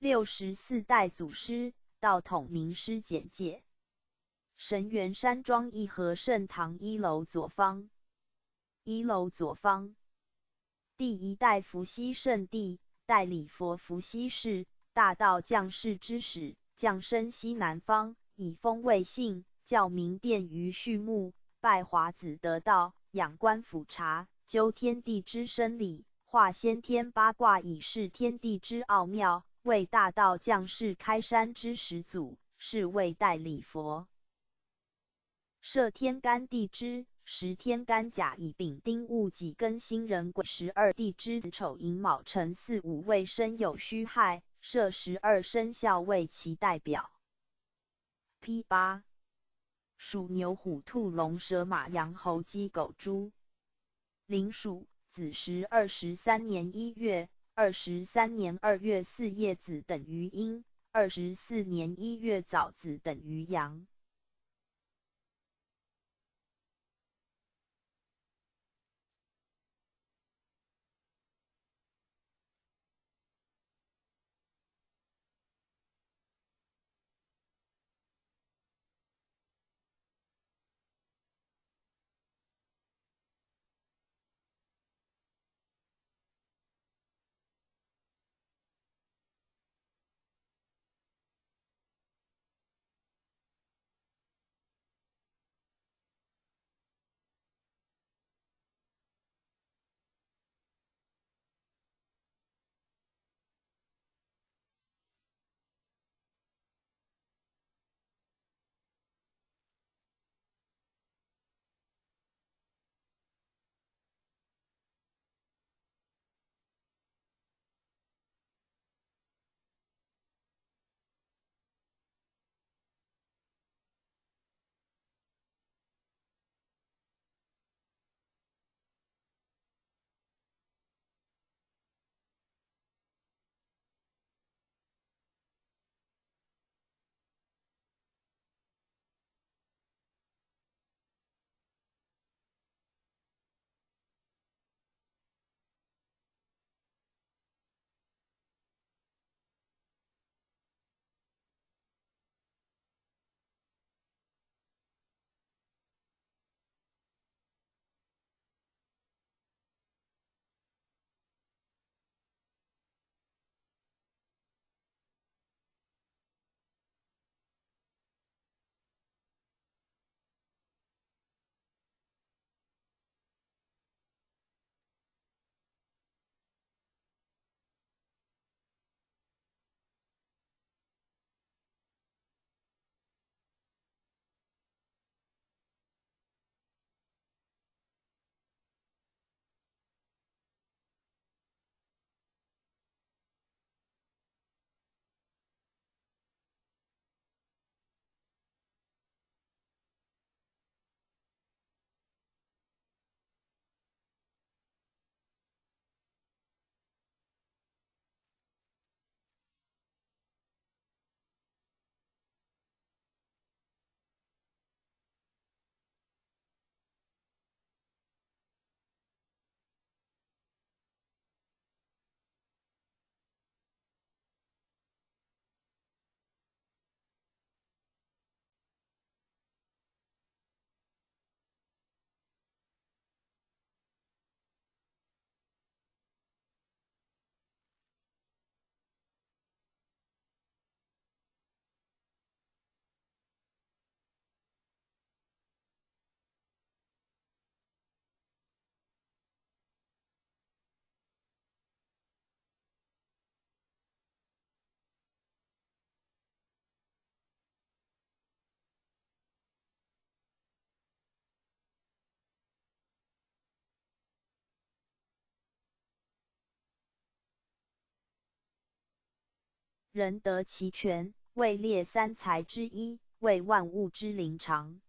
64代祖师道统名师简介。神元山庄义和圣堂一楼左方。一楼左方。第一代伏羲圣帝，代礼佛伏羲氏，大道降世之始，降生西南方，以风为姓，教明殿于畜牧，拜华子得道，仰观俯察，究天地之生理，化先天八卦以示天地之奥妙，为大道降世开山之始祖，是谓代礼佛。设天干地支，时天干甲乙丙丁戊己庚辛壬癸十二地支子丑寅卯辰巳午未申酉戌亥，设十二生肖为其代表。P8，属牛虎兔龙蛇马羊猴鸡狗猪。寅鼠，子时23年1月，23年2月四叶子等于阴，24年1月早子等于阳。人得其全，位列三才之一，为万物之灵长。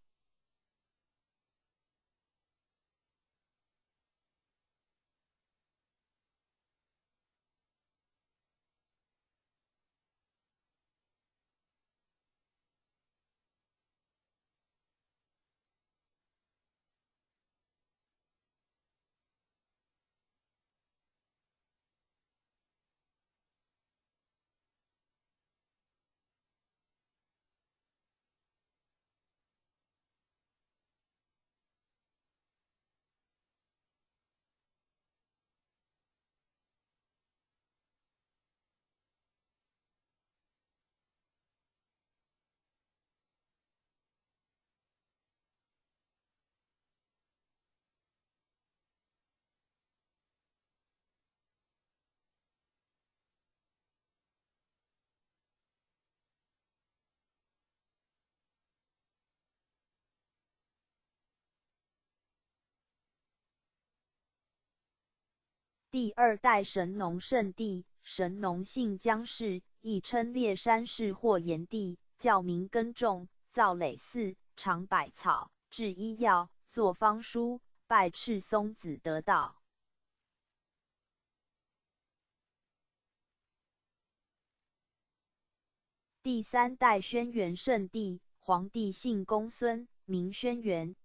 第二代神农圣帝，神农姓姜氏，亦称烈山氏或炎帝，教民耕种，造耒耜，尝百草，制医药，作方书，拜赤松子得道。第三代轩辕圣帝，皇帝姓公孙，名轩辕。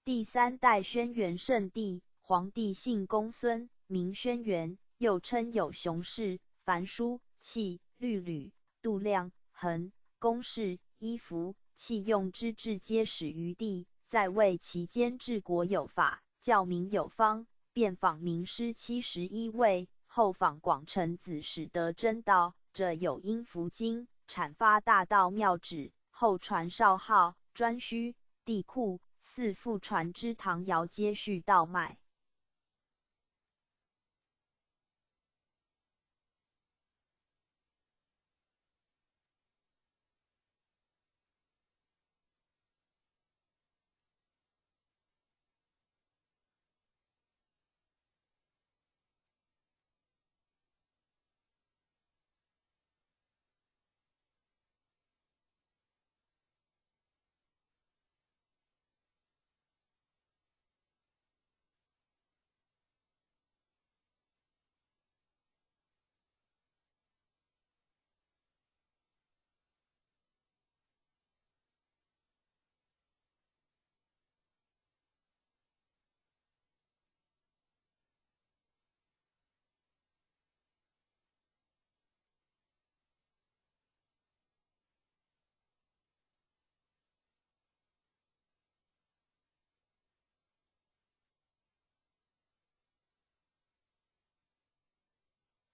第三代轩辕圣帝，皇帝姓公孙，名轩辕，又称有熊氏、凡书、契、律吕、度量、衡、公式、衣服、器用之制皆始于帝。在位期间治国有法，教民有方，遍访名师71位，后访广成子始得真道。这有阴符经，阐发大道妙旨，后传少昊、颛顼、帝喾。四父传之唐尧接续道脉。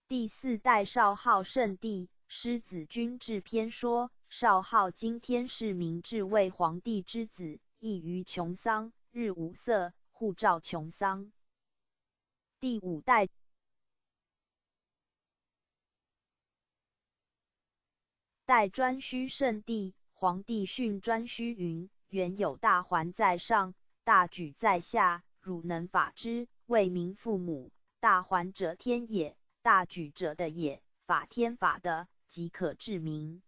第四代少昊圣帝，狮子君制篇说，少昊今天是明治为皇帝之子，异于穷桑，日无色，护照穷桑。第五代代颛顼圣帝，皇帝训颛顼云：原有大环在上，大举在下，汝能法之，为民父母。大环者天也。大举者的也，法天法的，即可治民。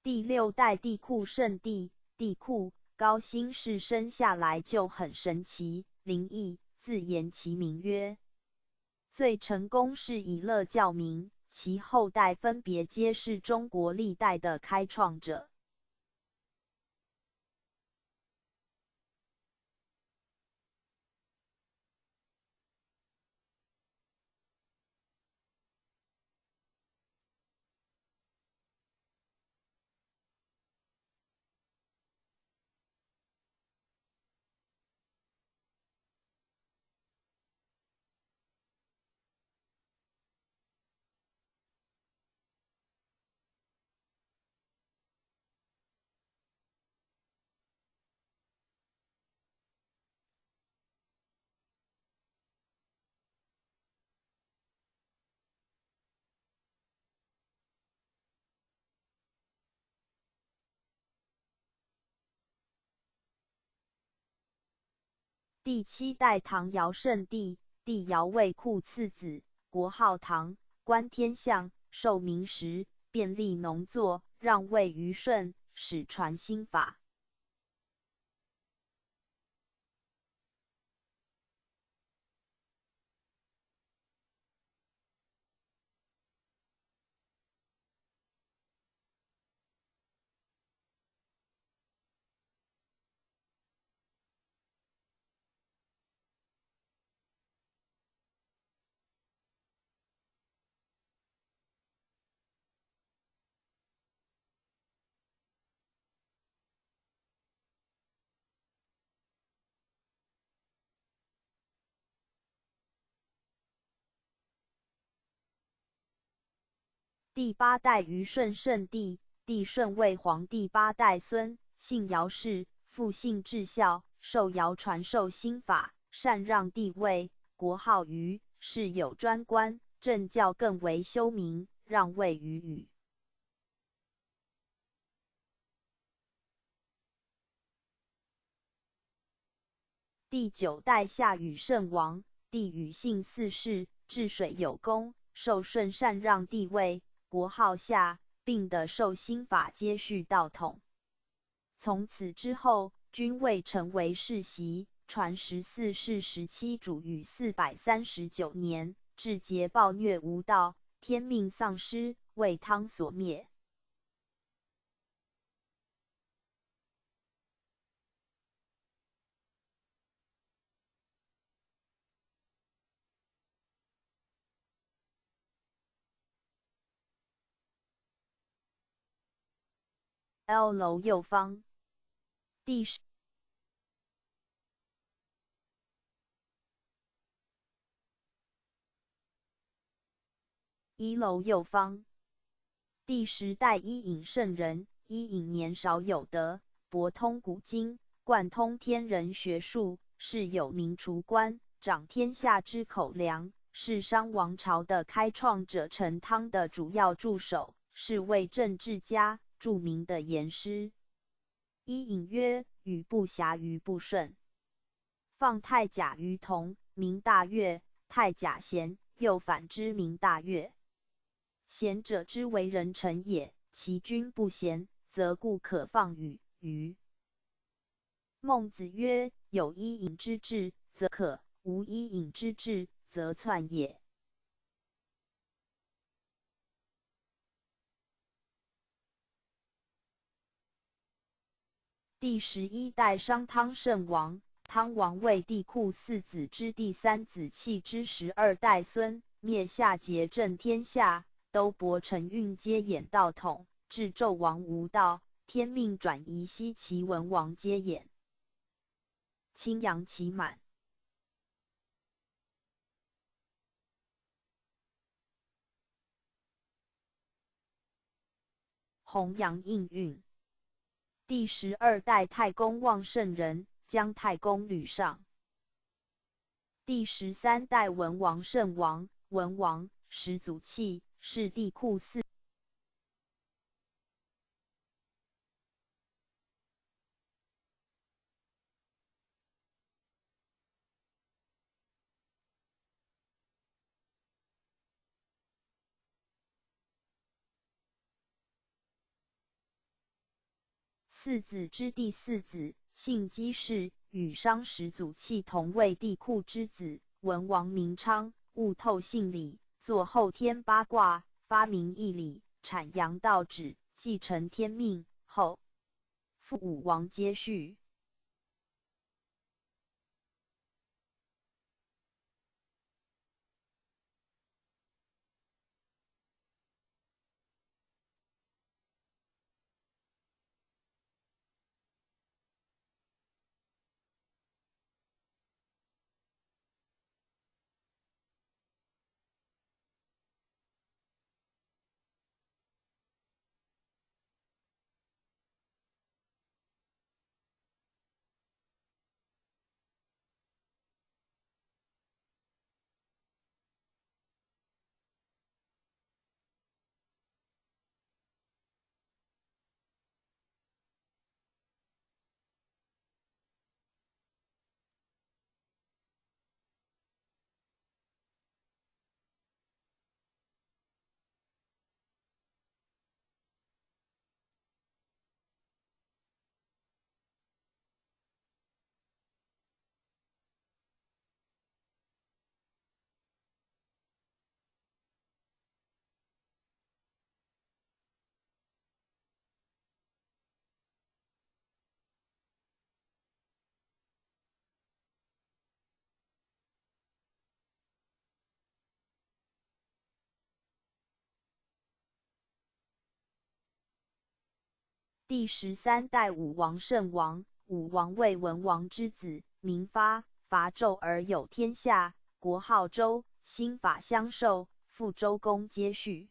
第六代帝喾圣帝，帝喾高辛氏生下来就很神奇灵异，自言其名曰最成功是以乐教民，其后代分别皆是中国历代的开创者。第七代唐尧圣帝，帝尧为库次子，国号唐，观天象，受明时，便利农作，让位于舜，始传新法。第八代虞舜圣帝，帝舜为皇帝八代孙，姓姚氏，父姓至孝，受尧传授心法，禅让帝位，国号虞，是有专官，政教更为修明，让位于禹。第九代夏禹圣王，帝禹姓四世，治水有功，受舜禅让帝位。国号夏，并的受新法接续道统。从此之后，君位成为世袭，传14世17主禹439年，至桀暴虐无道，天命丧失，为汤所灭。L 楼右方，第十一楼右方，第十代伊尹圣人。伊尹年少有德，博通古今，贯通天人学术，是有名厨官，掌天下之口粮，是商王朝的开创者成汤的主要助手，是位政治家。著名的言师。伊尹曰：“禹不暇于不顺，放太甲于同，名大悦；太甲贤，又反之，名大悦。贤者之为人臣也，其君不贤，则故可放与虞。”孟子曰：“有伊尹之志，则可；无伊尹之志，则篡也。”第11代商汤圣王，汤王为帝喾四子之第三子契之12代孙，灭夏桀镇天下，都伯陈运皆演道统，至纣王无道，天命转移西齐文王皆演。青阳期满。弘扬应运。第12代太公望圣人，姜太公吕尚。第13代文王圣王，文王始祖契，是帝喾四子之第四子，姓姬氏，与商始祖契同为帝喾之子。文王名昌，悟透性理，作后天八卦，发明义理，阐扬道旨，继承天命。后父武王接续。第十三代武王圣王，武王为文王之子，名发，伐纣而有天下，国号周，兴法相授，父周公接续。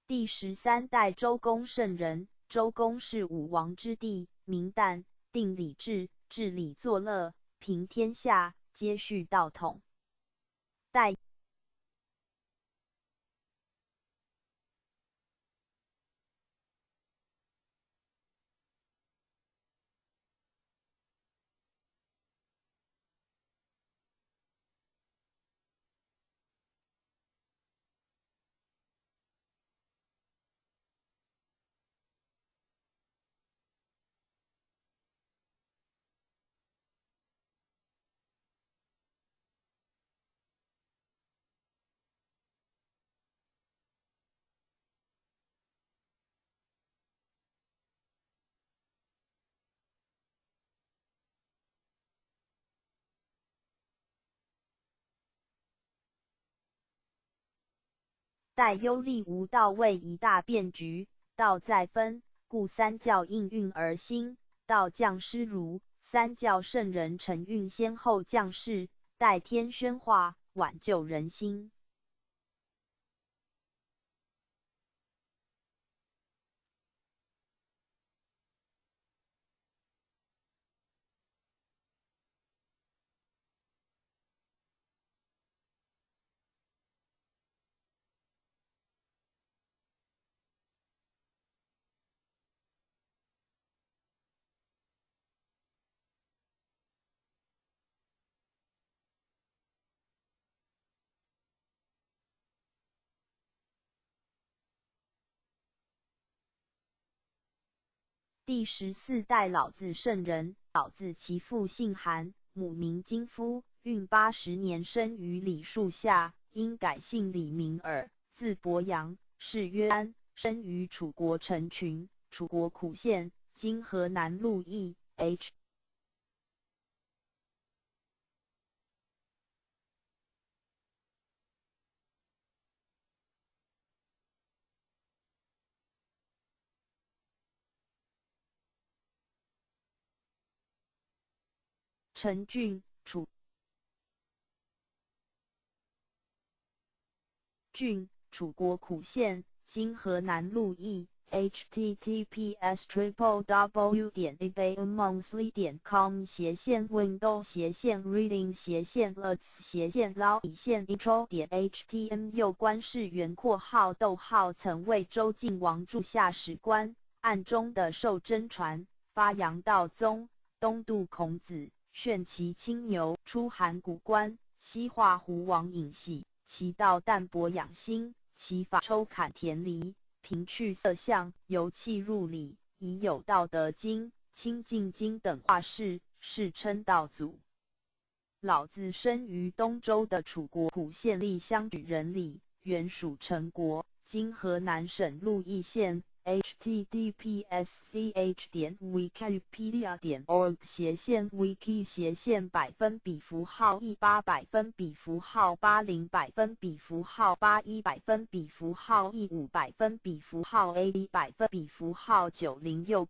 第十三代周公圣人，周公是武王之弟，名旦。定礼制，治礼作乐，平天下，接续道统。代待幽立无道为一大变局，道在分，故三教应运而兴。道降师儒，三教圣人承运先后降世，代天宣化，挽救人心。第十四代老子圣人，老子其父姓韩，母名金夫，运80年生于李树下，因改姓李名耳，字伯阳，氏曰安，生于楚国陈群，楚国苦县，今河南鹿邑。H。陈郡，楚郡，楚国苦县，今河南鹿邑。https://www.ebaymonthly.com /window /reading /alerts /lao /intro.htm 右官是圆括号逗号曾为周敬王柱下史官，暗中的受真传，发扬道宗，东渡孔子。炫其青牛，出函谷关，西化胡王尹喜，其道淡泊养心，其法抽砍田犁，平去色相，由气入理，已有道德经、清净经等画事，世称道祖。老子生于东周的楚国苦县厉乡举人里，原属陈国，今河南省鹿邑县。https://wikipedia.org /wiki /%18 %80 %81 %15 %A %90右。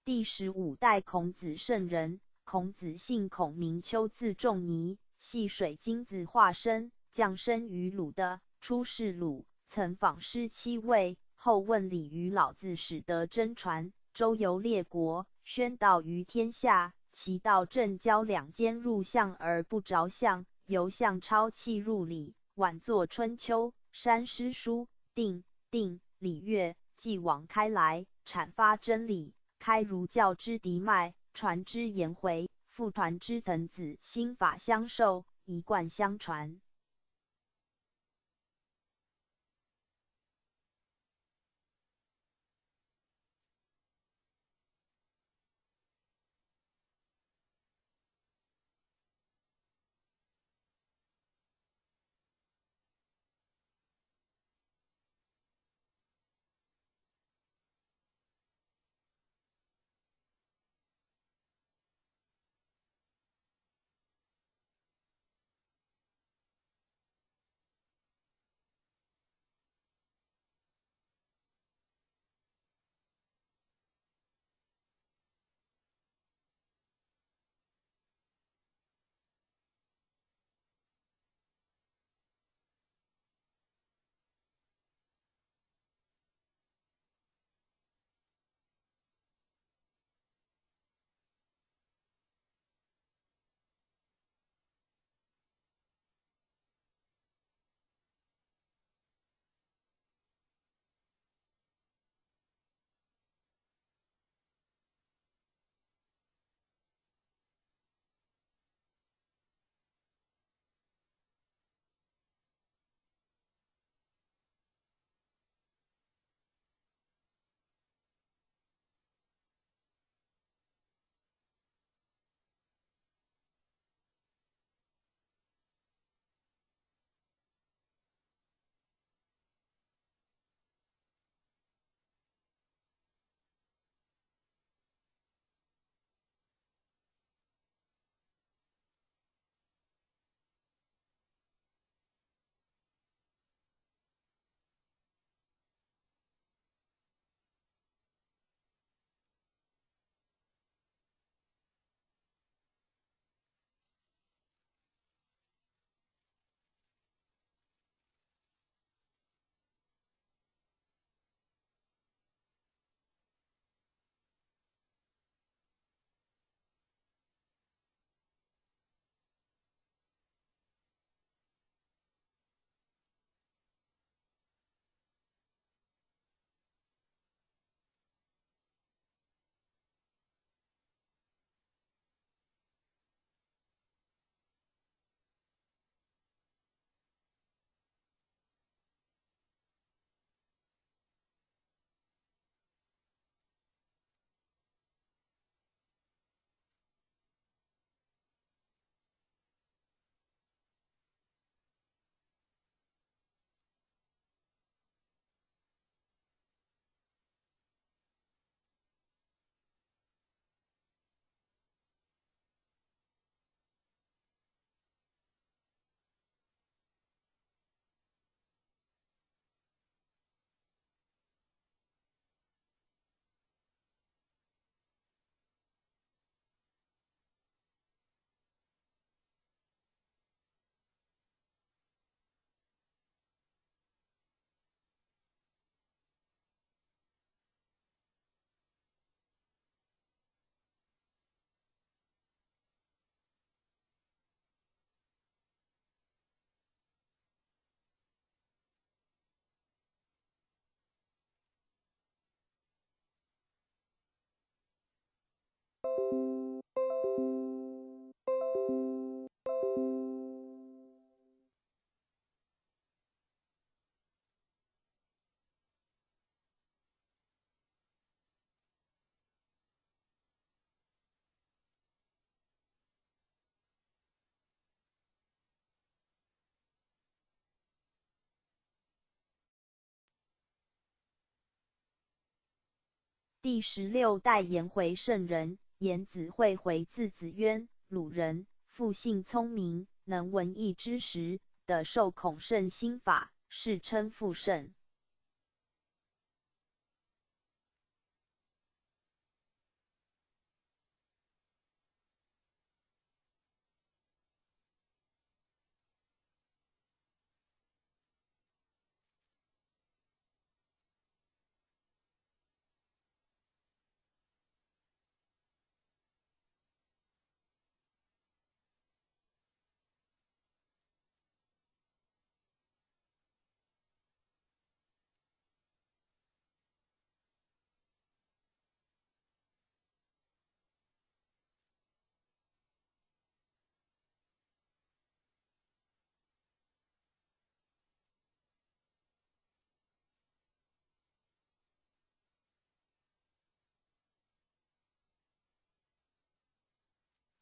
第十五代孔子圣人，孔子姓孔名丘，字仲尼，系水精子化身，降生于鲁的，出仕鲁，曾访师七位，后问礼于老子，始得真传，周游列国，宣道于天下。其道正交两间入相而不着相，由相超气入理，晚作春秋、删诗书、定定礼乐，继往开来，阐发真理。开儒教之嫡脉，传之颜回，复传之曾子，心法相授，一贯相传。第十六代颜回圣人，颜子惠回字子渊，鲁人，复姓聪明，能文艺之时，得受孔圣心法，世称复圣。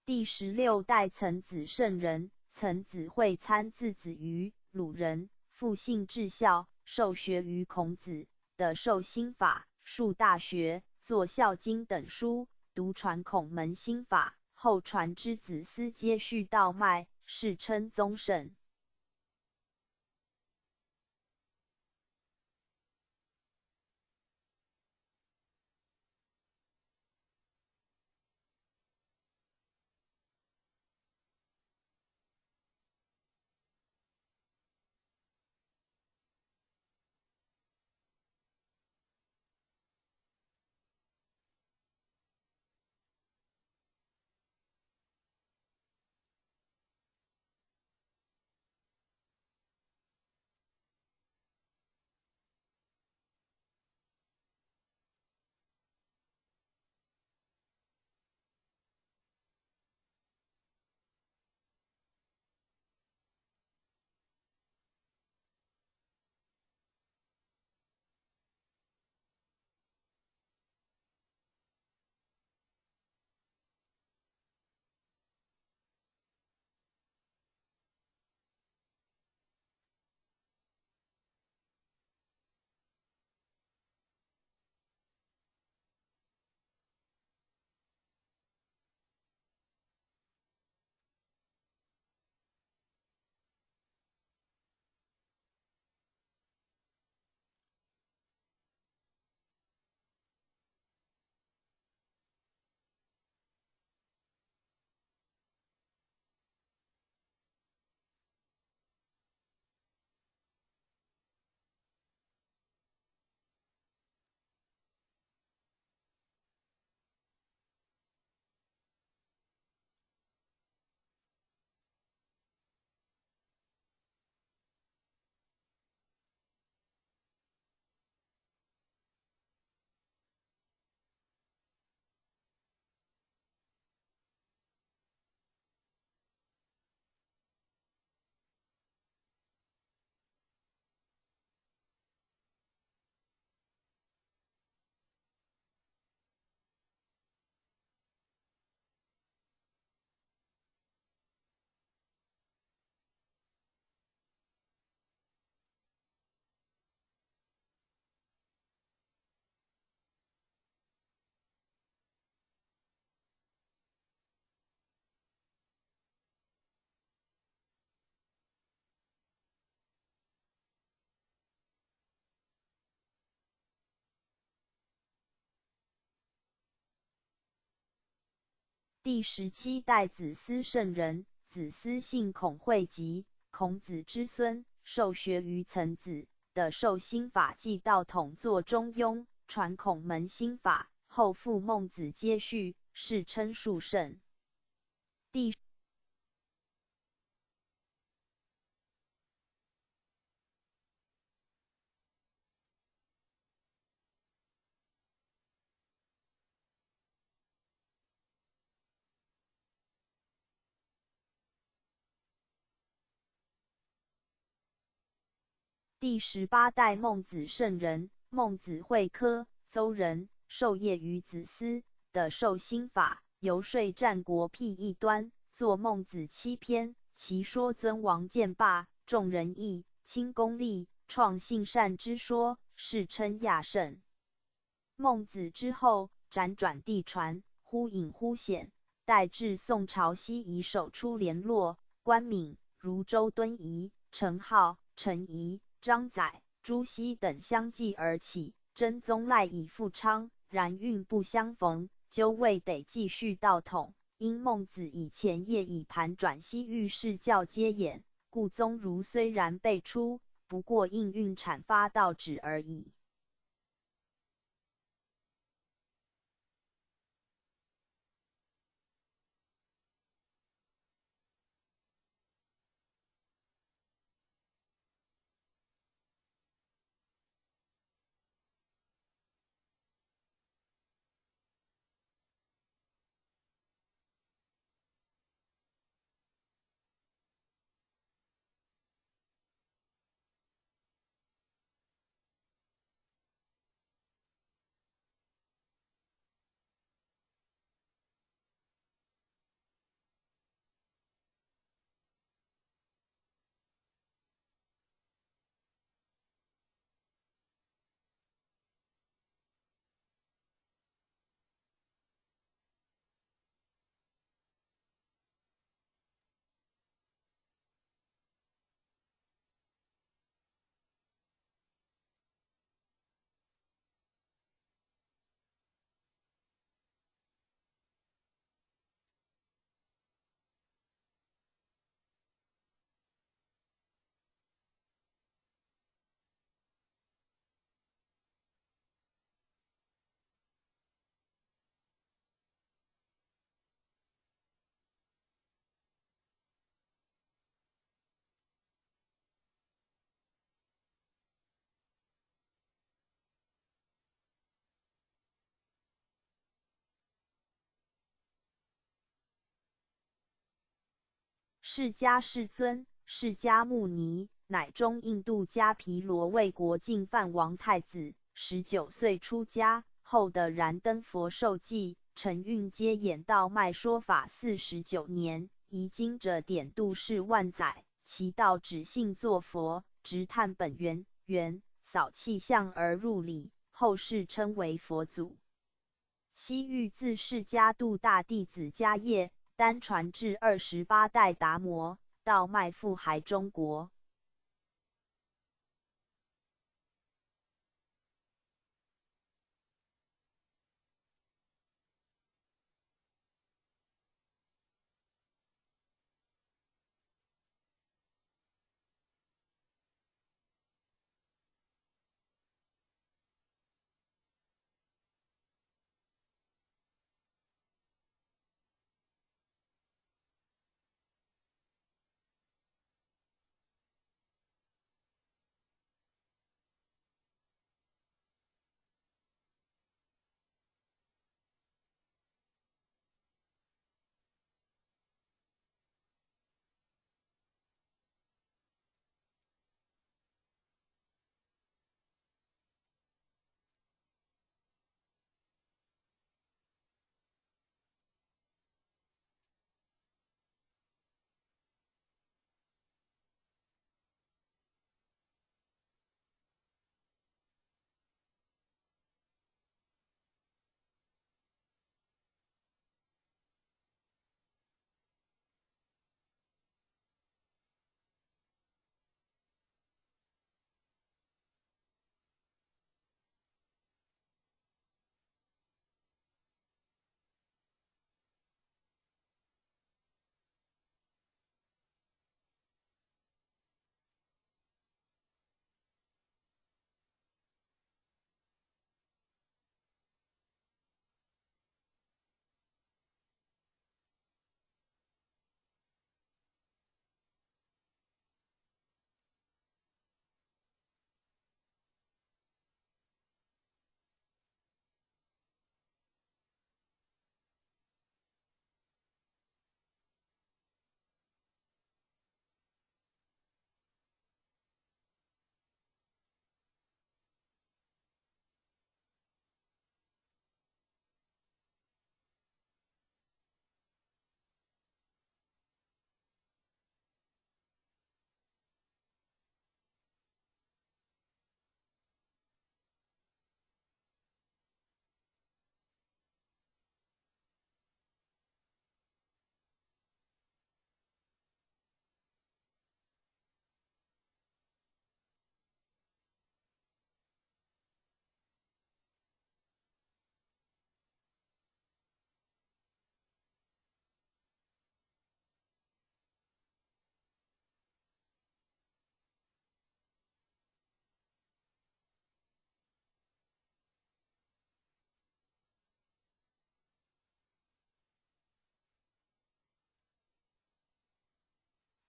第十六代曾子圣人，曾子会参字子瑜，鲁人，复姓至孝，受学于孔子的授心法、述大学、作孝经等书，独传孔门心法，后传之子思接续道脉，世称宗圣。第十七代子思圣人，子思姓孔讳吉，孔子之孙，受学于曾子的授心法记道统作中庸，传孔门心法，后父孟子接续，世称述圣。第十八代孟子圣人，孟子讳轲，邹人，受业于子思的授心法，游说战国辟异端，作孟子七篇，其说尊王建霸，重仁义，轻功利，创性善之说，世称亚圣。孟子之后，辗转递传，忽隐忽显，待至宋朝西夷首出联络，关敏、如周敦颐、程颢、程颐、张载、朱熹等相继而起，真宗赖以复昌，然运不相逢，究未得继续道统。因孟子以前业已盘转西域释教皆掩，故宗儒虽然辈出，不过应运阐发道旨而已。释迦世尊，释迦牟尼，乃中印度迦毗罗卫国净饭王太子，19岁出家，后得燃灯佛授记，承运接演道脉说法49年，遗经者典度世万载，其道只信作佛，直探本源，源扫气相而入理，后世称为佛祖。西域自释迦度大弟子迦叶，单传至28代达摩，道脉复还中国。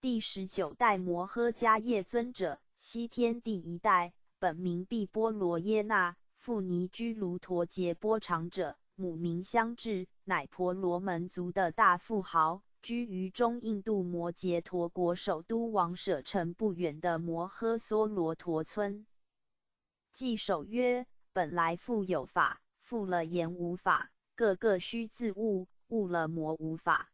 第19代摩诃迦叶尊者，西天第一代，本名毕波罗耶那，父尼居卢陀羯波长者，母名香智，乃婆罗门族的大富豪，居于中印度摩揭陀国首都王舍城不远的摩诃娑罗陀村。稽首曰：本来复有法，复了言无法，各个须自悟，悟了魔无法。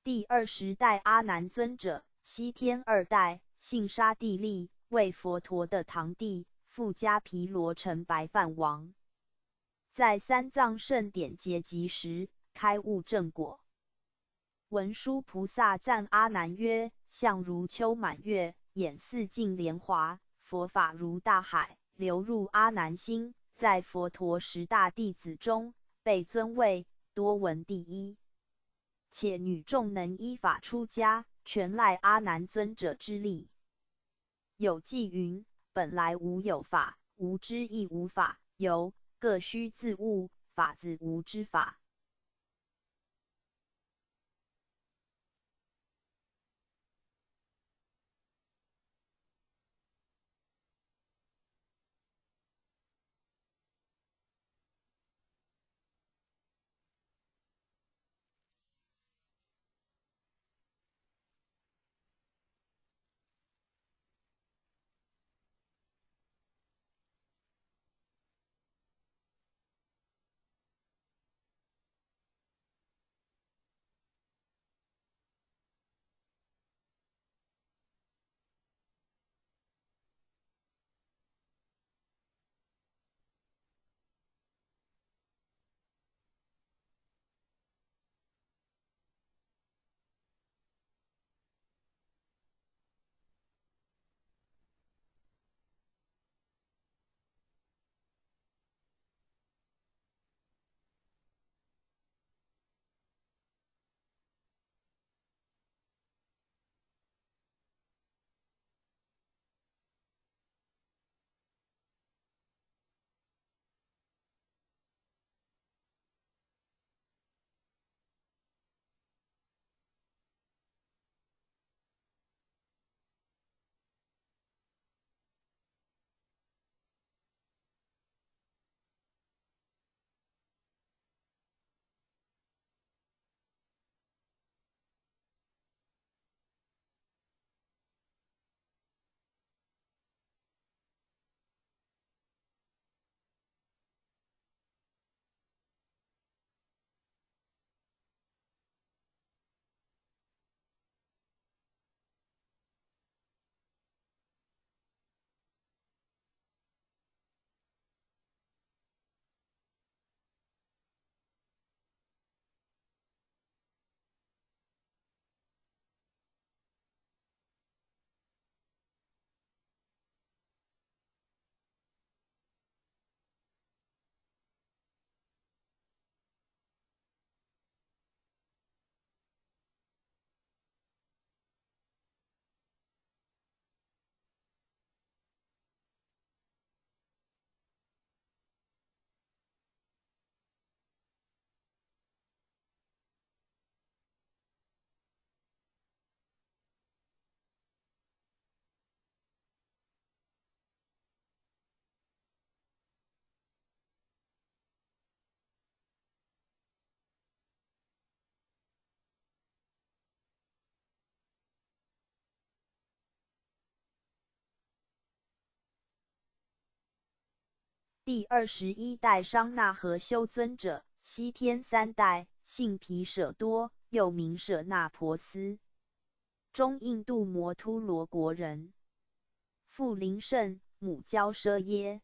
第二十代阿难尊者，西天二代，姓沙地利，为佛陀的堂弟，父迦毗罗城白饭王。在三藏圣典结集时，开悟正果。文殊菩萨赞阿难曰：相如秋满月，眼似净莲华，佛法如大海，流入阿难心。在佛陀十大弟子中，被尊为多闻第一。且女众能依法出家，全赖阿难尊者之力。有偈云：本来无有法，无知亦无法，有各须自悟，法自无之法。第21代商那和修尊者，西天三代，姓毗舍多，又名舍那婆斯，中印度摩突罗国人，父林胜，母娇奢耶。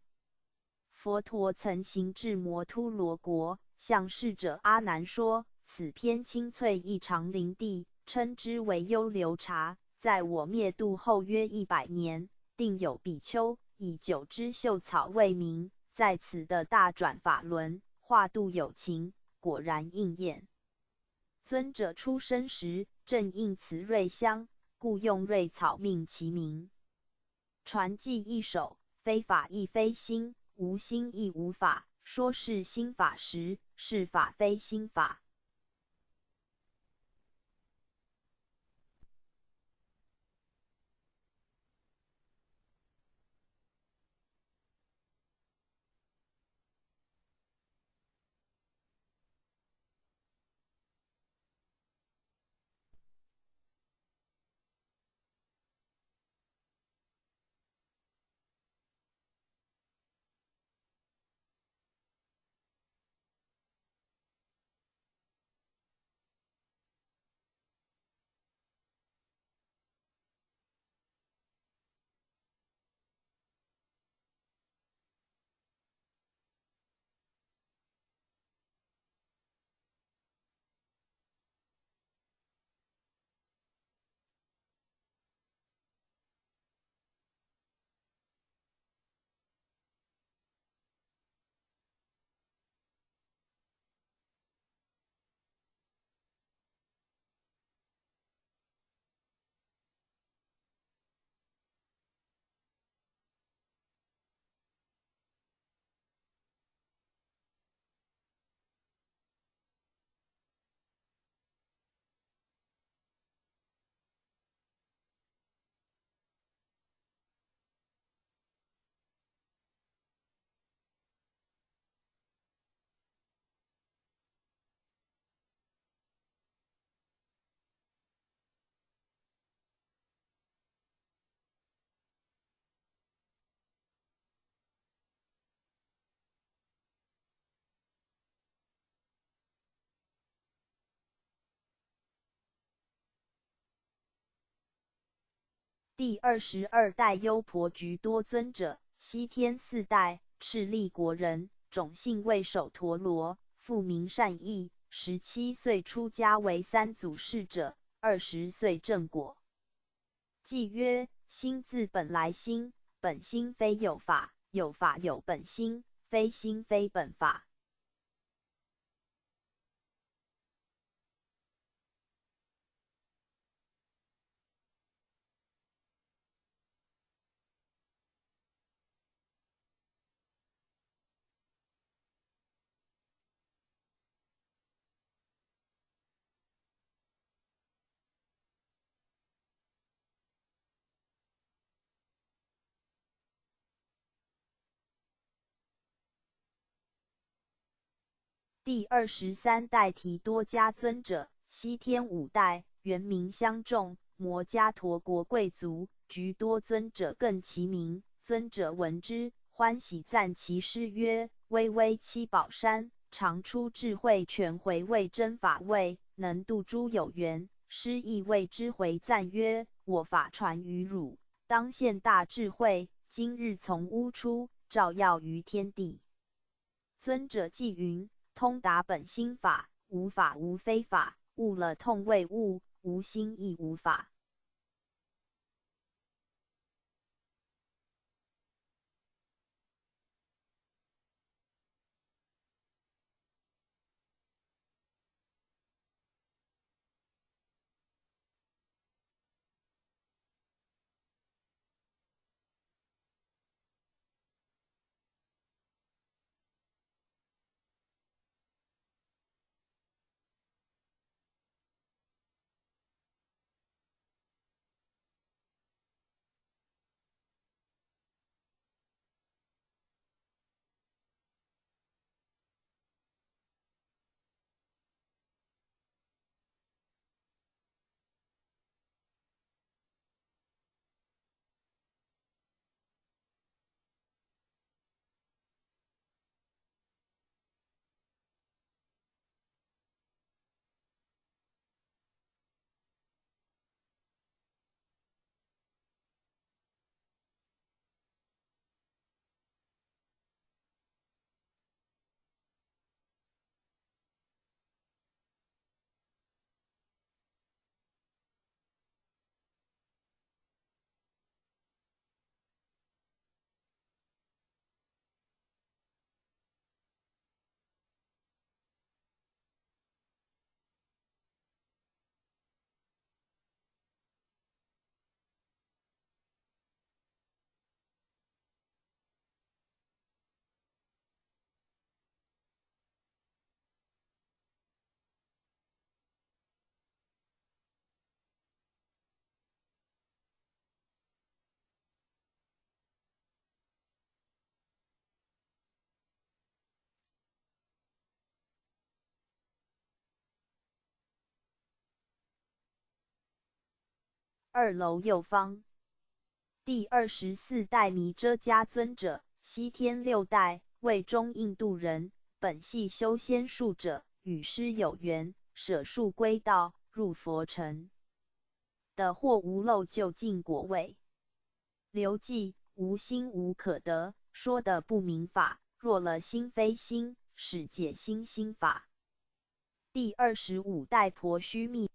佛陀曾行至摩突罗国，向侍者阿难说：此片青翠异常林地，称之为优流茶。在我灭度后约100年，定有比丘以九枝秀草为名，在此的大转法轮，化度有情，果然应验。尊者出生时，正应此瑞香，故用瑞草命其名。传记一首：非法亦非心，无心亦无法。说是心法时，是法非心法。第二十二代优婆菊多尊者，西天四代，赤利国人，种姓为首陀罗，父名善意。17岁出家为三祖侍者，20岁证果。偈曰：心自本来心，本心非有法，有法有本心，非心非本法。第二十三代提多迦尊者，西天五代，原名相仲，摩伽陀国贵族。菊多尊者更其名，尊者闻之，欢喜赞其师曰：“巍巍七宝山，常出智慧泉，回味真法味，能度诸有缘。”师亦为之回赞曰：“我法传于汝，当现大智慧。今日从屋出，照耀于天地。”尊者偈云：通达本心法，无法无非法，悟了痛未悟，无心亦无法。二楼右方，第二十四代弥遮迦尊者，西天六代，为中印度人，本系修仙术者，与师有缘，舍术归道，入佛乘的或无漏究竟果位。刘记无心无可得，说的不明法，若了心非心，始解心心法。第二十五代婆须弥。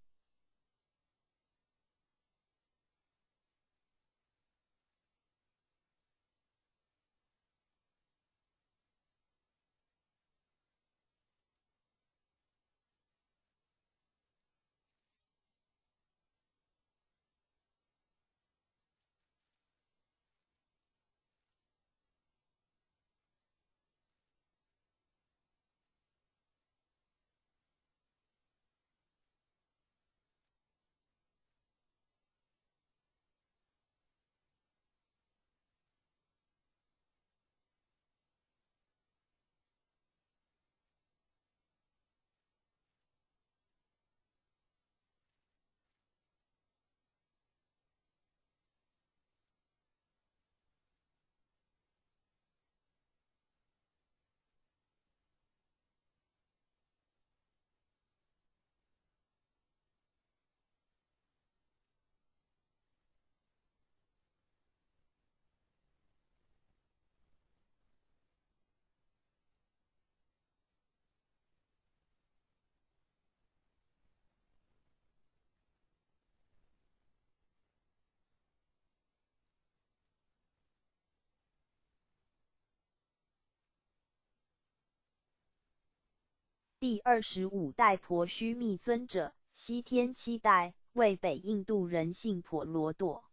第25代婆须弥尊者，西天七代，为北印度人，姓婆罗多。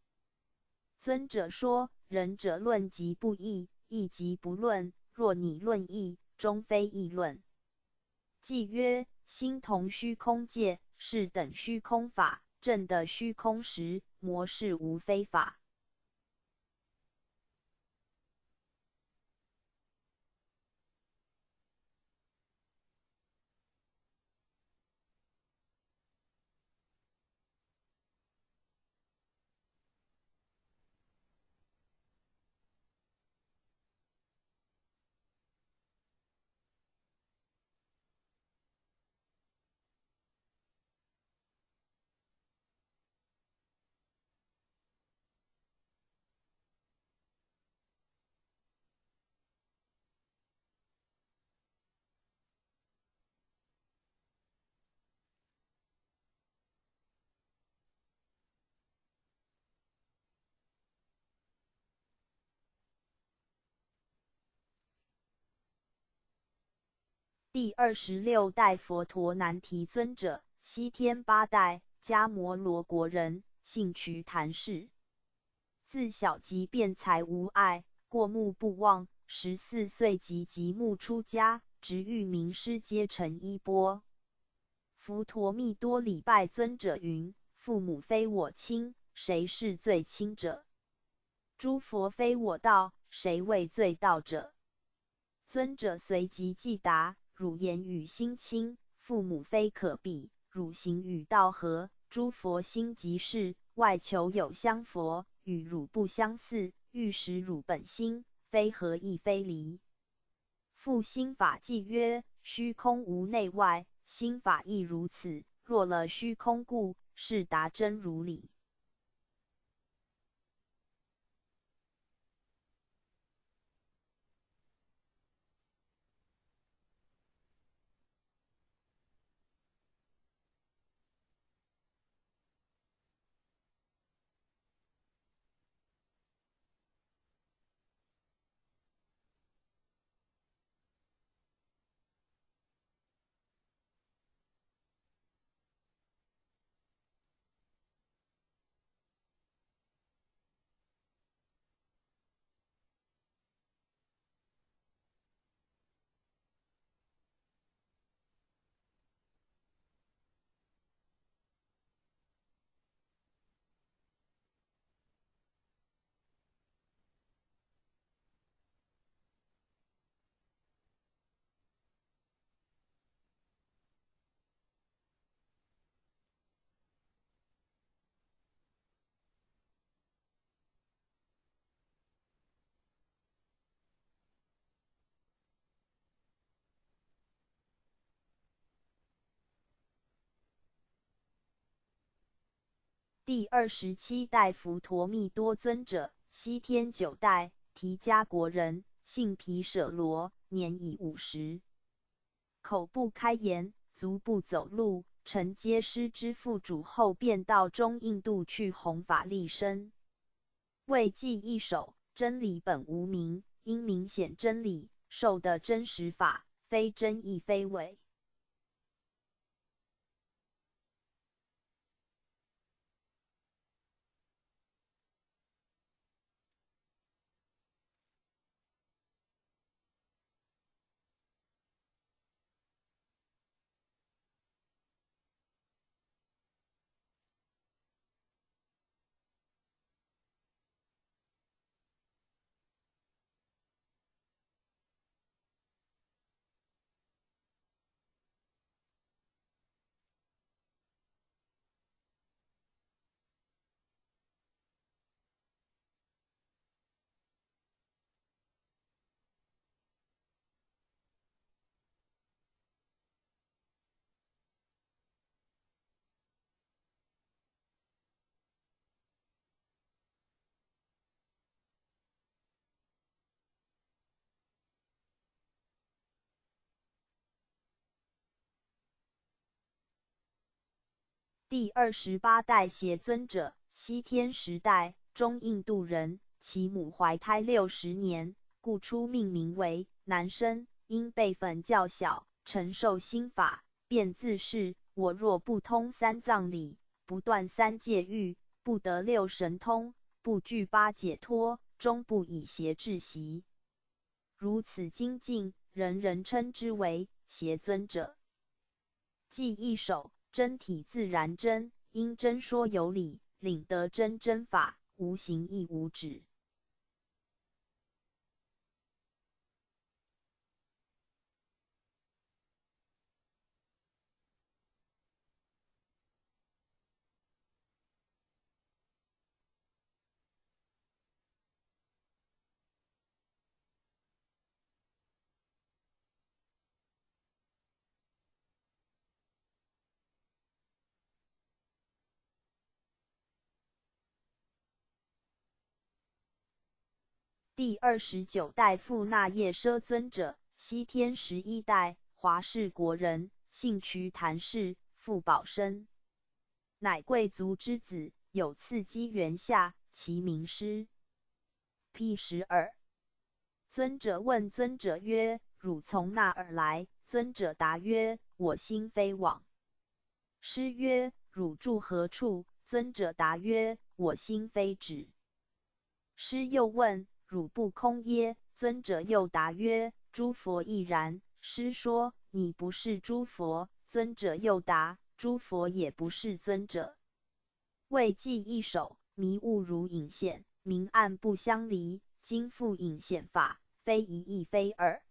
尊者说：仁者论即不义，义即不论。若拟论义，终非义论。偈曰：心同虚空界，是等虚空法，证得虚空时，魔事无非法。第26代佛陀难提尊者，西天八代，迦摩罗国人，姓瞿昙氏。自小即辩才无碍，过目不忘。14岁即即目出家，直欲名师皆成衣钵。佛陀密多礼拜尊者云：父母非我亲，谁是最亲者？诸佛非我道，谁为最道者？尊者随即记答：汝言与心亲，父母非可比；汝行与道合，诸佛心即是。外求有相佛，与汝不相似，欲识汝本心，非合亦非离。复心法偈曰：虚空无内外，心法亦如此。若了虚空故，是达真如理。第27代佛陀密多尊者，西天九代，提迦国人，姓毗舍罗，年已50，口不开言，足不走路，承接师之父主后，便到中印度去弘法利生。为记一首：真理本无名，因明显真理，受的真实法，非真亦非伪。第28代邪尊者，西天时代，中印度人，其母怀胎60年，故初命名为男生，因辈分较小，承受心法，便自是：我若不通三藏理，不断三界欲，不得六神通，不具八解脱，终不以邪制邪。如此精进，人人称之为邪尊者。记一首，真体自然真，因真说有理，领得真真法，无形亦无止。第29代富那夜奢尊者，西天11代，华氏国人，姓瞿昙氏，父宝生，乃贵族之子。有次机缘下，其名师。P12。尊者问尊者曰：“汝从那儿来？”尊者答曰：“我心非妄。”师曰：“汝住何处？”尊者答曰：“我心非止。”师又问：“汝不空耶？”尊者又答曰：“诸佛亦然。”师说：“你不是诸佛。”尊者又答：“诸佛也不是尊者。”为记一首，迷雾如隐现，明暗不相离。今复隐现法，非一亦非二。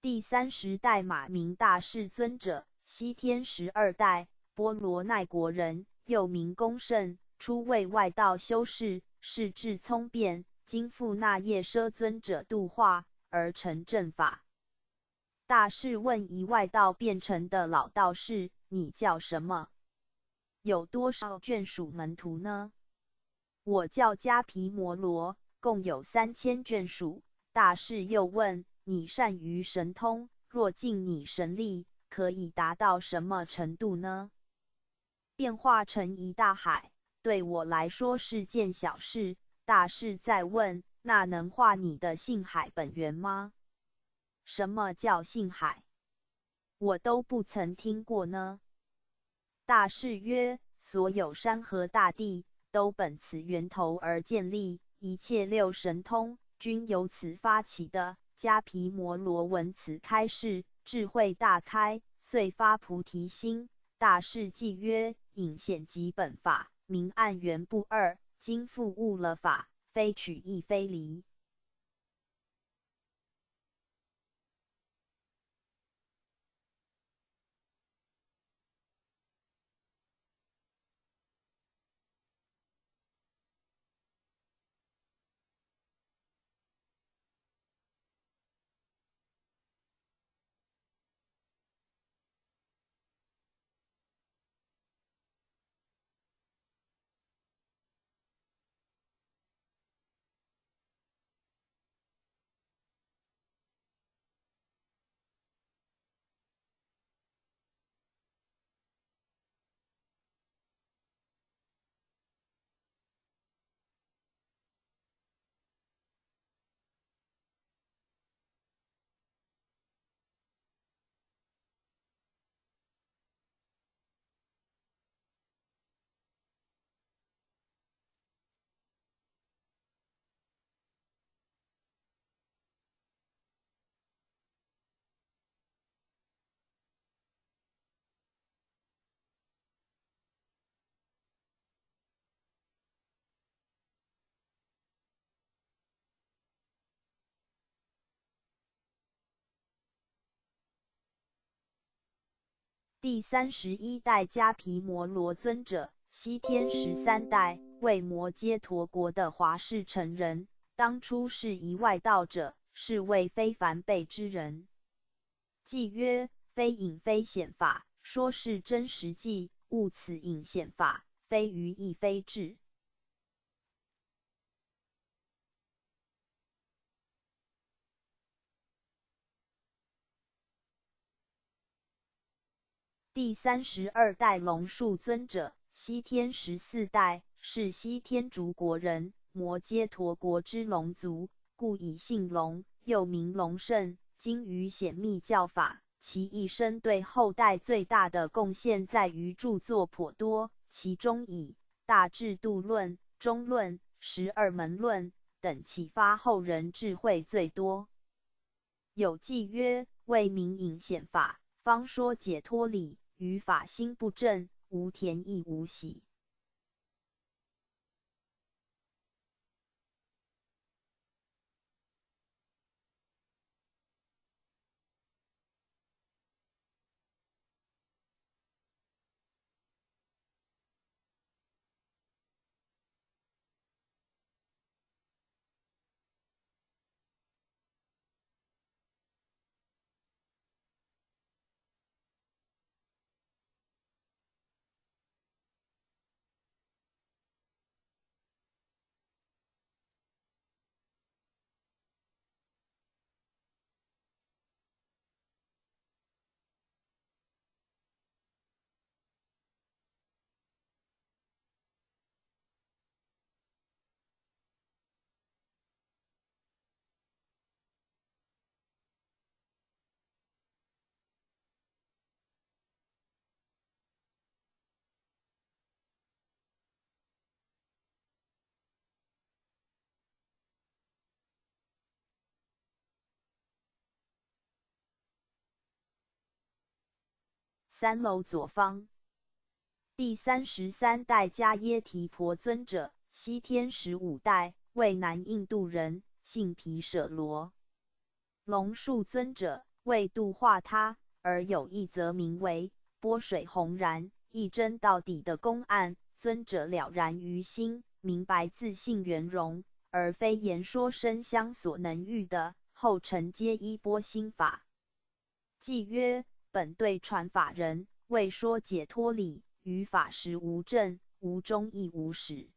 第30代马明大士尊者，西天12代，波罗奈国人，又名公胜，初为外道修士，世智聪辩，经富那夜奢尊者度化而成正法。大士问一外道变成的老道士：“你叫什么？有多少眷属门徒呢？”“我叫迦毗摩罗，共有3000眷属。”大士又问：“你善于神通，若尽你神力，可以达到什么程度呢？”“变化成一大海，对我来说是件小事。”大士再问：“那能化你的性海本源吗？”“什么叫性海？我都不曾听过呢。”大士曰：“所有山河大地都本此源头而建立，一切六神通均由此发起的。”迦毗摩罗闻此开示，智慧大开，遂发菩提心，大士记曰：隐显即本法，明暗原不二。今复悟了法，非取亦非离。第31代迦毗摩罗尊者，西天13代，为摩揭陀国的华氏城人。当初是一外道者，是位非凡辈之人。记曰：非隐非显法，说是真实际，悟此隐显法，非愚亦非智。第32代龙树尊者，西天14代，是西天竺国人，摩揭陀国之龙族，故以姓龙，又名龙胜，精于显密教法。其一生对后代最大的贡献在于著作颇多，其中以《大智度论》《中论》《十二门论》等启发后人智慧最多。有记曰：为明隐显法，方说解脱理，于法心不正，无甜亦无喜。三楼左方。第33代迦耶提婆尊者，西天15代，为南印度人，姓毗舍罗。龙树尊者为度化他，而有一则名为“波水弘然，一真到底”的公案。尊者了然于心，明白自性圆融，而非言说声相所能遇的。后承皆依波心法。记曰：本对传法人，为说解脱理，于法实无证，无终亦无始。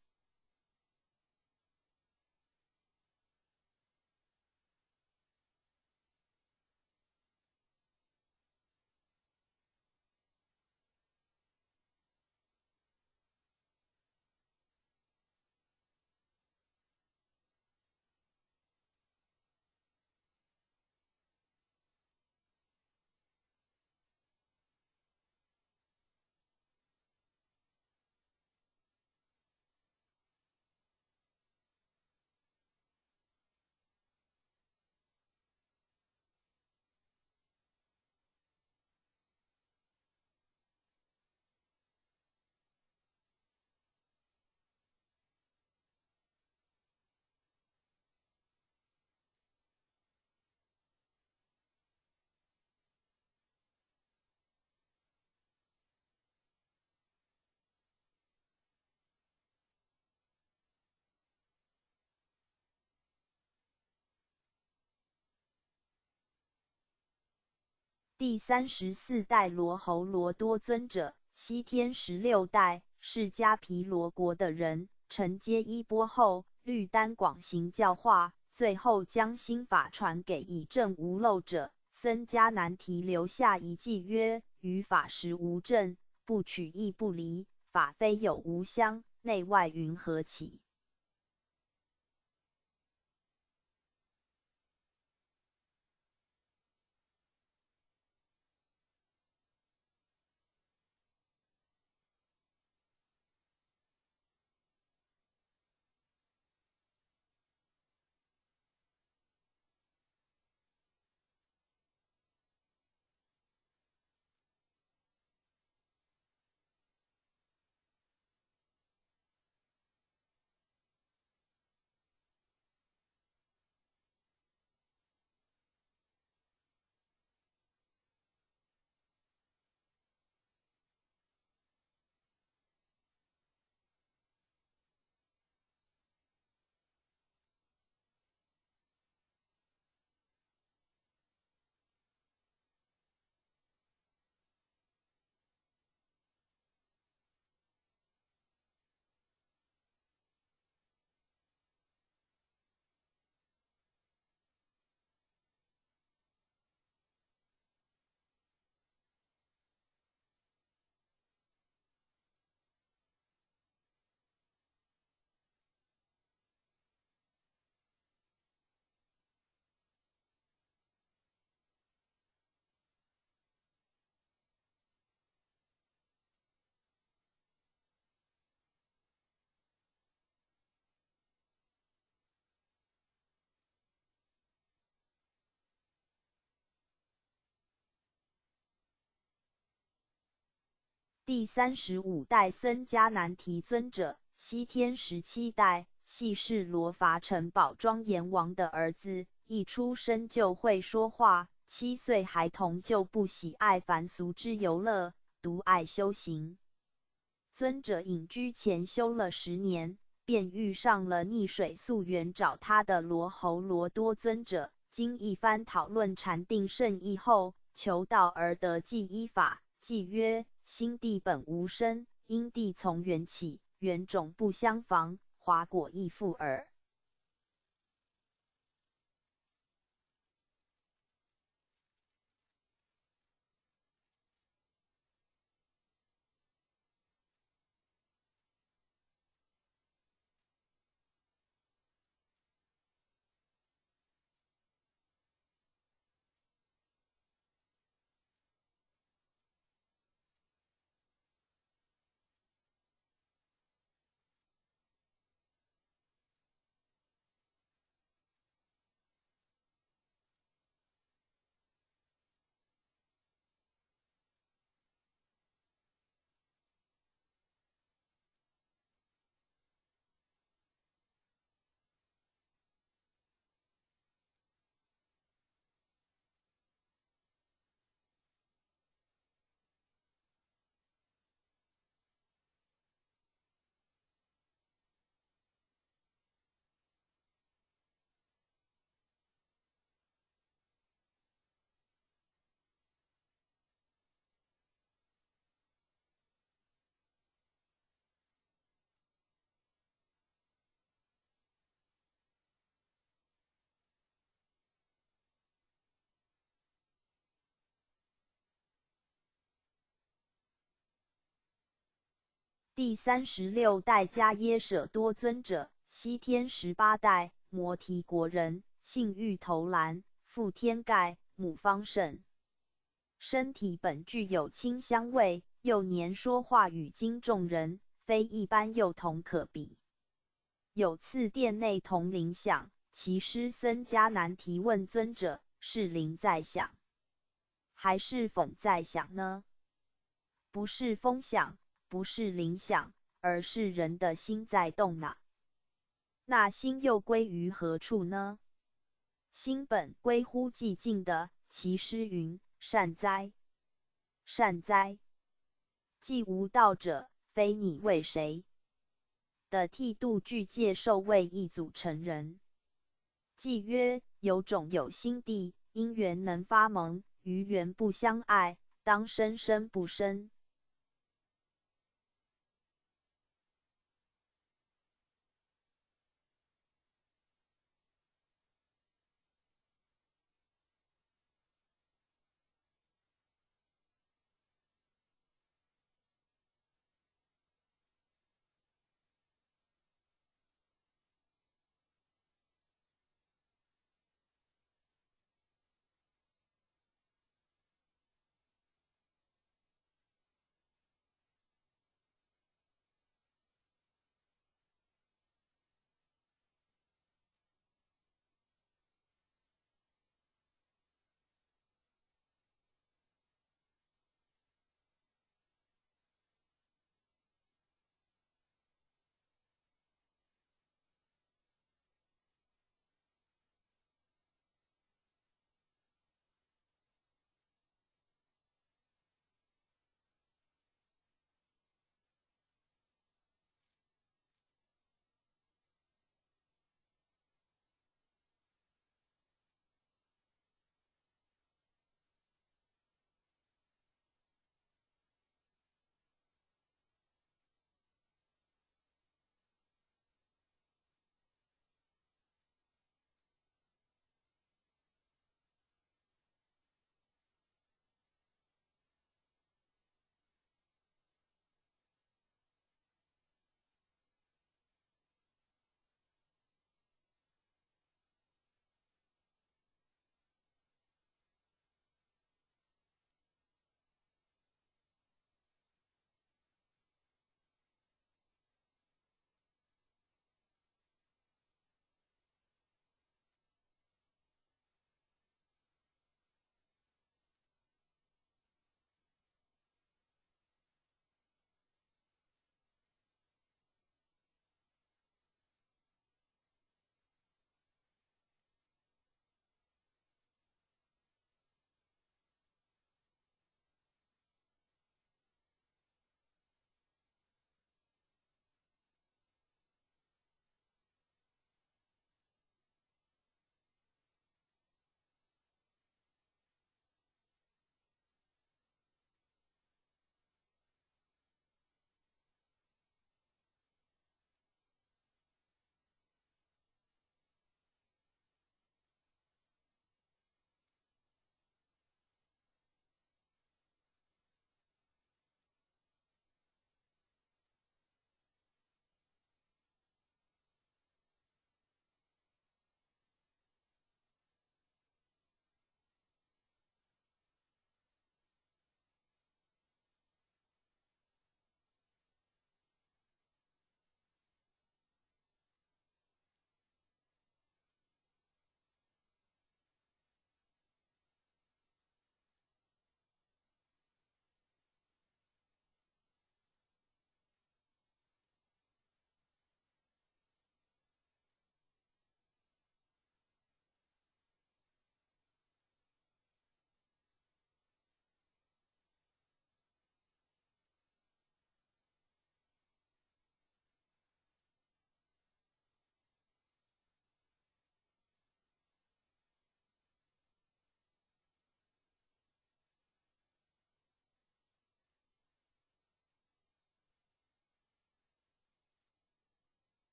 第三十四代罗侯罗多尊者，西天十六代，是迦毗罗国的人，承接衣钵后，律丹广行教化，最后将心法传给已证无漏者。僧伽难提留下一偈曰：于法实无证，不取亦不离，法非有无相，内外云何起？第三十五代僧伽难提尊者，西天十七代，系是罗伐城堡庄严王的儿子，一出生就会说话，7岁孩童就不喜爱凡俗之游乐，独爱修行。尊者隐居前修了10年，便遇上了溺水溯源找他的罗侯罗多尊者，经一番讨论禅定圣意后，求道而得记依法，记曰：心地本无生，因地从缘起，缘种不相妨，华果亦复尔。第三十六代迦耶舍多尊者，西天十八代，摩提国人，姓玉头兰，父天盖，母方胜。身体本具有清香味，幼年说话语惊众人，非一般幼童可比。有次殿内铜铃响，其师僧伽难提问尊者：是铃在响，还是风在响呢？不是风响，不是铃响，而是人的心在动呐。那心又归于何处呢？心本归乎寂静的。其师云：善哉，善哉！既无道者，非你为谁的剃度具戒受位一组成人。既曰：有种有心地，因缘能发蒙，于缘不相碍，当生生不生。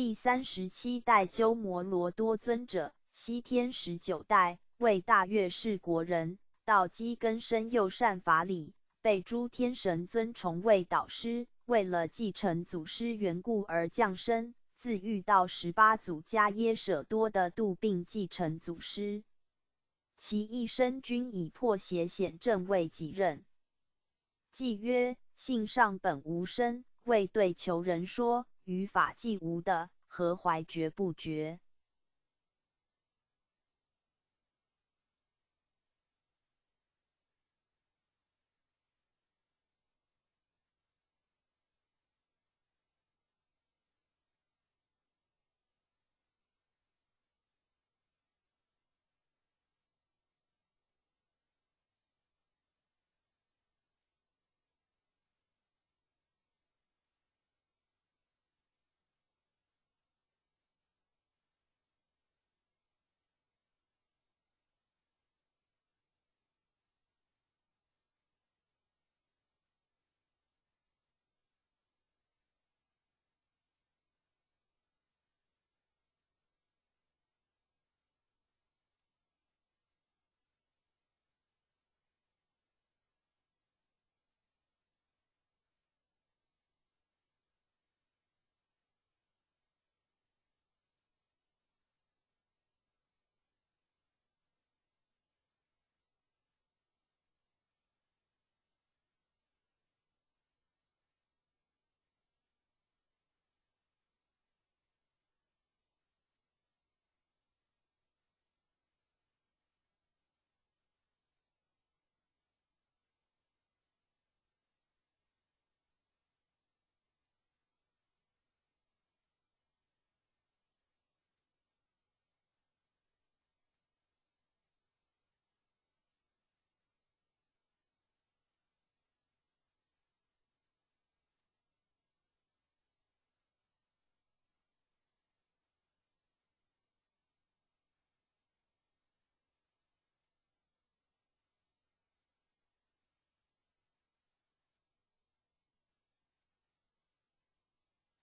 第三十七代鸠摩罗多尊者，西天19代，为大月氏国人，道基根深又善法理，被诸天神尊崇为导师。为了继承祖师缘故而降生，自遇到18祖迦耶舍多的度，并继承祖师。其一生均以破邪显正为己任。偈曰：性上本无生，为对求人说。于法既无的，何怀觉不觉？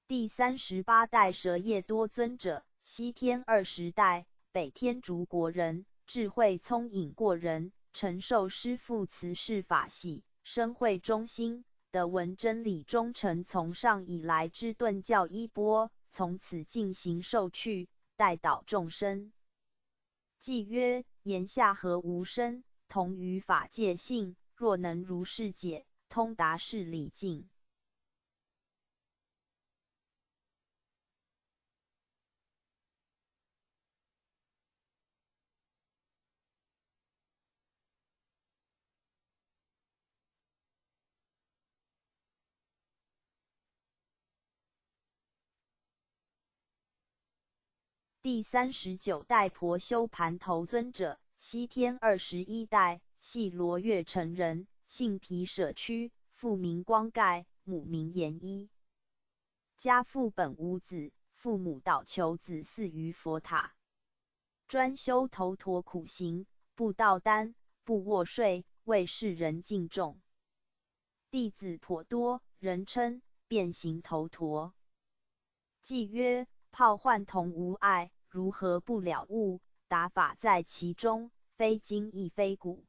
第38代舍叶多尊者，西天20代，北天竺国人，智慧聪颖过人，承受师父慈氏法喜，身慧中心，得闻真理忠诚从上以来之顿教衣钵，从此进行受去，代导众生。偈曰：言下何无生，同于法界性，若能如是解，通达是理境。第39代婆修盘头尊者，西天21代，系罗越城人，姓毗舍屈，父名光盖，母名延一。家父本无子，父母祷求子嗣于佛塔，专修头陀苦行，不道丹，不卧睡，为世人敬重。弟子颇多，人称变形头陀。偈曰：泡幻同无碍。如何不了悟？达法在其中，非筋亦非骨。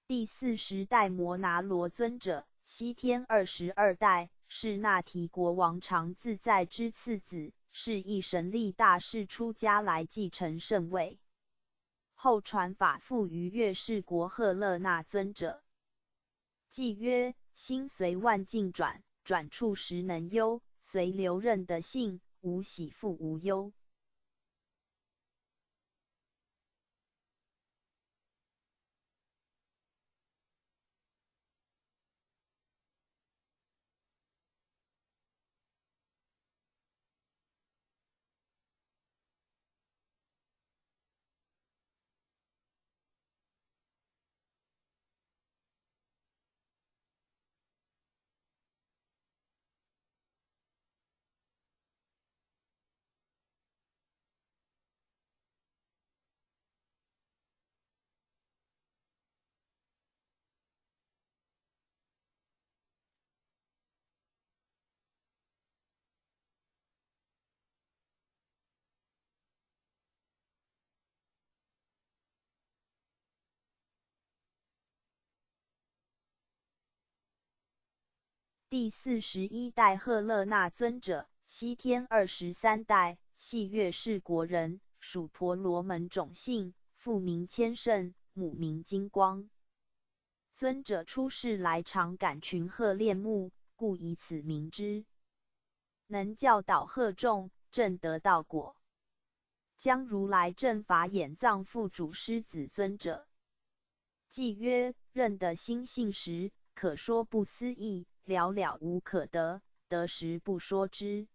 第四十代摩拿罗尊者，西天22代，是那提国王常自在之次子，是以神力大士出家来继承圣位。后传法付于月氏国赫勒那尊者。偈曰：心随万境转，转处时能悠，随流任的性，无喜复无忧。第41代赫勒那尊者，西天23代，系月氏国人，属婆罗门种姓，父名千胜，母名金光。尊者出世来常感群鹤恋慕，故以此名之。能教导鹤众，证得道果。将如来正法眼藏付嘱师子尊者。偈曰：认得心性时，可说不思议。了了无可得，得时不说之。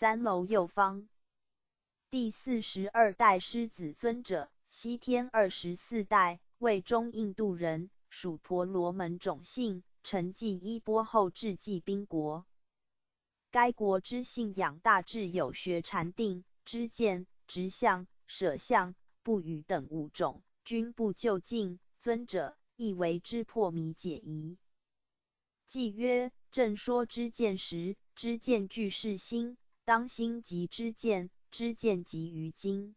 三楼右方。第42代狮子尊者，西天24代，为中印度人，属婆罗门种姓，承继衣钵后至济宾国。该国之信仰大致有学禅定、知见、直相、舍相、不语等五种，均不究竟。尊者亦为之破迷解疑。偈曰：正说知见时，知见具是心，当心即知见，知见即于今。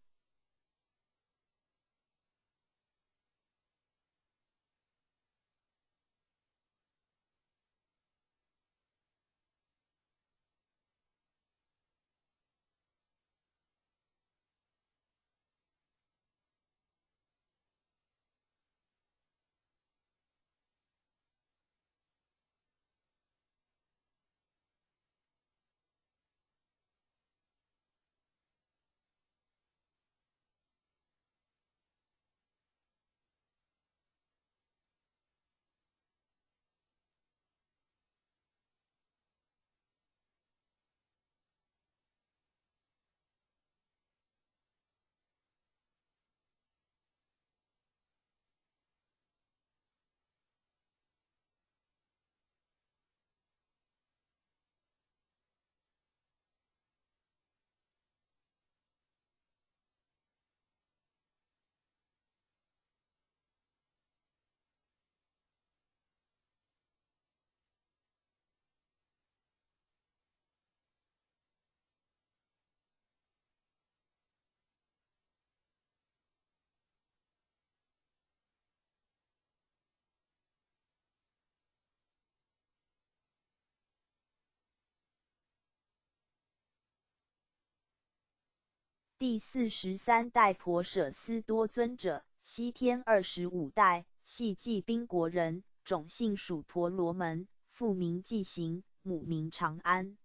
第43代婆舍斯多尊者，西天25代，系济宾国人，种姓属婆罗门，父名济行，母名长安。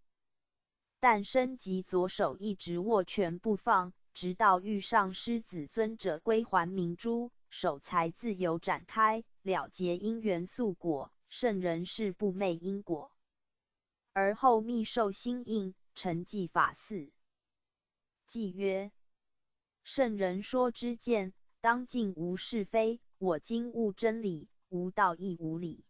诞生即左手一直握拳不放，直到遇上狮子尊者归还明珠，手才自由展开，了结因缘宿果。圣人是不昧因果。而后密受心印，承继法嗣。偈曰：圣人说知见，当尽无是非。我今悟真理，无道亦无理。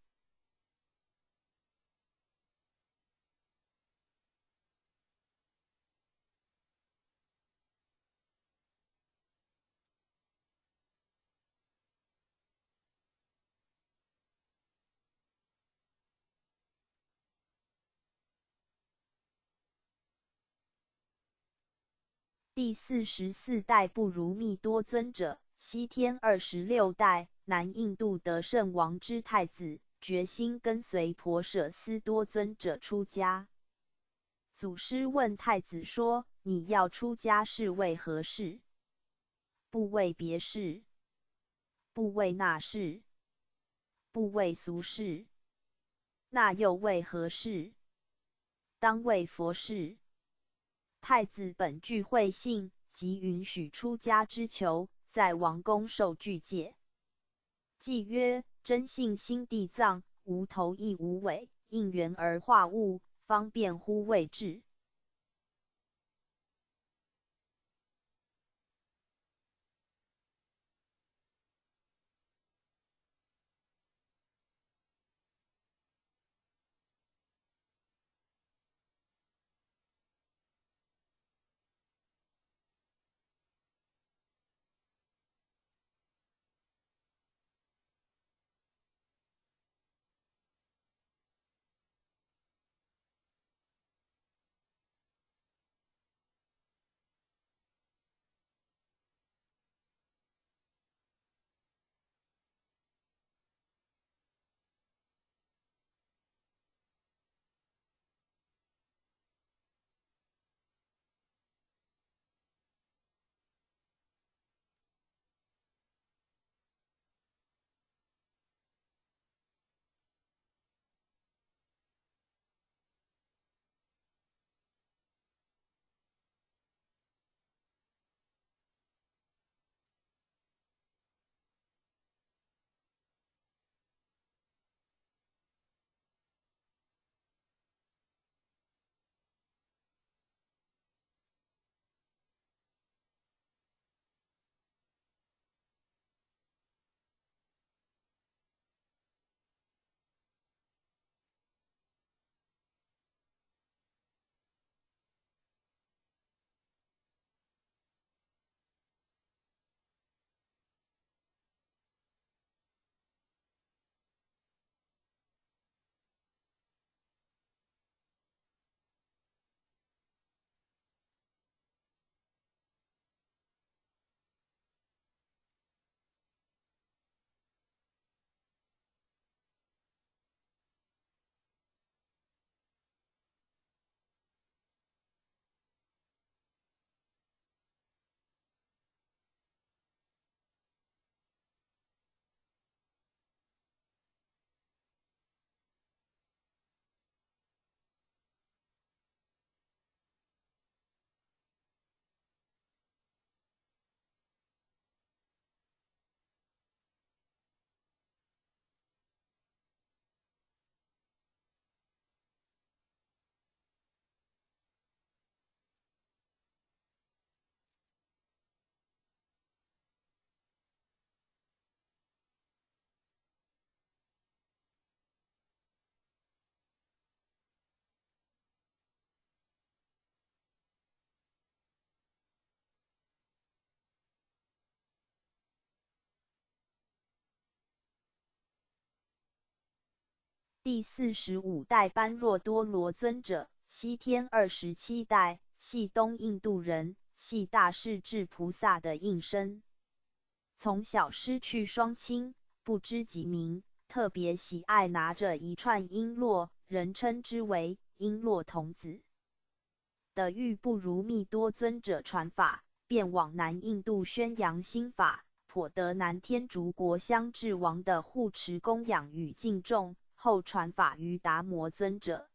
第44代不如密多尊者，西天26代，南印度得胜王之太子，决心跟随婆舍斯多尊者出家。祖师问太子说：“你要出家是为何事？不为别事，不为那事，不为俗事，那又为何事？当为佛事。”太子本具慧性，即允许出家之求，在王宫受具戒。偈曰：真性心地藏，无头亦无尾，应缘而化物，方便乎位置。第四十五代般若多罗尊者，西天二十七代，系东印度人，系大势至菩萨的应身。从小失去双亲，不知己名，特别喜爱拿着一串璎珞，人称之为璎珞童子。的欲不如密多尊者传法，便往南印度宣扬新法，颇得南天竺国相智王的护持供养与敬重。后传法于达摩尊者。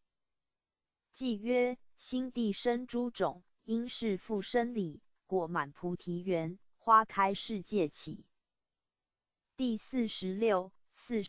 偈曰：心地生诸种，因是复生理，果满菩提园，花开世界起。第四十六、四。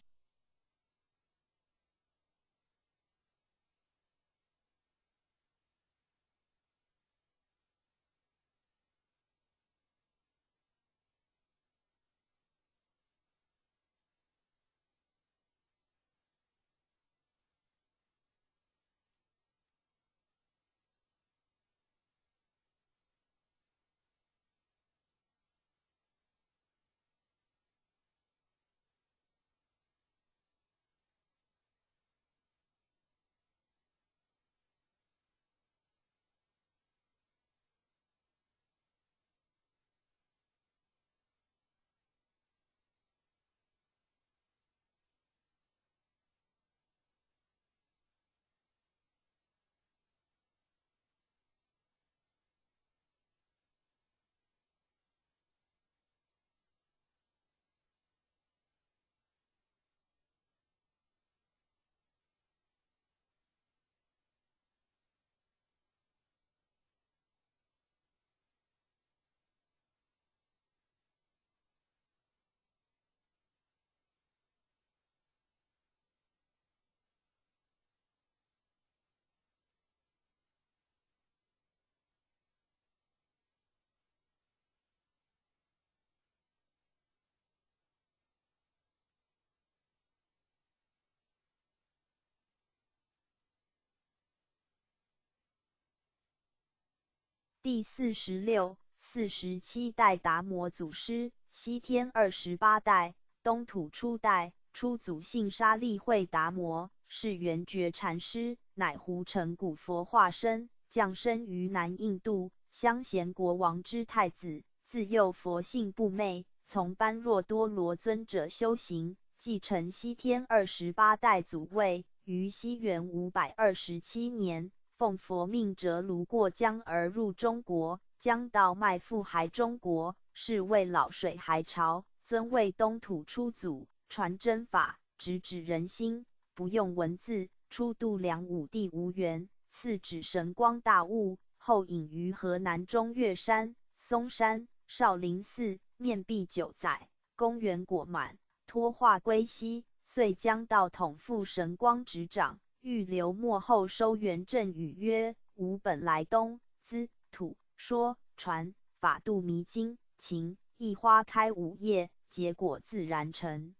第四十六、四十七代达摩祖师，西天二十八代，东土初代，初祖姓沙利惠达摩，是圆觉禅师，乃胡成古佛化身，降生于南印度香贤国王之太子，自幼佛性不昧，从般若多罗尊者修行，继承西天二十八代祖位，于西元527年。奉佛命折泸过江而入中国，将道脉复还中国，是为老水还朝，尊为东土初祖，传真法，直指人心，不用文字，初度梁武帝无缘，赐指神光大悟，后隐于河南中岳山、嵩山、少林寺，面壁九载，公元果满，脱化归西，遂将道统复神光执掌。欲留末后收元正语曰：“吾本来东资土说传法度迷经情，一花开五叶，结果自然成。”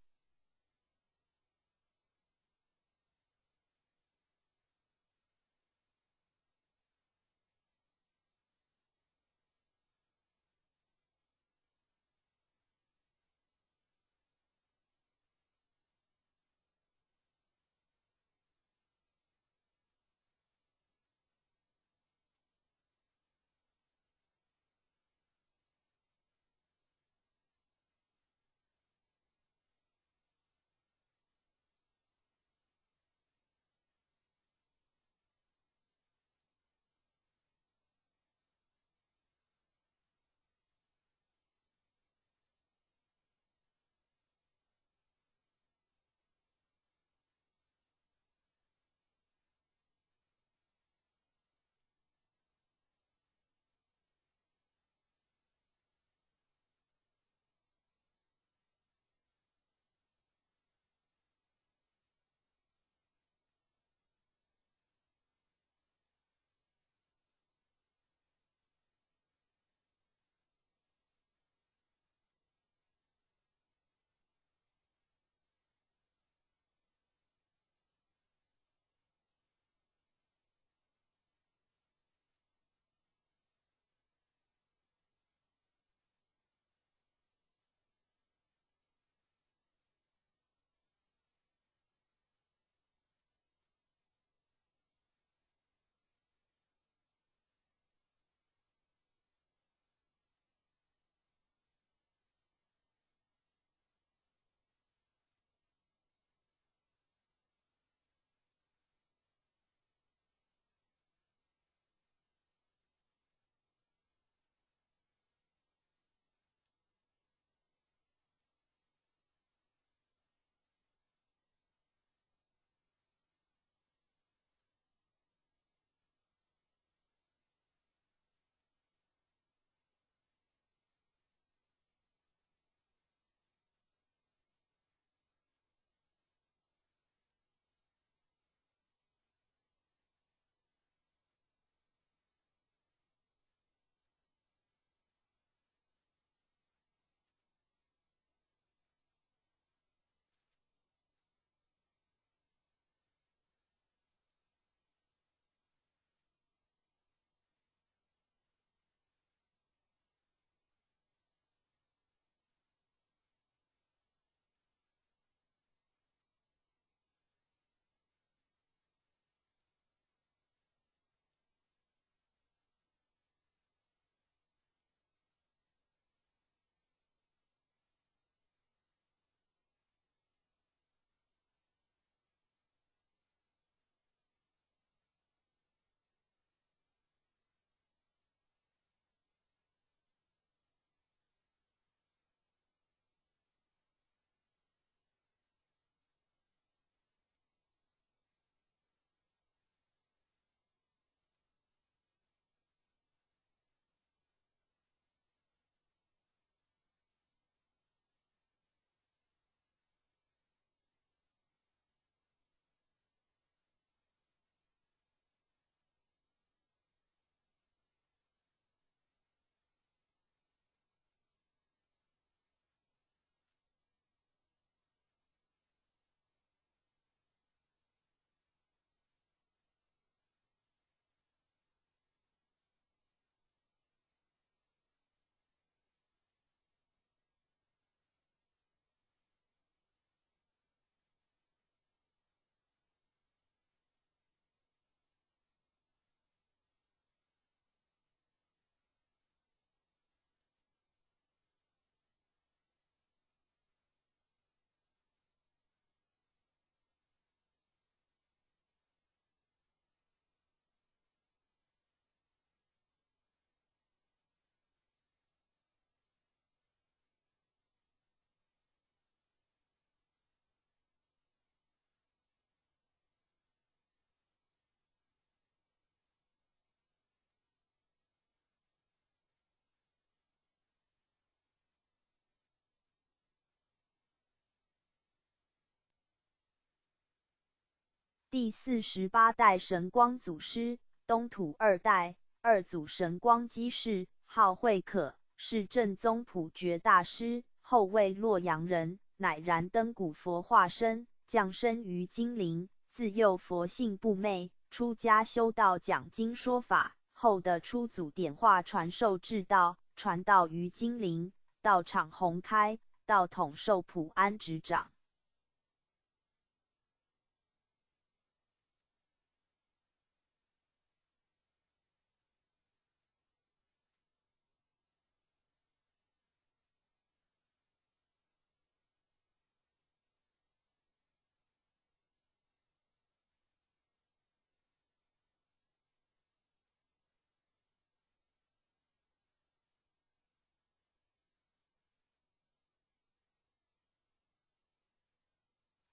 第48代神光祖师，东土二代，二祖神光居士，号慧可，是正宗普觉大师，后为洛阳人，乃燃灯古佛化身，降生于金陵，自幼佛性不昧，出家修道讲经说法，后得初祖点化传授至道，传道于金陵，道场宏开，道统受普安执掌。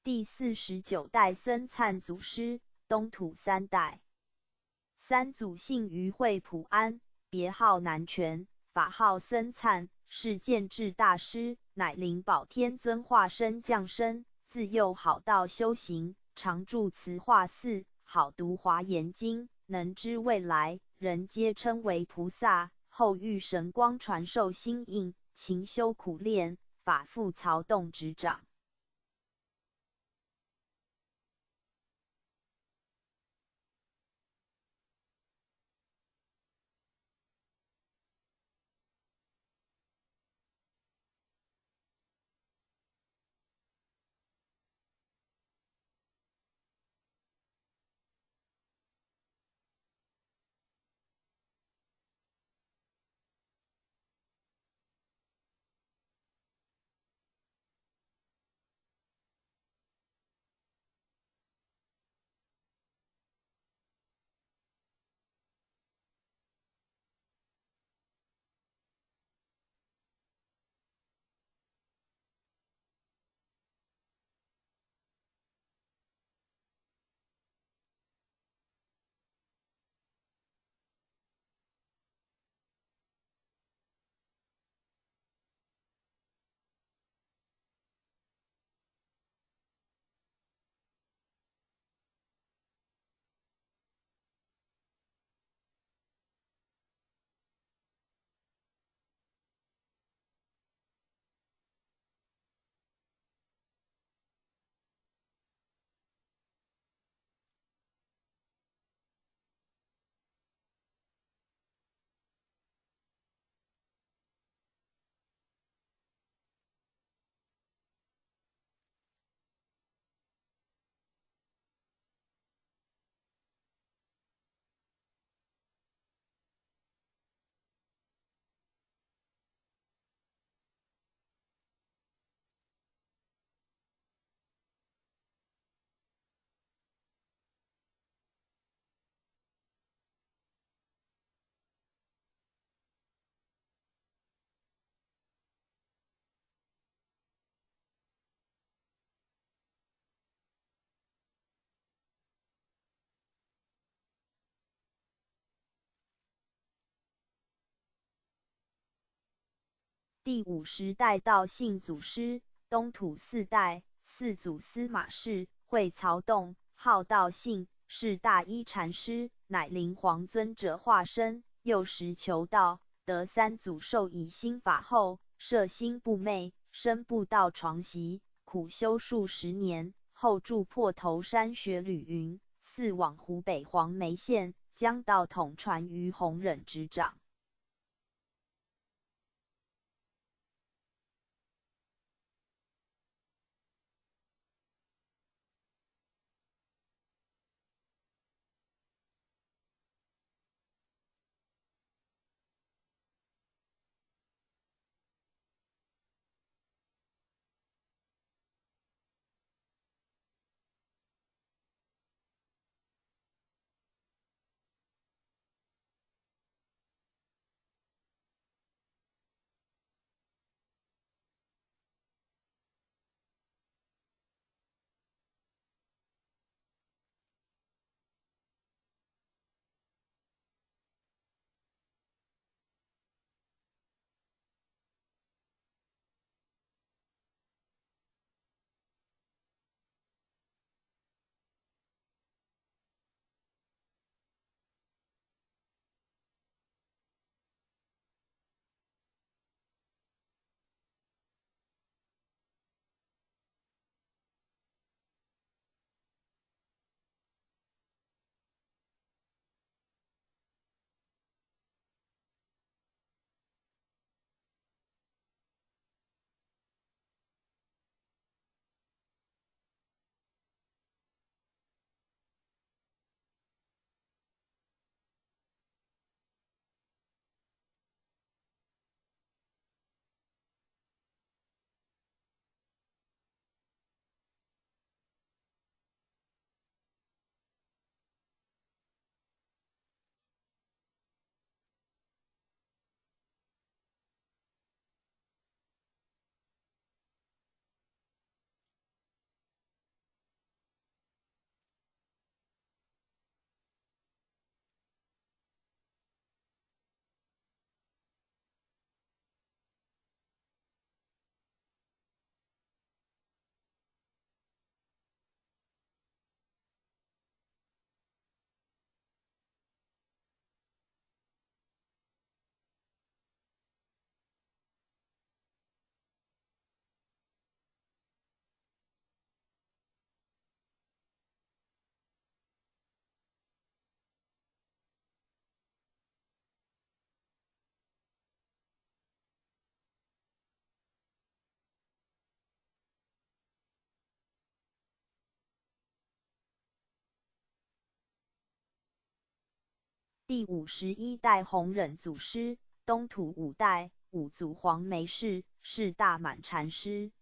第49代僧璨祖师，东土三代。三祖姓于惠普安，别号南泉，法号僧璨，是建智大师，乃灵宝天尊化身降生，自幼好道修行，常住慈化寺，好读华严经，能知未来，人皆称为菩萨。后遇神光传授心印，勤修苦练，法父曹洞执掌。第50代道信祖师，东土四代，四祖司马氏，讳曹洞，号道信，是大一禅师，乃灵皇尊者化身。幼时求道，得三祖授以心法后，摄心不昧，身不到床席，苦修数十年，后住破头山学吕云，嗣往湖北黄梅县，将道统传于弘忍执掌。第51代弘忍祖师，东土五代五祖黄梅氏，是大满禅师，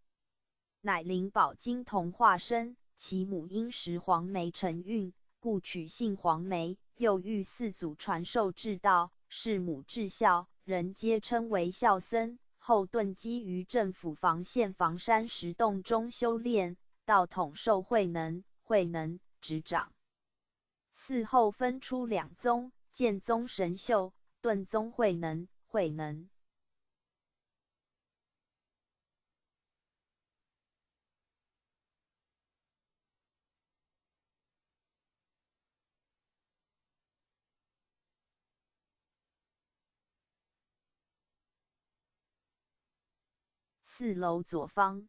乃灵宝金童化身。其母因食黄梅成孕，故取姓黄梅。又遇四祖传授至道，事母至孝，人皆称为孝僧。后遁迹于政府房县房山石洞中修炼，道统受慧能、慧能执掌。嗣后分出两宗：剑宗神秀，顿宗慧能、慧能。四楼左方，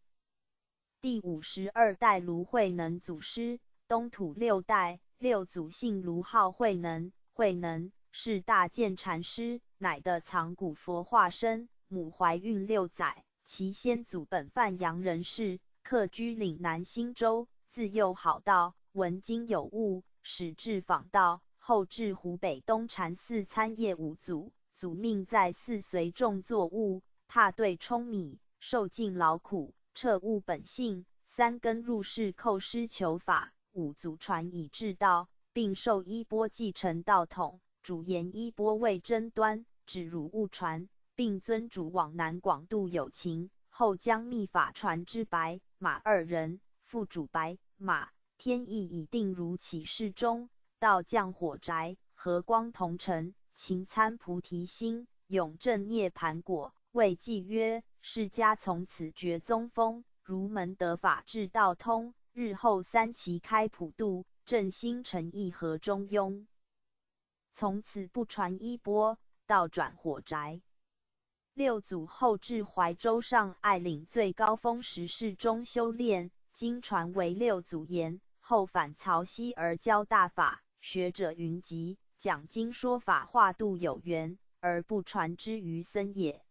第52代卢慧能祖师，东土六代六祖姓卢，号慧能，慧能是大建禅师，乃的藏古佛化身。母怀孕6载，其先祖本范阳人士，客居岭南新州，自幼好道，闻经有悟，始至访道，后至湖北东禅寺参谒五祖，祖命在寺随众作物，踏对舂米。受尽劳苦，彻悟本性，三根入世叩师求法，五祖传以至道，并授衣钵继承道统，主言衣钵为争端，指汝勿传，并遵嘱往南广度有情，后将秘法传之白马二人，复主白马天意已定，如启示中道降火宅，和光同尘，勤参菩提心，永证涅盘果。为记曰：释迦从此绝宗风，儒门得法至道通。日后三期开普度，正心诚意和中庸。从此不传衣钵，道转火宅。六祖后至怀州上爱岭最高峰石室中修炼，经传为六祖言。后返曹溪而教大法，学者云集，讲经说法，化度有缘，而不传之于僧也。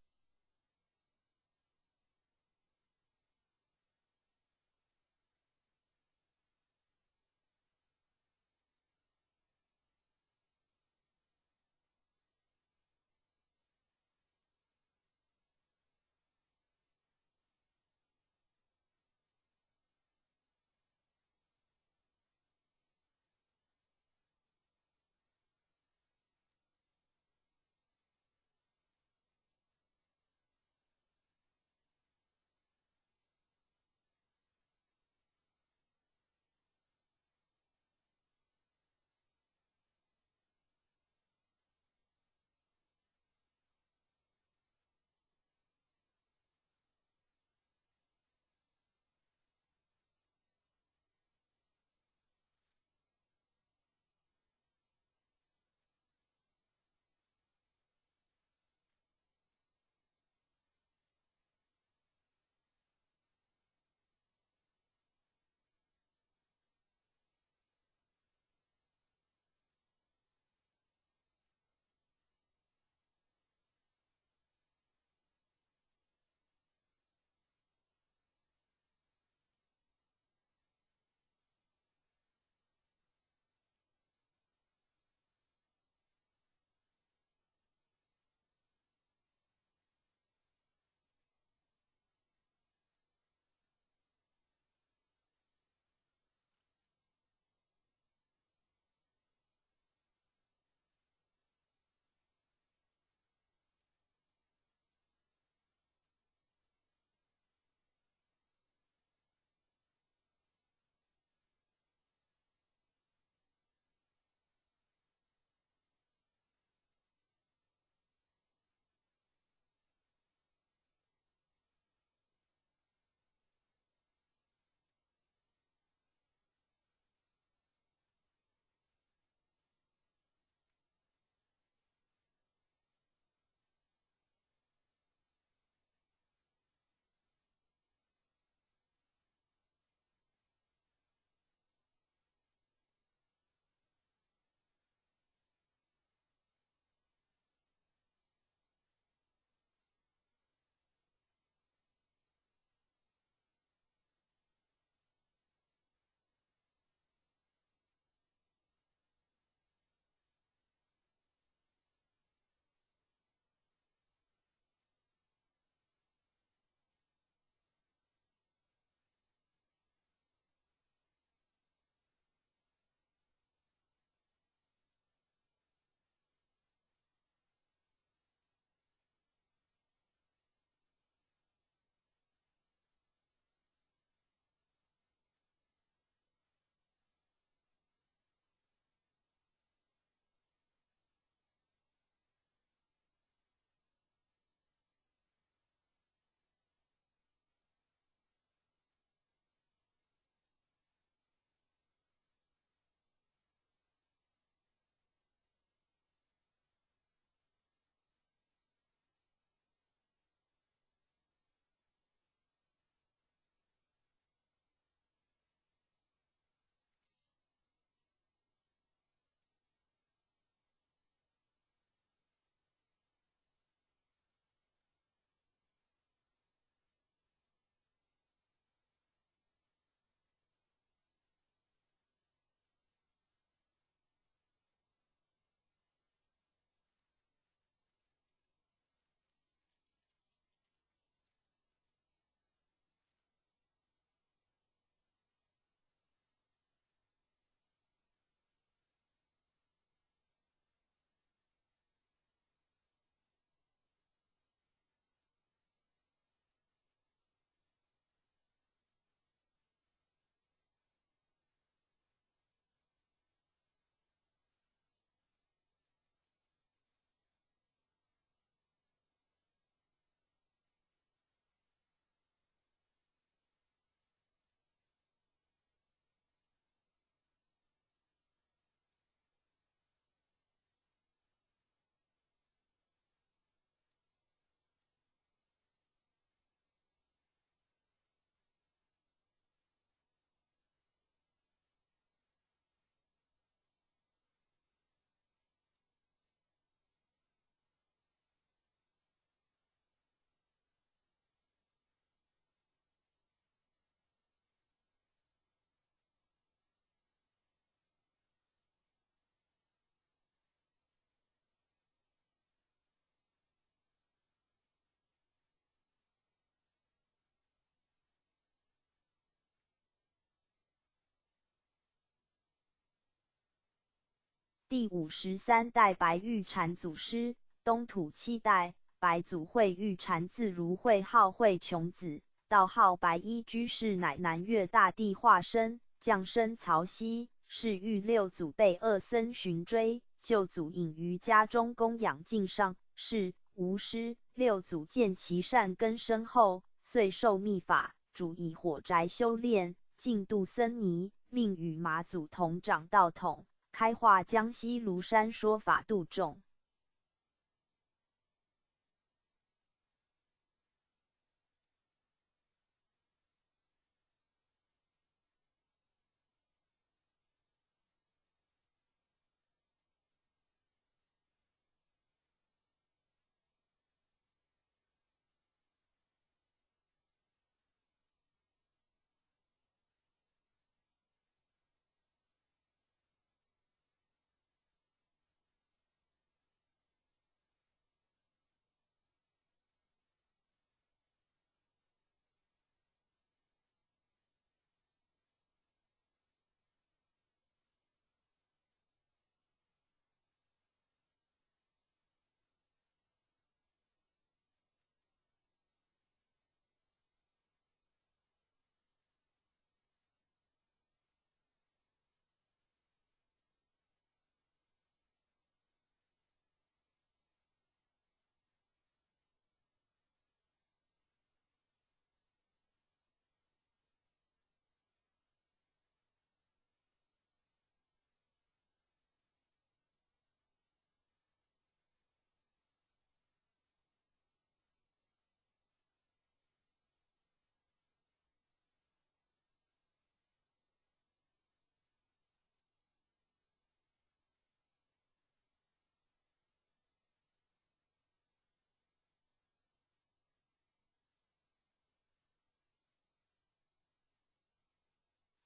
第53代白玉禅祖师，东土七代，白祖慧玉禅字如慧，号慧琼子，道号白衣居士，乃南岳大帝化身，降生曹溪，是遇六祖被恶僧寻追，救祖隐于家中供养敬上，是无师。六祖见其善根深厚，遂授密法，主以火宅修炼，净度僧尼，命与马祖同掌道统，开化江西庐山说法度众。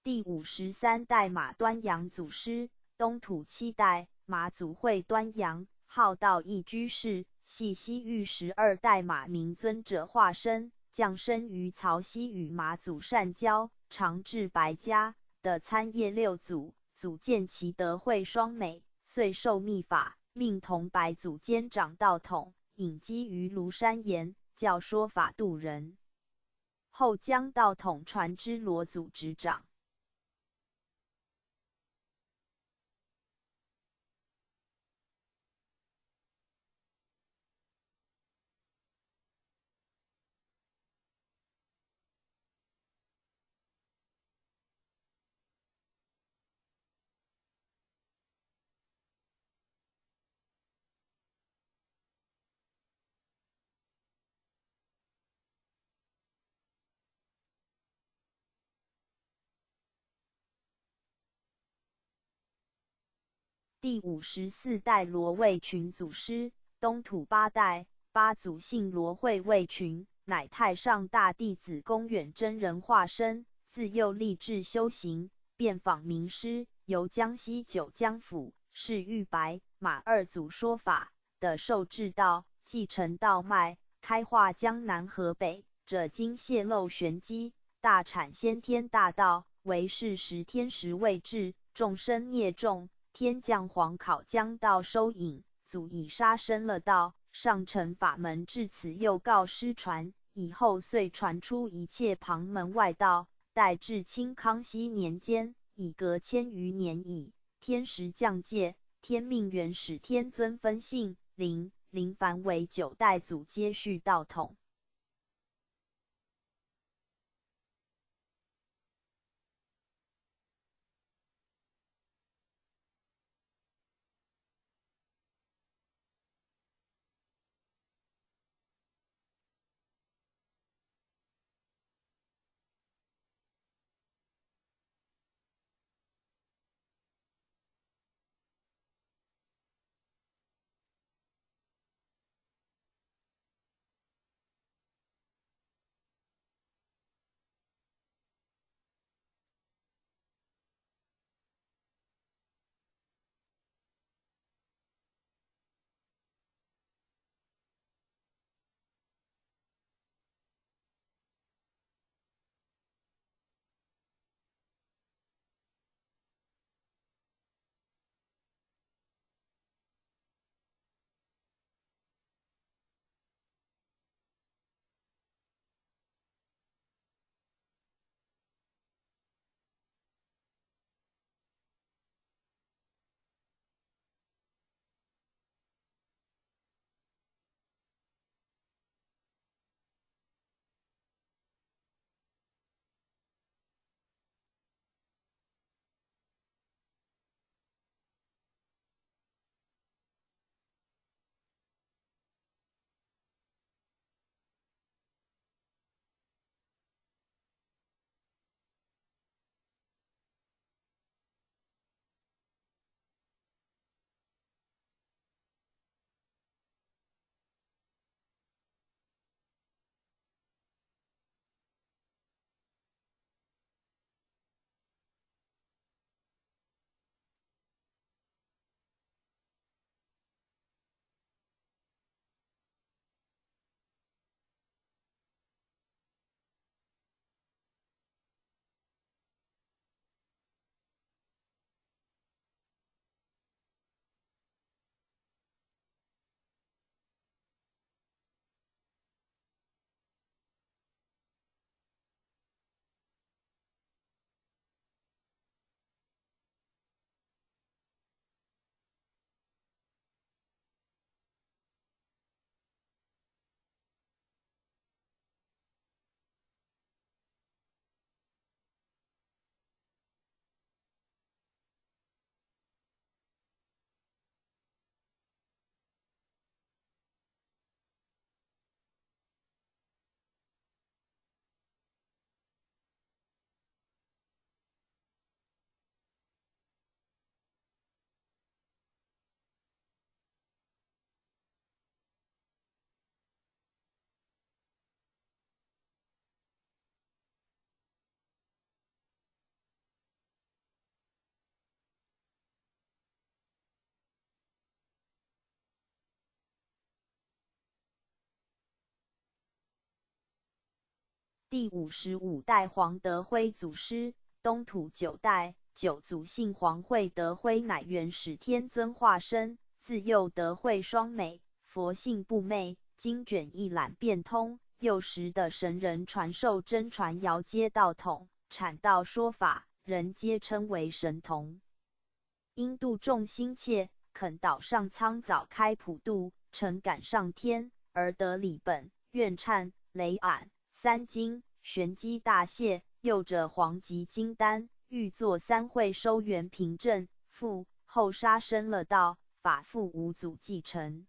第53代马端阳祖师，东土七代，马祖会端阳，号道义居士，系西域12代马明尊者化身，降生于曹溪，与马祖善交，常至白家的参谒六祖，祖见其德慧双美，遂授密法，命同白祖兼掌道统，隐居于庐山岩，教说法度人。后将道统传之罗祖执掌。第54代罗卫群祖师，东土八代，八祖姓罗讳卫群，乃太上大弟子公远真人化身，自幼立志修行，遍访名师，由江西九江府是玉白马二祖说法的受制道，继承道脉，开化江南河北，者经泄露玄机，大阐先天大道，为是时天时未至，众生孽众。天降皇考将道收引，祖以杀生了道，上乘法门至此又告失传，以后遂传出一切旁门外道。待至清康熙年间，已隔千余年矣。天时降界，天命元始天尊分姓林，林凡为九代祖接续道统。第55代黄德辉祖师，东土九代九祖姓黄惠德辉，乃元始天尊化身，自幼德慧双美，佛性不昧，经卷一览便通。幼时的神人传授真传遥阶道统，阐道说法，人皆称为神童。因度众心切，肯岛上苍早开普度，诚感上天，而得礼本、愿忏、雷俺三经，玄机大谢。又者黄极金丹，欲作三会收元凭证，复后杀生了道，法复无祖继承。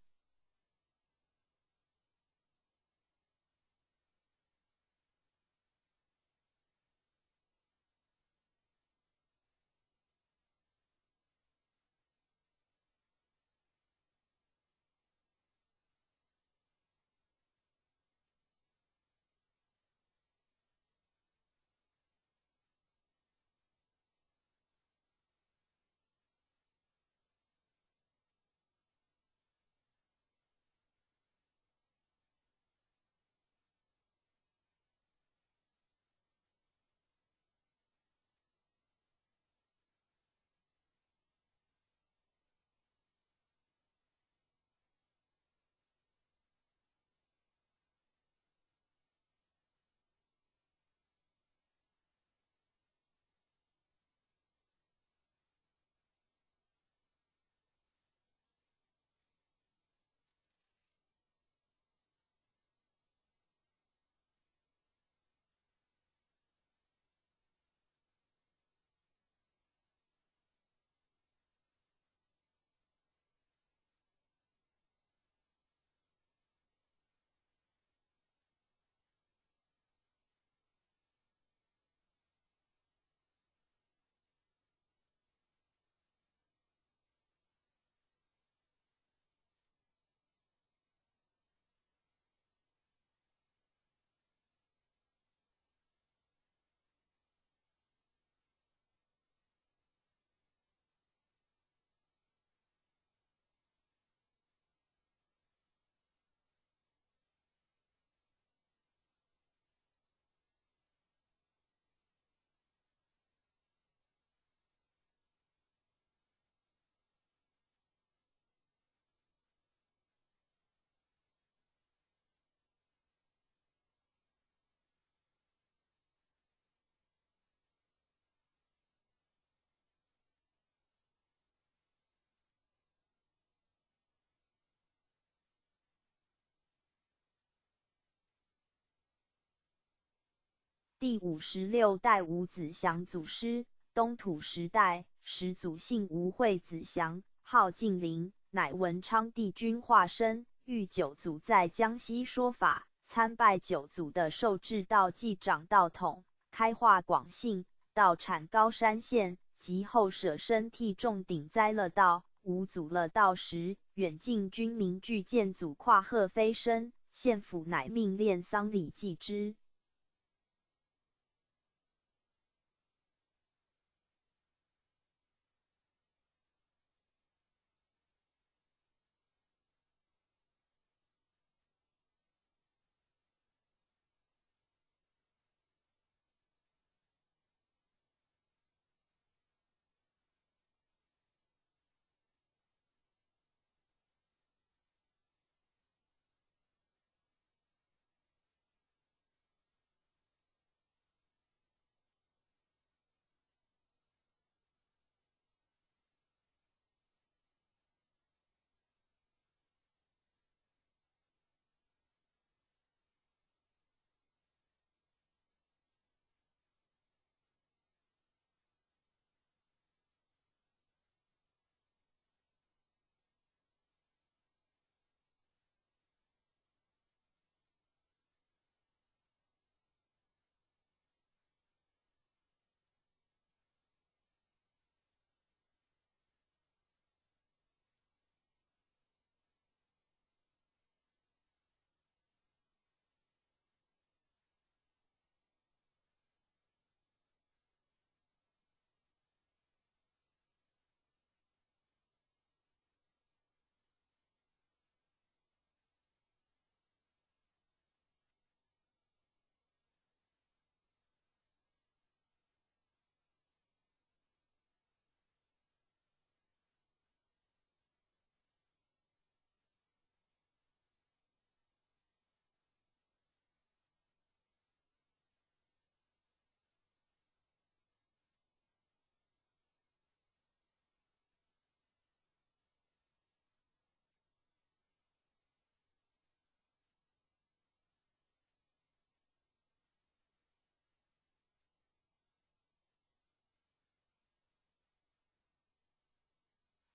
第56代吴子祥祖师，东土时代，始祖姓吴，讳子祥，号净灵，乃文昌帝君化身，遇九祖在江西说法，参拜九祖的受制道济长道统，开化广信，道产高山县，及后舍身替众顶栽了道。五祖了道时，远近军民俱见祖跨鹤飞升，县府乃命练丧礼祭之。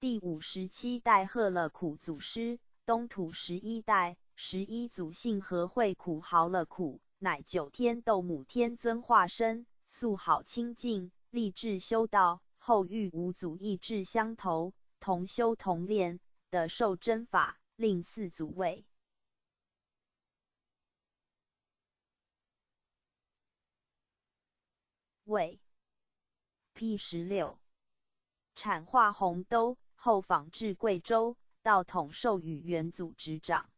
第57代赫勒苦祖师，东土11代11祖姓何惠苦豪勒苦，乃九天斗姆天尊化身，素好清净，立志修道，后遇五祖意志相投，同修同炼，得受真法，令四祖为为 P 16产化洪都。后访至贵州，道统授予元祖执掌。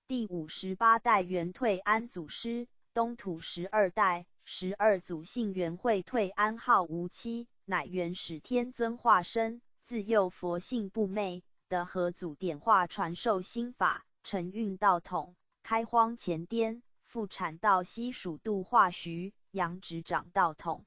第58代元退安祖师，东土12代12祖姓元会退安号无期，乃元始天尊化身，自幼佛性不昧，得何祖点化传授心法，承运道统，开荒前滇，复产道西蜀度化徐阳执掌道统。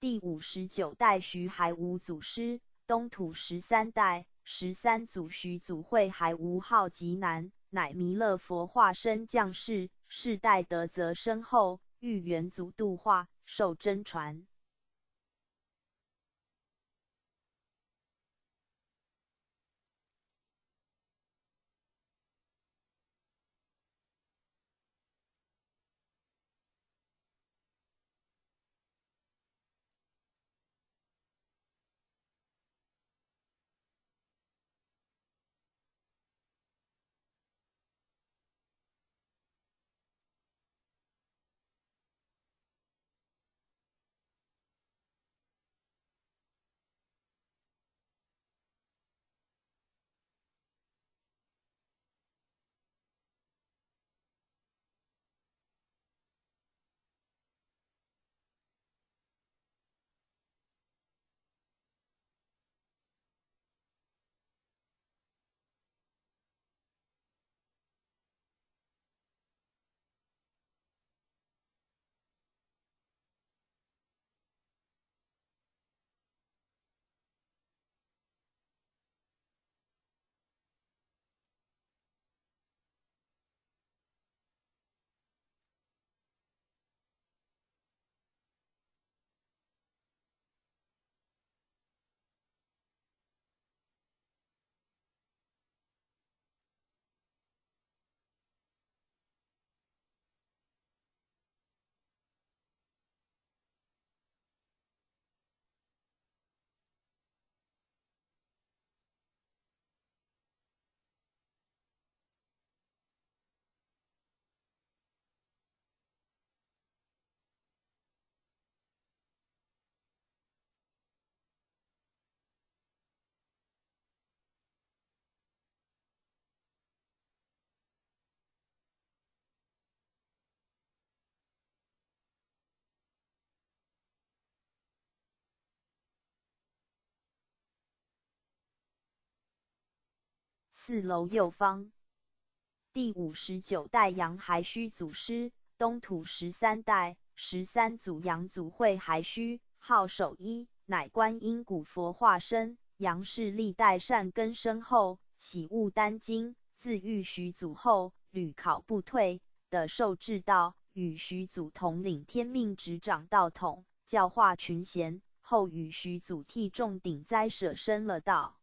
第59代徐海武祖师，东土十三代十三祖徐祖慧还无号极南，乃弥勒佛化身降世，世代德泽深厚，遇元祖度化，受真传。四楼右方，第59代杨还须祖师，东土十三代十三祖杨祖慧还须，号守一，乃观音古佛化身。杨氏历代善根深厚，喜悟丹经，自遇徐祖后，屡考不退，的受至道，与徐祖同领天命，执掌道统，教化群贤。后与徐祖替众顶灾舍身了道。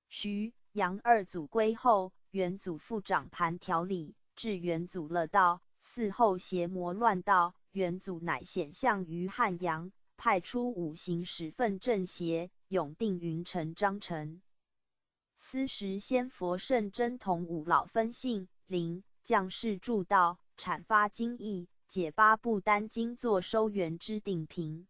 徐杨二祖归后，元祖复掌盘调理，至元祖了道，嗣后邪魔乱道，元祖乃显相于汉阳，派出五行使奋正邪，永定云城章程。斯时仙佛圣真同五老分信灵降世助道，阐发经义，解八部丹经，作收圆之定评。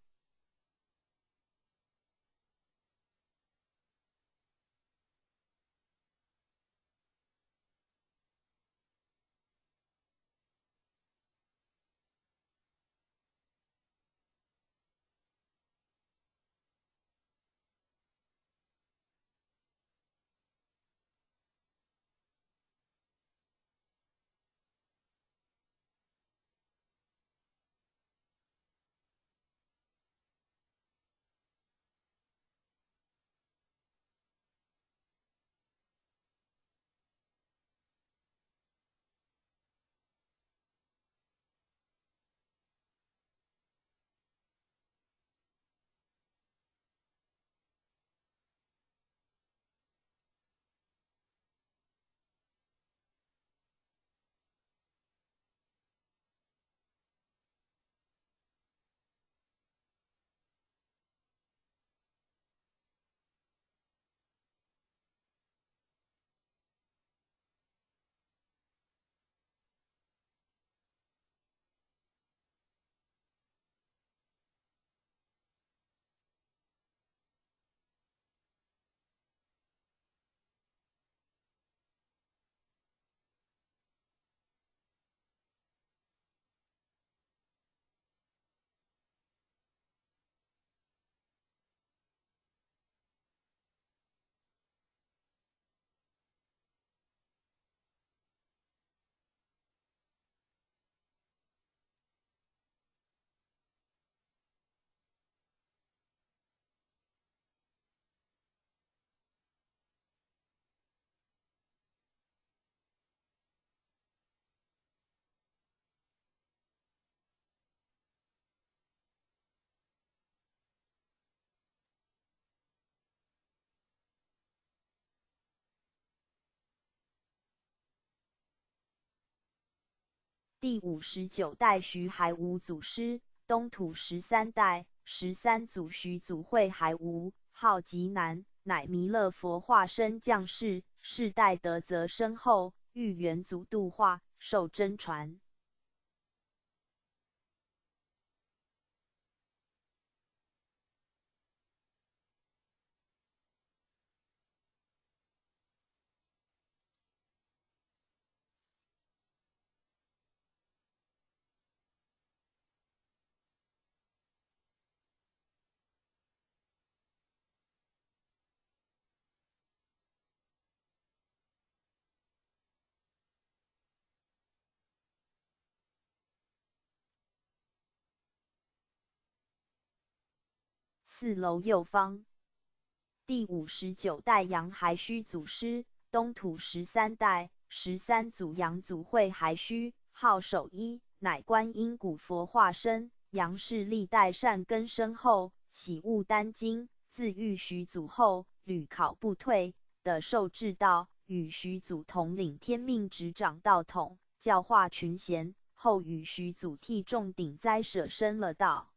第59代徐海吾祖师，东土十三代十三祖徐祖慧海吾，号极南，乃弥勒佛化身降世，世代德泽深厚，遇元祖度化，受真传。四楼右方，第59代杨还须祖师，东土十三代十三祖杨祖慧还须，号守一，乃观音古佛化身。杨氏历代善根深厚，喜悟丹经，自遇徐祖后，屡考不退，得受至道，与徐祖同领天命，执掌道统，教化群贤。后与徐祖替众顶灾舍身了道。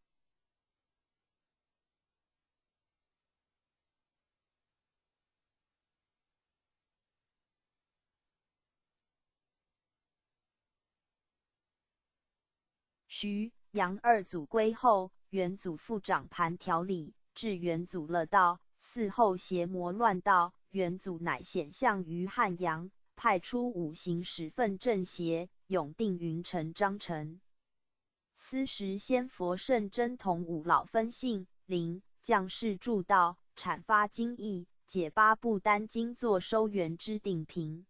徐、杨二祖归后，元祖复掌盘调理，至元祖乐道，嗣后邪魔乱道，元祖乃显相于汉阳，派出五行使奋正邪，永定云城章程。斯时仙佛圣真同五老分信灵降世助道，阐发经义，解八部丹经作收圆之定评。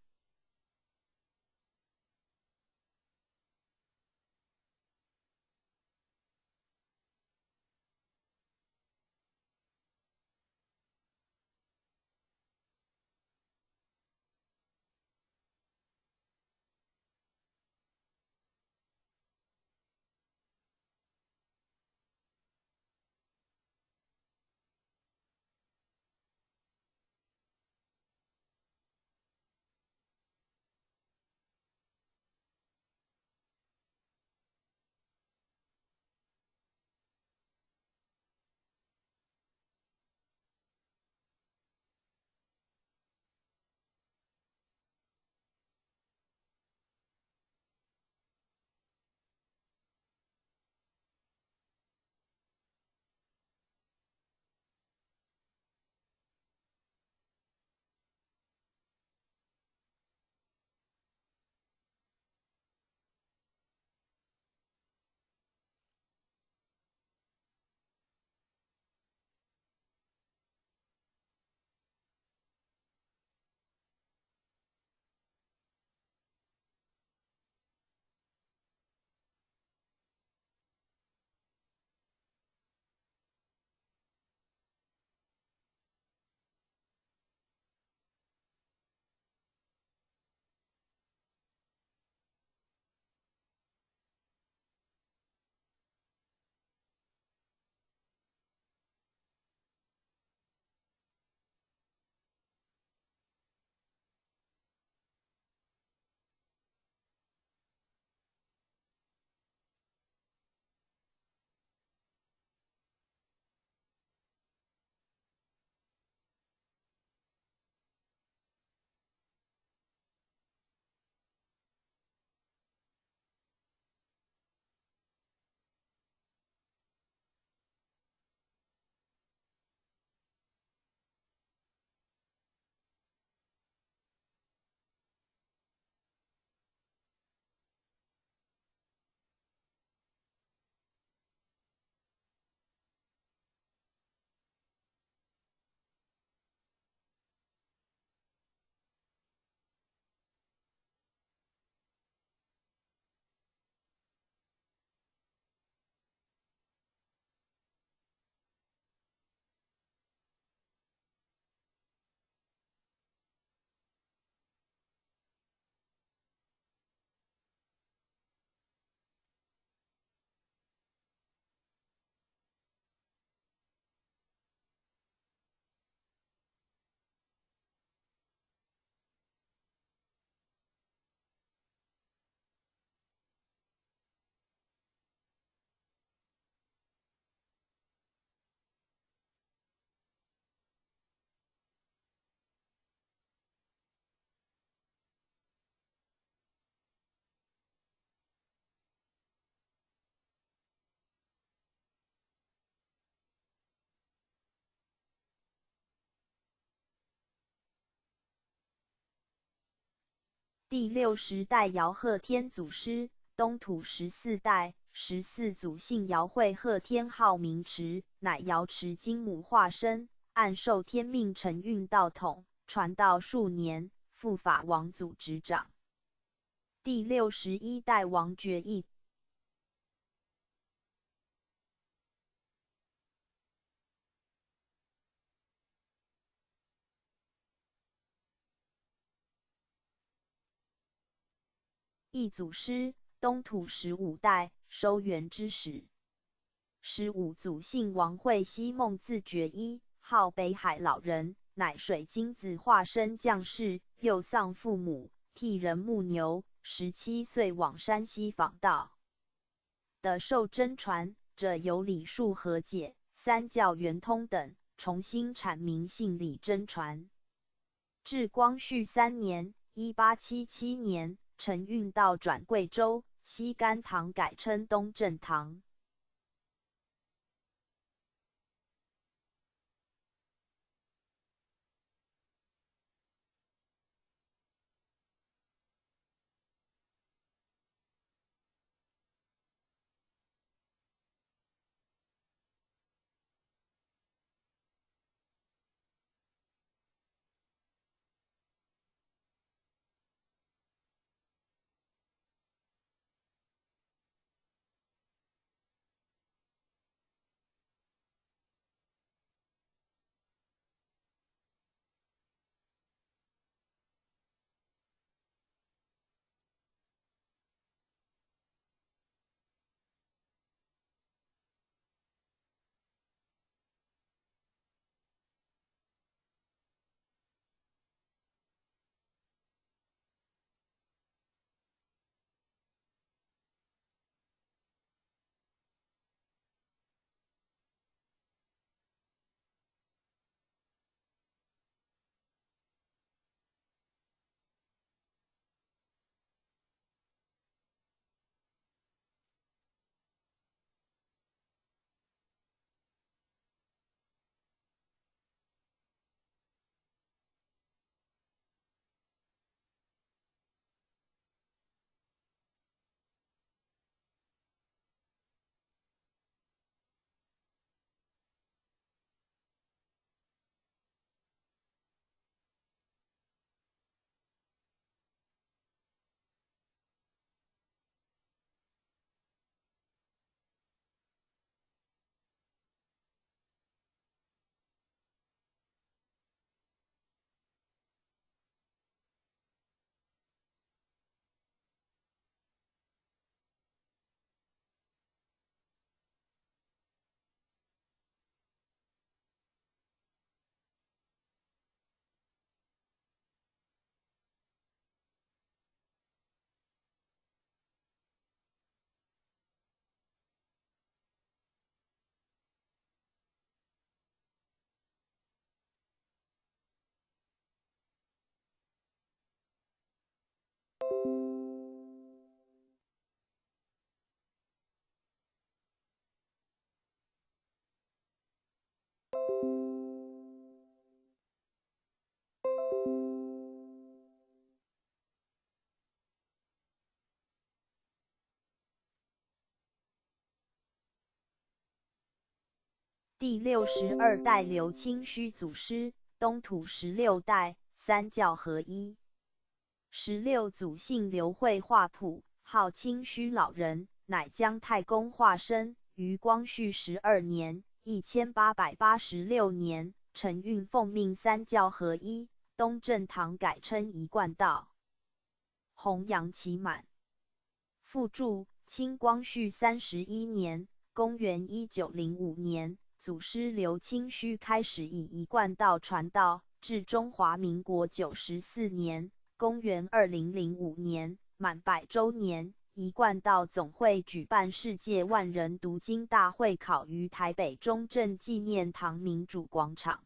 第六十代姚鹤天祖师，东土十四代十四祖姓姚讳鹤天，号明池，乃瑶池金母化身，按受天命承运道统，传道数年，复法王祖执掌。第61代王觉义祖师，东土15代，收元之始。15祖姓王讳希孟，字觉一，号北海老人，乃水晶子化身降世，幼丧父母，替人牧牛。17岁往山西访道的受真传者有李树和解、三教圆通等，重新阐明信理真传。至光绪三年（1877年），陈运道转贵州，西甘堂改称东正堂。第62代刘清虚祖师，东土16代，三教合一。16祖姓刘讳化普，号清虚老人，乃姜太公化身。于光绪十二年（1886年），陈运奉命三教合一，东正堂改称一贯道，弘扬期满。附注：清光绪31年（公元1905年）。祖师刘清虚开始以一贯道传道，至中华民国94年（公元2005年）满100周年，一贯道总会举办世界万人读经大会考于台北中正纪念堂民主广场。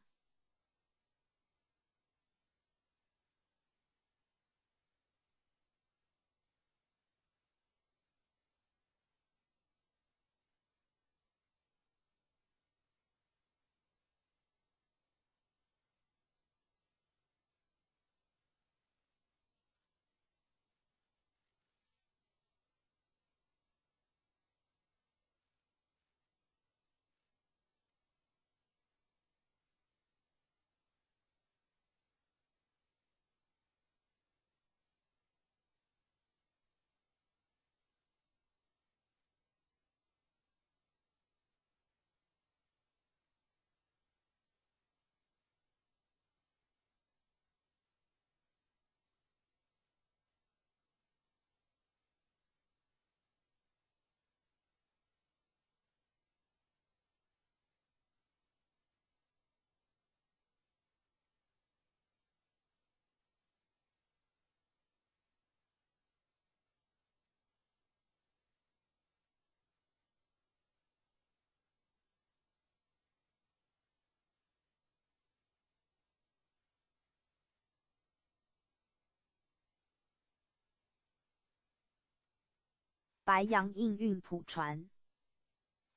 白杨应运普传。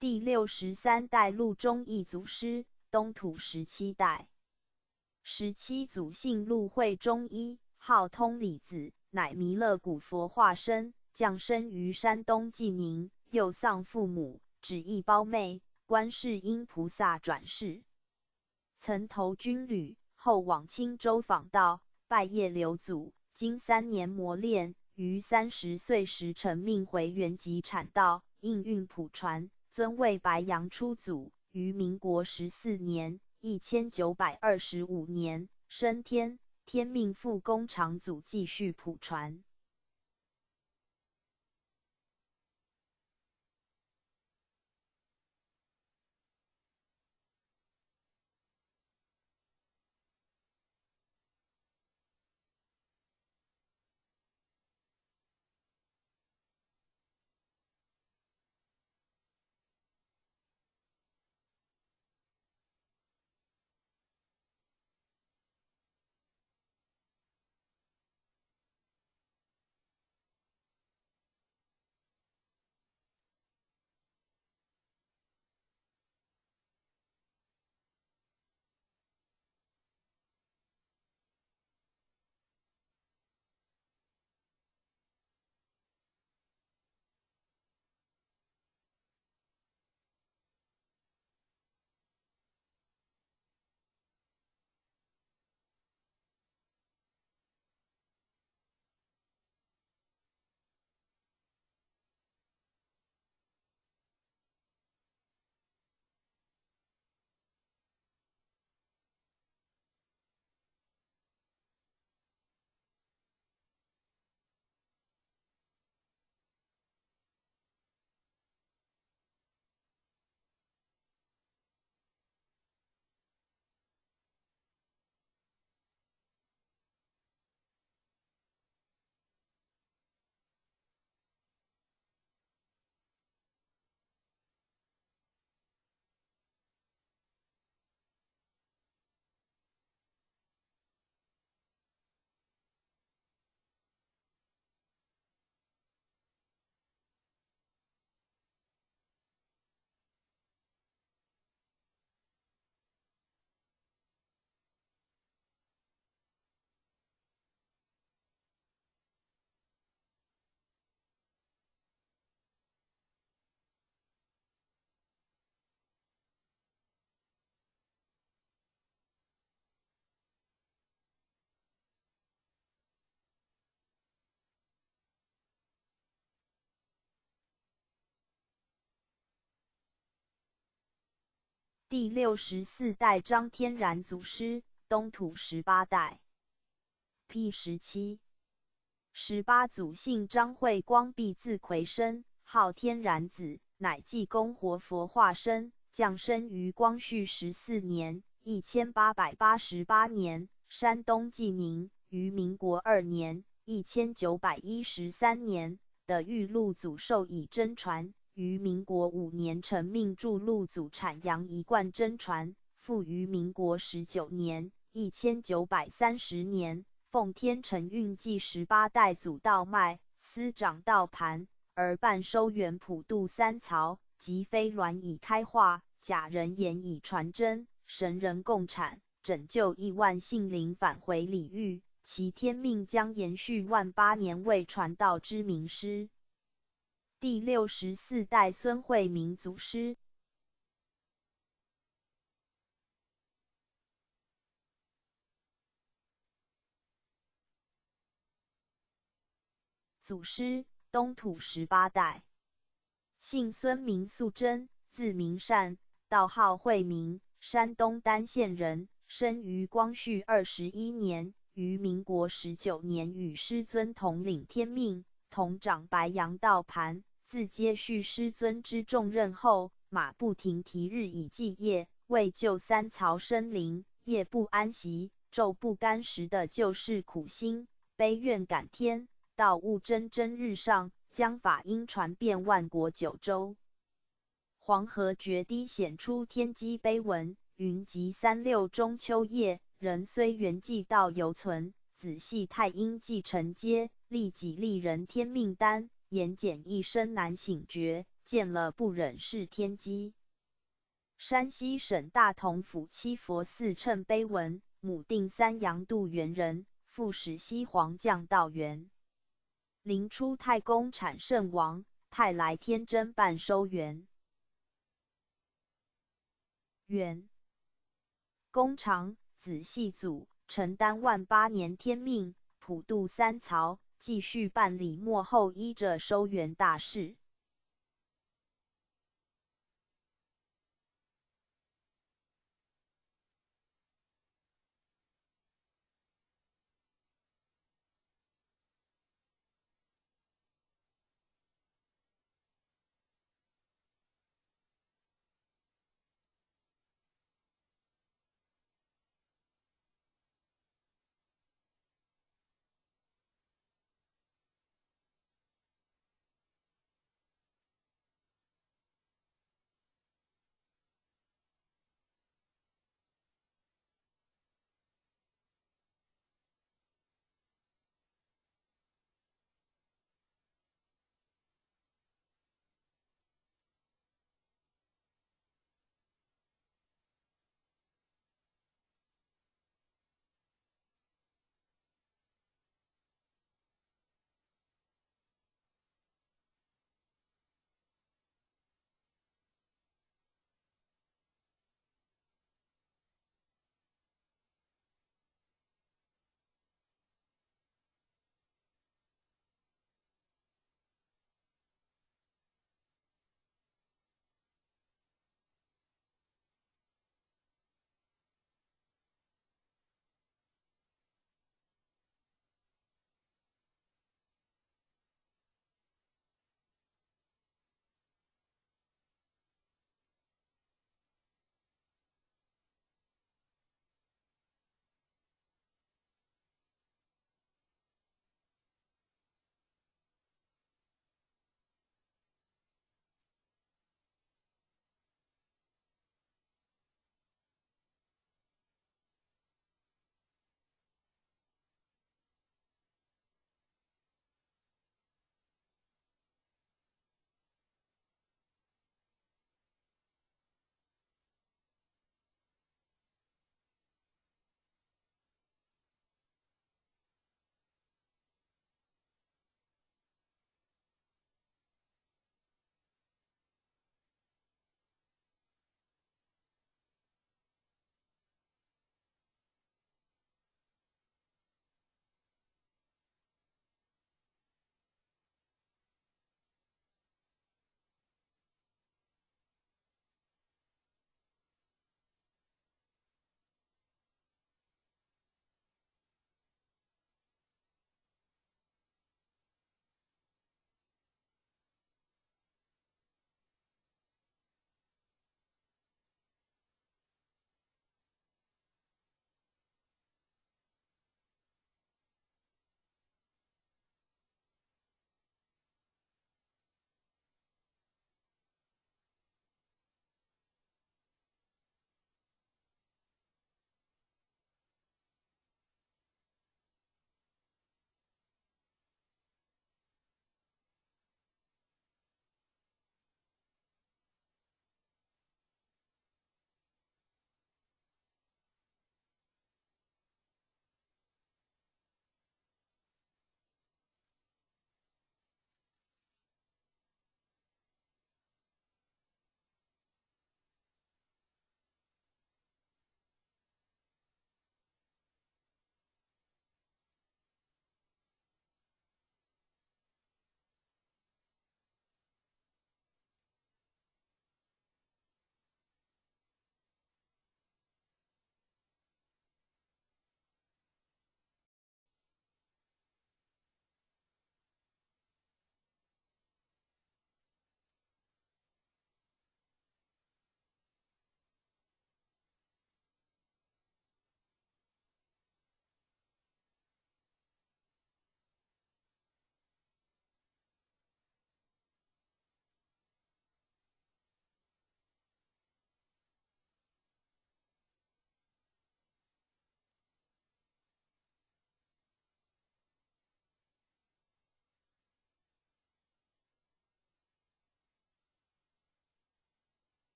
第六十三代陆忠义祖师，东土十七代。十七祖姓陆讳忠一，号通理子，乃弥勒古佛化身，降生于山东济宁，幼丧父母，只一胞妹，观世音菩萨转世。曾投军旅，后往青州访道，拜谒刘祖，经3年磨练，于30岁时承命回原籍阐道，应运普传，尊为白杨初祖。于民国14年（1925年）升天，天命复宫长祖继续普传。第六十四代张天然祖师，东土18代。P 17，18祖姓张讳光弼，字奎生，号天然子，乃济公活佛化身，降生于光绪十四年（1888年），山东济宁。于民国二年（1913年）的玉禄祖授以真传。于民国五年承命助禄祖阐扬一贯真传，复于民国十九年（1930年）奉天承运继18代祖道脉，司掌道盘，而办收元普渡三曹，及飞鸾以开化，假人言以传真，神人共产，拯救亿万性灵返回礼域，其天命将延续万八年未传道之名师。第六十四代孙惠明祖师。祖师，东土十八代，姓孙名素贞，字明善，道号惠明，山东单县人，生于光绪21年，于民国十九年与师尊同领天命，同掌白杨道盘。自接续师尊之重任后，马不停蹄，日以继夜，为救三曹生灵，夜不安席，昼不甘食的救世苦心，悲愿感天，道物蒸蒸日上，将法音传遍万国九州。黄河决堤显出天机碑文，云集三六中秋夜，人虽圆寂道犹存，子系太阴继承阶，立己立人天命丹。言简意深难醒觉，见了不忍视天机。山西省大同府七佛寺称碑文，母定三杨渡元人，父始西皇将道元。灵出太公产圣王，泰来天真半收元。元弓长，子系祖，承担万八年天命，普渡三曹，继续办理末后依着收元大事。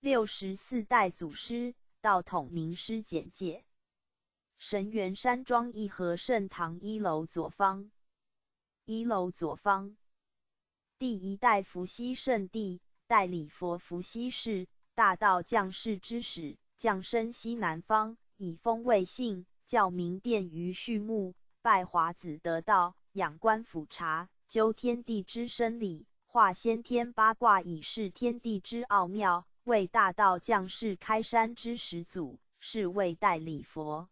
64代祖师道统名师简介。神元山庄义和圣堂一楼左方。一楼左方。第一代伏羲圣帝，代礼佛伏羲氏，大道降世之始，降生西南方，以风为姓，教明殿于畜牧，拜华子得道，仰观俯察，究天地之生理，化先天八卦以示天地之奥妙，为大道降世开山之始祖，是谓代礼佛。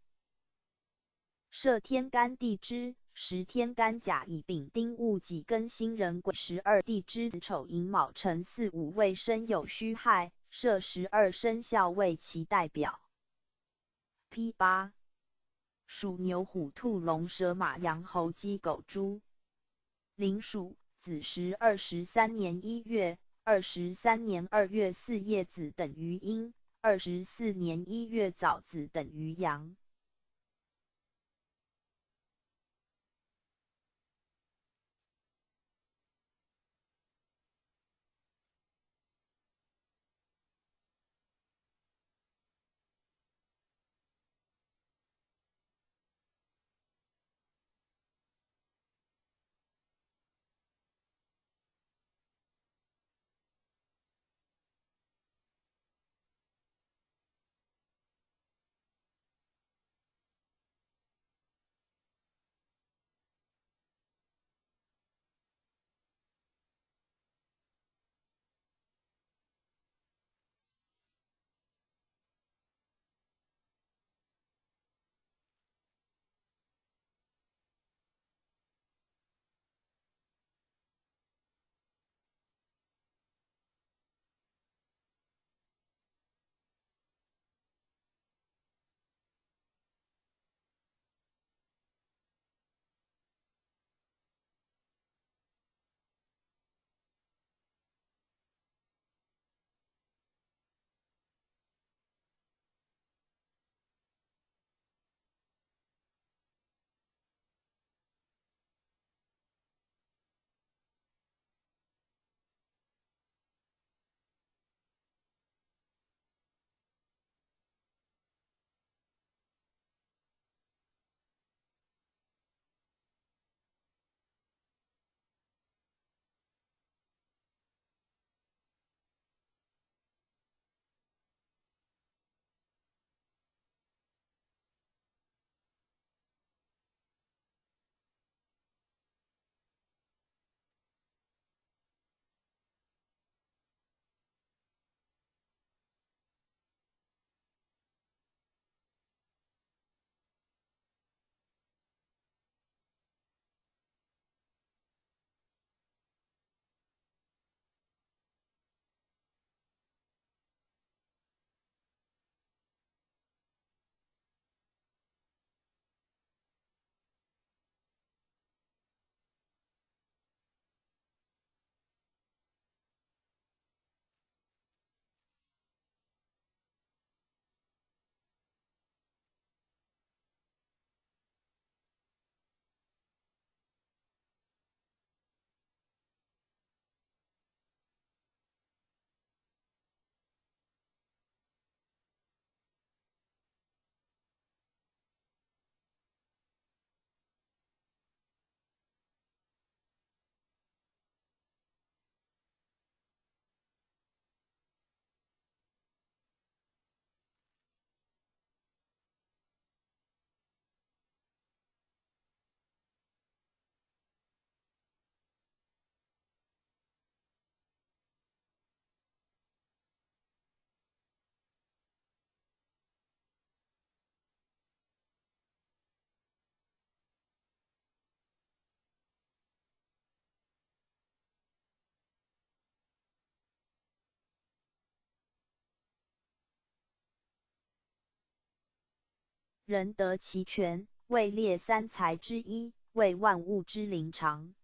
设天干地支，时天干甲乙丙丁戊己庚辛壬癸12地支子丑寅卯辰巳午未申酉戌亥，设12生肖为其代表。P8，属牛虎兔龙蛇马羊猴鸡狗猪。灵鼠，子时23年1月，23年2月四叶子等于阴，24年1月早子等于阳。人得其全，位列三才之一，为万物之灵长。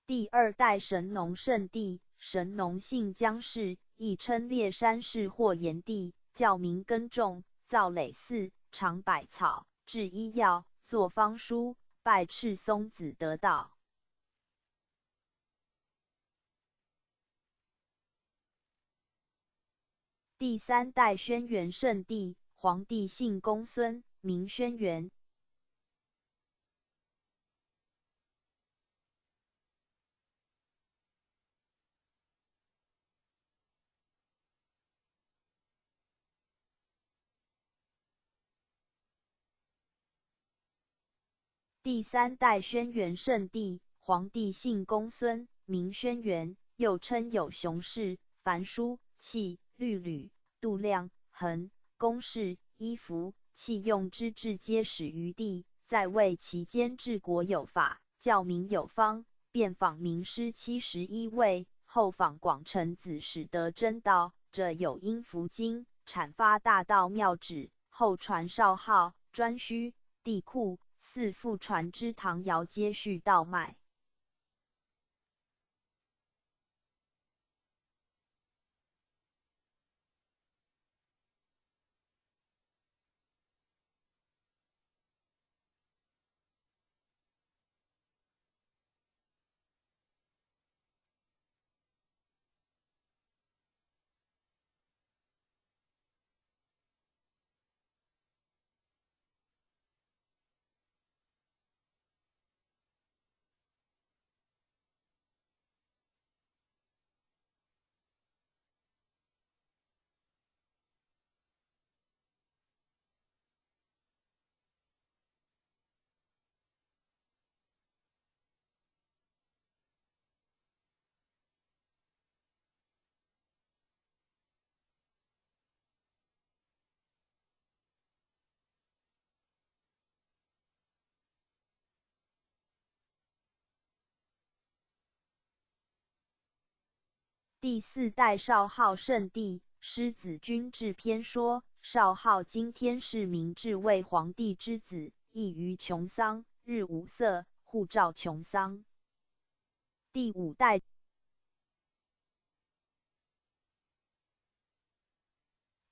第二代神农圣帝，神农姓姜氏，亦称烈山氏或炎帝，教民耕种，造耒耜，尝百草，制医药，作方书，拜赤松子得道。第三代轩辕圣帝，皇帝姓公孙，名轩辕。第三代轩辕圣帝，皇帝姓公孙，名轩辕，又称有熊氏、凡书、契、律吕、度量、衡、公式、衣服、器用之制皆始于帝。在位期间治国有法，教民有方，遍访名师71位，后访广成子始得真道。这有阴符经，阐发大道妙旨，后传少昊、颛顼、帝喾。四父传之唐尧接续道脉。第四代少昊圣帝，狮子君制篇说，少昊今天是明治为皇帝之子，异于穷桑，日无色，护照穷桑。第五代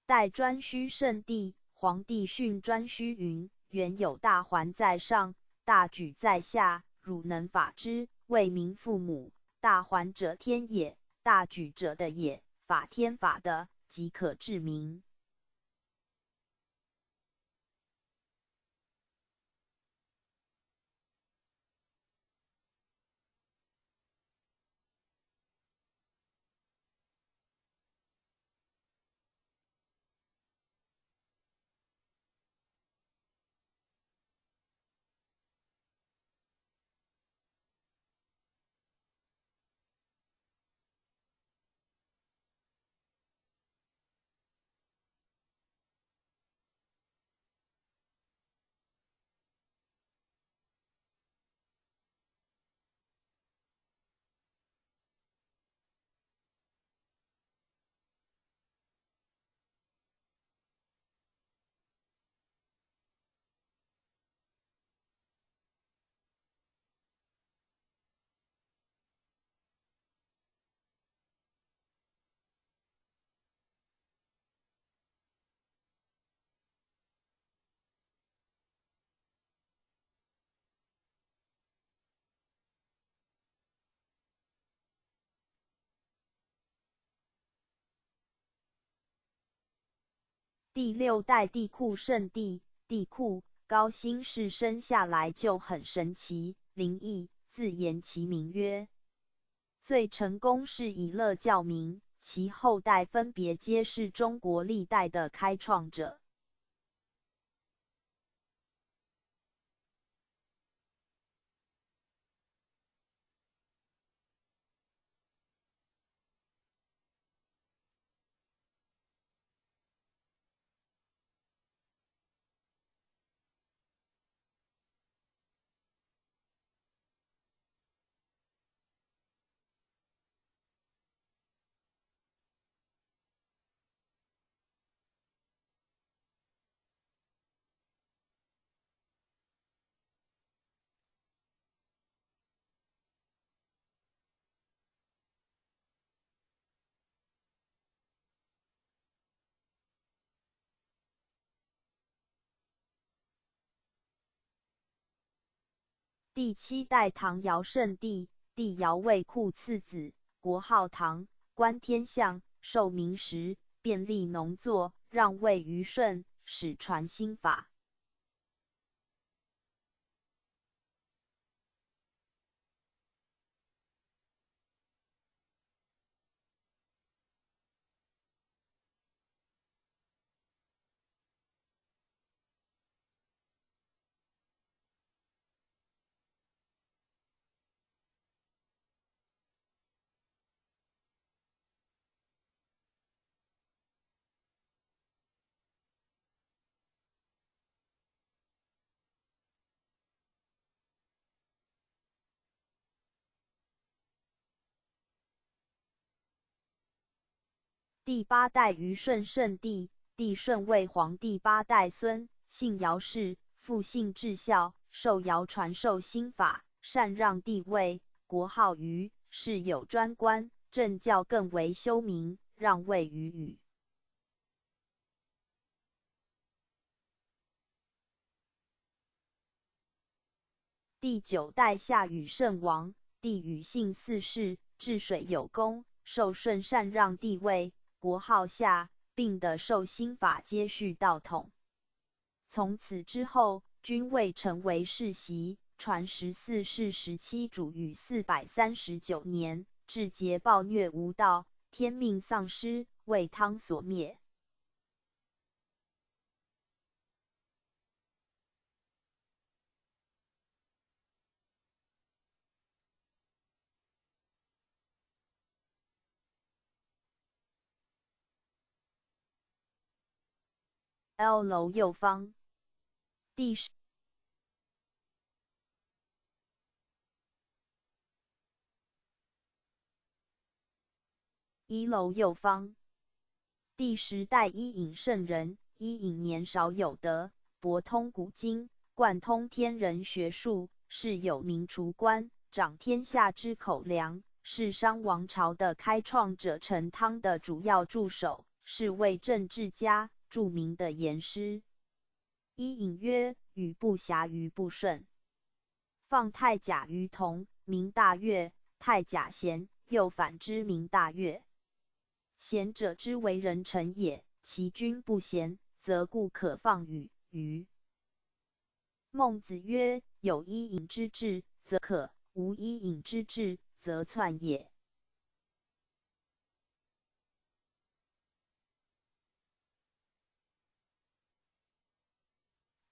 代颛顼圣帝，皇帝训颛顼云：原有大环在上，大举在下，汝能法之，为民父母。大环者天也，大举者的也，法天法的，即可治民。第六代帝喾圣帝，帝喾高辛氏生下来就很神奇灵异，自言其名曰最成功是以乐教民，其后代分别皆是中国历代的开创者。第七代唐尧圣帝，帝尧为库次子，国号唐，观天象，受明时，便利农作，让位于舜，始传新法。第八代虞舜圣帝，帝舜为皇帝八代孙，姓姚氏，父姓至孝，受尧传授心法，禅让帝位，国号虞，世有专官，政教更为修明，让位于禹。第九代夏禹圣王，帝禹姓四世，治水有功，受舜禅让帝位。国号夏，并的受新法接续道统。从此之后，君位成为世袭，传14世17主禹439年，至桀暴虐无道，天命丧失，为汤所灭。L 楼右方，第一楼右方，第十代伊尹圣人。伊尹年少有德，博通古今，贯通天人学术，是有名厨官，掌天下之口粮，是商王朝的开创者成汤的主要助手，是位政治家。著名的言师。伊尹曰：“禹不暇于不顺，放太甲于同，名大悦；太甲贤，又反之，名大悦。贤者之为人臣也，其君不贤，则故可放与虞。”孟子曰：“有伊尹之治，则可；无伊尹之治，则篡也。”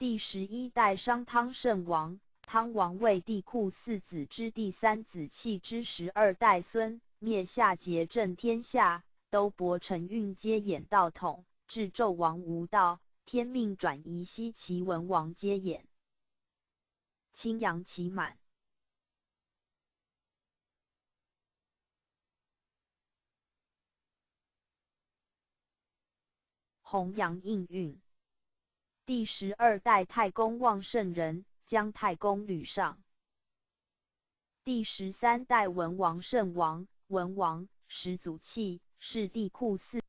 第11代商汤圣王，汤王为帝喾四子之第三子契之12代孙，灭夏桀，正天下，都伯承运皆演道统，至纣王无道，天命转移西齐文王皆演。青阳期满。弘扬应运。第12代太公望圣人，姜太公吕尚。第13代文王圣王，文王始祖契，是帝喾四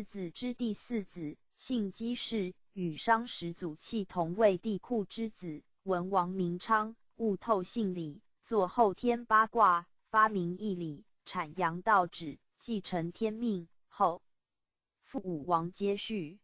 子之第四子，姓姬氏，与商始祖契同为帝喾之子。文王名昌，悟透性理，作后天八卦，发明义理，阐扬道旨，继承天命。后父武王接续。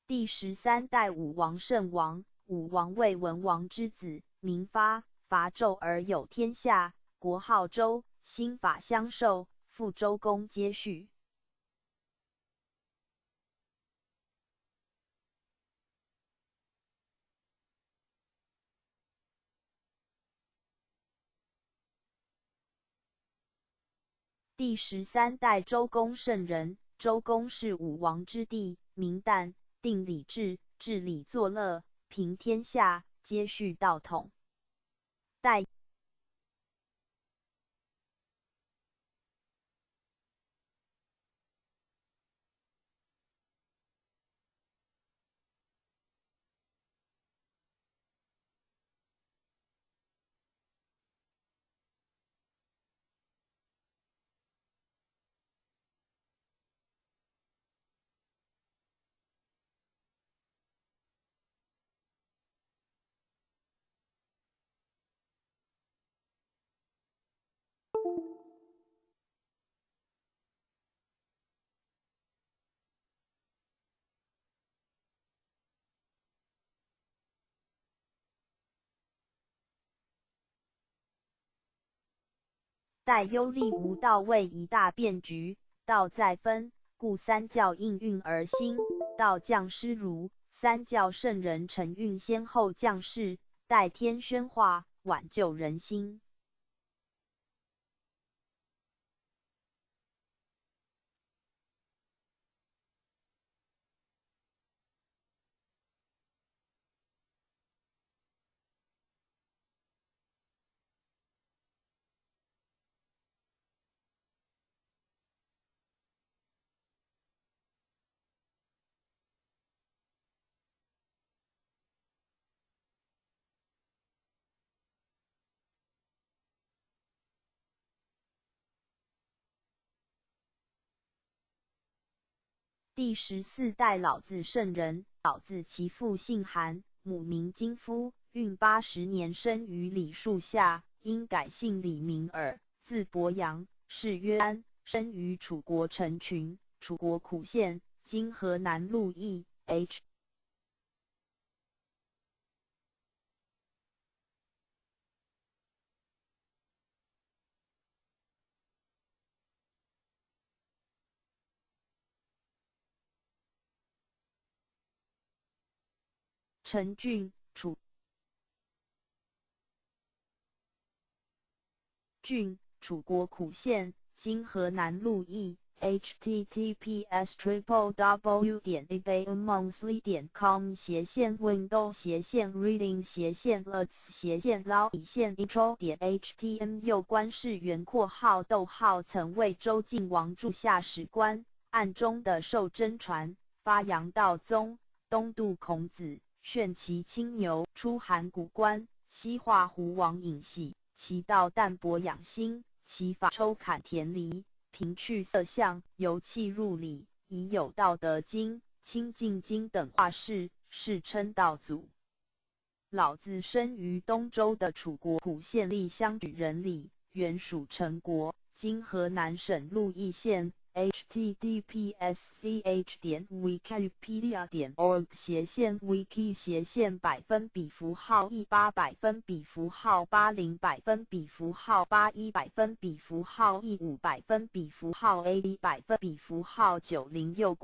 第十三代武王圣王，武王为文王之子，名发，伐纣而有天下，国号周，兴法相授，父周公接续。第十三代周公圣人，周公是武王之弟，名旦。定礼制，治礼作乐，平天下，接续道统。代。待幽立无道为一大变局，道在分，故三教应运而兴。道降师儒，三教圣人承运先后降世，代天宣化，挽救人心。第十四代老子圣人，老子其父姓韩，母名金夫，孕80年生于李树下，因改姓李名耳，字伯阳，谥曰安，生于楚国陈群，楚国苦县，今河南鹿邑。H。陈郡，楚郡，楚国苦县，今河南鹿邑。https://www.ebaymonthly.com /window/reading/alerts/lao /intro.htm 右官事圆括号逗号曾为周敬王柱下史官，暗中的受真传，发扬道宗，东渡孔子。炫其青牛，出函谷关，西化胡王尹喜，其道淡泊养心，其法抽砍田犁，平去色相，由气入理，已有道德经、清净经等画事，世称道祖。老子生于东周的楚国苦县厉乡举人里，原属陈国，今河南省鹿邑县。https://wikipedia.org /wiki /%18 %80 %81 %15 %A %90 右。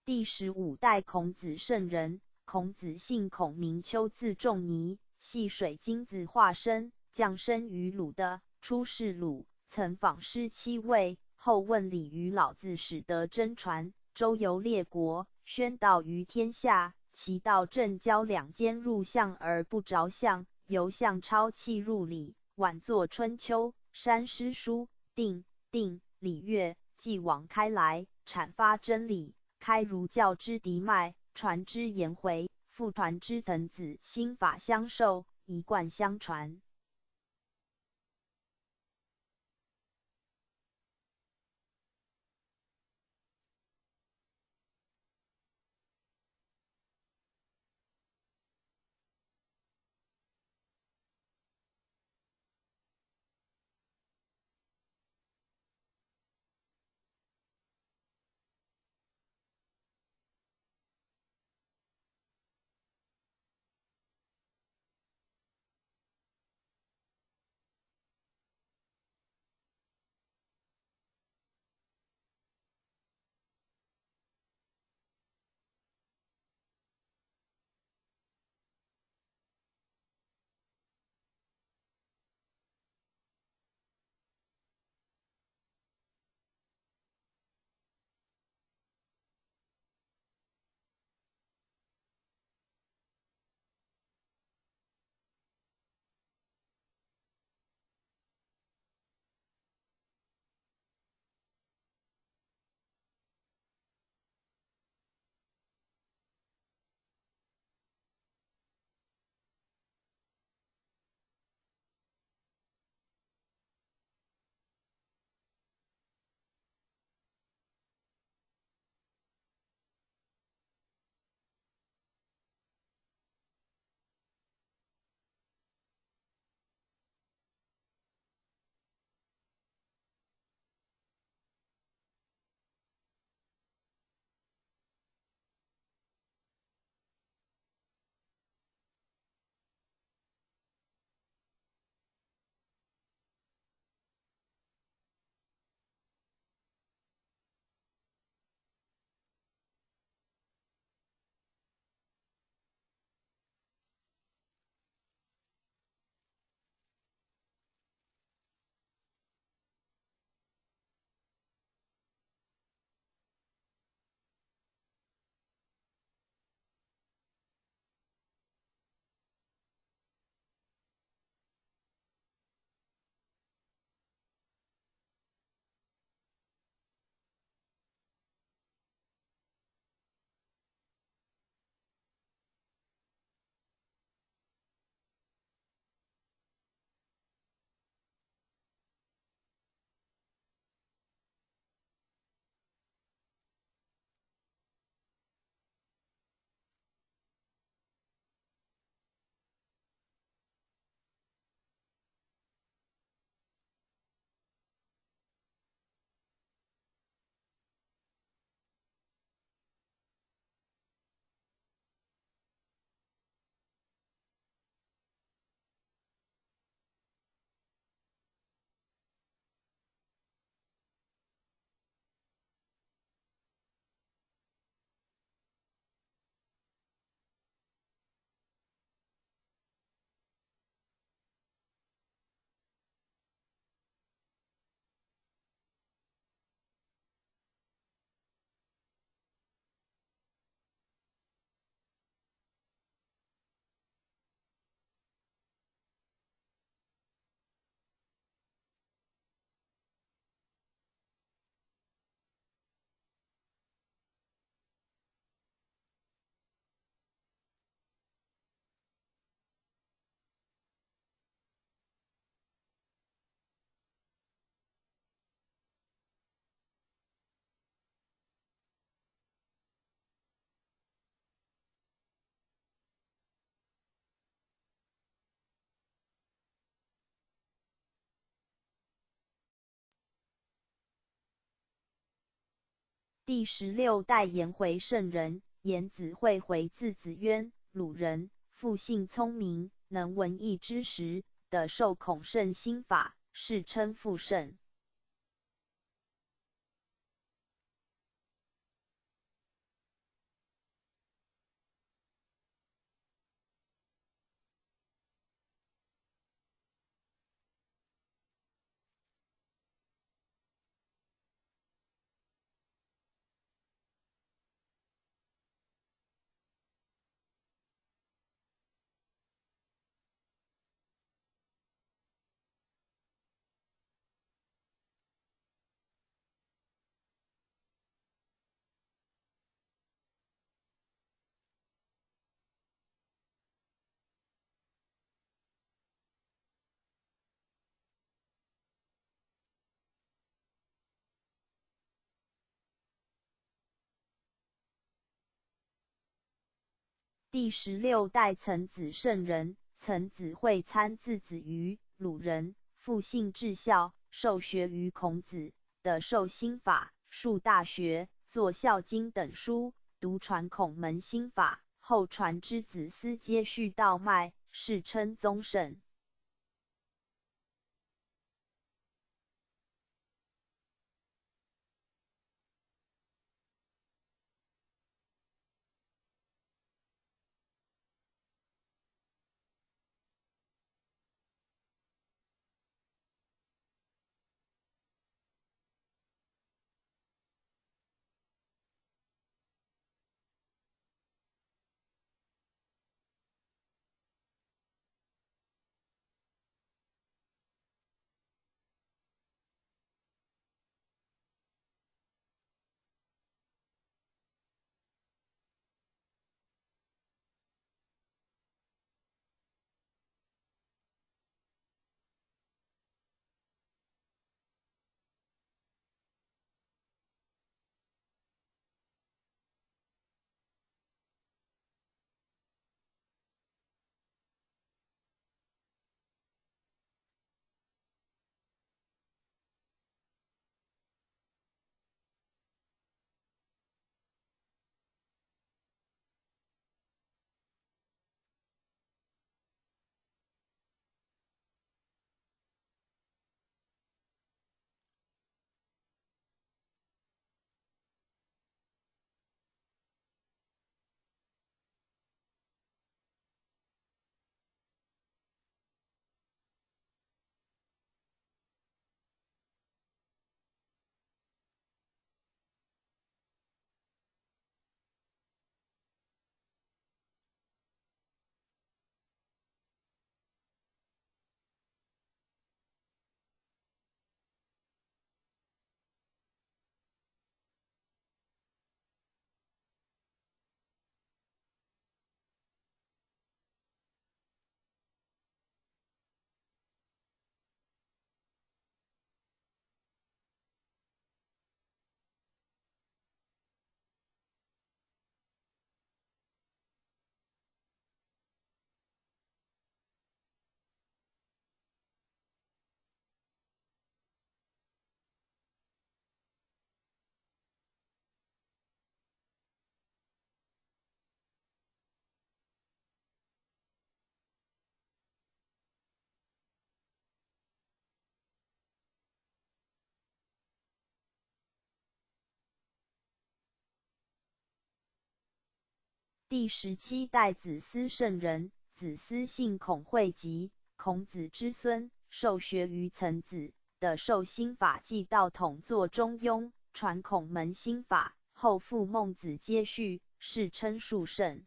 第十五代孔子圣人，孔子姓孔名丘，字仲尼，系水晶子化身，降生于鲁的，出仕鲁，曾访师七位，后问礼于老子，始得真传，周游列国，宣道于天下。其道正交两间入相而不着相，由相超气入理，晚作春秋、删诗书、定定礼乐，继往开来，阐发真理。开儒教之嫡脉，传之颜回，复传之曾子，心法相授，一贯相传。第十六代颜回圣人，颜子惠回，字子渊，鲁人，复姓聪明，能文艺之时，得受孔圣心法，世称复圣。第十六代曾子圣人，曾子会参字子瑜，鲁人，复姓至孝，受学于孔子的授心法、述大学、作孝经等书，独传孔门心法，后传之子思接续道脉，世称宗圣。第十七代子思圣人，子思姓孔讳吉，孔子之孙，受学于曾子的授心法继道统作中庸，传孔门心法，后复孟子接续，世称述圣。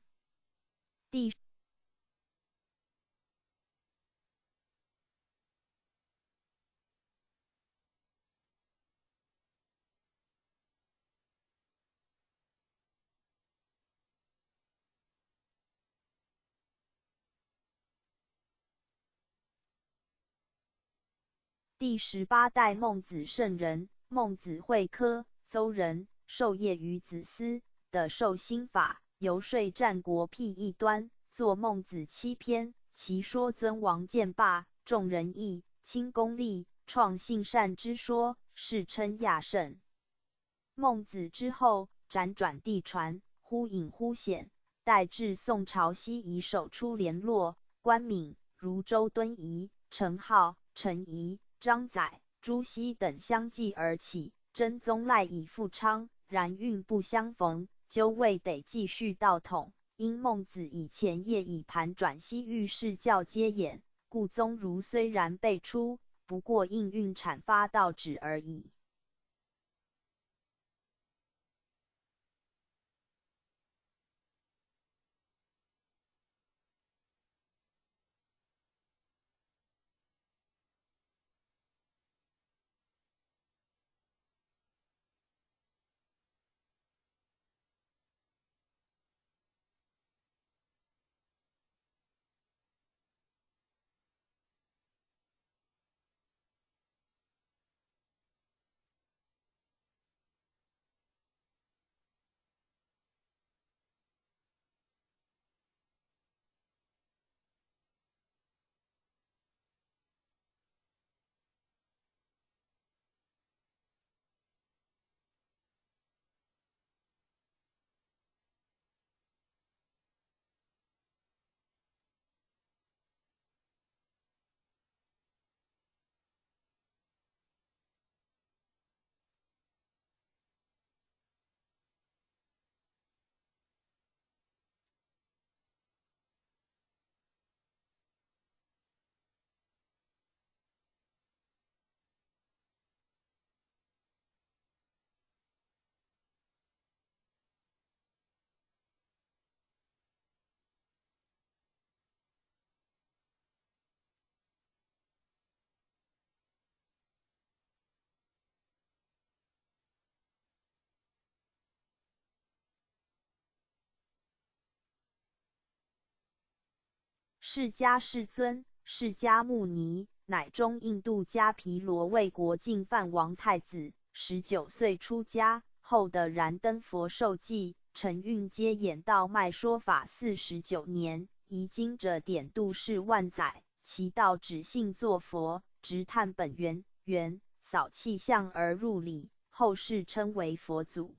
第十八代孟子圣人，孟子讳轲，邹人，授业于子思的授心法，游说战国辟异端，作孟子七篇，其说尊王建霸，重仁义，轻功利，创性善之说，世称亚圣。孟子之后，辗转递传，忽隐忽显，待至宋朝西夷首出联络，关敏、如周敦颐、程颢、程颐、张载、朱熹等相继而起，真宗赖以复昌，然运不相逢，究未得继续道统。因孟子以前业已盘转西域释教皆掩，故宗儒虽然辈出，不过应运阐发道旨而已。释迦世尊，释迦牟尼，乃中印度迦毗罗卫国净饭王太子，19岁出家，后得燃灯佛授记，承运接演道脉说法49年，遗经者典度世万载，其道只信作佛，直探本源，源扫气相而入理，后世称为佛祖。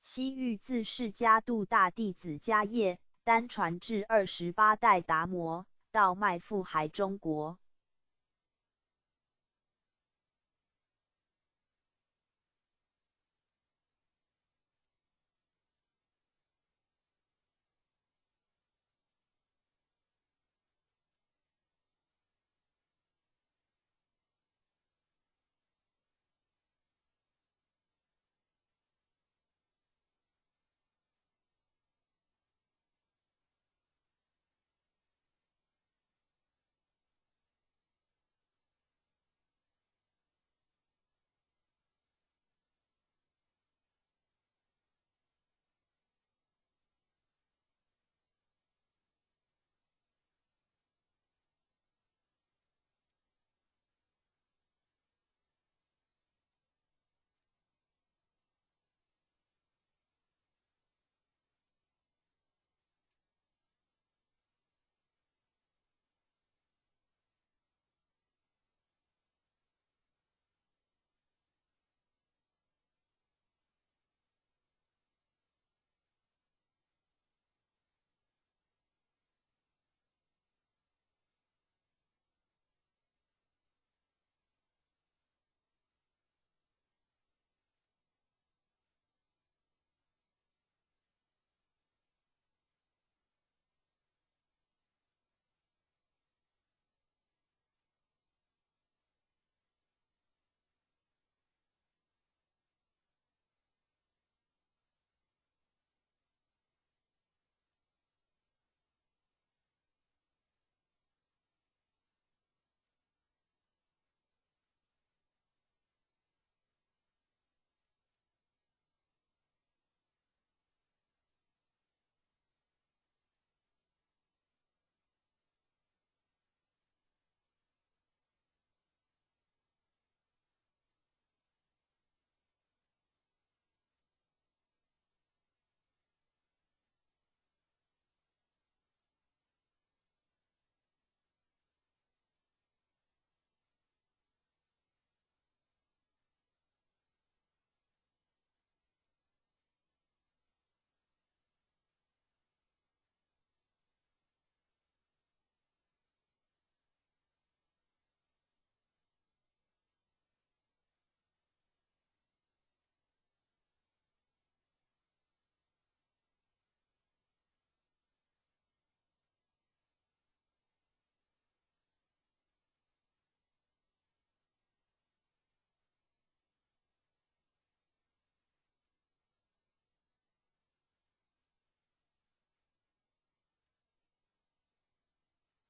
西域自释迦度大弟子迦叶，单传至28代达摩，道脉复还中国。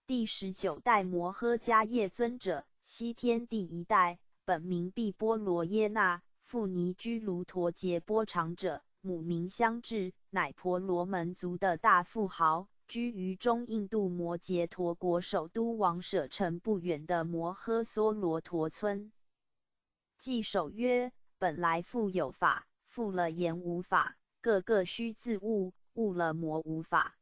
第19代摩诃迦叶尊者，西天第一代，本名毕波罗耶那，父尼居卢陀羯波长者，母名香智，乃婆罗门族的大富豪，居于中印度摩揭陀国首都王舍城不远的摩诃娑罗陀村。稽首曰：本来复有法，复了言无法，各个须自悟，悟了魔无法。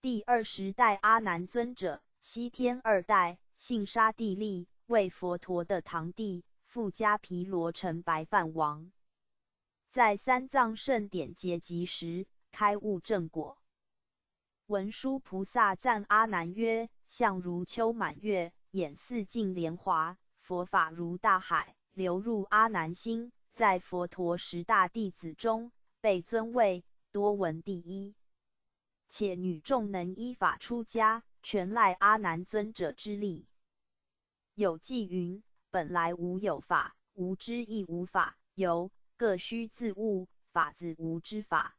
第二十代阿难尊者，西天二代，姓沙地利，为佛陀的堂弟，父迦毗罗城白饭王。在三藏圣典结集时，开悟正果。文殊菩萨赞阿难曰：相如秋满月，眼似净莲华，佛法如大海，流入阿难心。在佛陀十大弟子中，被尊为多闻第一。且女众能依法出家，全赖阿难尊者之力。有偈云：本来无有法，无知亦无法，有各须自悟，法自无之法。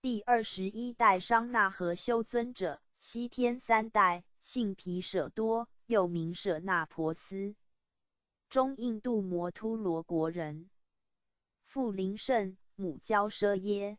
第二十一代商那和修尊者，西天三代，姓毗舍多，又名舍那婆斯，中印度摩突罗国人，父林胜，母娇奢耶。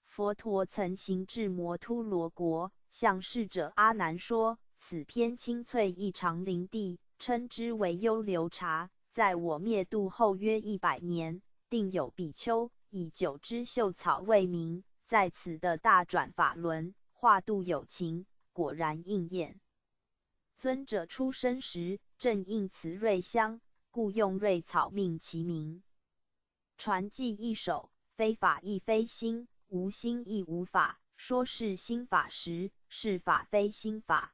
佛陀曾行至摩突罗国，向侍者阿难说：此片青翠异常林地，称之为优流茶。在我灭度后约100年，定有比丘以九枝秀草为名，在此的大转法轮，化度有情，果然应验。尊者出生时正应此瑞香，故用瑞草命其名。传记一首：非法亦非心，无心亦无法。说是心法时，是法非心法。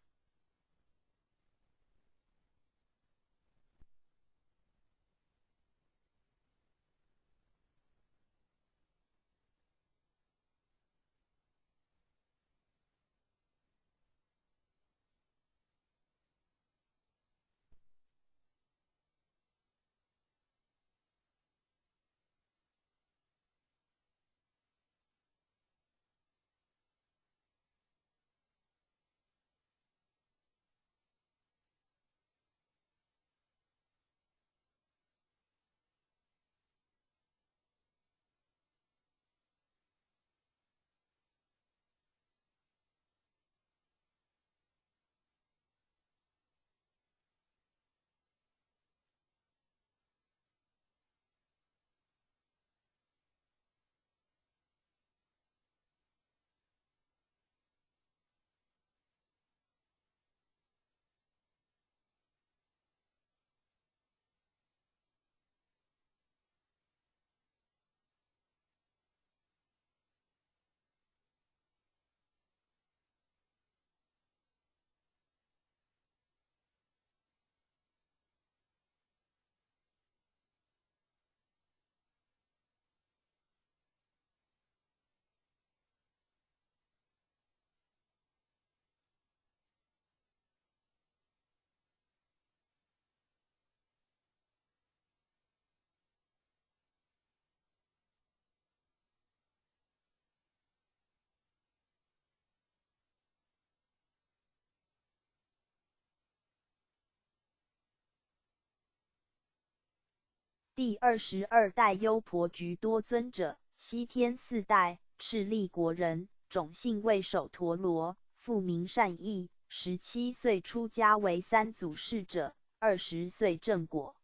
第22代优婆鞠多尊者，西天四代，赤利国人，种姓为首陀罗，父名善意。17岁出家为三祖侍者，20岁证果。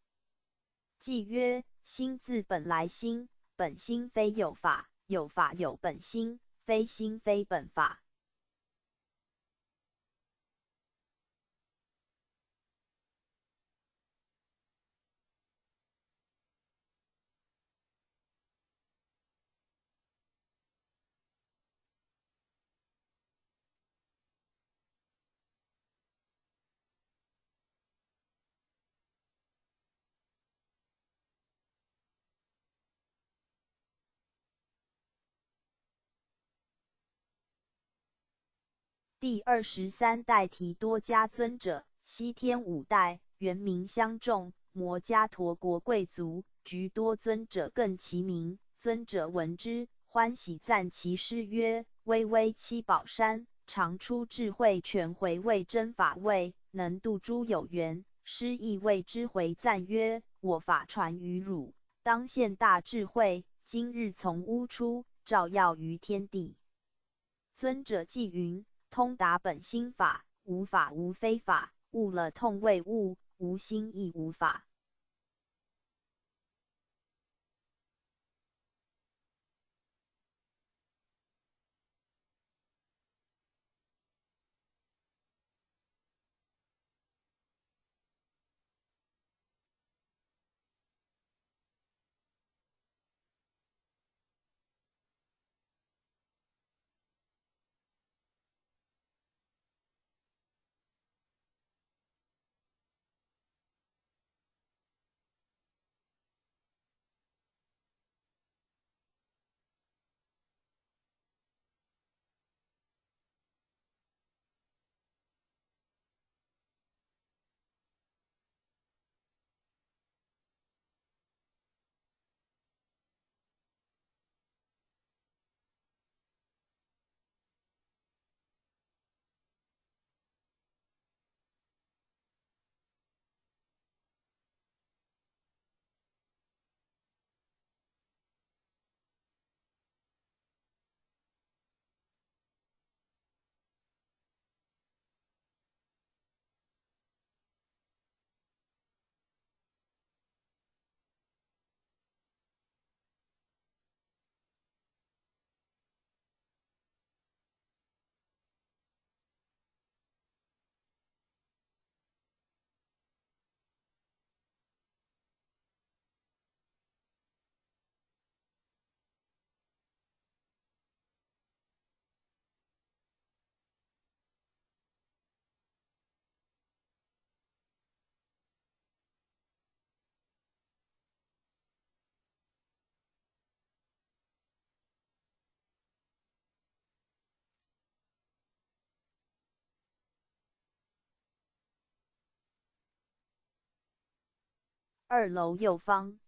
偈曰：心自本来心，本心非有法，有法有本心，非心非本法。第23代提多迦尊者，西天五代，原名相仲，摩伽陀国贵族。鞠多尊者更其名，尊者闻之，欢喜赞其师曰：巍巍七宝山，常出智慧泉，回味真法味，能度诸有缘。师亦为之回赞曰：我法传于汝，当现大智慧。今日从屋出，照耀于天地。尊者偈云：通达本心法，无法无非法，悟了痛未悟，无心亦无法。二楼右方。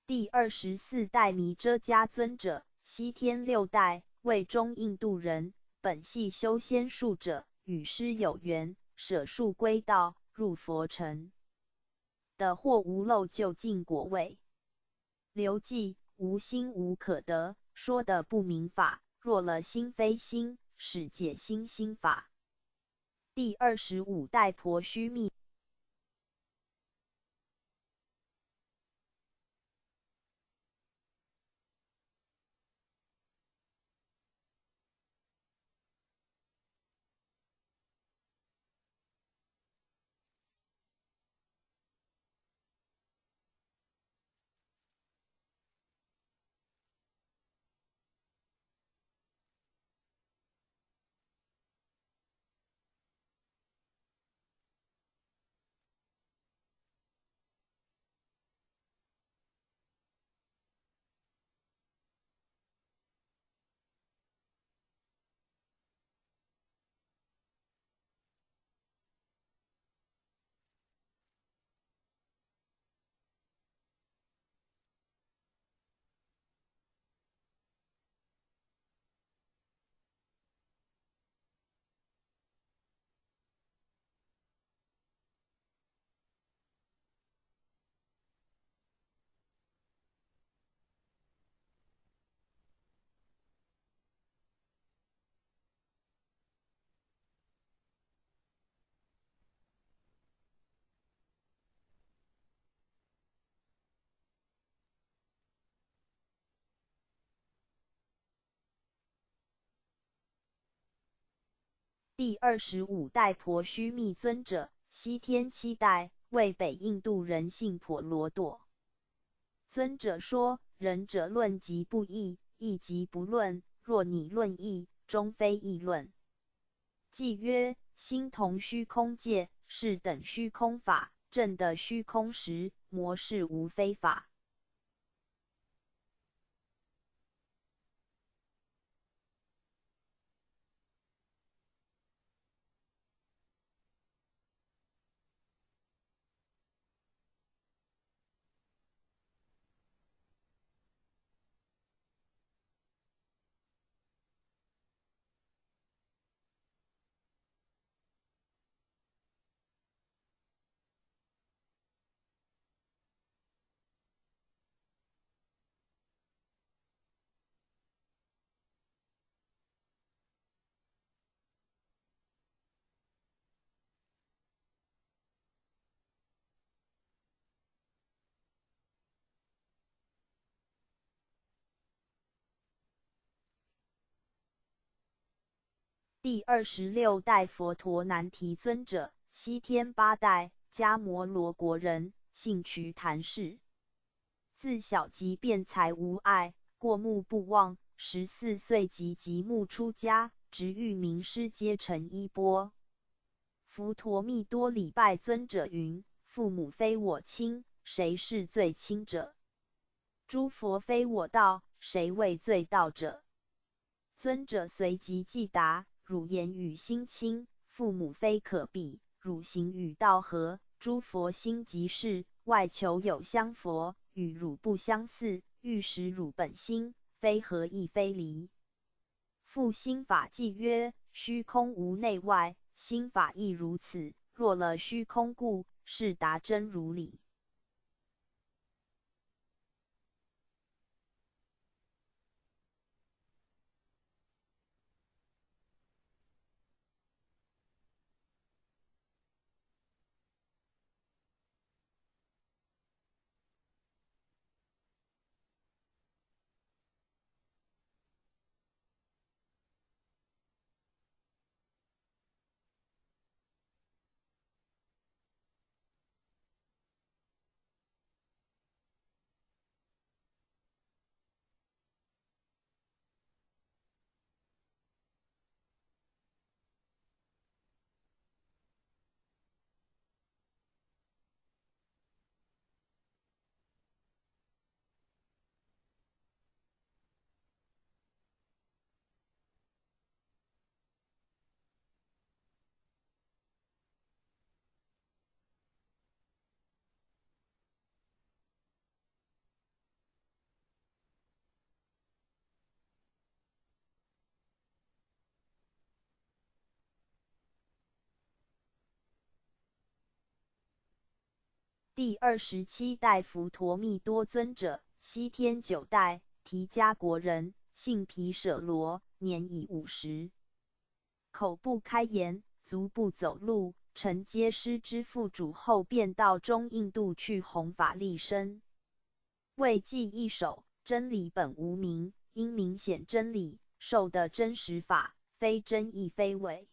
第24代弥遮迦尊者，西天六代，为中印度人，本系修仙术者，与师有缘，舍术归道，入佛乘的或无漏究竟果位。刘记无心无可得，说的不明法，若了心非心，是解心心法。第25代婆须弥。第25代婆须弥尊者，西天七代，为北印度人，姓婆罗多。尊者说：仁者论即不义，义即不论。若拟论义，终非义论。偈曰：心同虚空界，是等虚空法，证得虚空时，魔事无非法。第26代佛陀难提尊者，西天八代，迦摩罗国人，姓瞿昙氏。自小即辩才无碍，过目不忘。14岁即即目出家，直欲名师皆成衣钵。佛陀密多礼拜尊者云：父母非我亲，谁是最亲者？诸佛非我道，谁为最道者？尊者随即即答：汝言与心亲，父母非可比；汝行与道合，诸佛心即是。外求有相佛，与汝不相似，欲识汝本心，非合亦非离。复心法偈曰：虚空无内外，心法亦如此。若了虚空故，是达真如理。第27代佛陀密多尊者，西天九代，提迦国人，姓毗舍罗，年已50，口不开言，足不走路，承接师之父主后，便到中印度去弘法利生。为记一首：真理本无名，因明显真理，受的真实法，非真亦非伪。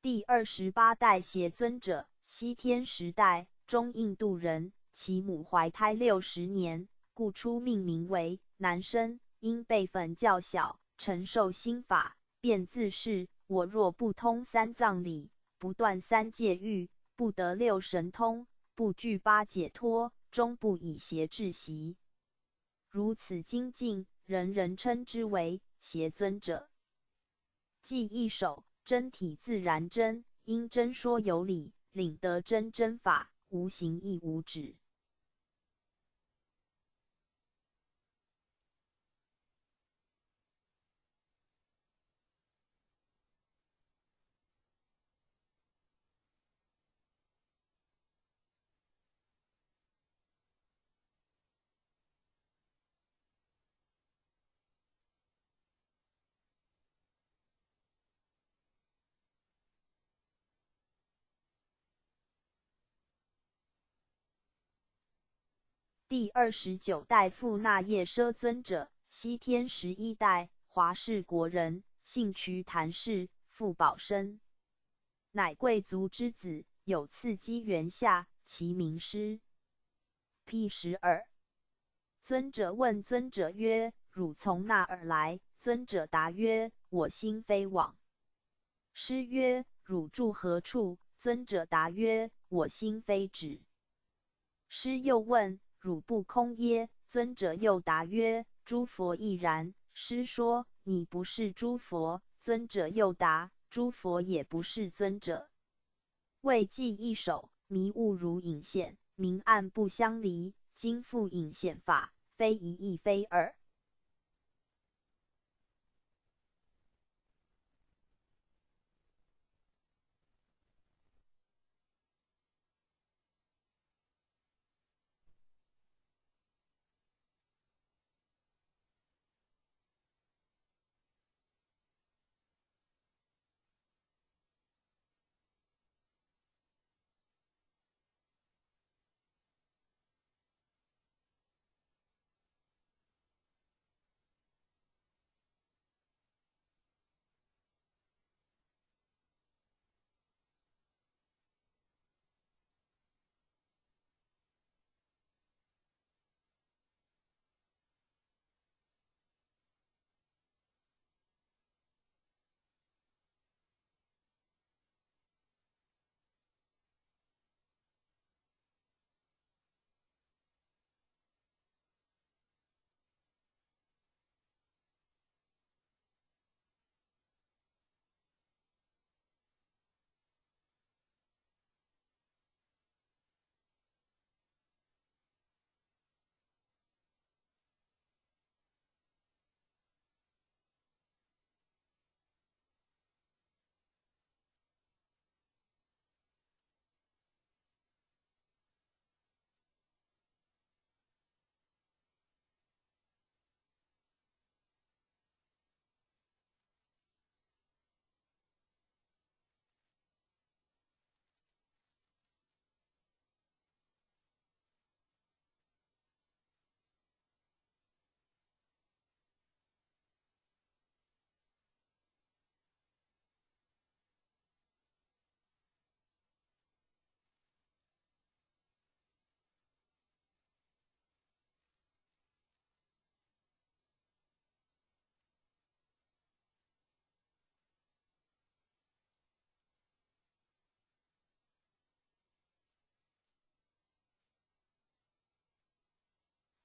第28代邪尊者，西天时代，中印度人，其母怀胎60年，故初命名为男生，因辈分较小，承受心法，便自是：我若不通三藏理，不断三界欲，不得六神通，不具八解脱，终不以邪制邪。如此精进，人人称之为邪尊者。记一首，真体自然真，因真说有理，领得真真法，无形亦无止。第29代富那夜奢尊者，西天11代，华氏国人，姓瞿昙氏，父宝生，乃贵族之子。有次机缘下，其名师。P12。尊者问尊者曰：“汝从那儿来？”尊者答曰：“我心非往。”师曰：“汝住何处？”尊者答曰：“我心非止。”师又问：“汝不空耶？”尊者又答曰：“诸佛亦然。”师说：“你不是诸佛。”尊者又答：“诸佛也不是尊者。”为记一首，迷雾如隐现，明暗不相离。今复隐现法，非一亦非二。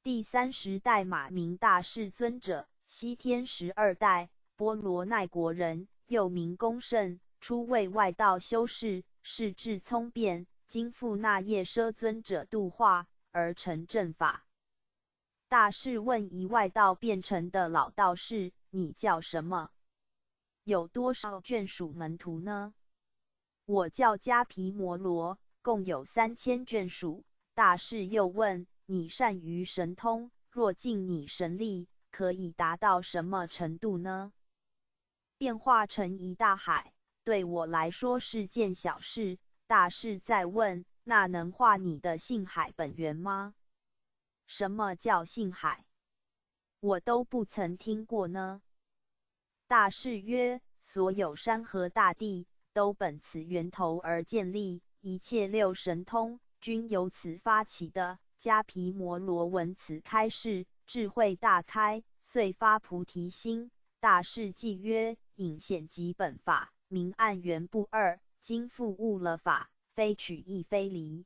第30代马明大士尊者，西天12代，波罗奈国人，又名公胜，初为外道修士，世智聪辩，经复那夜奢尊者度化而成正法。大士问一外道变成的老道士：“你叫什么？有多少眷属门徒呢？”我叫迦毗摩罗，共有3000眷属。大士又问：“你善于神通，若尽你神力，可以达到什么程度呢？”变化成一大海，对我来说是件小事。大士再问：“那能化你的性海本源吗？”什么叫性海？我都不曾听过呢。大士曰：“所有山河大地都本此源头而建立，一切六神通均由此发起的。”迦毗摩罗闻此开示，智慧大开，遂发菩提心，大士记曰：隐显即本法，明暗原不二。今复悟了法，非取亦非离。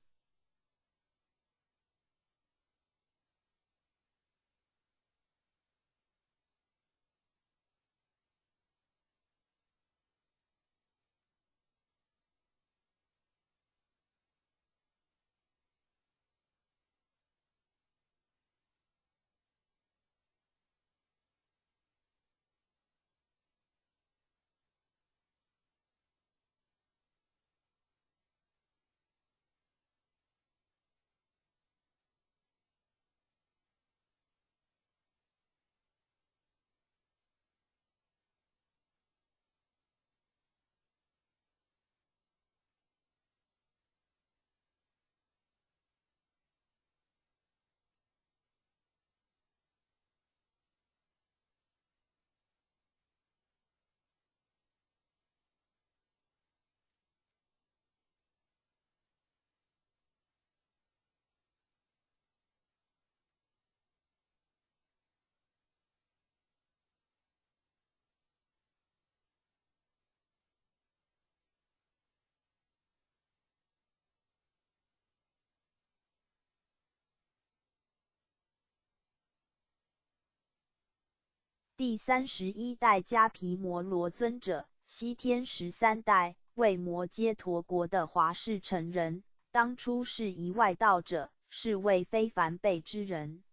第31代迦毗摩罗尊者，西天13代，为摩揭陀国的华氏城人。当初是一外道者，是位非凡辈之人。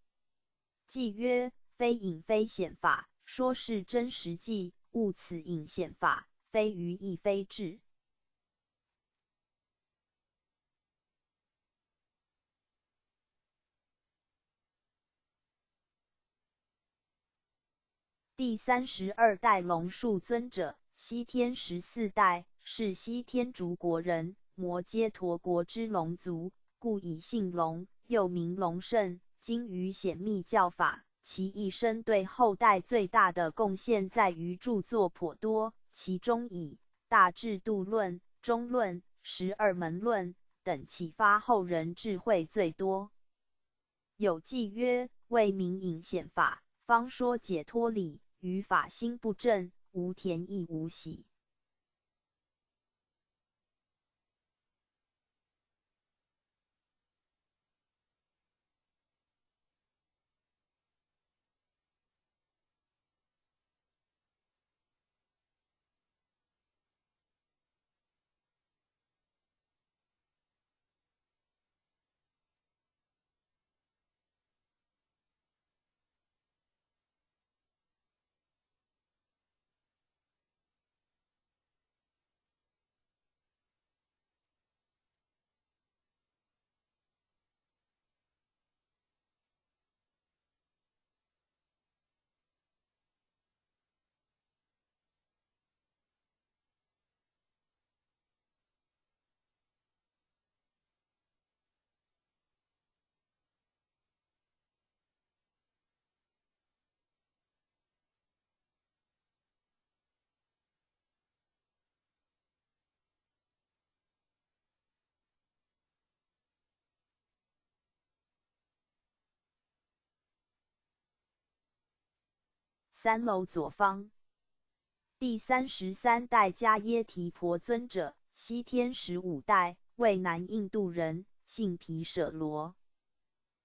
记曰：非隐非显法，说是真实际，悟此隐显法，非愚亦非智。第32代龙树尊者，西天14代，是西天竺国人，摩揭陀国之龙族，故以姓龙，又名龙胜，精于显密教法。其一生对后代最大的贡献在于著作颇多，其中以《大智度论》《中论》《十二门论》等启发后人智慧最多。有记曰：为明隐显法，方说解脱理。于法心不正，无甜亦无喜。三楼左方。第33代迦耶提婆尊者，西天15代，为南印度人，姓毗舍罗。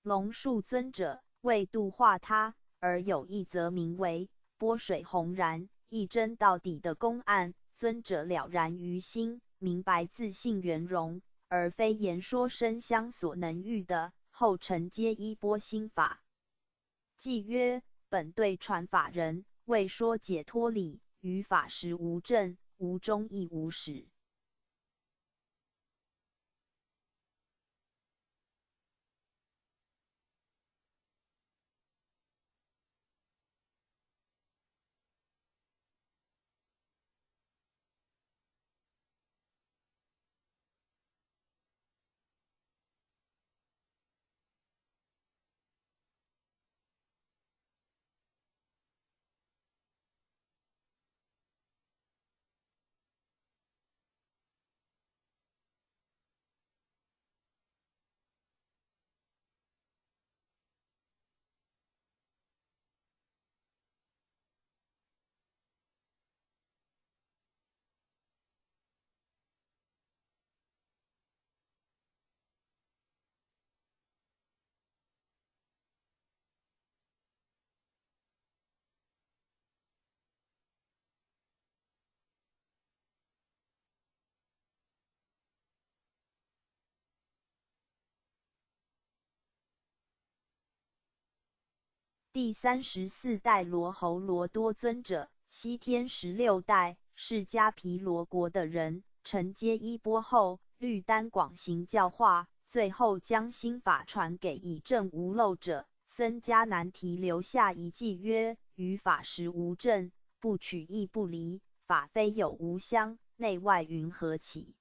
龙树尊者为度化他，而有一则名为“波水弘然，一真到底”的公案。尊者了然于心，明白自性圆融，而非言说声相所能遇的。后承皆依波心法。记曰：本对传法人，为说解脱理，于法实无证，无终亦无始。第三十四代罗侯罗多尊者，西天16代，是迦毗罗国的人，承接衣钵后，律丹广行教化，最后将心法传给已证无漏者。僧伽难提留下一偈曰：于法实无证，不取亦不离，法非有无相，内外云何起？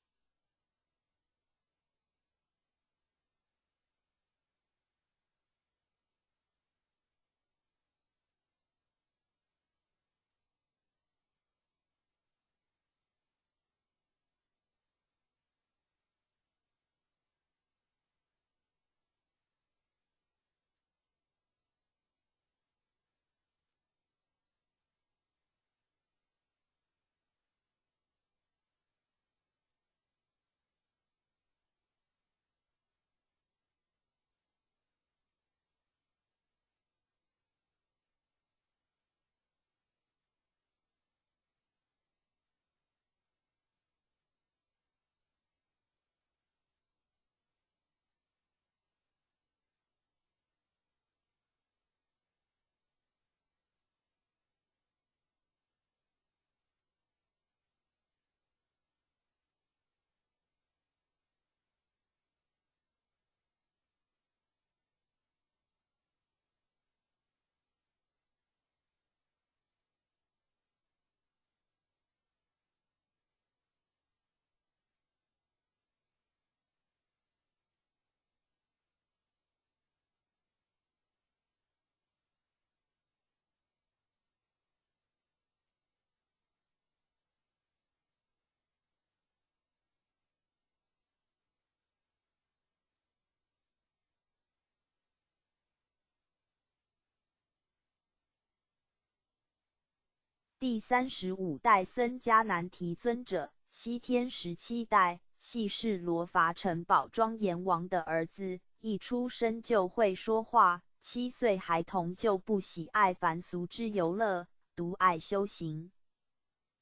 第35代僧伽难提尊者，西天17代，系是罗伐城堡庄严王的儿子，一出生就会说话，7岁孩童就不喜爱凡俗之游乐，独爱修行。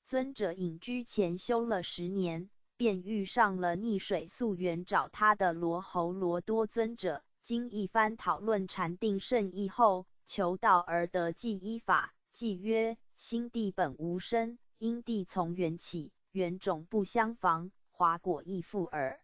尊者隐居前修了10年，便遇上了溺水溯源找他的罗侯罗多尊者，经一番讨论禅定圣意后，求道而得记依法，记曰：心地本无生，因地从缘起，缘种不相妨，华果亦复尔。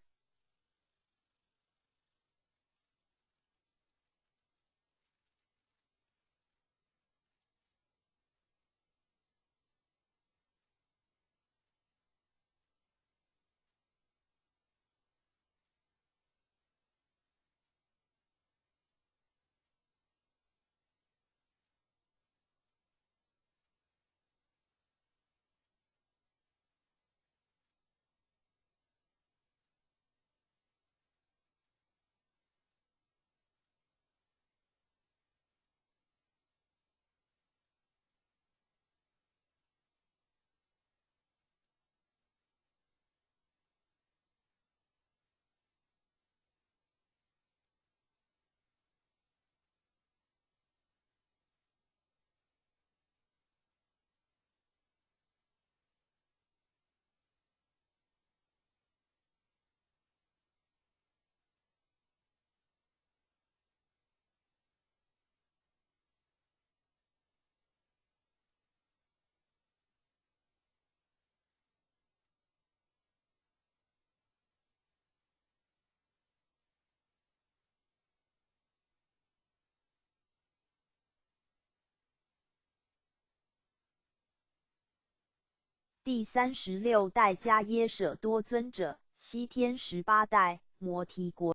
第三十六代迦耶舍多尊者，西天18代，摩提国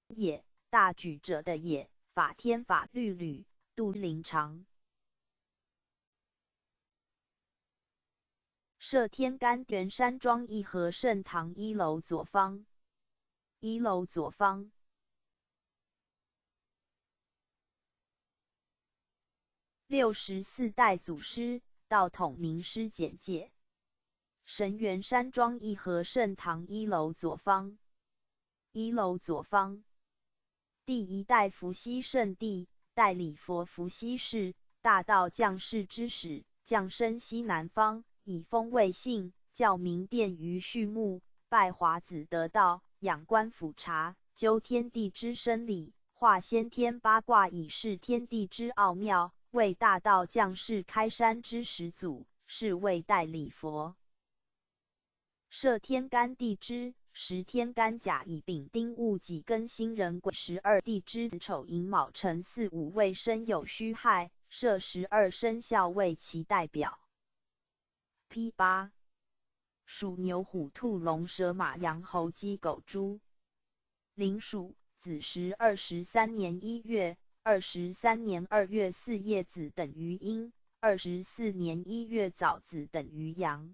也，大举者的也，法天法律吕杜灵长。设天甘园山庄义和圣堂一楼左方，一楼左方。64代祖师道统名师简介。神元山庄义和圣堂一楼左方，一楼左方。第一代伏羲圣帝，代理佛伏羲氏，大道降世之始，降生西南方，以风为姓，教明殿于畜牧，拜华子得道，养官辅察，究天地之生理，化先天八卦以示天地之奥妙，为大道降世开山之始祖，是谓代理佛。设天干地支，时天干甲乙丙丁戊己庚辛壬癸12地支子丑寅卯辰巳午未申酉戌亥，设12生肖为其代表。P8，属牛虎兔龙蛇马羊猴鸡狗猪。寅鼠，子时23年1月，23年2月巳夜子等于阴，24年1月早子等于阳。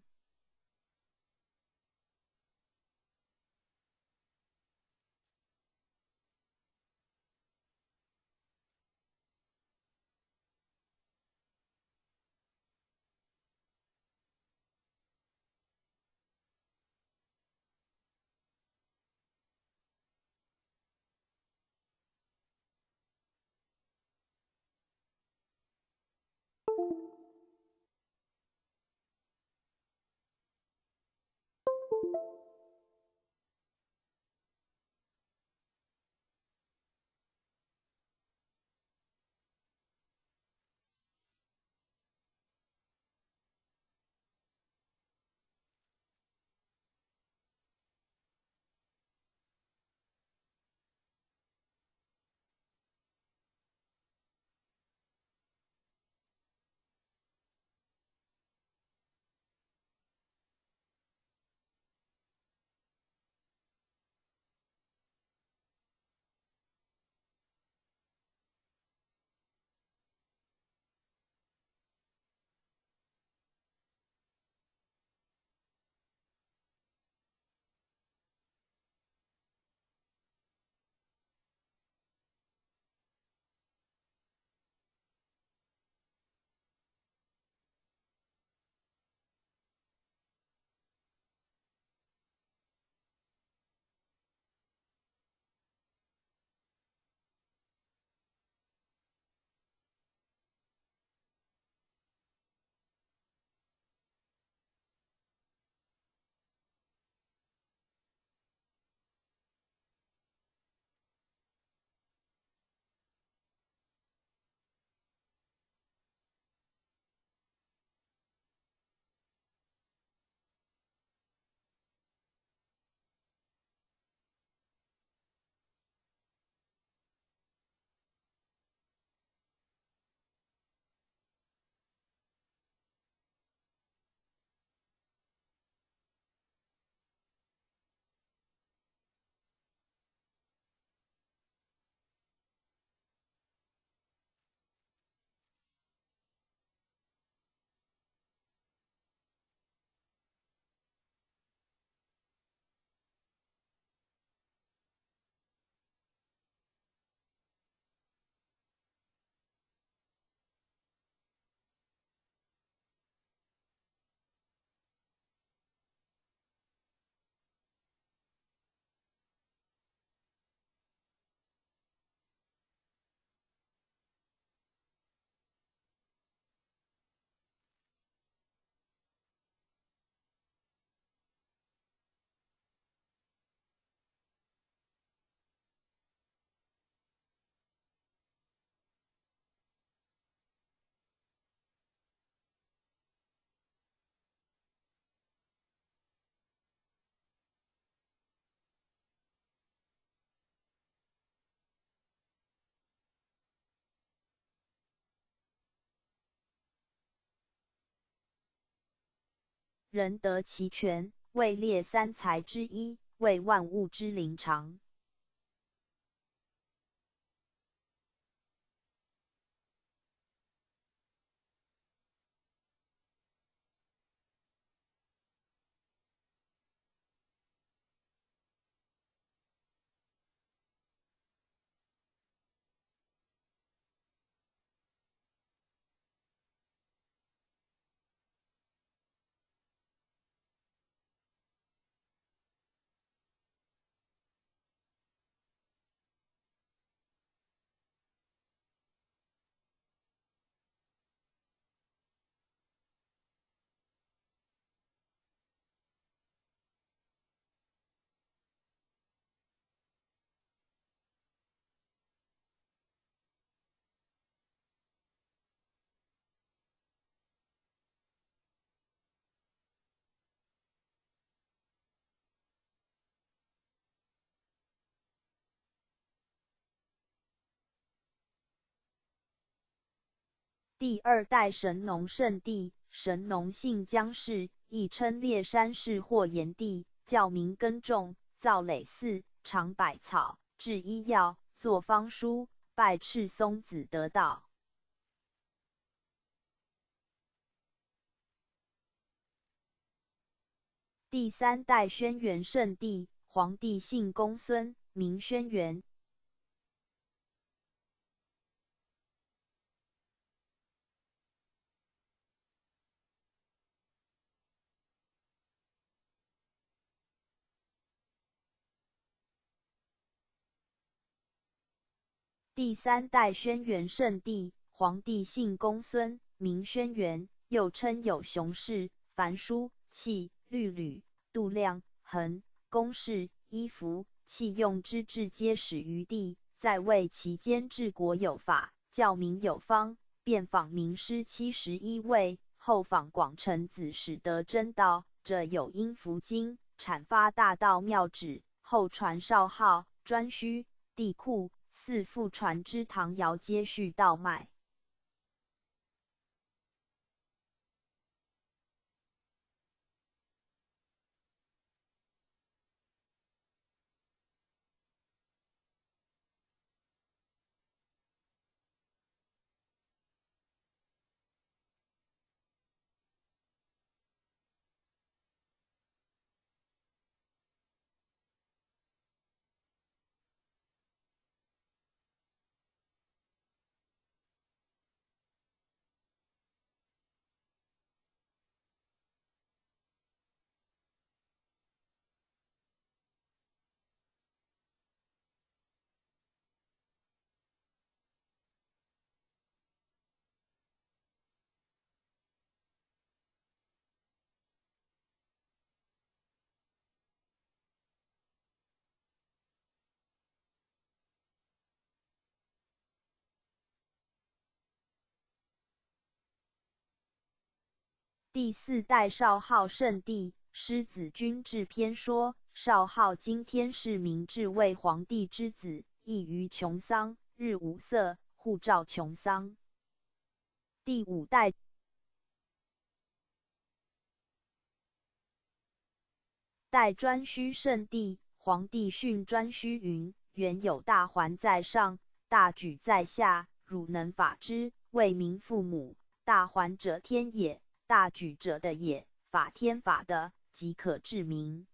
人得其全，位列三才之一，为万物之灵长。第二代神农圣帝，神农姓姜氏，亦称烈山氏或炎帝，教民耕种，造耒耜，尝百草，制医药，作方书，拜赤松子得道。第三代轩辕圣帝，皇帝姓公孙，名轩辕。第三代轩辕圣帝，皇帝姓公孙，名轩辕，又称有熊氏、凡书、契、律吕、度量、衡、公式、衣服、器用之制皆始于帝。在位期间治国有法，教民有方，遍访名师71位，后访广成子始得真道。这有阴符经，阐发大道妙旨，后传少昊、颛顼、帝喾。四父传之唐尧接续道脉。第四代少昊圣帝，狮子君制篇说，少昊今天是明治为皇帝之子，异于穷桑，日无色，护照穷桑。第五代代颛顼圣帝，皇帝训颛顼云：原有大环在上，大举在下，汝能法之，为民父母。大环者天也。大举者的也，法天法的，即可治民。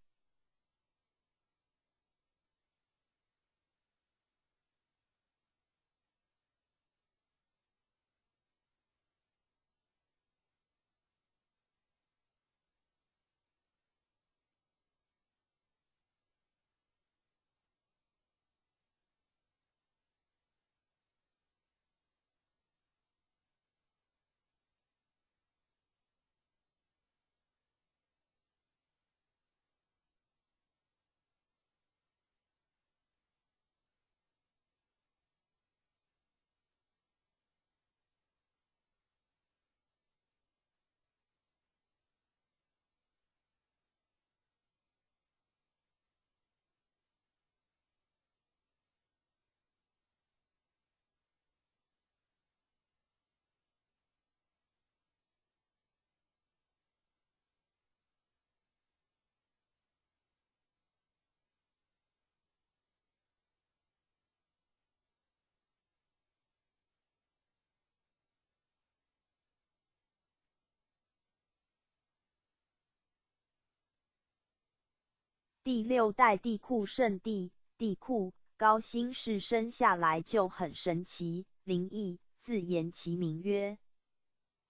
第六代帝喾圣帝，帝喾高辛氏生下来就很神奇灵异，自言其名曰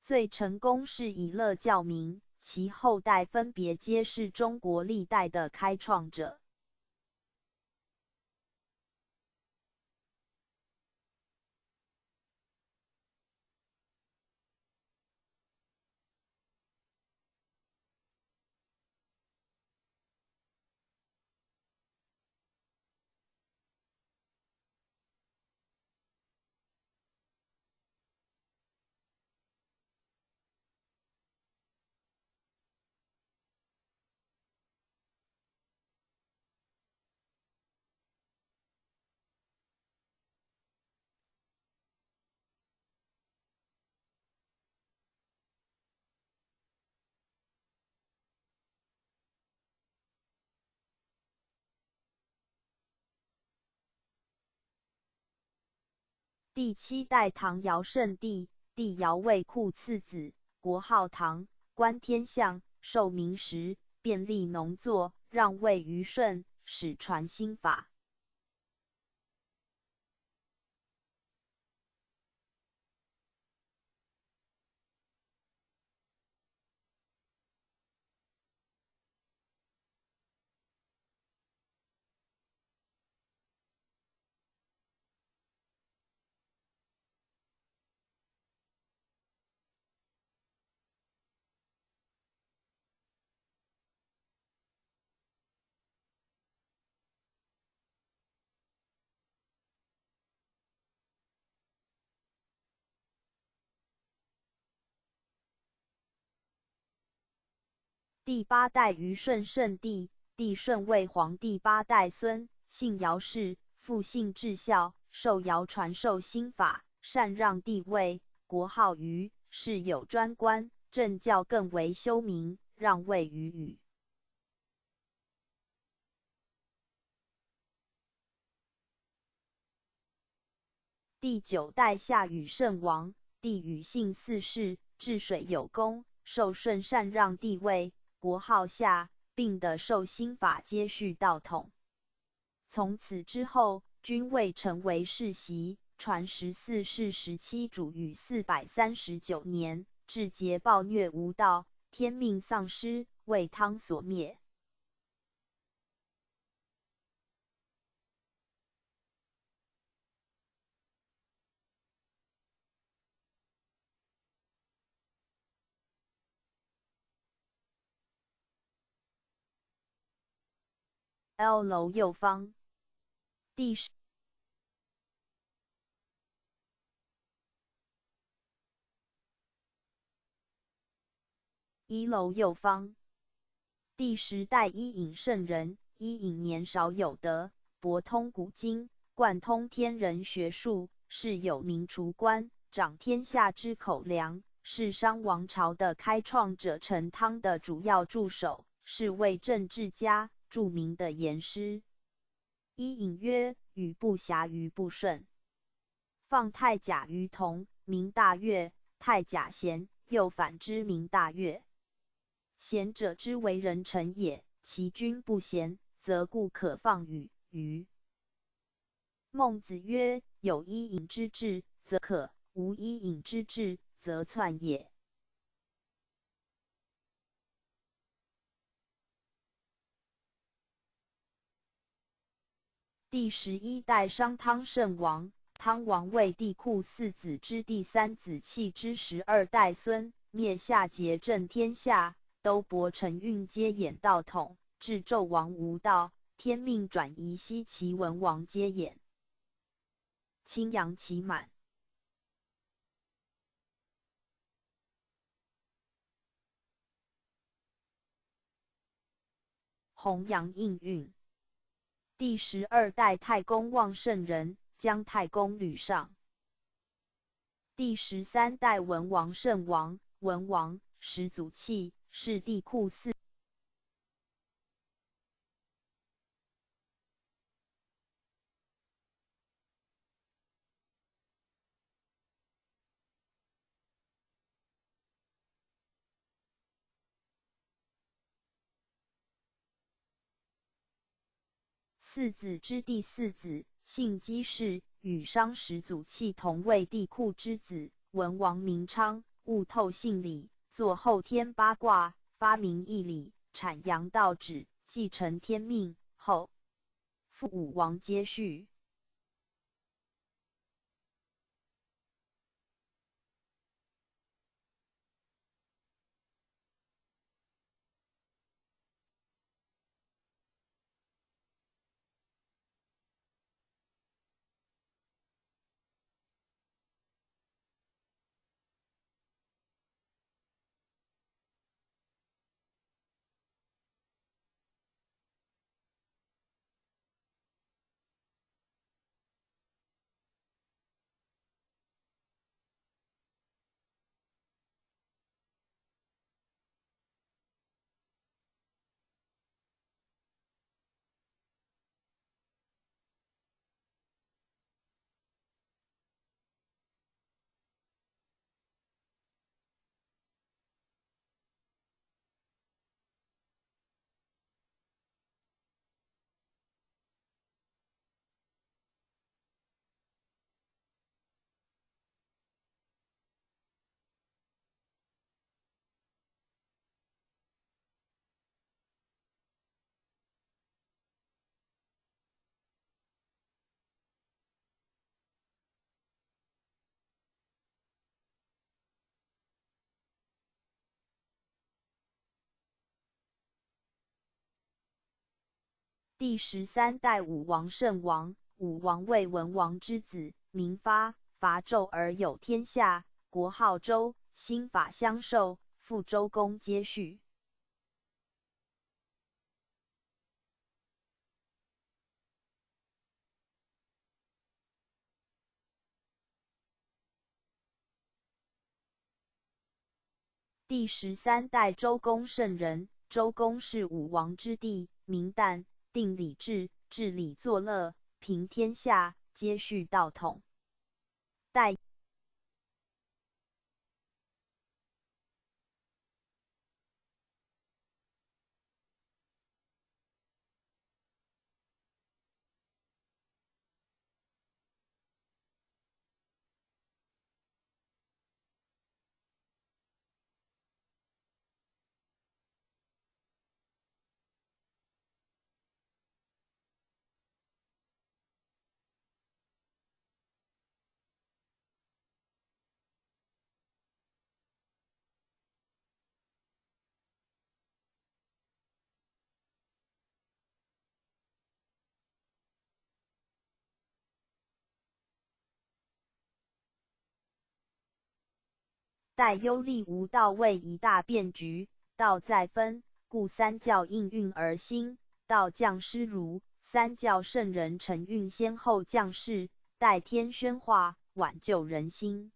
最成功是以乐教民，其后代分别皆是中国历代的开创者。第七代唐尧圣帝，帝尧为库次子，国号唐，观天象，受明时，便利农作，让位于舜，始传新法。第八代虞舜圣帝，帝舜为皇帝八代孙，姓姚氏，父姓至孝，受尧传授新法，禅让帝位，国号虞，是有专官，政教更为修明，让位于禹。第九代夏禹圣王，帝禹姓四世，治水有功，受舜禅让帝位。国号夏，并的受新法接续道统。从此之后，君位成为世袭，传14世17主禹439年，至桀暴虐无道，天命丧失，为汤所灭。L 楼右方，第一楼右方，第十代伊尹圣人。伊尹年少有德，博通古今，贯通天人学术，是有名厨官，掌天下之口粮，是商王朝的开创者成汤的主要助手，是位政治家。著名的言师。伊尹曰：“禹不暇于不顺，放太甲于同，名大悦；太甲贤，又反之，名大悦。贤者之为人臣也，其君不贤，则故可放与虞。”孟子曰：“有伊尹之志，则可；无伊尹之志，则篡也。”第11代商汤圣王，汤王为帝喾四子之第三子契之12代孙，灭夏桀镇天下，都伯承运皆演道统，至纣王无道，天命转移西齐文王皆演。青阳期满。弘扬应运。第12代太公望圣人，姜太公吕尚。第13代文王圣王，文王始祖契，是帝喾四子之第四子，姓姬氏，与商始祖契同为帝喾之子。文王名昌，悟透性理，作后天八卦，发明义理，阐扬道旨，继承天命。后父武王接续。第十三代武王圣王，武王为文王之子，名发，伐纣而有天下，国号周，兴法相授，父周公接续。第十三代周公圣人，周公是武王之弟，名旦，定礼制，治礼作乐，平天下，接续道统。代。待幽立无道为一大变局，道在分，故三教应运而兴。道降师儒，三教圣人承运先后降世，代天宣化，挽救人心。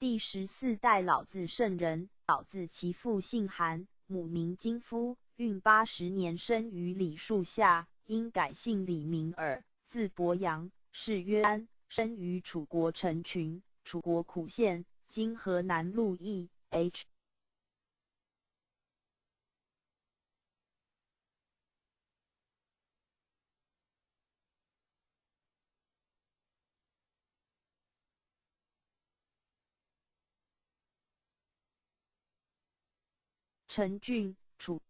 第十四代老子圣人，老子其父姓韩，母名金夫，孕80年生于李树下，因改姓李名耳，字伯阳，谥曰安，生于楚国陈群，楚国苦县，今河南鹿邑。H。陈郡，楚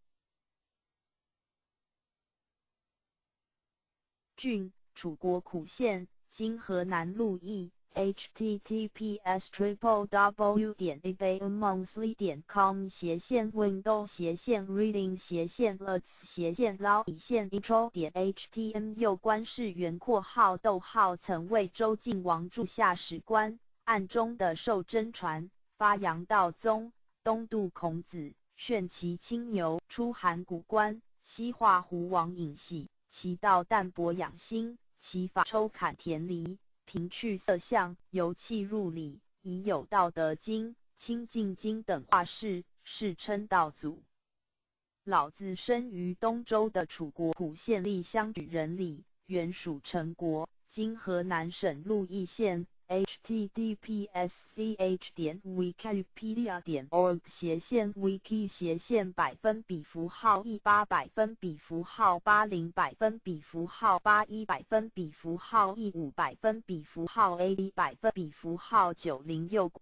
郡，楚国苦县，今河南鹿邑。https://www.ebaymonthly.com /window/reading/alerts/lao 底线 intro.htm 右官事圆括号逗号曾为周敬王柱下史官，暗中的受真传，发扬道宗，东渡孔子。炫其青牛，出函谷关，西化胡王尹喜，其道淡泊养心，其法抽砍田犁，平去色相，由气入理，已有道德经、清净经等画事，世称道祖。老子生于东周的楚国苦县厉乡举人里，原属陈国，今河南省鹿邑县。https://wikipedia.org /wiki /%18 %80 %81 %15 %A %90 右。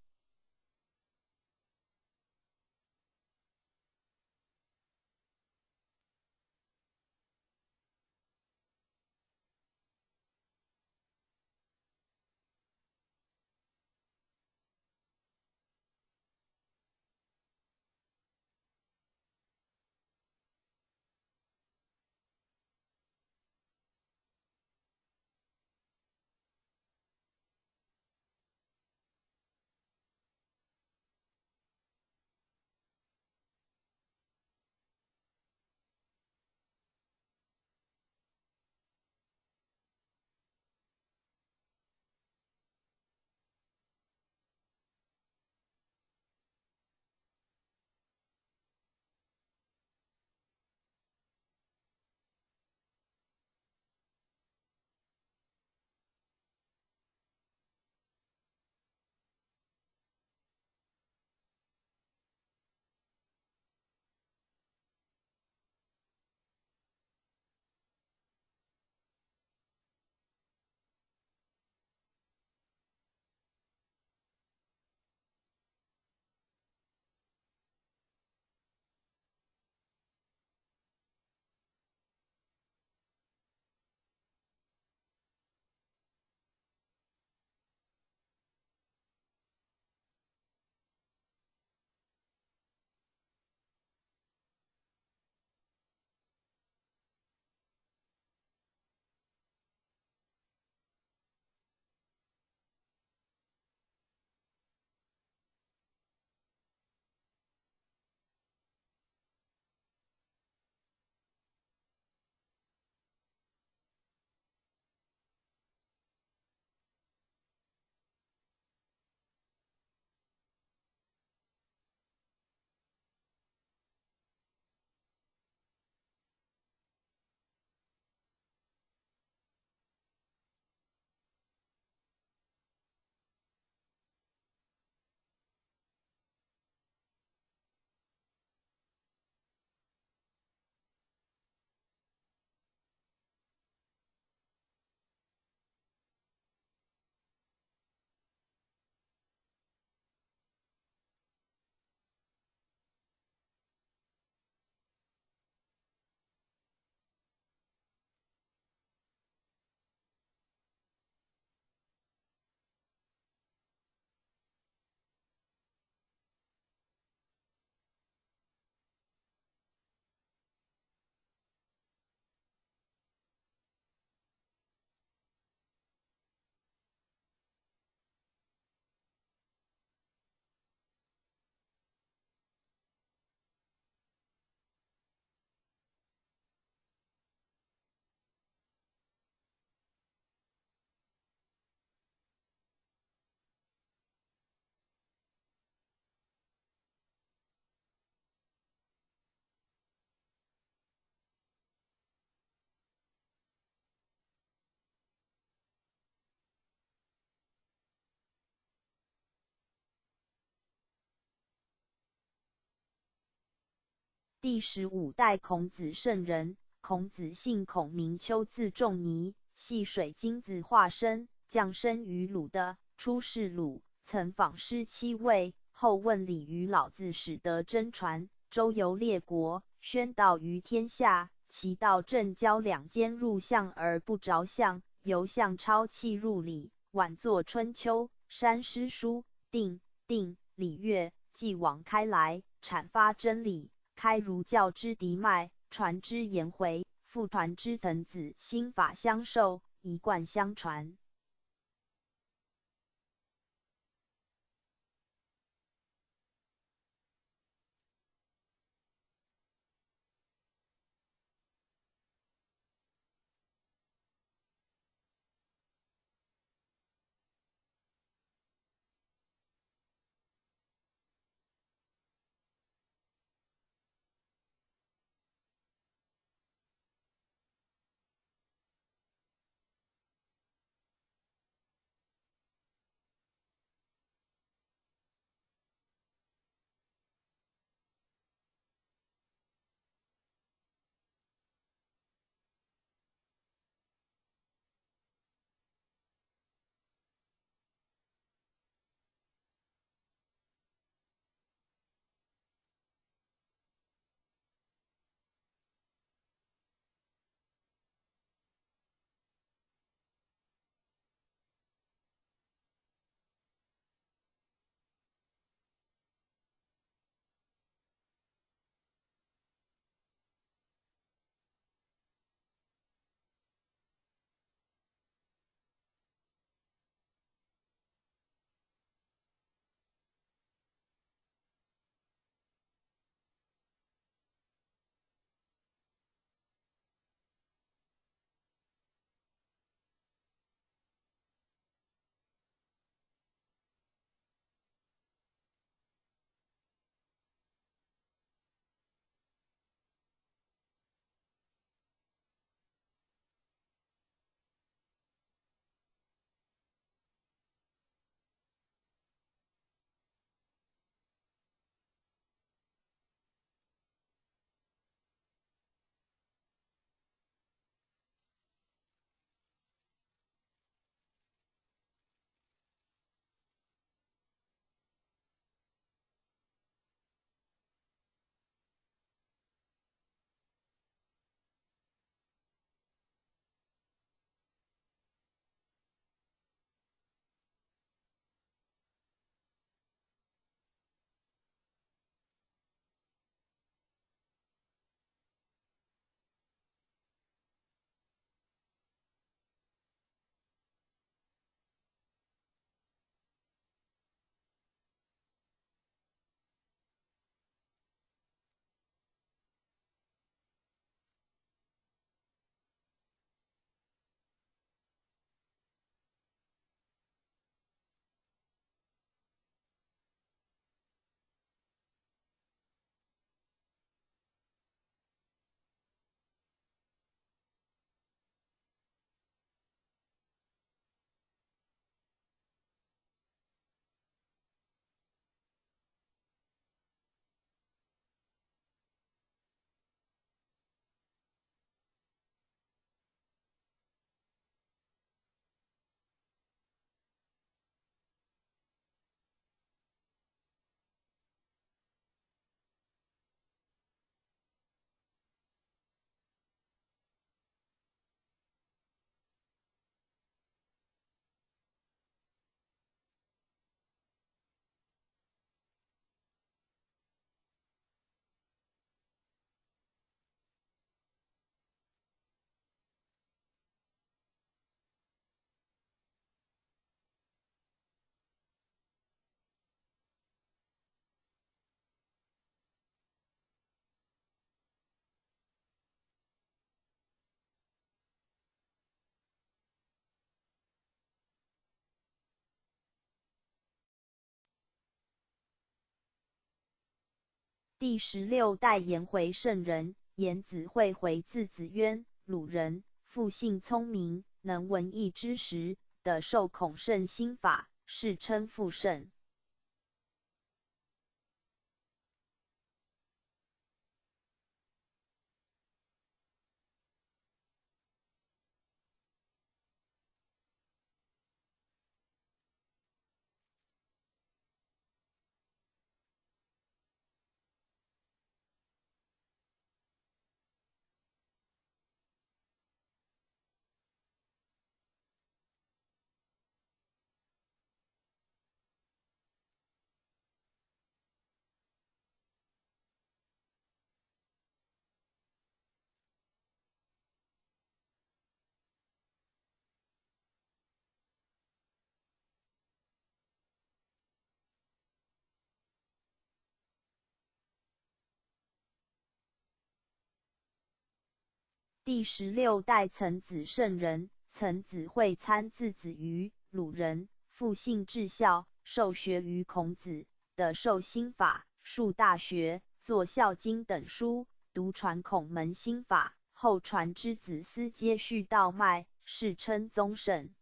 第十五代孔子圣人，孔子姓孔名丘，字仲尼，系水精子化身，降生于鲁的，出仕鲁，曾访师七位，后问礼于老子，始得真传，周游列国，宣道于天下。其道正交两间入相而不着相，由相超气入理，晚作春秋、删诗书、定定礼乐，继往开来，阐发真理。开儒教之嫡脉，传之颜回，复传之曾子，心法相授，一贯相传。第十六代颜回圣人，颜子惠回字子渊，鲁人，复姓聪明，能文艺之时，得受孔圣心法，世称复圣。第十六代曾子圣人，曾子会参字子瑜，鲁人，复姓至孝，受学于孔子的授心法、述大学、作孝经等书，独传孔门心法，后传之子思接续道脉，世称宗圣。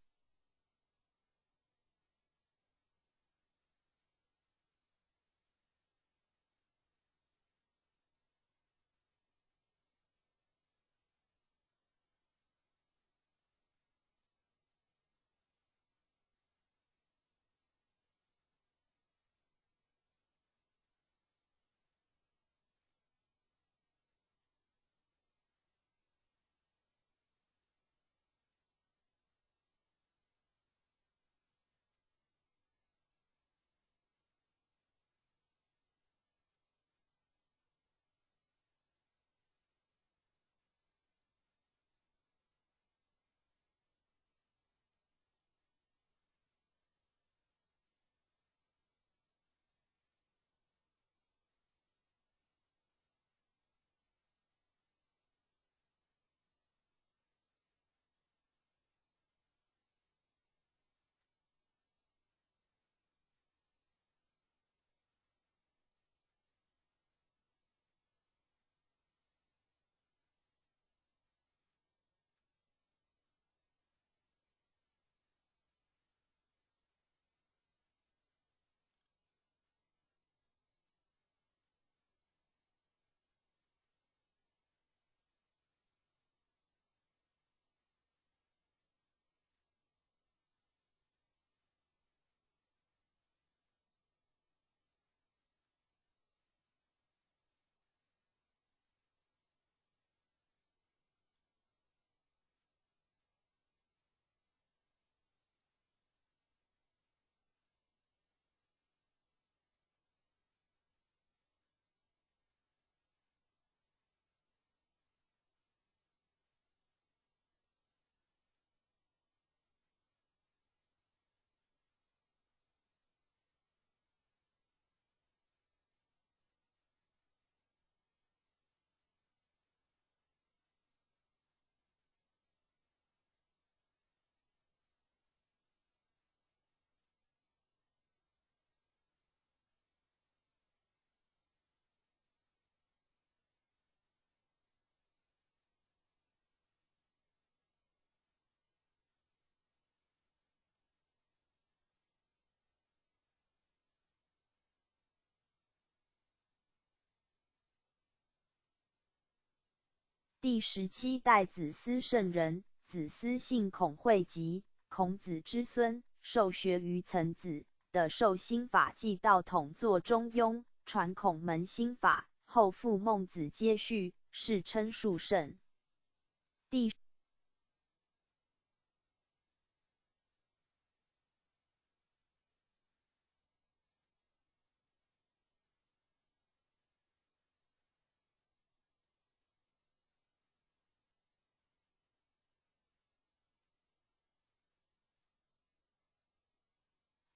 第十七代子思圣人，子思姓孔讳吉，孔子之孙，受学于曾子的授心法纪道统作中庸，传孔门心法，后父孟子接续，世称述圣。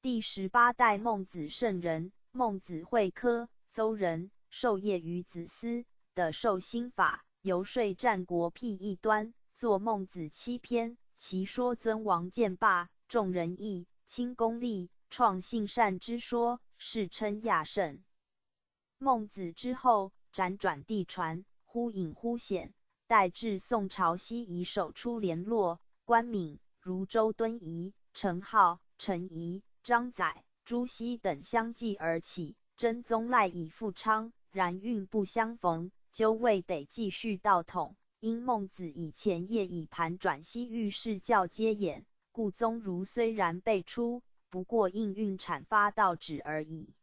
第十八代孟子圣人，孟子讳轲，邹人，受业于子思的授心法，游说战国辟异端，作孟子七篇，其说尊王谏霸，重仁义，轻功利，创性善之说，世称亚圣。孟子之后，辗转递传，忽隐忽显，待至宋朝西夷首出联络，关敏、如周敦颐、程颢、程颐、张载、朱熹等相继而起，真宗赖以复昌，然运不相逢，究未得继续道统。因孟子以前业已盘转西域释教皆掩，故宗儒虽然辈出，不过应运阐发道旨而已。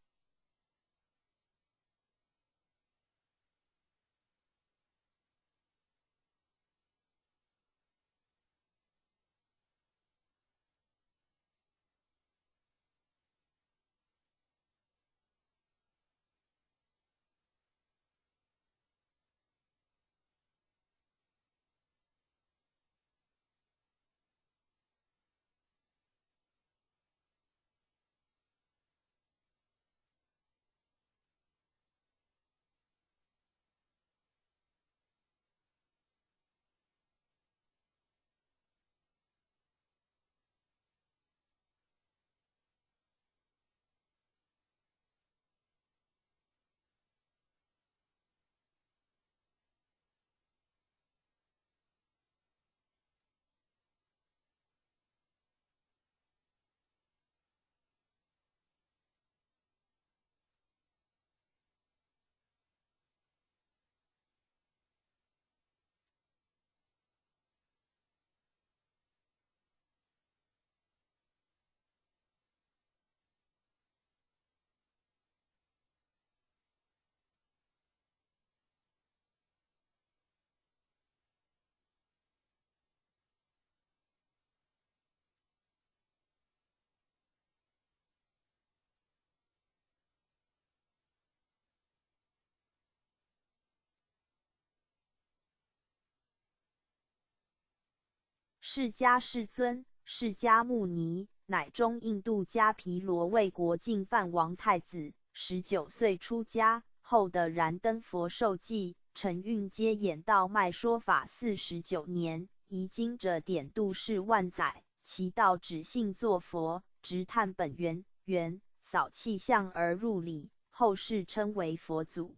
释迦世尊，释迦牟尼，乃中印度迦毗罗卫国净饭王太子，19岁出家，后得燃灯佛授记，承运接演道脉说法49年，遗经者典度世万载，其道只信作佛，直探本源，源扫气相而入理，后世称为佛祖。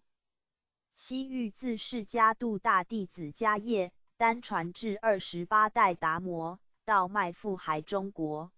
西域自释迦度大弟子迦叶，单传至28代达摩，道脉复还中国。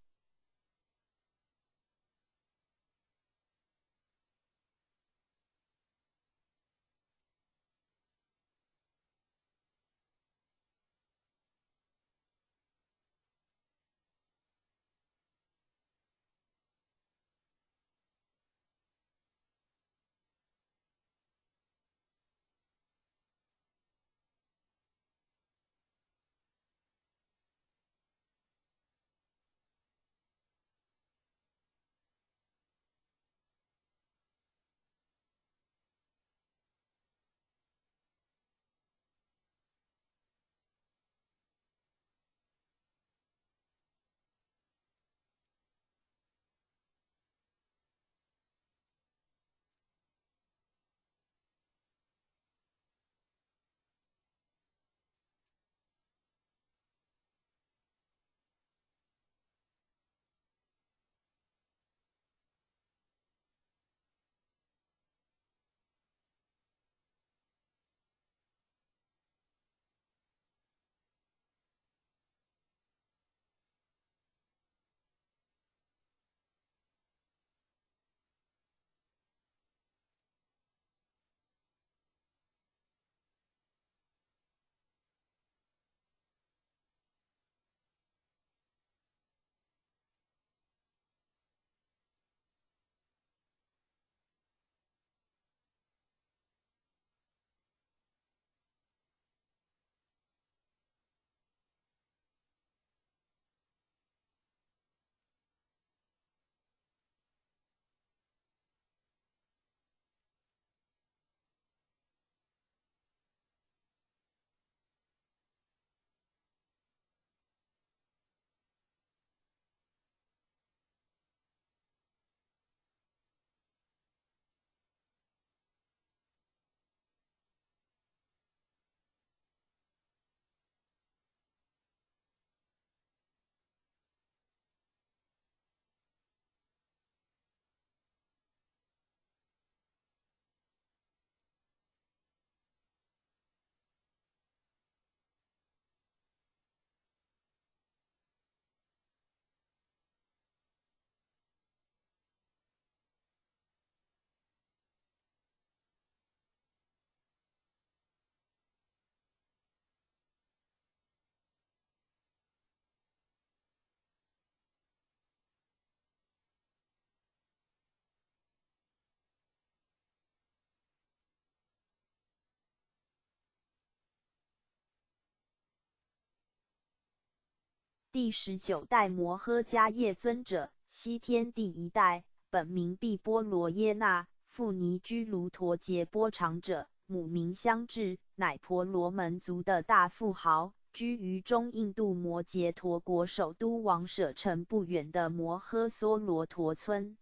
第19代摩诃迦叶尊者，西天第一代，本名毕波罗耶那，父尼居卢陀羯波长者，母名香智，乃婆罗门族的大富豪，居于中印度摩揭陀国首都王舍城不远的摩诃娑罗陀村。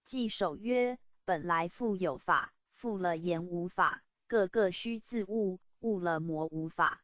稽首曰：本来复有法，复了言无法，各个须自悟，悟了魔无法。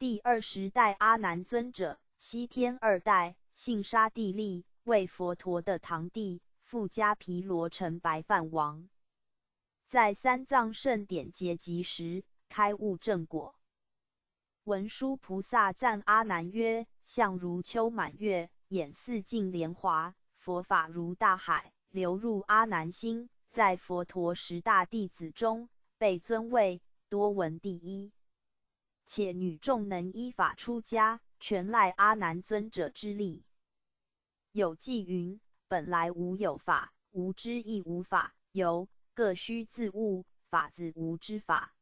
第二十代阿难尊者，西天二代，姓沙地利，为佛陀的堂弟，父迦毗罗城白饭王。在三藏圣典结集时，开悟正果。文殊菩萨赞阿难曰：相如秋满月，眼似净莲华，佛法如大海，流入阿难心。在佛陀十大弟子中，被尊为多闻第一。且女众能依法出家，全赖阿难尊者之力。有偈云：本来无有法，无知亦无法，有各须自悟，法自无之法。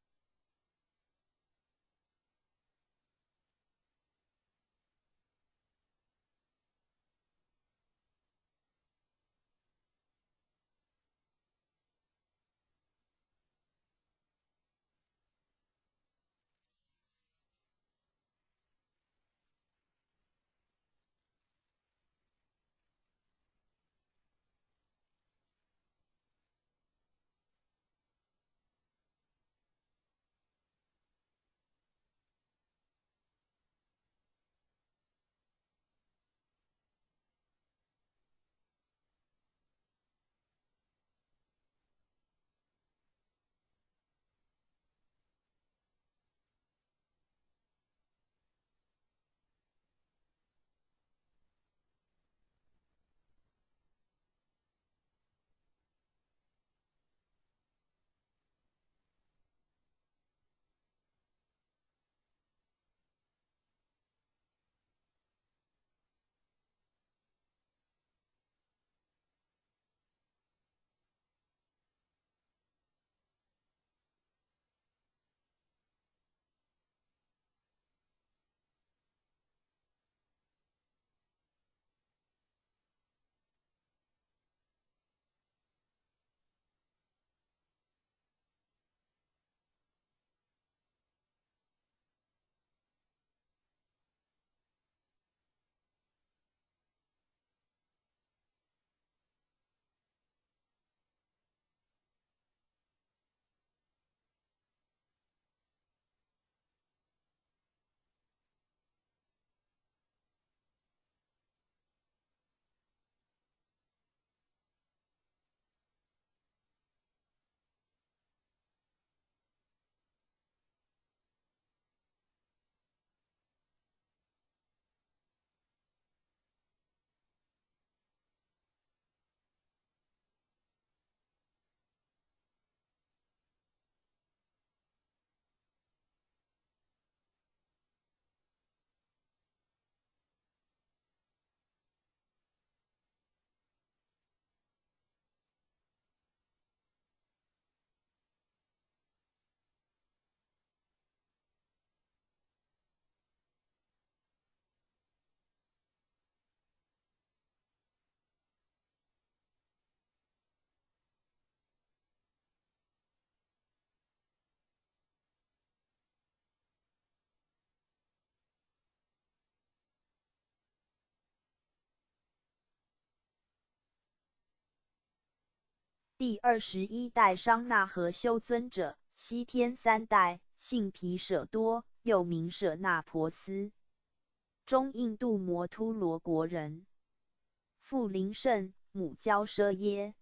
第二十一代商那和修尊者，西天三代，姓毗舍多，又名舍那婆斯，中印度摩突罗国人，父林胜，母娇奢耶。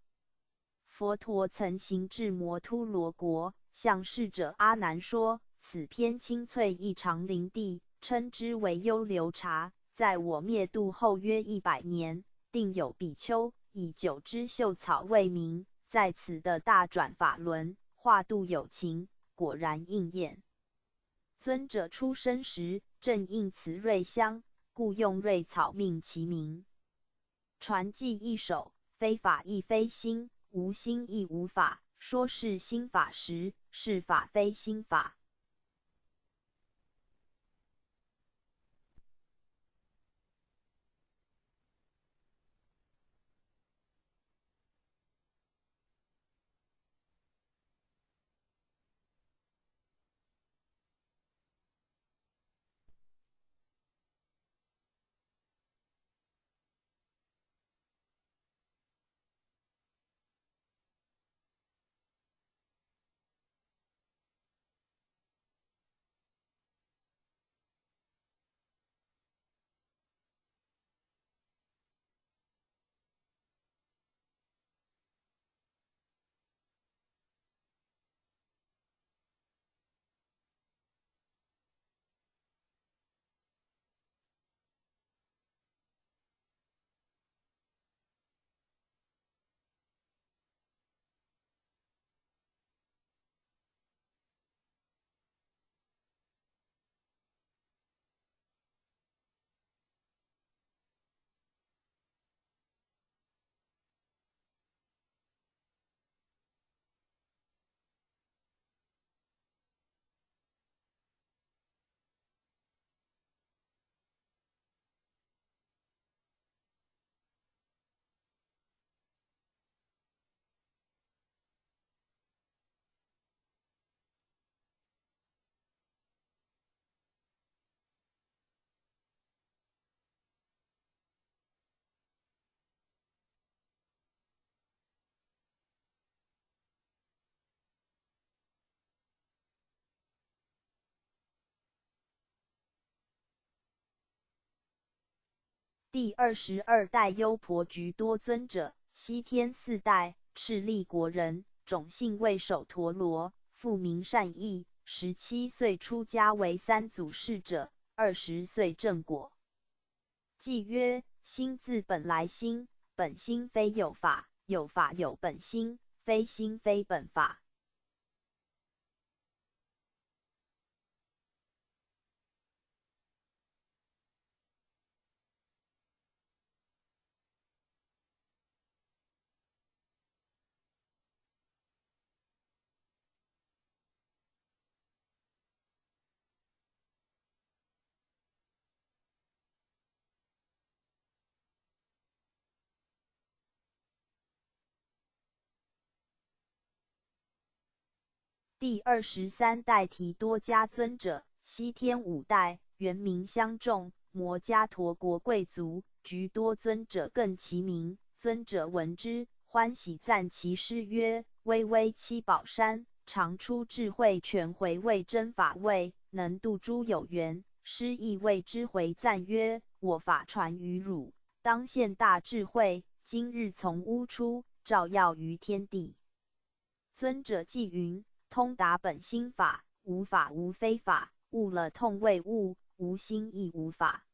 佛陀曾行至摩突罗国，向侍者阿难说：此片青翠异常林地，称之为优流茶。在我灭度后约100年，定有比丘以九枝秀草为名，在此的大转法轮，化度有情，果然应验。尊者出生时，正应此瑞香，故用瑞草命其名。传记一首：非法亦非心，无心亦无法。说是心法时，是法非心法。第22代优婆菊多尊者，西天四代，赤利国人，种姓为首陀罗，父名善意。17岁出家为三祖侍者，20岁证果。偈曰：心自本来心，本心非有法，有法有本心，非心非本法。第23代提多迦尊者，西天五代，原名相仲，摩伽陀国贵族。菊多尊者更其名，尊者闻之，欢喜赞其师曰：“巍巍七宝山，常出智慧泉，回味真法味，能度诸有缘。”师亦为之回赞曰：“我法传于汝，当现大智慧。今日从屋出，照耀于天地。”尊者偈云：通达本心法，无法无非法，悟了痛未悟，无心亦无法。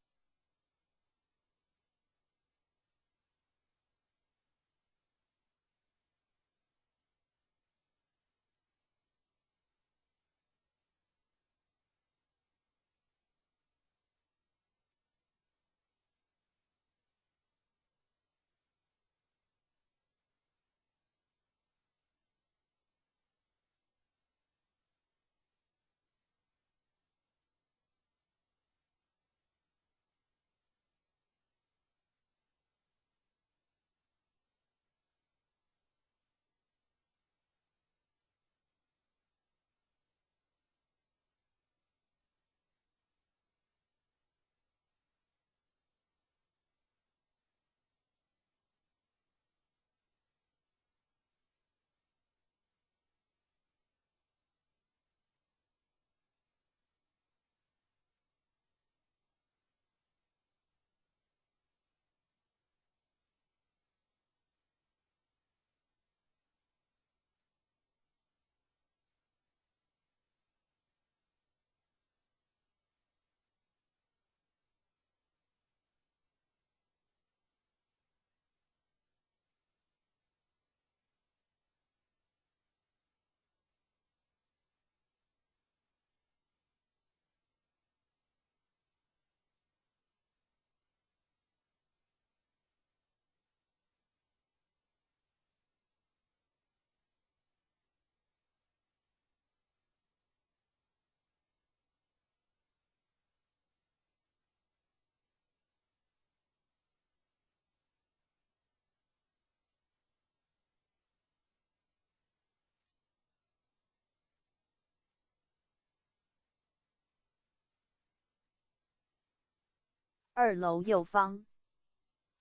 二楼右方，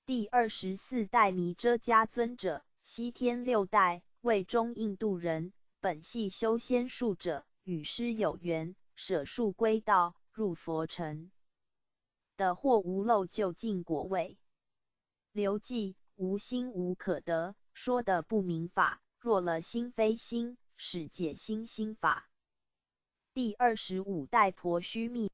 第24代弥遮迦尊者，西天六代，为中印度人，本系修仙术者，与师有缘，舍术归道，入佛乘的或无漏究竟果位。刘记无心无可得，说的不明法，若了心非心，是解心心法。第25代婆须弥。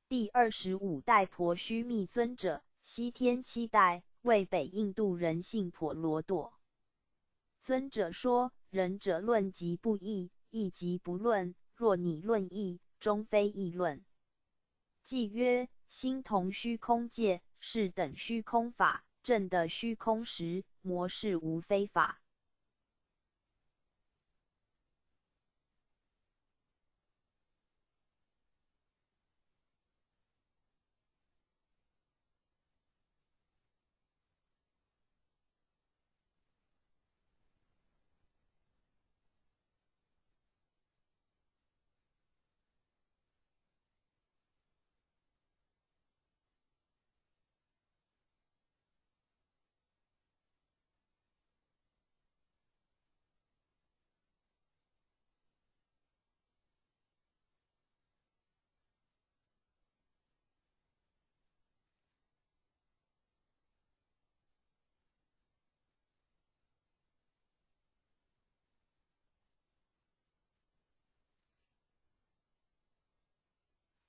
第25代婆须弥尊者，西天七代，为北印度人，姓婆罗多。尊者说：仁者论即不义，义即不论。若拟论义，终非义论。偈曰：心同虚空界，是等虚空法，证得虚空时，魔事无非法。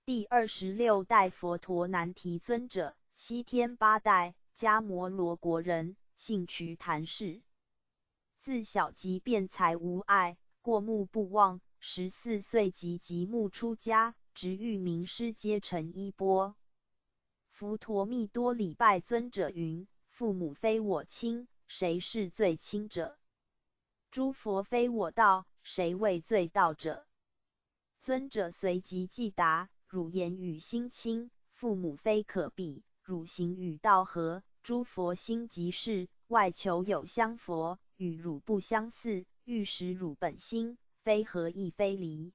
第26代佛陀难提尊者，西天八代，迦摩罗国人，姓瞿昙氏。自小即辩才无碍，过目不忘。14岁即即目出家，直欲名师皆成衣钵。佛陀密多礼拜尊者云：父母非我亲，谁是最亲者？诸佛非我道，谁为最道者？尊者随即即答：汝言与心亲，父母非可比；汝行与道合，诸佛心即是。外求有相佛，与汝不相似，欲识汝本心，非合亦非离。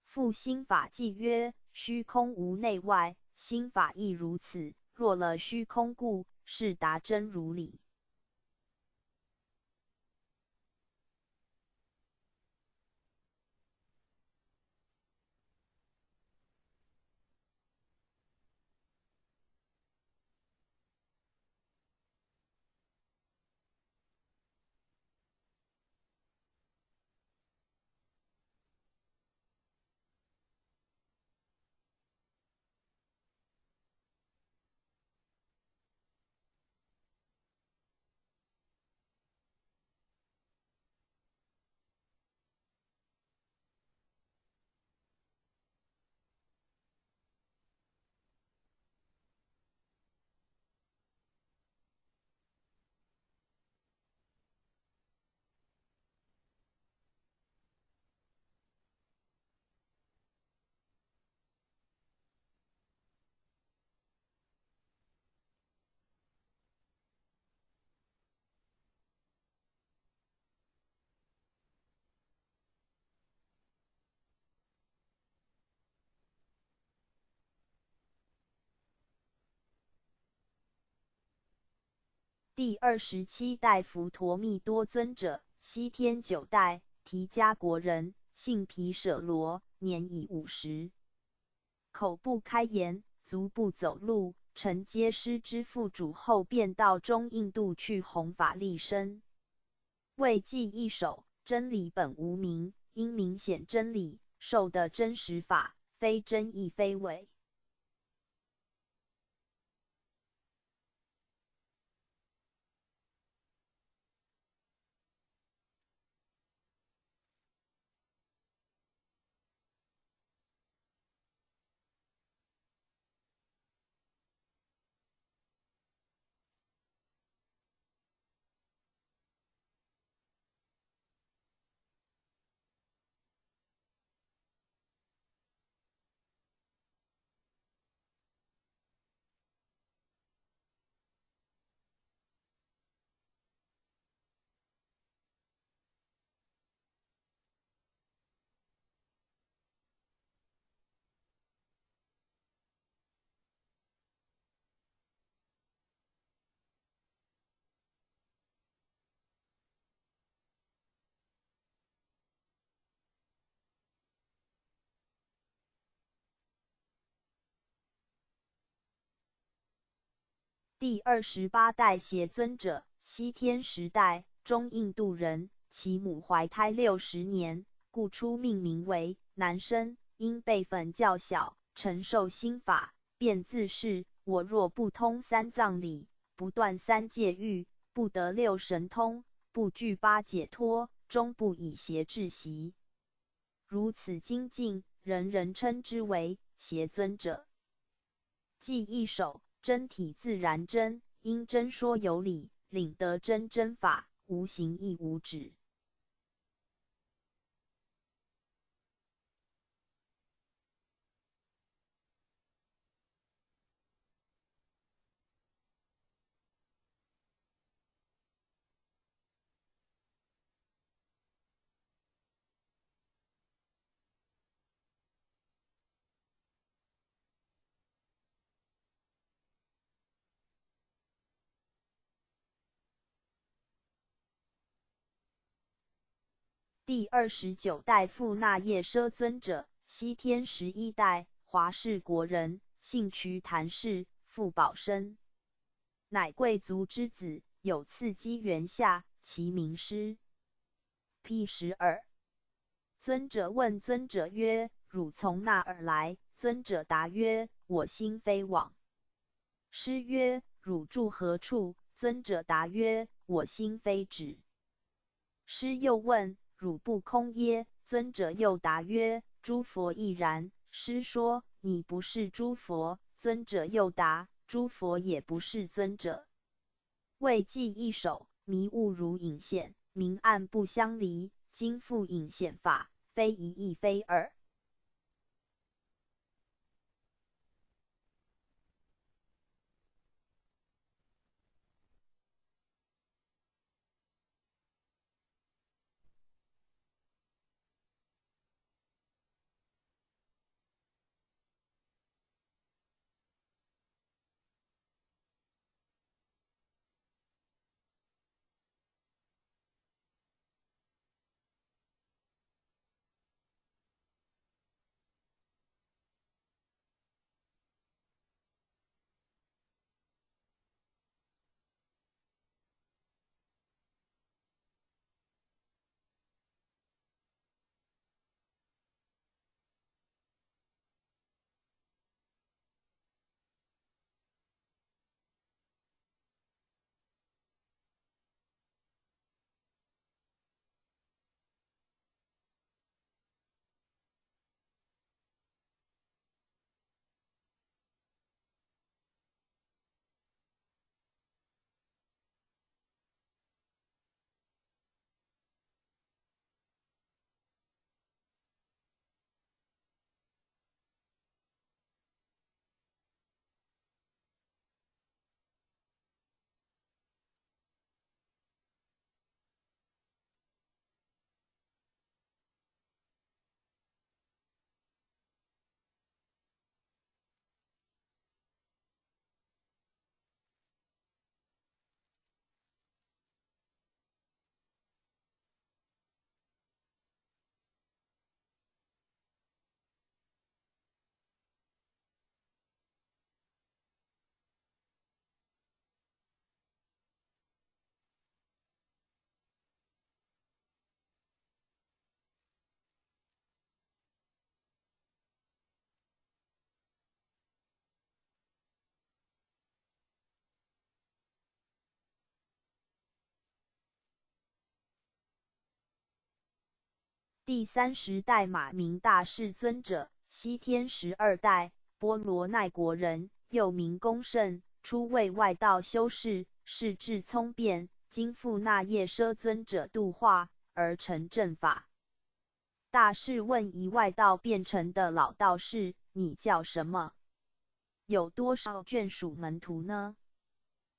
复心法偈曰：虚空无内外，心法亦如此。若了虚空故，是达真如理。第27代佛陀密多尊者，西天九代，提迦国人，姓毗舍罗，年已50，口不开言，足不走路。承接师之父主后，便到中印度去弘法利生。为记一首：真理本无名，因明显真理，受的真实法，非真亦非伪。第28代邪尊者，西天时代，中印度人，其母怀胎60年，故初命名为男生，因辈分较小，承受心法，便自是：我若不通三藏理，不断三界欲，不得六神通，不具八解脱，终不以邪制习。如此精进，人人称之为邪尊者。记一首，真体自然真，因真说有理，领得真真法，无形亦无止。第29代富那夜奢尊者，西天11代，华氏国人，姓瞿昙氏，父宝生，乃贵族之子。有次机缘下，其名师。P12。尊者问尊者曰：“汝从那儿来？”尊者答曰：“我心非妄。”师曰：“汝住何处？”尊者答曰：“我心非止。”师又问：“汝不空耶？”尊者又答曰：“诸佛亦然。”师说：“你不是诸佛。”尊者又答：“诸佛也不是尊者。”为记一首，迷雾如隐现，明暗不相离。今复隐现法，非一亦非二。第30代马明大士尊者，西天12代，波罗奈国人，又名公胜，初为外道修士，是智聪辩，经复那夜奢尊者度化而成正法。大士问一外道变成的老道士：“你叫什么？有多少眷属门徒呢？”“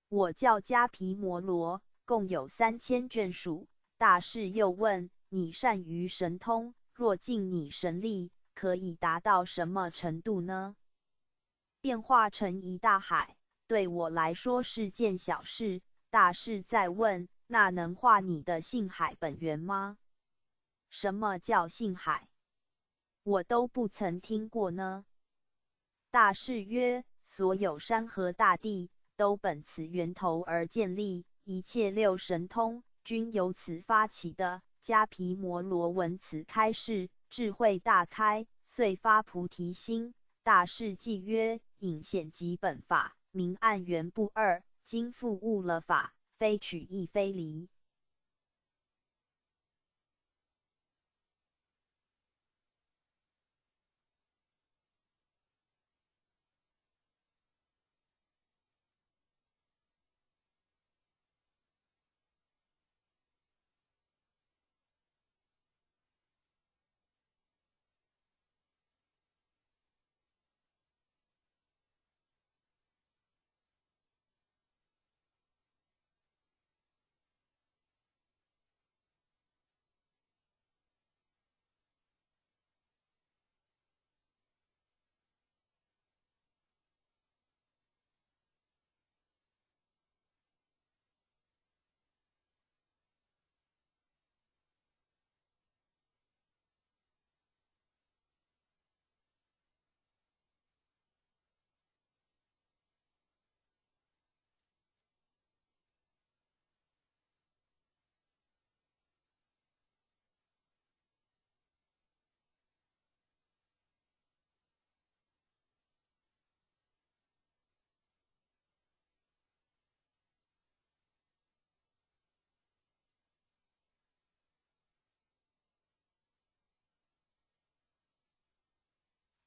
我叫迦毗摩罗，共有3000眷属。”大士又问：“你善于神通，若尽你神力，可以达到什么程度呢？”“变化成一大海，对我来说是件小事。”大士再问：“那能化你的性海本源吗？”“什么叫性海？我都不曾听过呢。”大士曰：“所有山河大地都本此源头而建立，一切六神通均由此发起的。”迦毗摩罗闻此开示，智慧大开，遂发菩提心，大士记曰：隐显即本法，明暗原不二。今复悟了法，非取亦非离。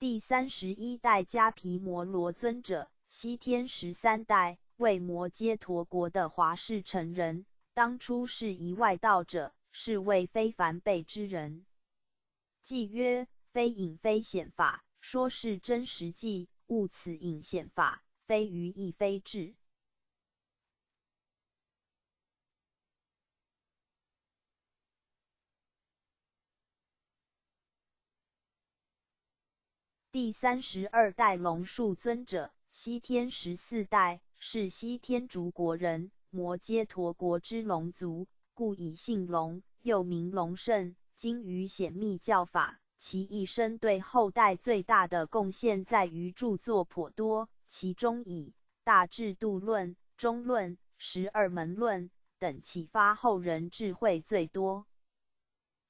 第31代迦毗摩罗尊者，西天13代，为摩揭陀国的华氏城人。当初是一外道者，是位非凡辈之人。记曰：非隐非显法，说是真实际，悟此隐显法，非愚亦非智。第32代龙树尊者，西天14代，是西天竺国人，摩揭陀国之龙族，故以姓龙，又名龙胜，精于显密教法。其一生对后代最大的贡献在于著作颇多，其中以《大智度论》《中论》《十二门论》等启发后人智慧最多。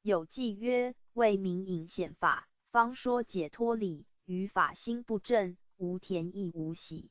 有记曰：为明隐显法，方说解脱理。于法心不正，无甜亦无喜。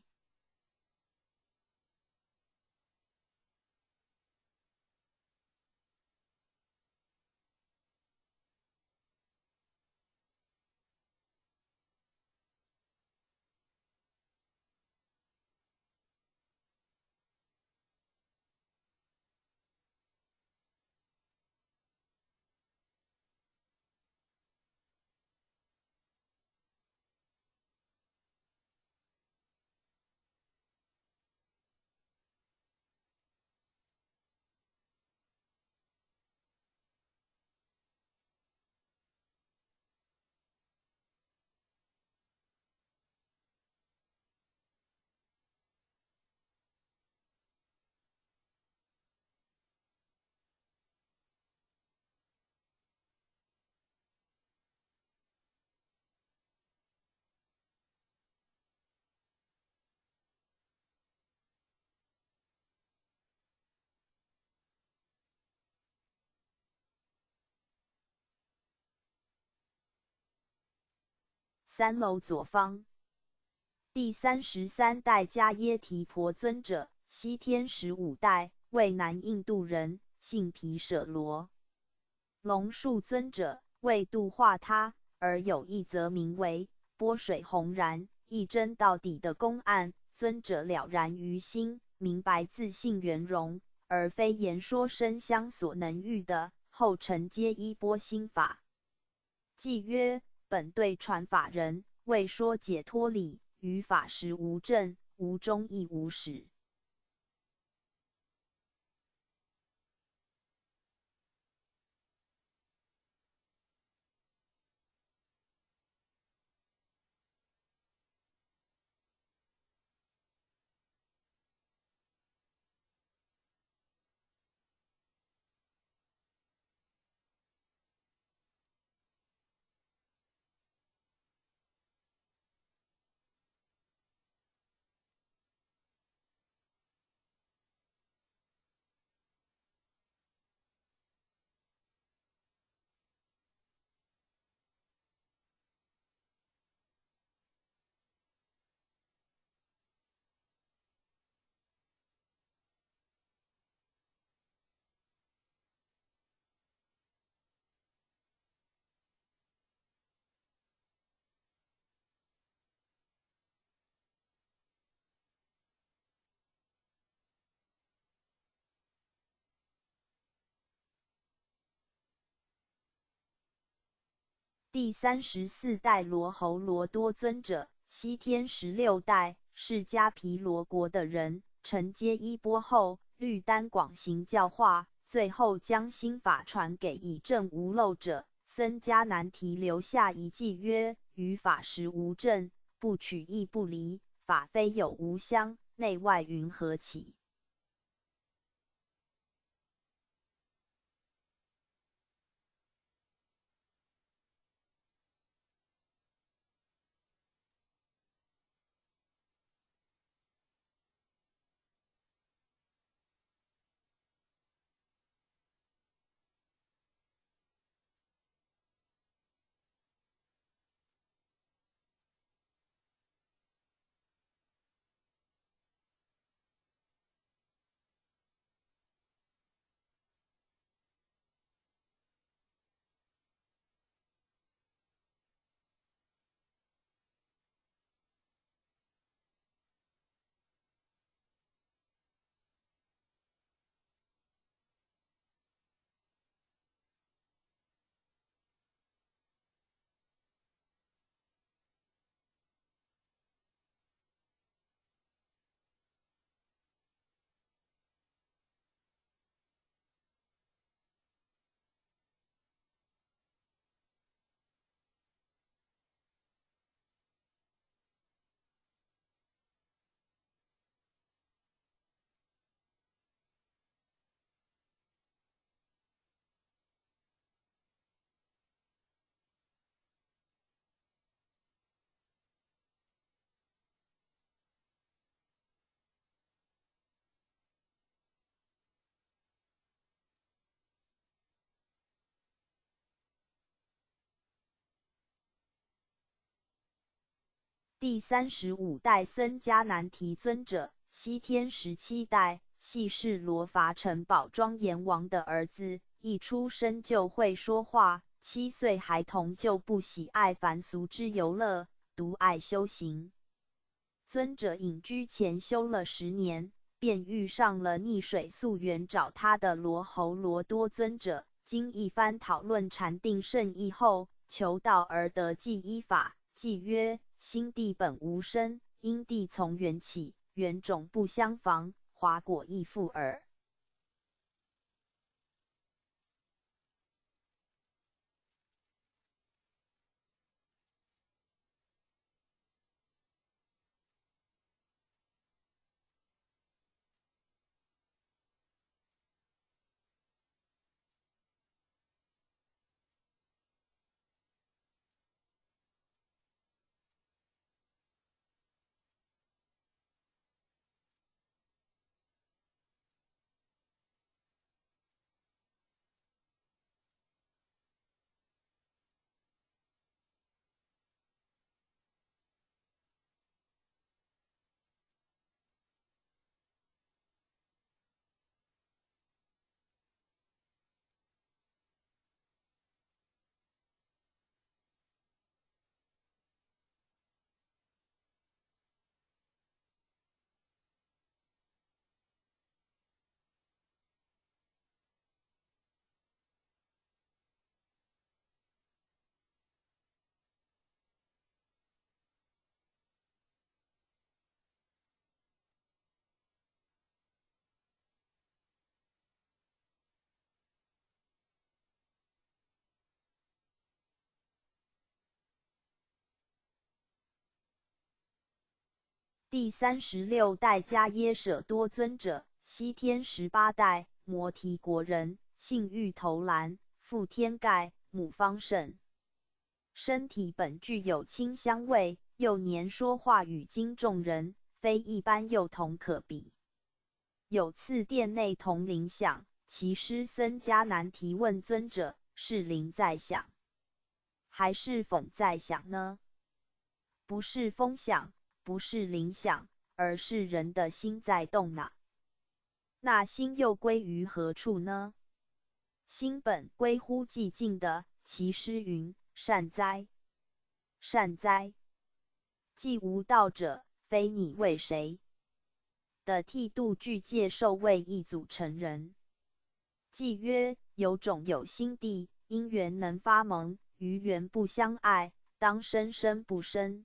三楼左方，第33代迦耶提婆尊者，西天15代，为南印度人，姓毗舍罗。龙树尊者为度化他，而有一则名为“波水弘然，一真到底”的公案。尊者了然于心，明白自性圆融，而非言说声相所能遇的。后承皆依波心法。记曰：本对传法人为说解脱理，于法实无证，无终亦无始。第三十四代罗侯罗多尊者，西天十六代，是迦毗罗国的人，承接衣钵后，律丹广行教化，最后将心法传给已证无漏者。僧伽难提留下一偈曰：于法实无证，不取亦不离，法非有无相，内外云何起？第三十五代僧伽难提尊者，西天十七代，系是罗伐城堡庄严王的儿子，一出生就会说话，7岁孩童就不喜爱凡俗之游乐，独爱修行。尊者隐居前修了10年，便遇上了溺水溯源找他的罗侯罗多尊者，经一番讨论禅定圣意后，求道而得记依法，记曰：心地本无生，因地从缘起，缘种不相妨，华果亦复尔。第三十六代迦耶舍多尊者，西天十八代，摩提国人，姓玉头兰，父天盖，母方胜。身体本具有清香味，幼年说话语惊众人，非一般幼童可比。有次殿内铜铃响，其师僧伽难提问尊者：是铃在响，还是风在响呢？不是风响，不是铃响，而是人的心在动呐。那心又归于何处呢？心本归乎寂静的。其诗云：善哉，善哉！既无道者，非你为谁？的剃度具戒受位一组成人。既曰：有种有心地，因缘能发蒙，于缘不相碍，当生生不生。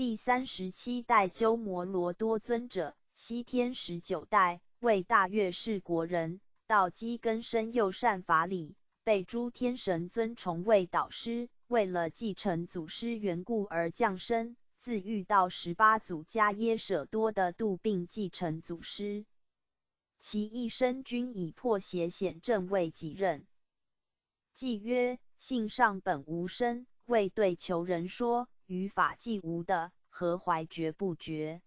第三十七代鸠摩罗多尊者，西天19代，为大月氏国人，道基根深又善法理，被诸天神尊崇为导师。为了继承祖师缘故而降生，自遇到18祖迦耶舍多的度，并继承祖师。其一生均以破邪显正为己任。偈曰：性上本无生，为对求人说，于法既无的，何怀觉不觉？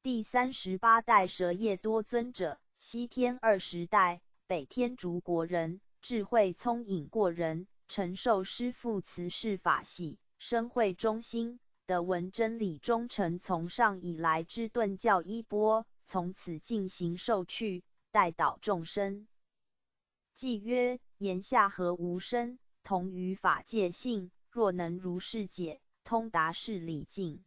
第38代舍叶多尊者，西天20代，北天竺国人，智慧聪颖过人，承受师父慈氏法喜，深会中心，得闻真理忠诚从上以来之顿教衣钵，从此进行受趣，带导众生。偈曰：言下何无生，同于法界性，若能如是解，通达是理境。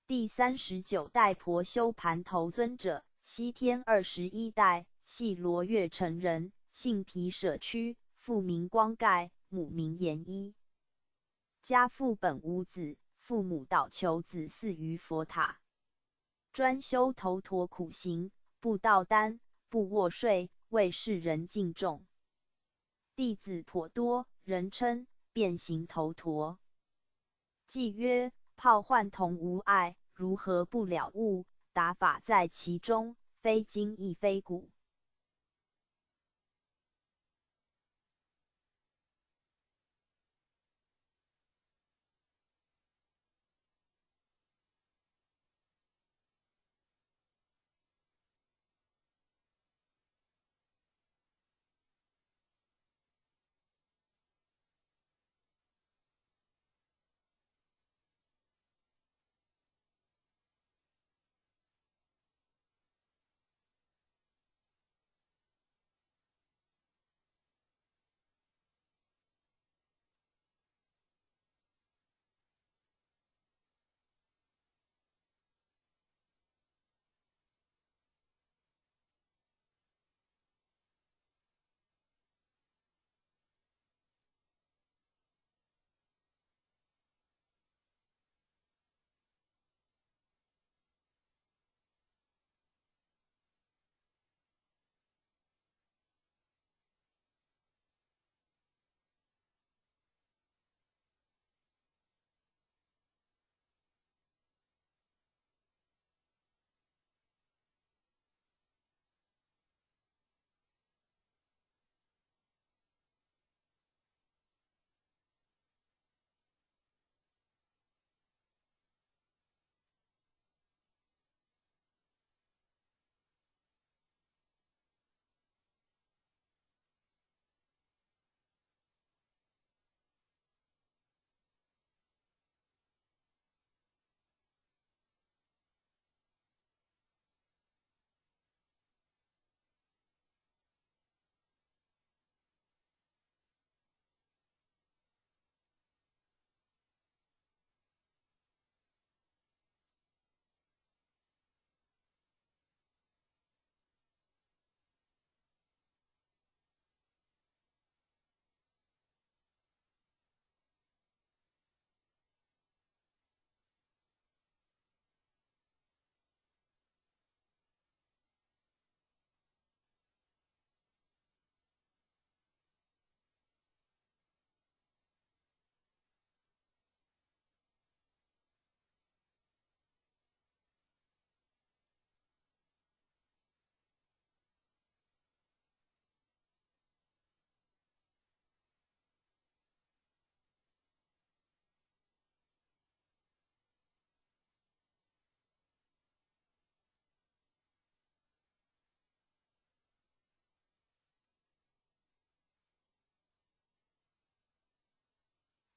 第39代婆修盘头尊者，西天21代，系罗越城人，姓毗舍屈，父名光盖，母名延一。家父本无子，父母祷求子嗣于佛塔，专修头陀苦行，不道单，不卧睡，为世人敬重。弟子颇多，人称变形头陀。偈曰：泡幻同无碍，如何不了悟？达法在其中，非筋亦非骨。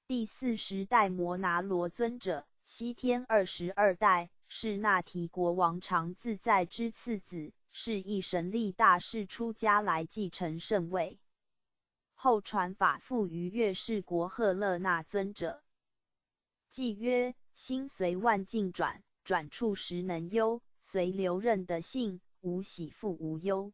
第四十代摩拿罗尊者，西天22代，是那提国王常自在之次子，是以神力大士出家来继承圣位。后传法付于月氏国赫勒那尊者。偈曰：心随万境转，转处时能悠，随流任的性，无喜复无忧。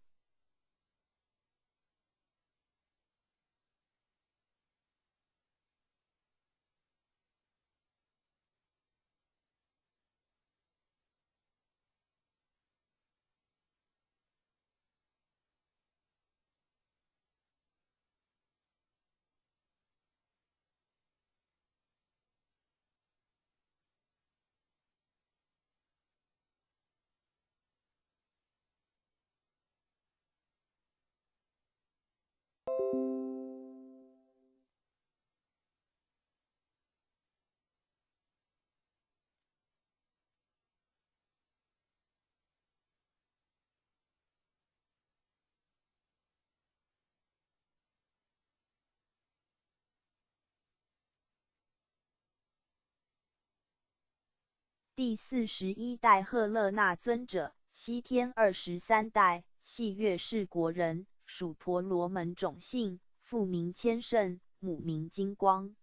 第41代赫勒那尊者，西天23代，系月氏国人，属婆罗门种姓，父名千胜，母名金光。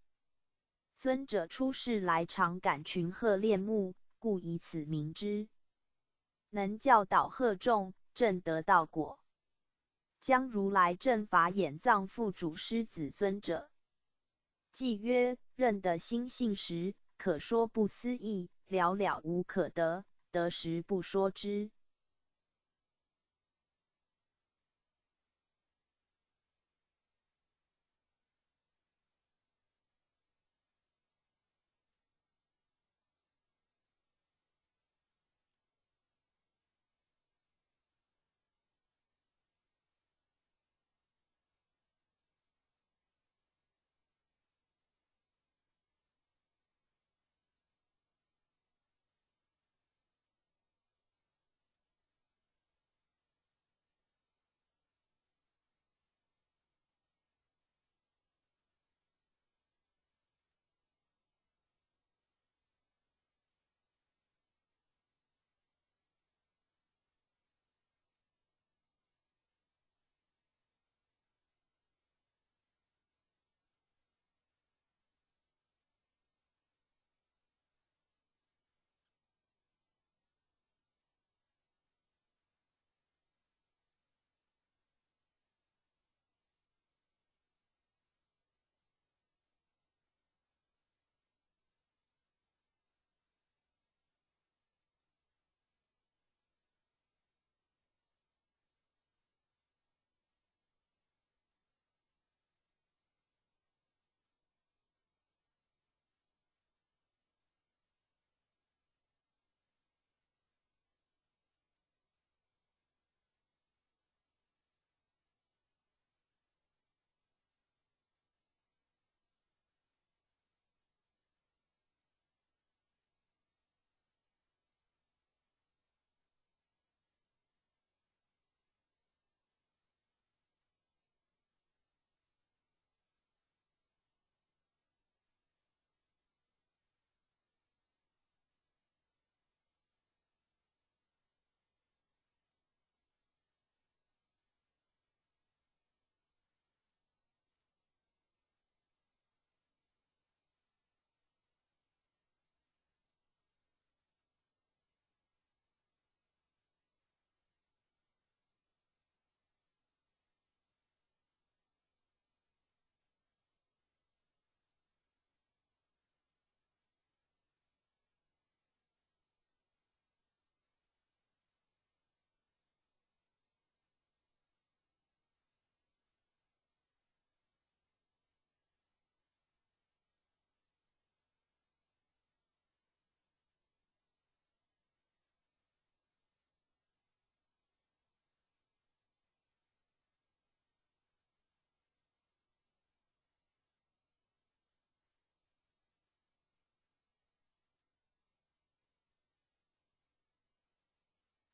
尊者出世来常感群鹤恋慕，故以此名之。能教导鹤众，证得道果。将如来正法眼藏付嘱师子尊者。偈曰：认得心性时，可说不思议，了了无可得，得时不说之。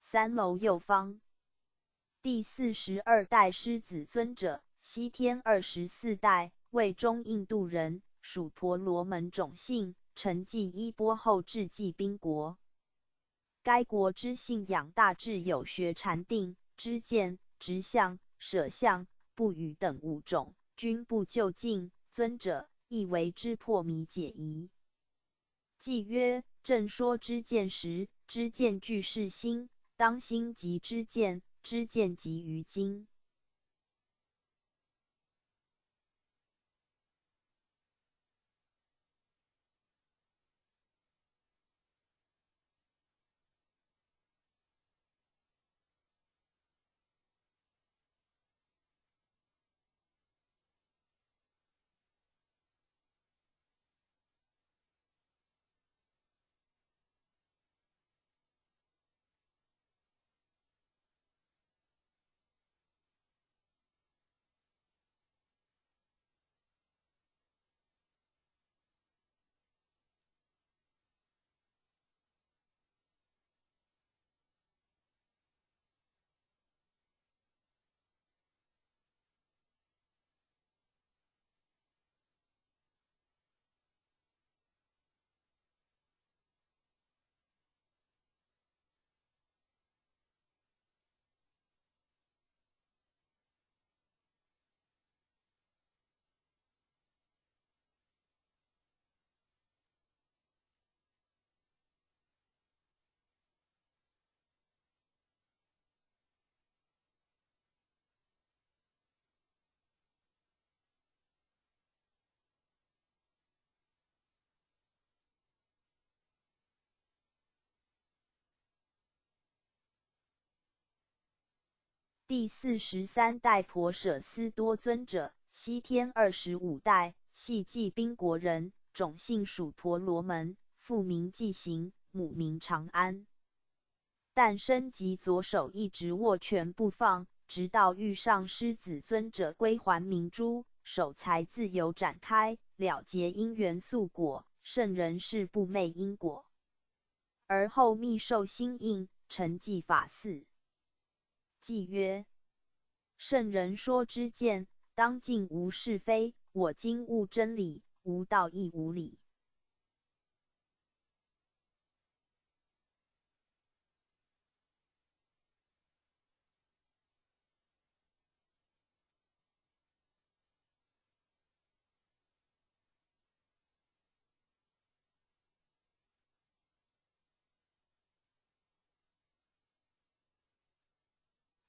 三楼右方。第42代狮子尊者，西天24代，为中印度人，属婆罗门种姓，承继衣钵后至济宾国。该国之信仰大致有学禅定、知见、直相、舍相、不语等五种，均不究竟。尊者亦为之破迷解疑。偈曰：正说知见时，知见具是心，当心即知见，知见即于今。第43代婆舍斯多尊者，西天25代，系济宾国人，种姓属婆罗门，父名济行，母名长安。诞生即左手一直握拳不放，直到遇上狮子尊者归还明珠，手才自由展开，了结因缘宿果。圣人是不昧因果。而后密受心印，承继法嗣。偈曰：圣人说知见，当尽无是非。我今悟真理，无道亦无理。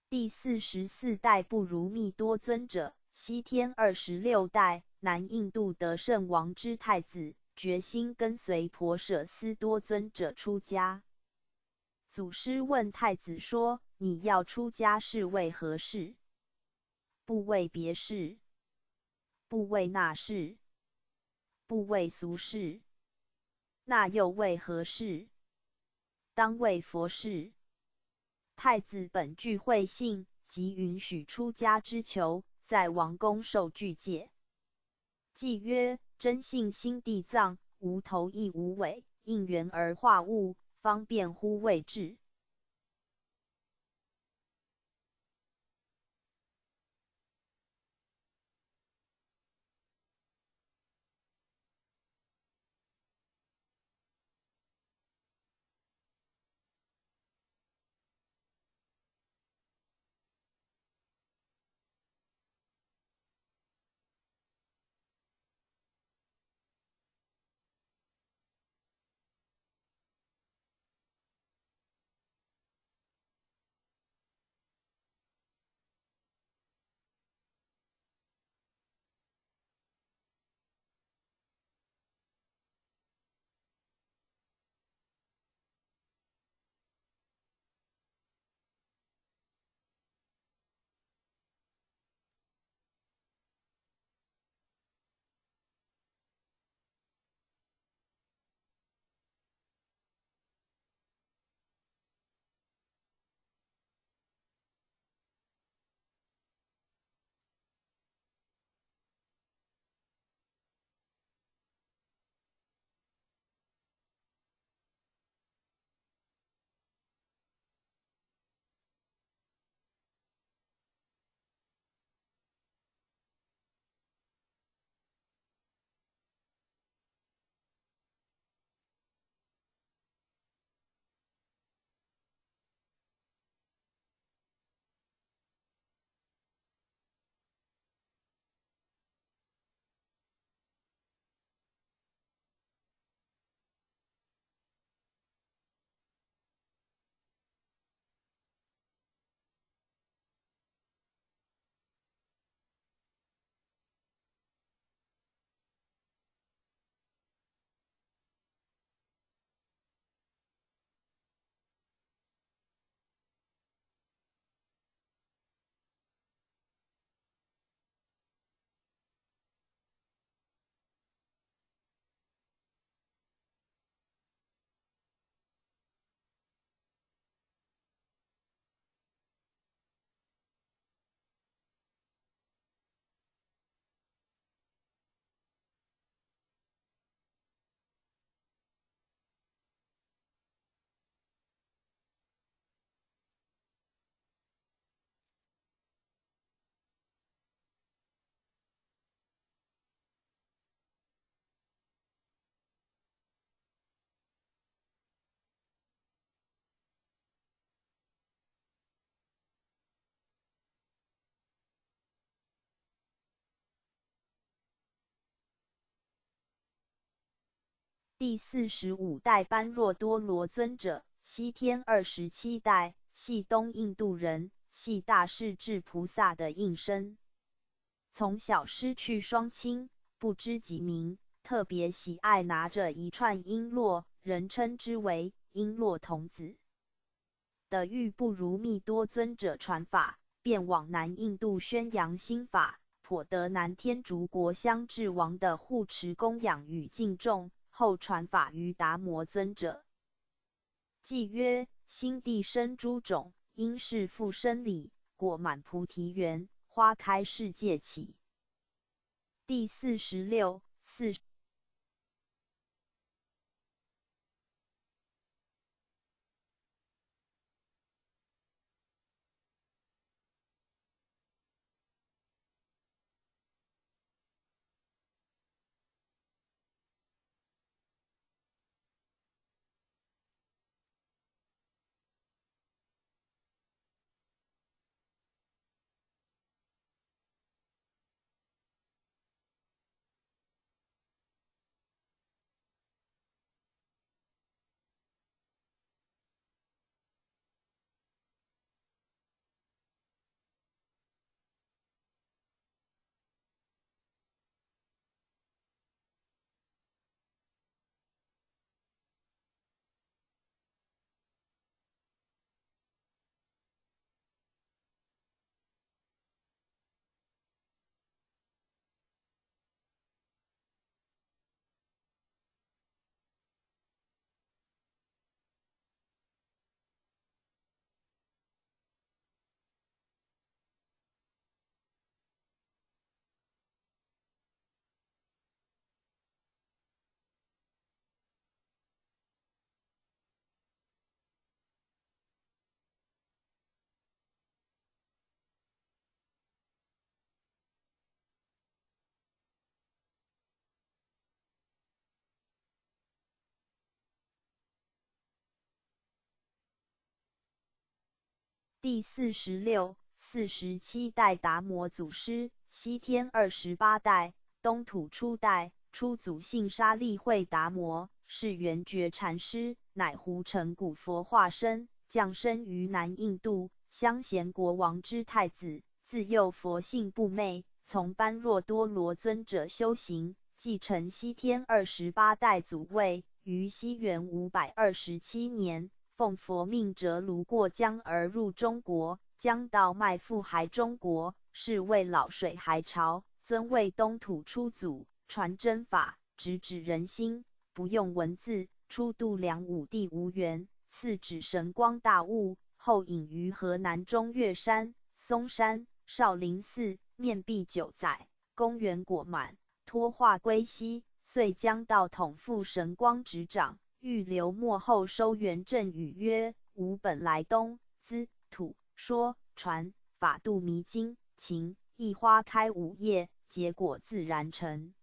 第44代不如密多尊者，西天26代，南印度得胜王之太子，决心跟随婆舍斯多尊者出家。祖师问太子说：“你要出家是为何事？不为别事，不为那事，不为俗事，那又为何事？当为佛事。”太子本具慧性，即允许出家之求，在王宫受具戒。偈曰：真性心地藏，无头亦无尾，应缘而化物，方便乎位置。第四十五代般若多罗尊者，西天二十七代，系东印度人，系大势至菩萨的应身。从小失去双亲，不知己名，特别喜爱拿着一串璎珞，人称之为璎珞童子。得遇不如密多尊者传法，便往南印度宣扬心法，颇得南天竺国相智王的护持供养与敬重。后传法于达摩尊者。偈曰：心地生诸种，因是复生理，果满菩提园，花开世界起。第四十六、四。第四十六、四十七代达摩祖师，西天二十八代，东土初代，初祖姓沙利惠达摩，是圆觉禅师，乃胡成古佛化身，降生于南印度香贤国王之太子，自幼佛性不昧，从般若多罗尊者修行，继承西天二十八代祖位，于西元527年。奉佛命折泸过江而入中国，将道脉赴海中国，是为老水海潮，尊为东土初祖，传真法，直指人心，不用文字，初度梁武帝无缘，赐指神光大悟，后隐于河南中岳山、嵩山、少林寺，面壁九载，公元果满，脱化归西，遂将道统复神光执掌。欲留末后收元正语曰：“吾本来东资土说传法度迷经情，一花开五叶，结果自然成。”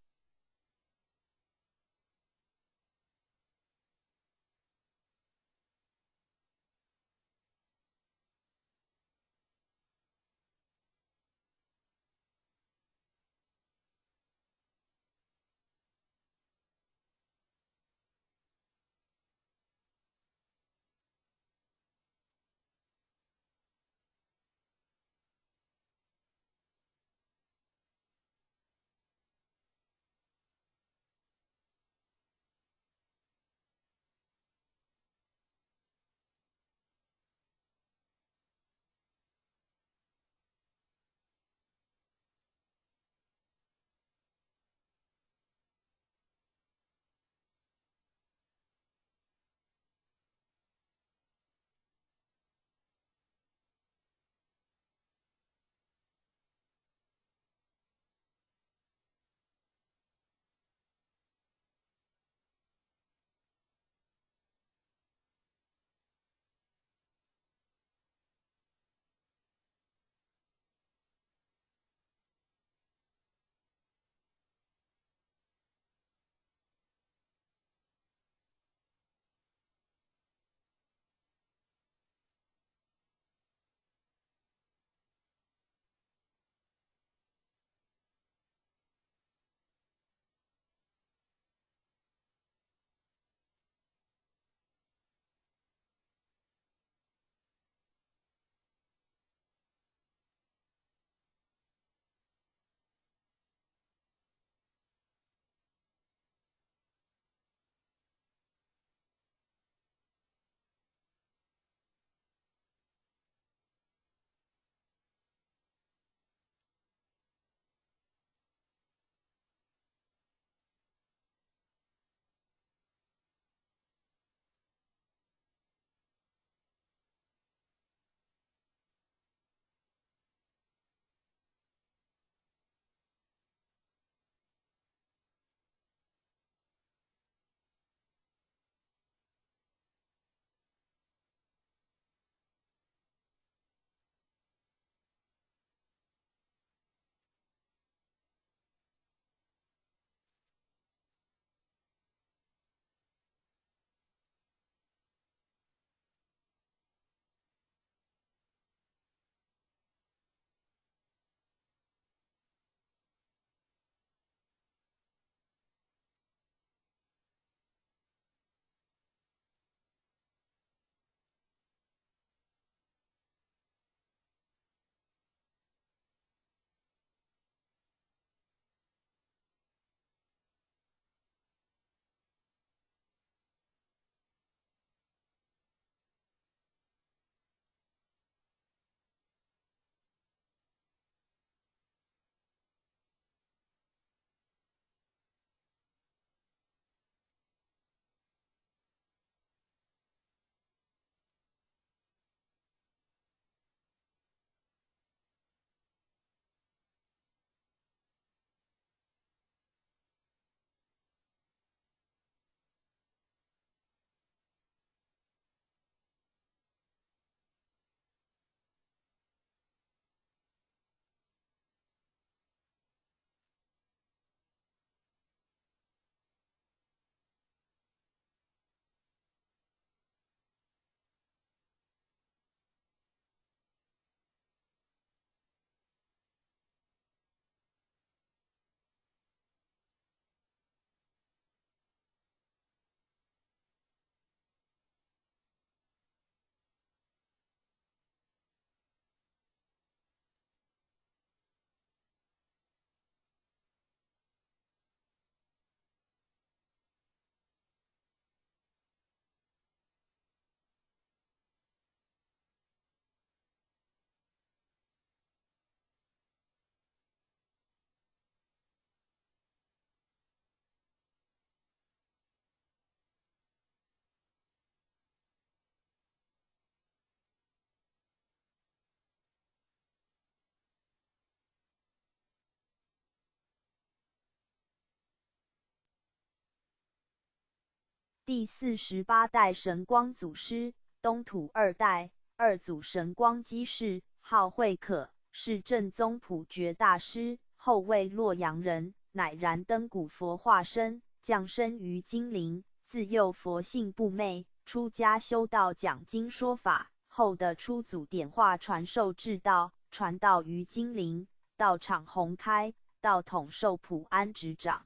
第48代神光祖师，东土二代，二祖神光居士，号慧可，是正宗普觉大师，后为洛阳人，乃燃灯古佛化身，降生于金陵，自幼佛性不昧，出家修道讲经说法，后得初祖点化传授至道，传道于金陵，道场宏开，道统受普安执掌。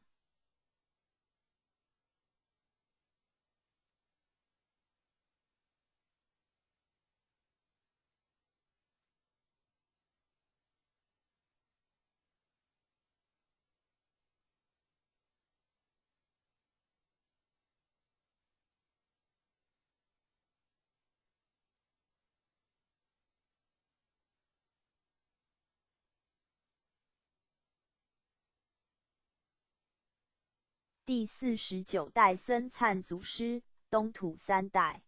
第49代僧璨祖师，东土三代。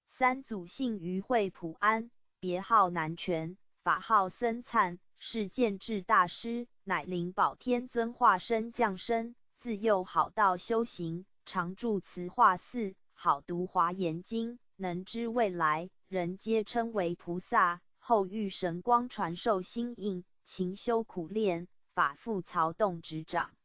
三祖姓于惠普安，别号南泉，法号僧璨，是建智大师，乃灵宝天尊化身降生，自幼好道修行，常住慈化寺，好读华严经，能知未来，人皆称为菩萨。后遇神光传授心印，勤修苦练，法父曹洞执掌。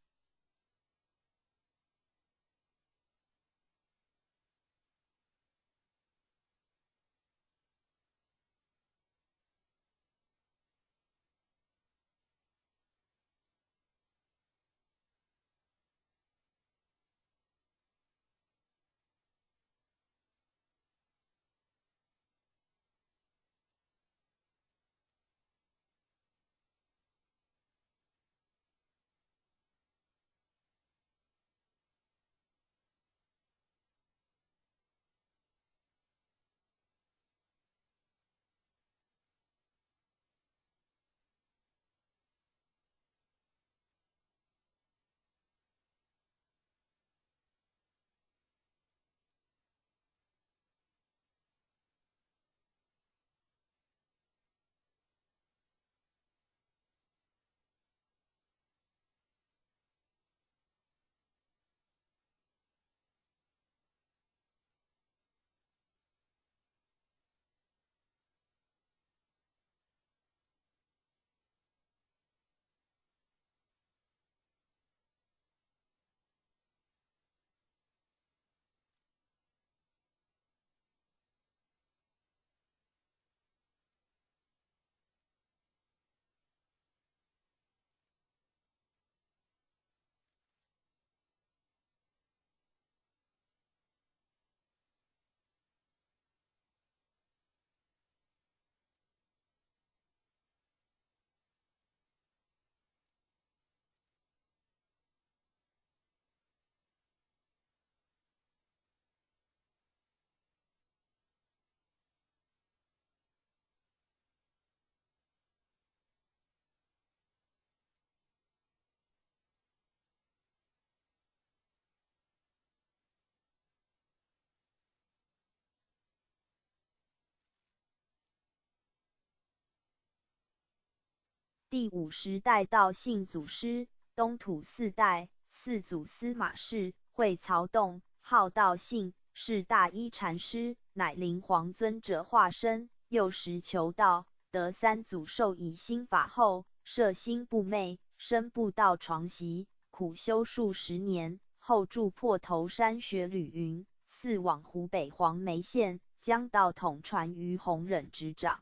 第50代道信祖师，东土四代，四祖司马氏，讳曹洞，号道信，是大一禅师，乃灵皇尊者化身。幼时求道，得三祖授以心法后，摄心不昧，身不到床席，苦修数十年，后住破头山学吕云，嗣往湖北黄梅县，将道统传于弘忍执掌。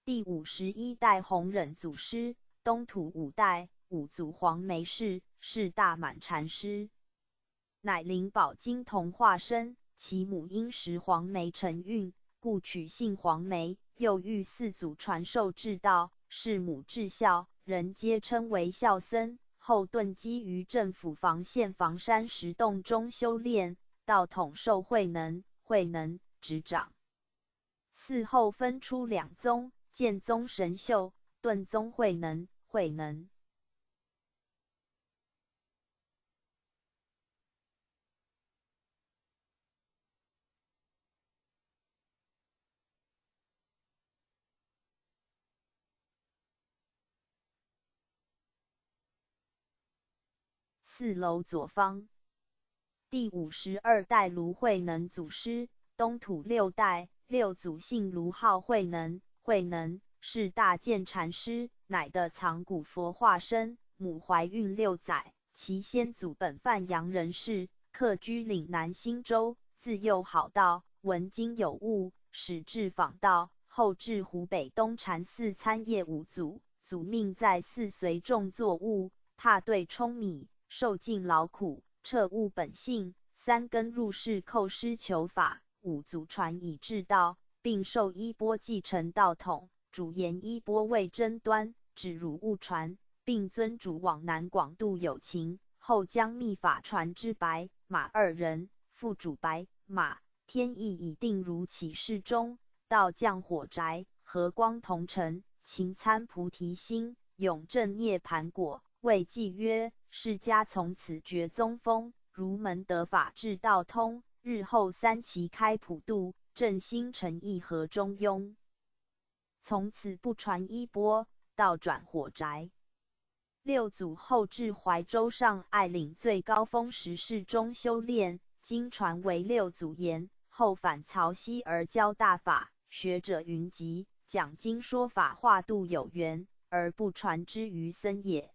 第51代弘忍祖师，东土五代五祖黄梅氏，是大满禅师，乃灵宝金童化身。其母因食黄梅成孕，故取姓黄梅。又遇四祖传授至道，事母至孝，人皆称为孝僧。后遁迹于政府房县房山石洞中修炼，道统受慧能、慧能执掌。嗣后分出两宗：剑宗神秀，顿宗慧能、慧能。四楼左方，第52代卢慧能祖师，东土六代六祖姓卢，号慧能，慧能是大建禅师，乃的藏古佛化身。母怀孕6载，其先祖本范阳人士，客居岭南新州，自幼好道，闻经有悟，始至访道，后至湖北东禅寺参谒五祖，祖命在寺随众作务，踏对舂米。受尽劳苦，彻悟本性，三根入世叩师求法，五祖传以至道，并授衣钵继承道统，主言衣钵为争端，指汝勿传，并遵嘱往南广度有情，后将秘法传之白马二人，复主白马天意已定，如启示中道降火宅，和光同尘，勤参菩提心，永证涅盘果。为记曰：释迦从此绝宗风，儒门得法至道通。日后三期开普度，正心诚意和中庸。从此不传衣钵，道转火宅。六祖后至怀州上爱岭最高峰石室中修炼，经传为六祖言。后返曹溪而教大法，学者云集，讲经说法，化度有缘，而不传之于僧也。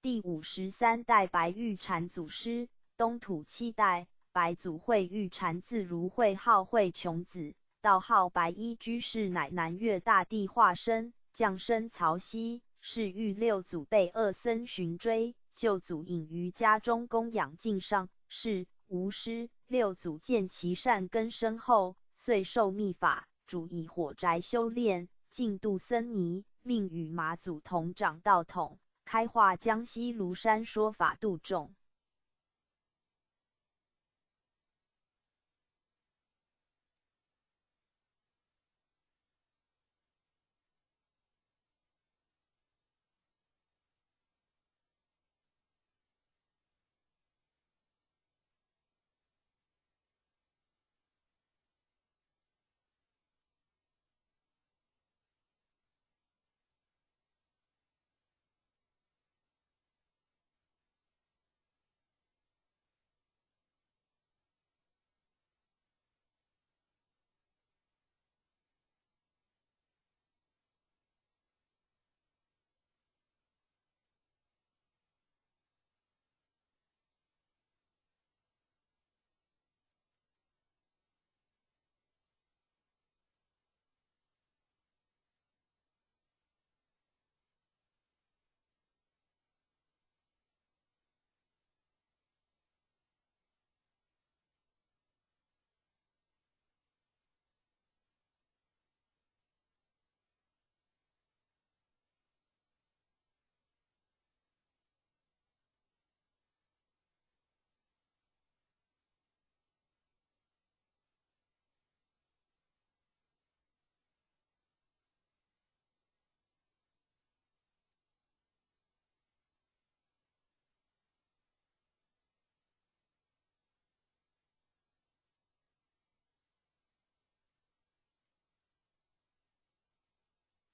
第53代白玉禅祖师，东土七代，白祖慧玉禅，字如慧，号慧琼子，道号白衣居士，乃南岳大帝化身，降生曹溪，是遇六祖被恶僧寻追，救祖隐于家中供养敬上，是无师。六祖见其善根深厚，遂授密法，主以火宅修炼，净度僧尼，命与马祖同掌道统，开化江西庐山说法度众。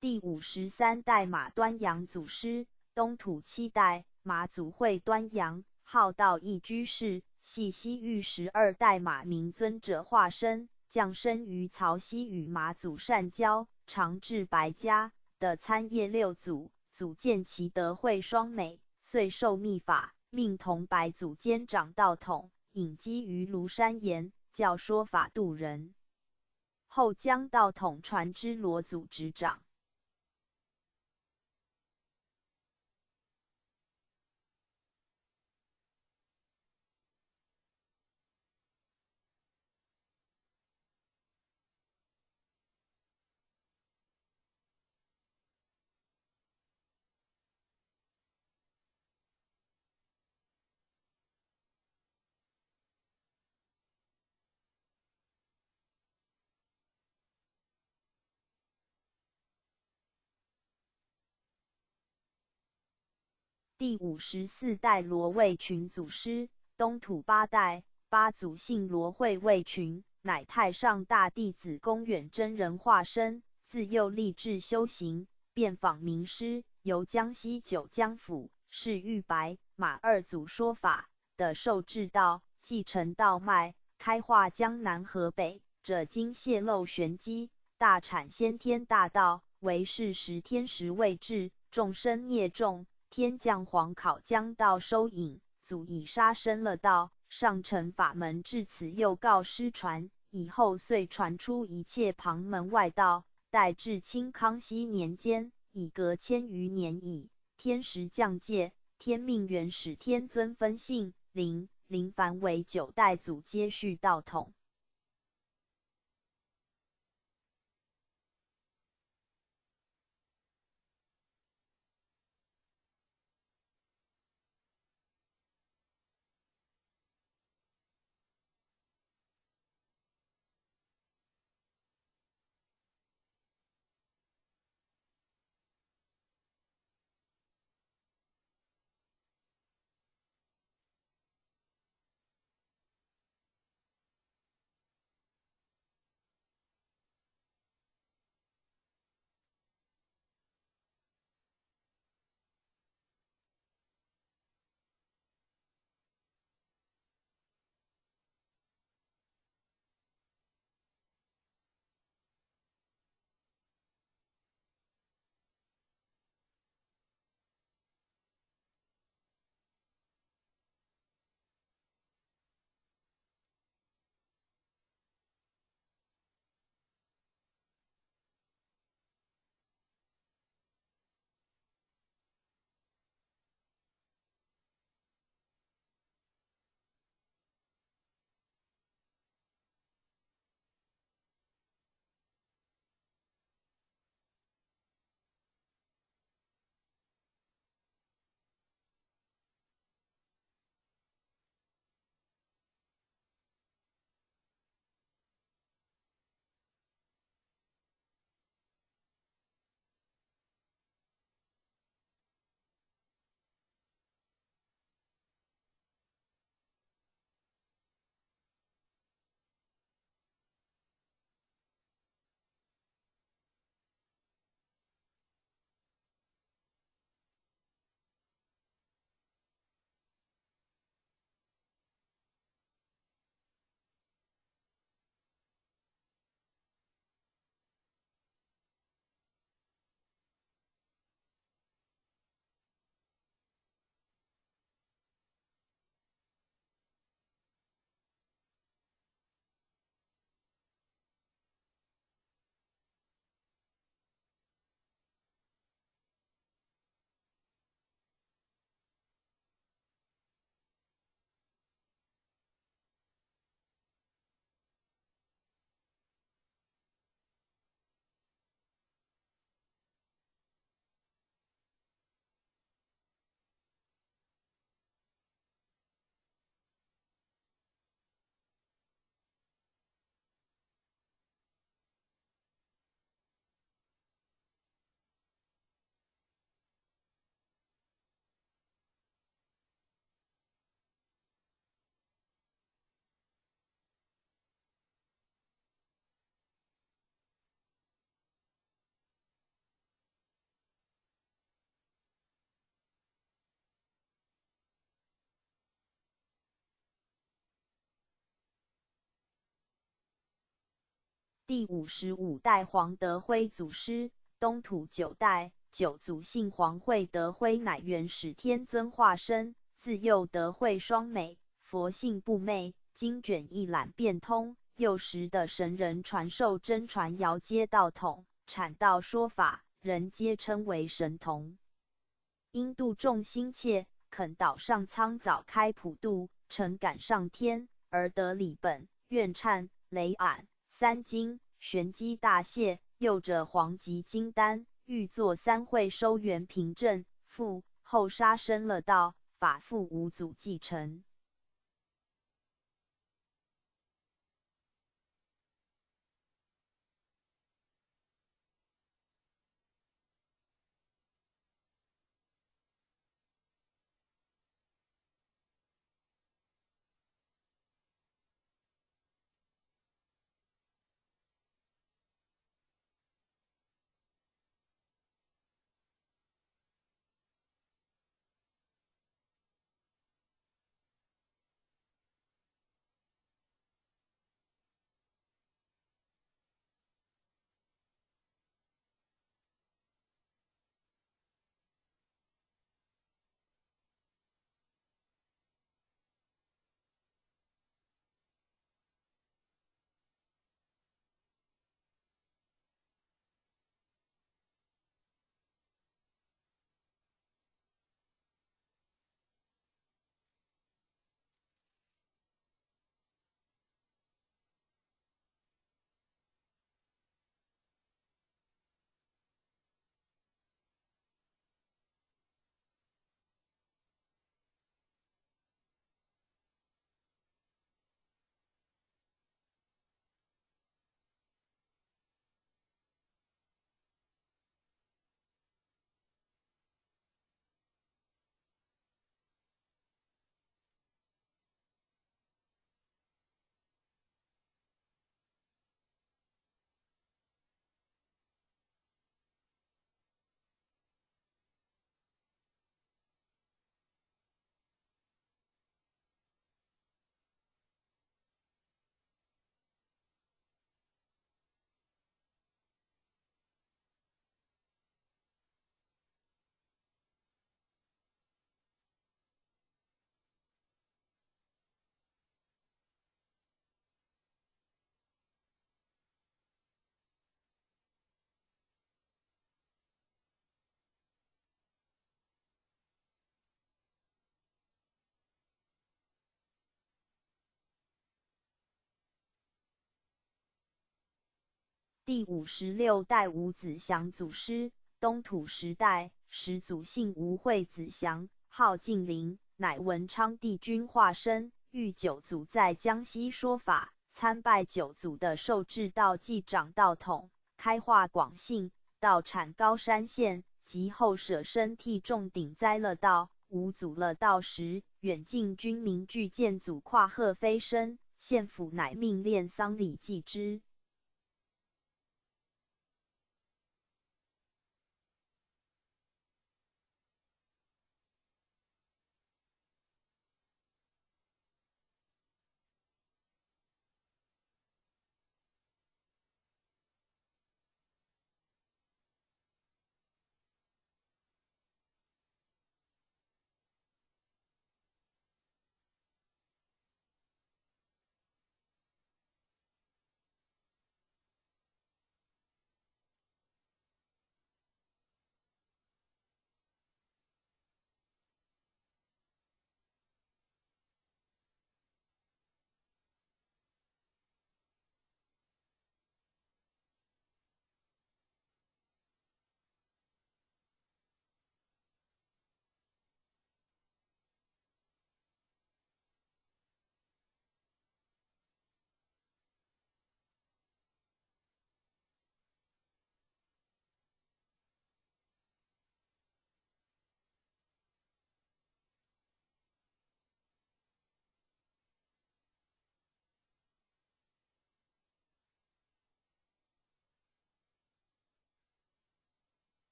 第53代马端阳祖师，东土七代，马祖会端阳，号道义居士，系西域12代马明尊者化身，降生于曹溪，与马祖善交，常至白家的参谒六祖，祖见其德慧双美，遂授密法，命同白祖兼掌道统，隐居于庐山岩，教说法度人。后将道统传之罗祖执掌。第54代罗卫群祖师，东土八代，八祖姓罗讳卫群，乃太上大弟子公远真人化身，自幼立志修行，遍访名师，由江西九江府是玉白马二祖说法的受制道，继承道脉，开化江南河北，者经泄露玄机，大阐先天大道，为是时天时未至，众生孽众。天降皇考将道收引，祖以杀生了道，上乘法门至此又告失传，以后遂传出一切旁门外道。待至清康熙年间，已隔千余年矣。天时降界，天命元始天尊分姓林，林凡为九代祖接续道统。第55代黄德辉祖师，东土九代九祖姓黄惠德辉，乃元始天尊化身，自幼德慧双美，佛性不昧，经卷一览便通。幼时的神人传授真传遥阶道统，阐道说法，人皆称为神童。因度众心切，肯岛上苍早开普度，诚感上天，而得礼本、愿忏、雷俺三经，玄机大谢。又者黄极金丹，欲作三会收元凭证，复后杀生了道，法复无祖继承。第56代吴子祥祖师，东土时代，始祖姓吴，讳子祥，号净灵，乃文昌帝君化身，遇九祖在江西说法，参拜九祖的受制道济长道统，开化广信，道产高山县，及后舍身替众顶栽了道。五祖了道时，远近军民俱见祖跨鹤飞升，县府乃命练丧礼祭之。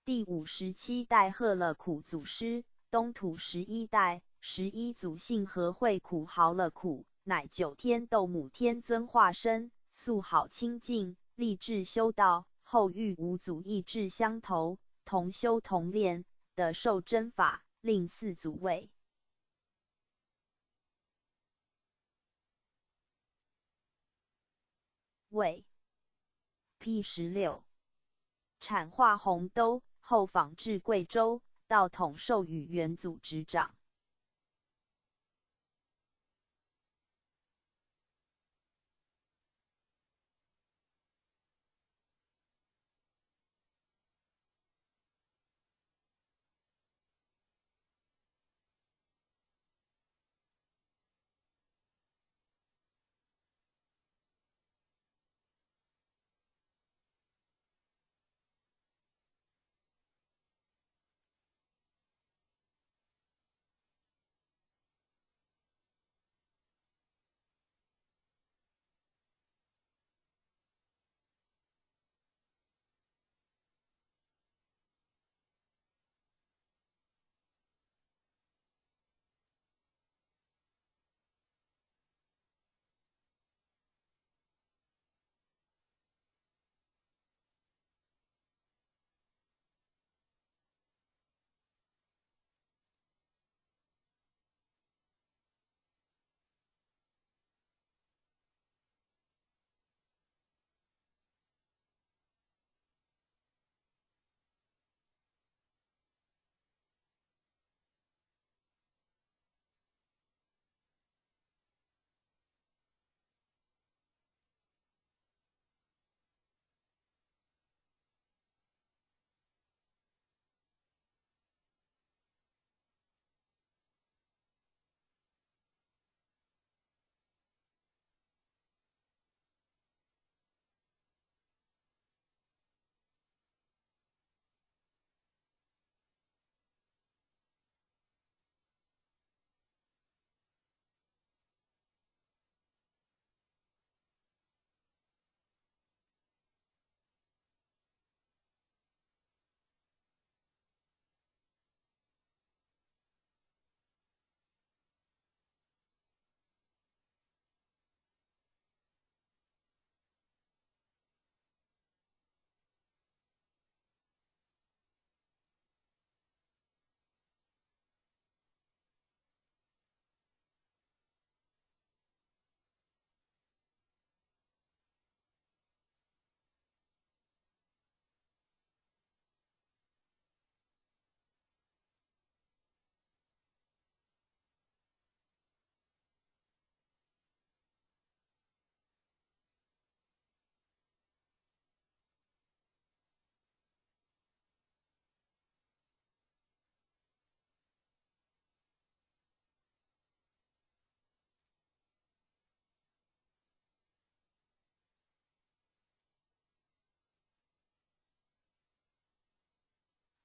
第57代赫勒苦祖师，东土11代11祖姓何惠苦豪勒苦，乃九天斗姆天尊化身，素好清净，立志修道，后遇五祖意志相投，同修同炼，得受真法，令四祖位。为 P16产化洪都，后访至贵州，道统授予元祖执掌。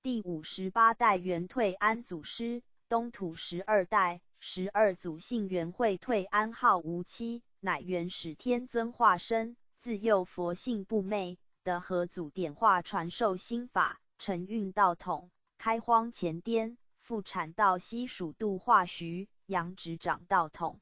第58代元退安祖师，东土12代12祖姓元会退安号无期，乃元始天尊化身，自幼佛性不昧，得何祖点化传授心法，承运道统，开荒前滇，复产道西蜀度化徐杨执掌道统。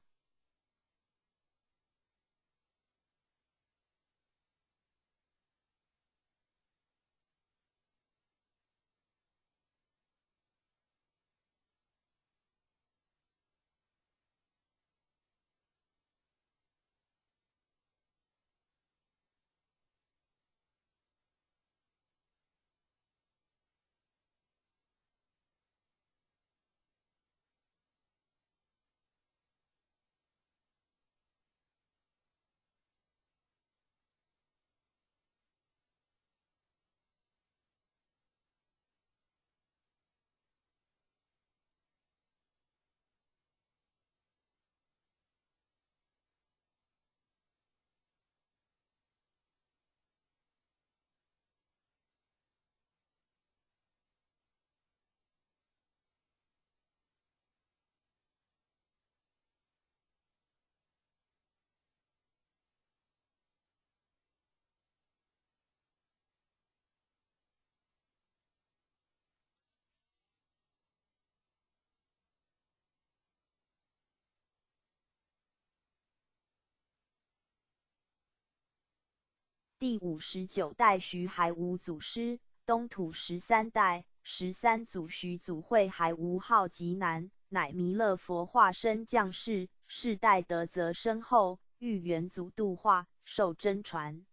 第59代徐海武祖师，东土十三代十三祖徐祖慧还无号极南，乃弥勒佛化身降世，世代德泽深厚，遇元祖度化，受真传。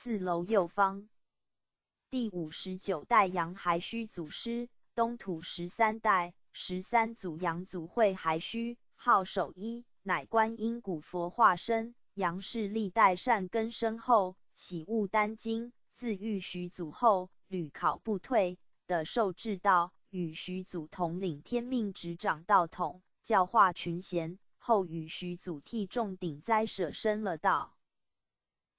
四楼右方，第59代杨还须祖师，东土十三代十三祖杨祖慧还须，号守一，乃观音古佛化身。杨氏历代善根深厚，喜悟丹经，自遇徐祖后，屡考不退，得受至道，与徐祖同领天命，执掌道统，教化群贤。后与徐祖替众顶灾舍身了道。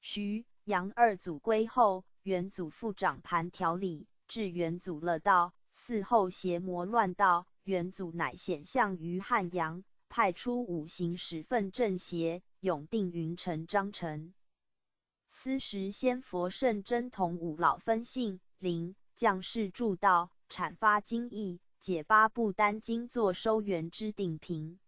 徐杨二祖归后，元祖复掌盘调理，至元祖了道，嗣后邪魔乱道，元祖乃显相于汉阳，派出五行使奋正邪，永定云城章程。斯时仙佛圣真同五老分信灵降世助道，阐发经义，解八部丹经，作收圆之定评。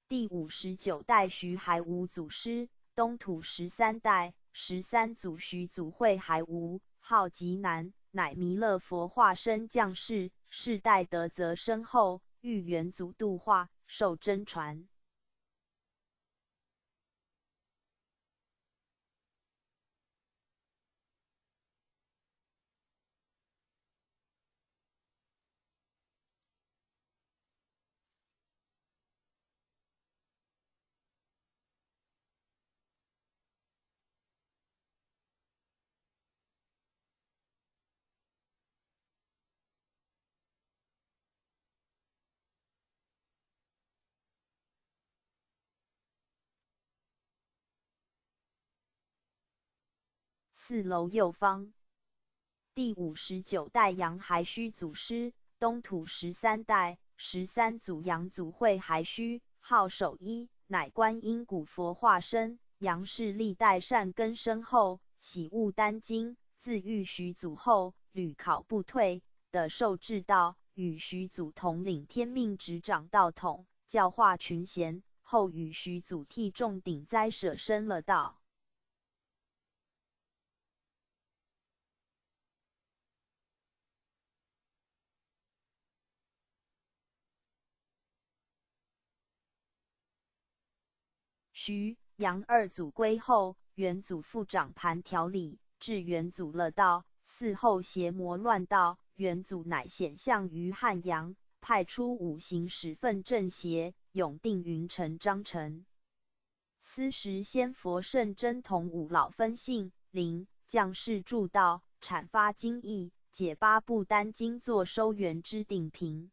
第59代徐海吾祖师，东土十三代十三祖徐祖慧海吾，号极南，乃弥勒佛化身降世，世代德泽深厚，遇元祖度化，受真传。四楼右方，第59代杨还须祖师，东土十三代十三祖杨祖慧还须，号守一，乃观音古佛化身。杨氏历代善根深厚，喜悟丹经，自遇徐祖后，屡考不退，得受至道，与徐祖同领天命，执掌道统，教化群贤。后与徐祖替众顶灾舍身了道。徐、杨二祖归后，元祖复掌盘调理，至元祖乐道，嗣后邪魔乱道，元祖乃显相于汉阳，派出五行使奋正邪，永定云城章程。斯时仙佛圣真同五老分信灵降世助道，阐发经义，解八部丹经，作收圆之定评。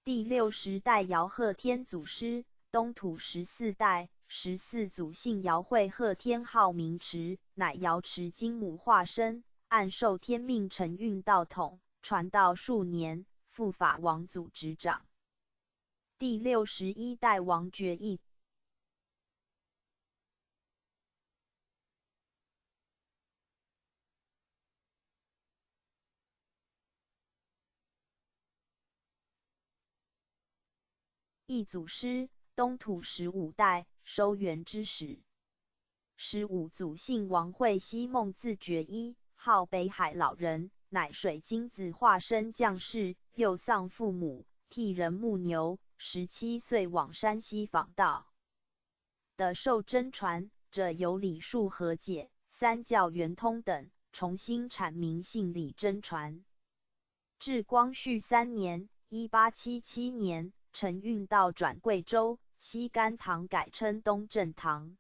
第六十代姚鹤天祖师，东土十四代十四祖姓姚会鹤天，号明池，乃瑶池金母化身，按受天命承运道统，传道数年，复法王祖执掌。第61代王觉义祖师，东土十五代收元之始。十五祖姓王会西梦，字觉一，号北海老人，乃水晶子化身降世，又丧父母，替人牧牛。17岁往山西访道的受真传者有李树和解、三教圆通等，重新阐明信理真传。至光绪三年（1877年）。陈运道转贵州，西甘堂改称东正堂。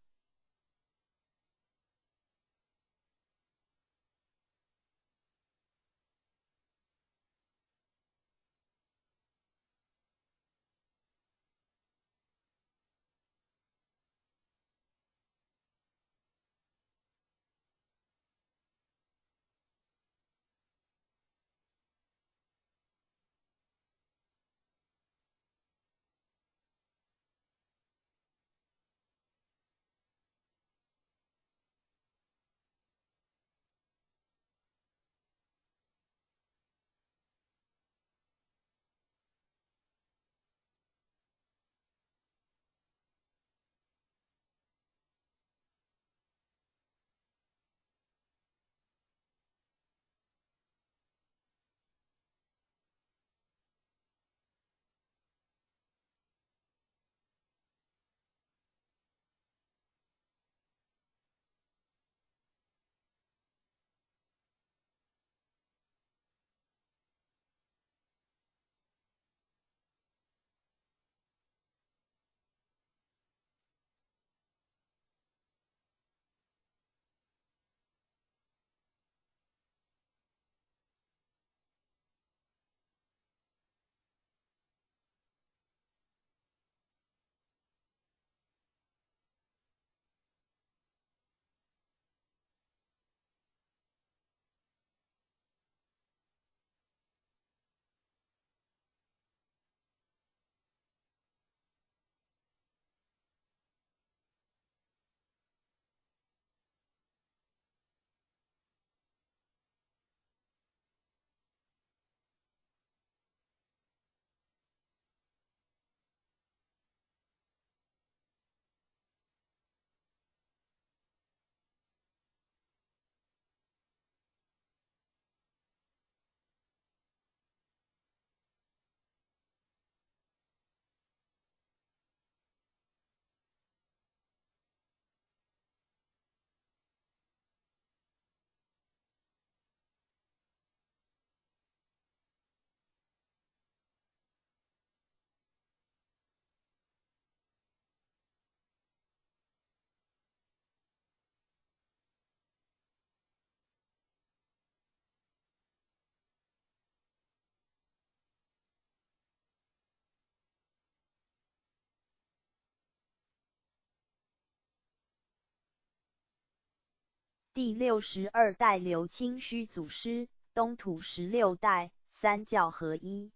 第62代刘清虚祖师，东土十六代，三教合一。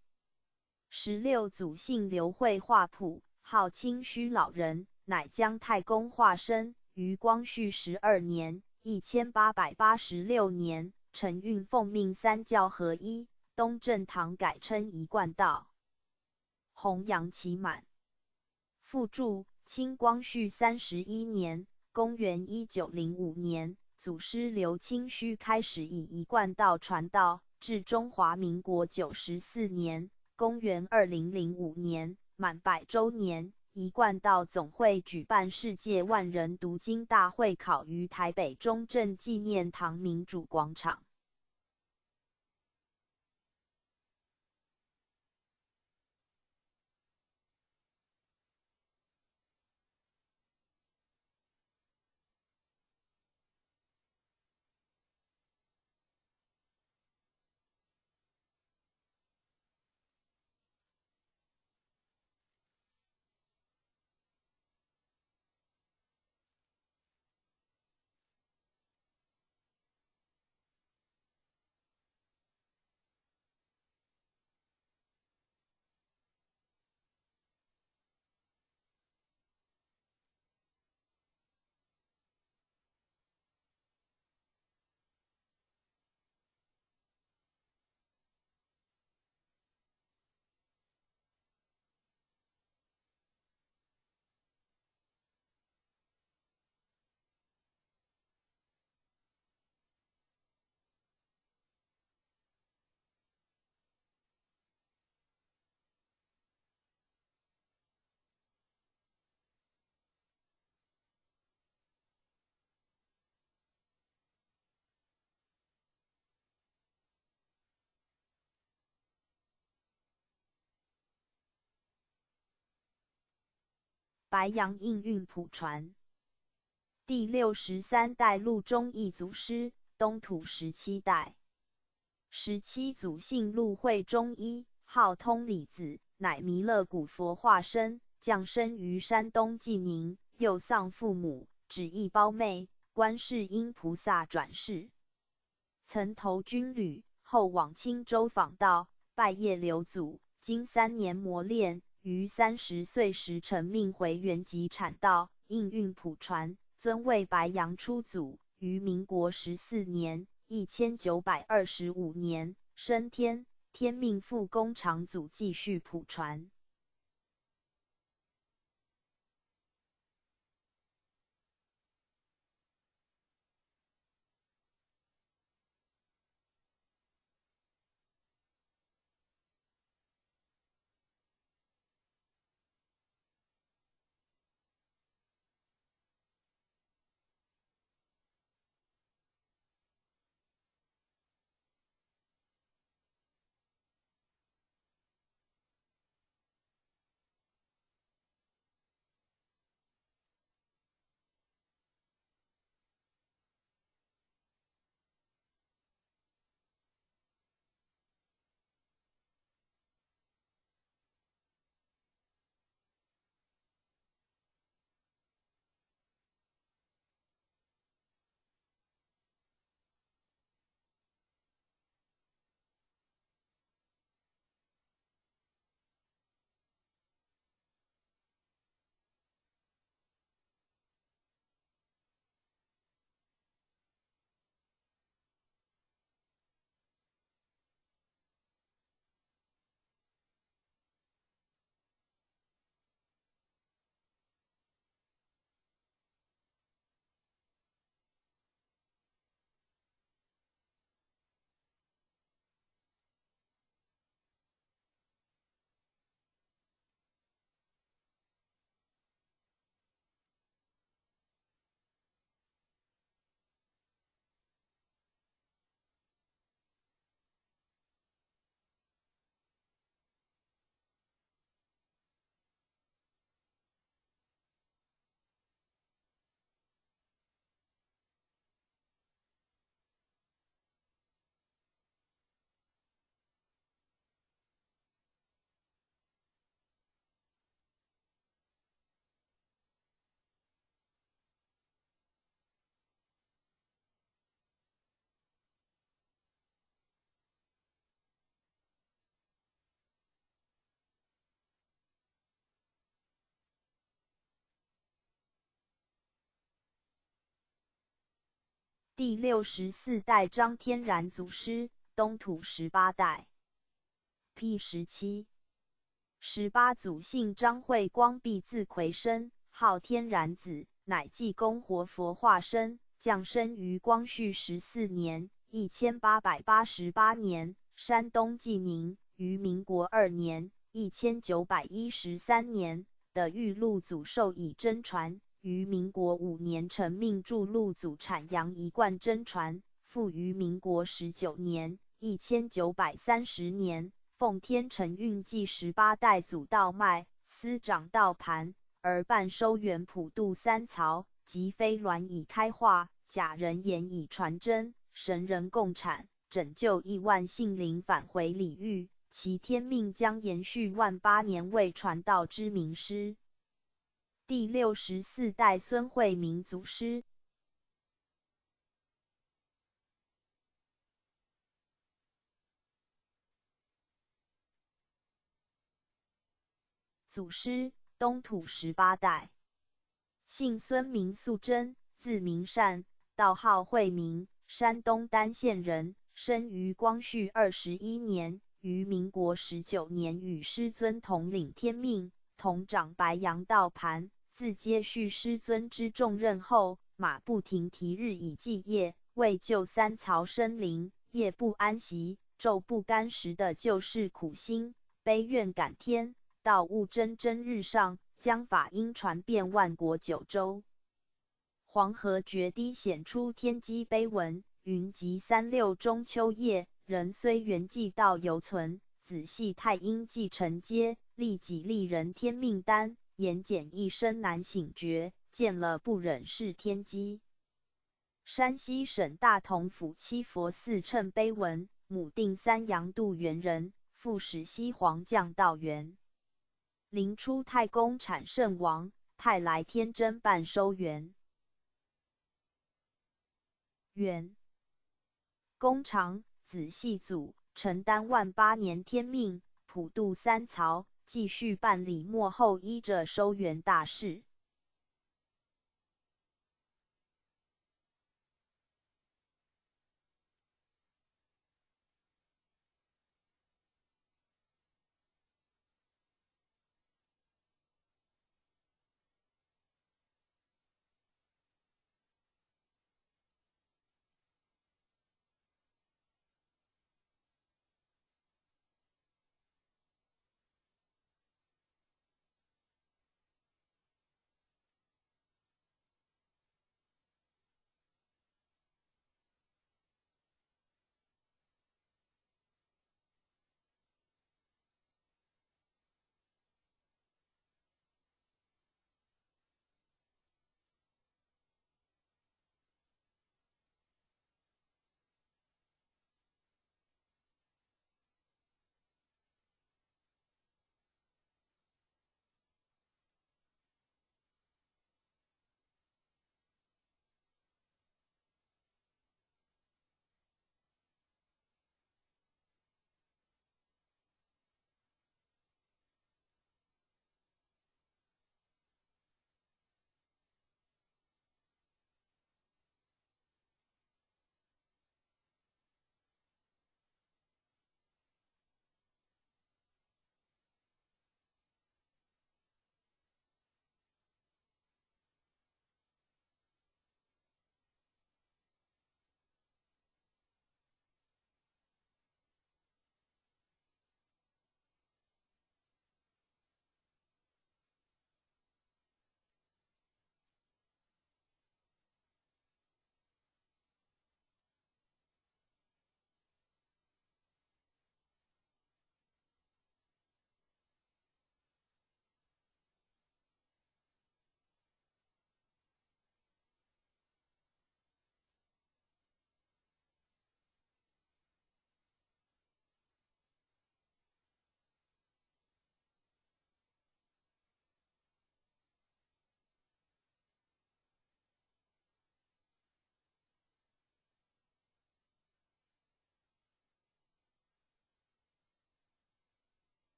十六祖姓刘会画谱，号清虚老人，乃姜太公化身。于光绪十二年（1886年），陈运奉命三教合一，东正堂改称一贯道，弘扬期满。附注：清光绪31年（公元1905年）。祖师刘清虚开始以一贯道传道，至中华民国94年（公元2005年）满100周年，一贯道总会举办世界万人读经大会考于台北中正纪念堂民主广场。白杨应运普传。第六十三代陆忠义祖师，东土十七代。十七祖姓陆讳忠一，号通理子，乃弥勒古佛化身，降生于山东济宁，幼丧父母，只一胞妹，观世音菩萨转世。曾投军旅，后往青州访道，拜谒刘祖，经3年磨练，于30岁时承命回原籍阐道，应运普传，尊为白杨初祖。于民国14年（1925年）升天，天命复宫长祖继续普传。第六十四代张天然祖师，东土18代。P 17，18祖姓张讳光弼，字奎生，号天然子，乃济公活佛化身，降生于光绪十四年（1888年），山东济宁。于民国二年（1913年）的玉露祖授以真传。于民国五年承命助陆祖阐扬一贯真传，复于民国19年（1930年）奉天承运继18代祖道脉，司掌道盘，而办收元普渡三曹，及飞鸾以开化，假人言以传真，神人共产，拯救亿万性灵返回礼域，其天命将延续万八年未传道之名师。第六十四代孙惠明祖师，祖师，东土十八代，姓孙名素贞，字明善，道号惠明，山东单县人，生于光绪21年，于民国19年与师尊同领天命，同掌白杨道盘。自接续师尊之重任后，马不停蹄，日以继夜，为救三曹生灵，夜不安席，昼不甘食的救世苦心，悲愿感天，道物蒸蒸日上，将法音传遍万国九州。黄河决堤显出天机碑文，云集三六中秋夜，人虽圆寂道犹存，子系太阴继承阶，立己立人天命丹。言简意深难醒觉，见了不忍是天机。山西省大同府七佛寺称碑文，母定三杨渡元人，父始西黄将道元。灵出太公产圣王，泰来天真半收元。元公长，子系祖，承担万八年天命，普渡三曹，继续办理末后依着收元大事。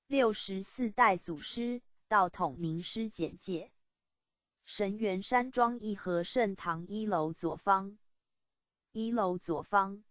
64代祖师道统名师简介。神元山庄义和圣堂一楼左方。一楼左方。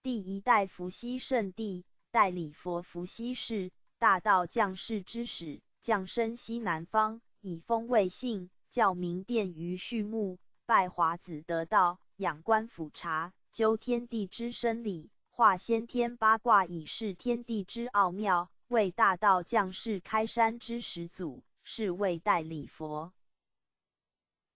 第一代伏羲圣帝，代礼佛伏羲氏，大道降世之始，降生西南方，以风为姓，教明殿于畜牧，拜华子得道，仰观俯察，究天地之生理，化先天八卦以示天地之奥妙，为大道降世开山之始祖，是谓代礼佛。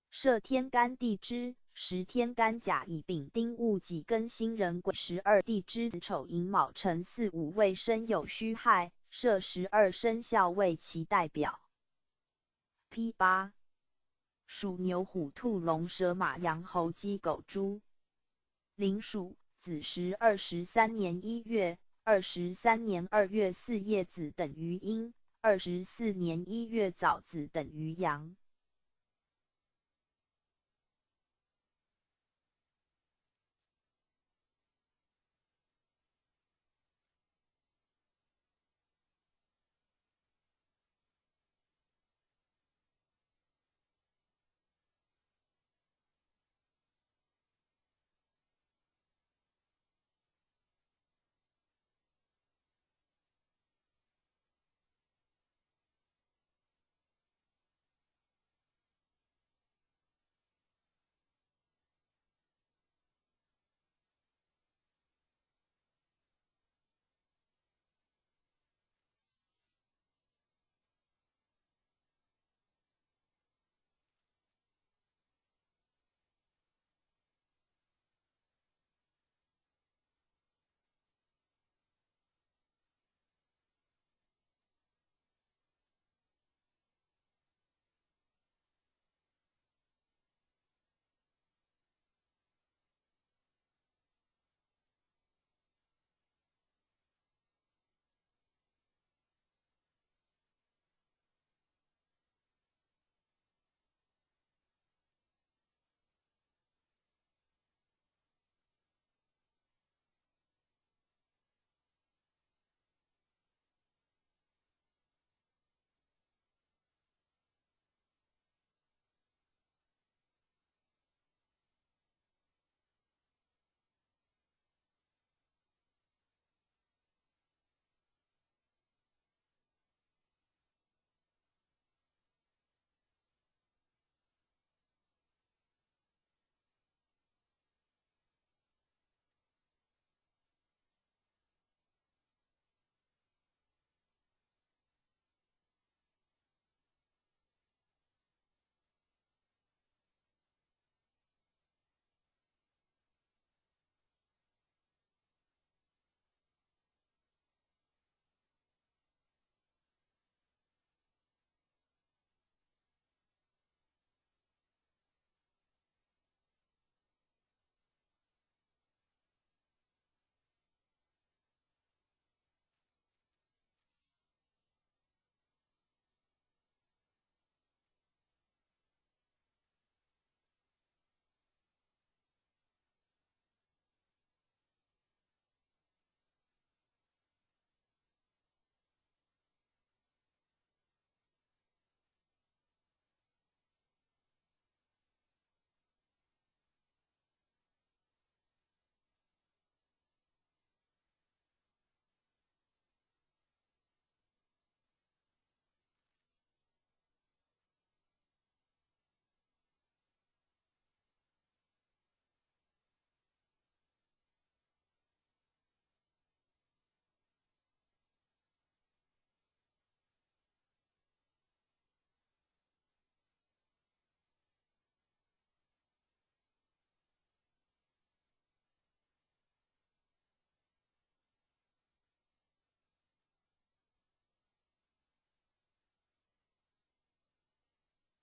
设天干地支，时天干甲乙丙丁戊己庚辛壬癸12地支子丑寅卯辰巳午未申酉戌亥，设12生肖为其代表。P8，属牛虎兔龙蛇马羊猴鸡狗猪。灵鼠，子时23年1月，23年2月四叶子等于阴，24年1月早子等于阳。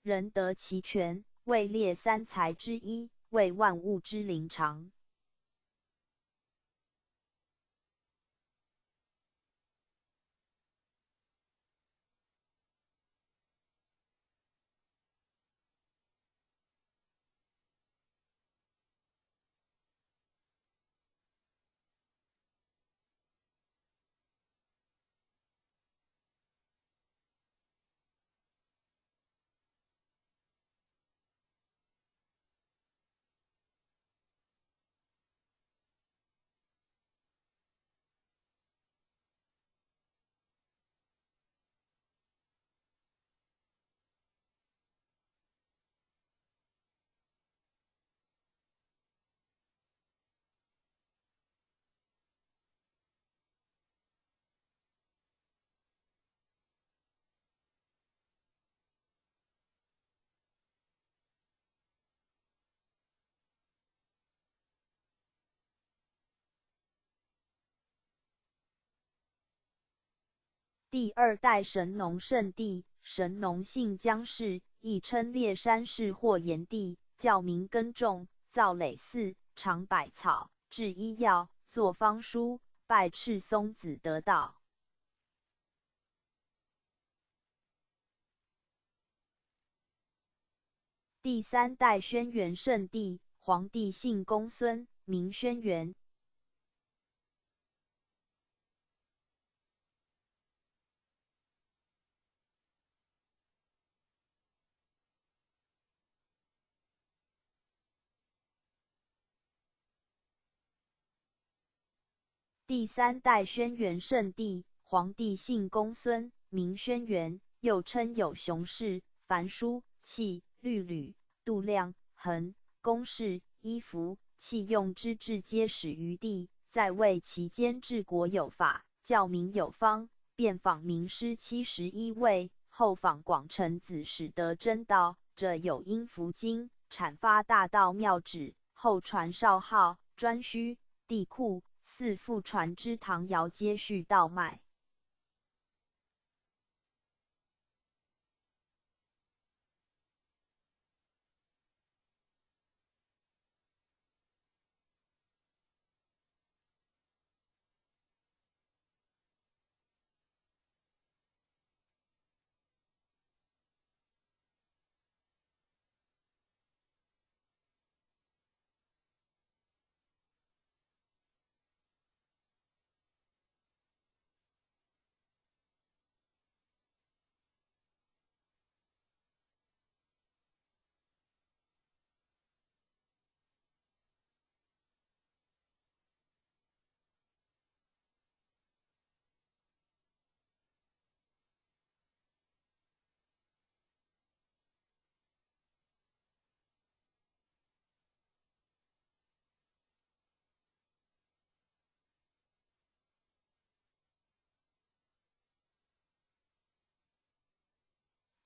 人得其全，位列三才之一，为万物之灵长。第二代神农圣帝，神农姓姜氏，亦称烈山氏或炎帝，教民耕种，造耒耜，尝百草，制医药，作方书，拜赤松子得道。第三代轩辕圣帝，皇帝姓公孙，名轩辕。第三代轩辕圣帝，皇帝姓公孙，名轩辕，又称有熊氏、凡书、契、律吕、度量、衡、公式、衣服、器用之制皆始于帝。在位期间治国有法，教民有方，遍访名师71位，后访广成子始得真道。这有阴符经，阐发大道妙旨，后传少昊、颛顼、帝喾。四父传之唐尧接续道脉。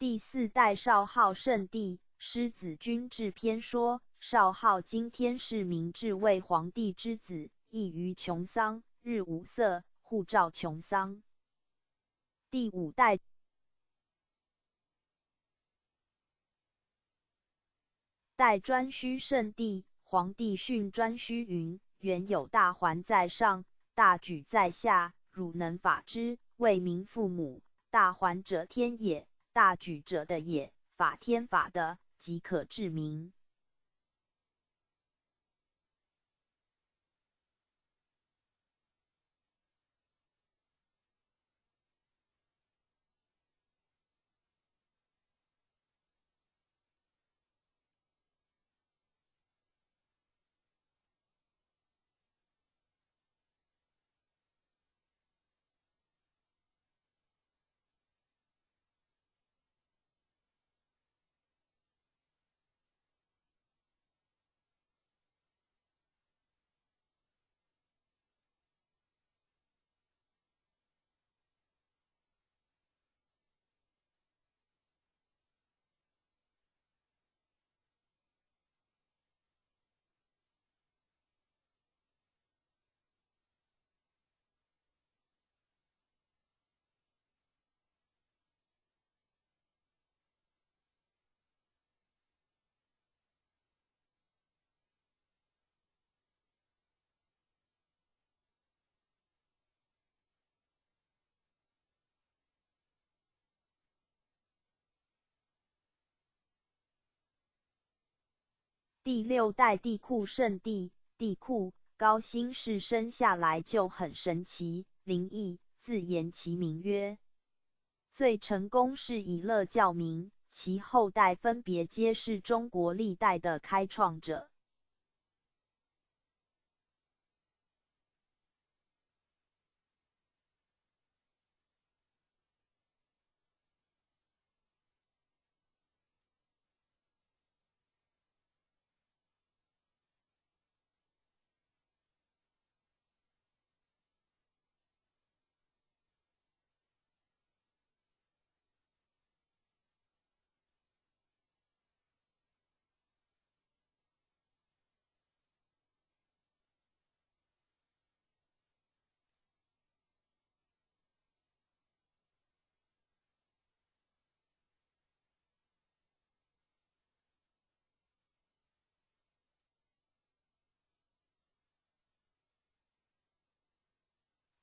第四代少昊圣帝，狮子君制篇说，少昊今天是明治为皇帝之子，异于穷桑，日无色，护照穷桑。第五代代颛顼圣帝，皇帝训颛顼云：原有大环在上，大举在下，汝能法之，为民父母。大环者天也。大举者的也，法天法的，即可治民。第六代帝喾圣帝，帝喾高辛氏生下来就很神奇灵异，自言其名曰最成功是以乐教名，其后代分别皆是中国历代的开创者。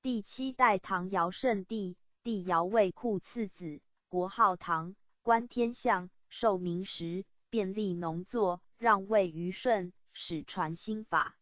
第七代唐尧圣帝，帝尧为库次子，国号唐，观天象，受明时，便利农作，让位于舜，始传新法。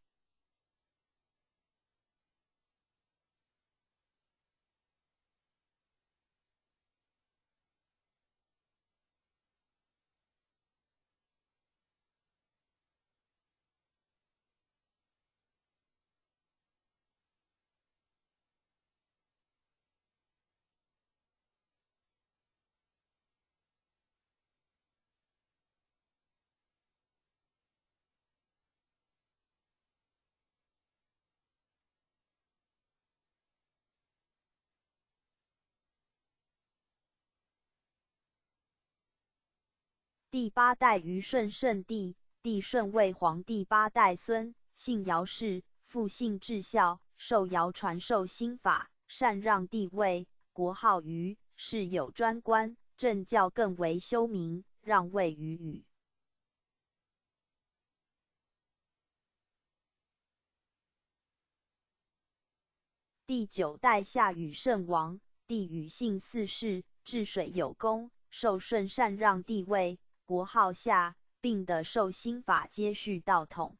第八代虞舜圣帝，帝舜为皇帝八代孙，姓姚氏，父姓至孝，受尧传授新法，禅让帝位，国号虞，世有专官，政教更为修明，让位于禹。第九代夏禹圣王，帝禹姓四世，治水有功，受舜禅让帝位。国号夏，并的受新法接续道统。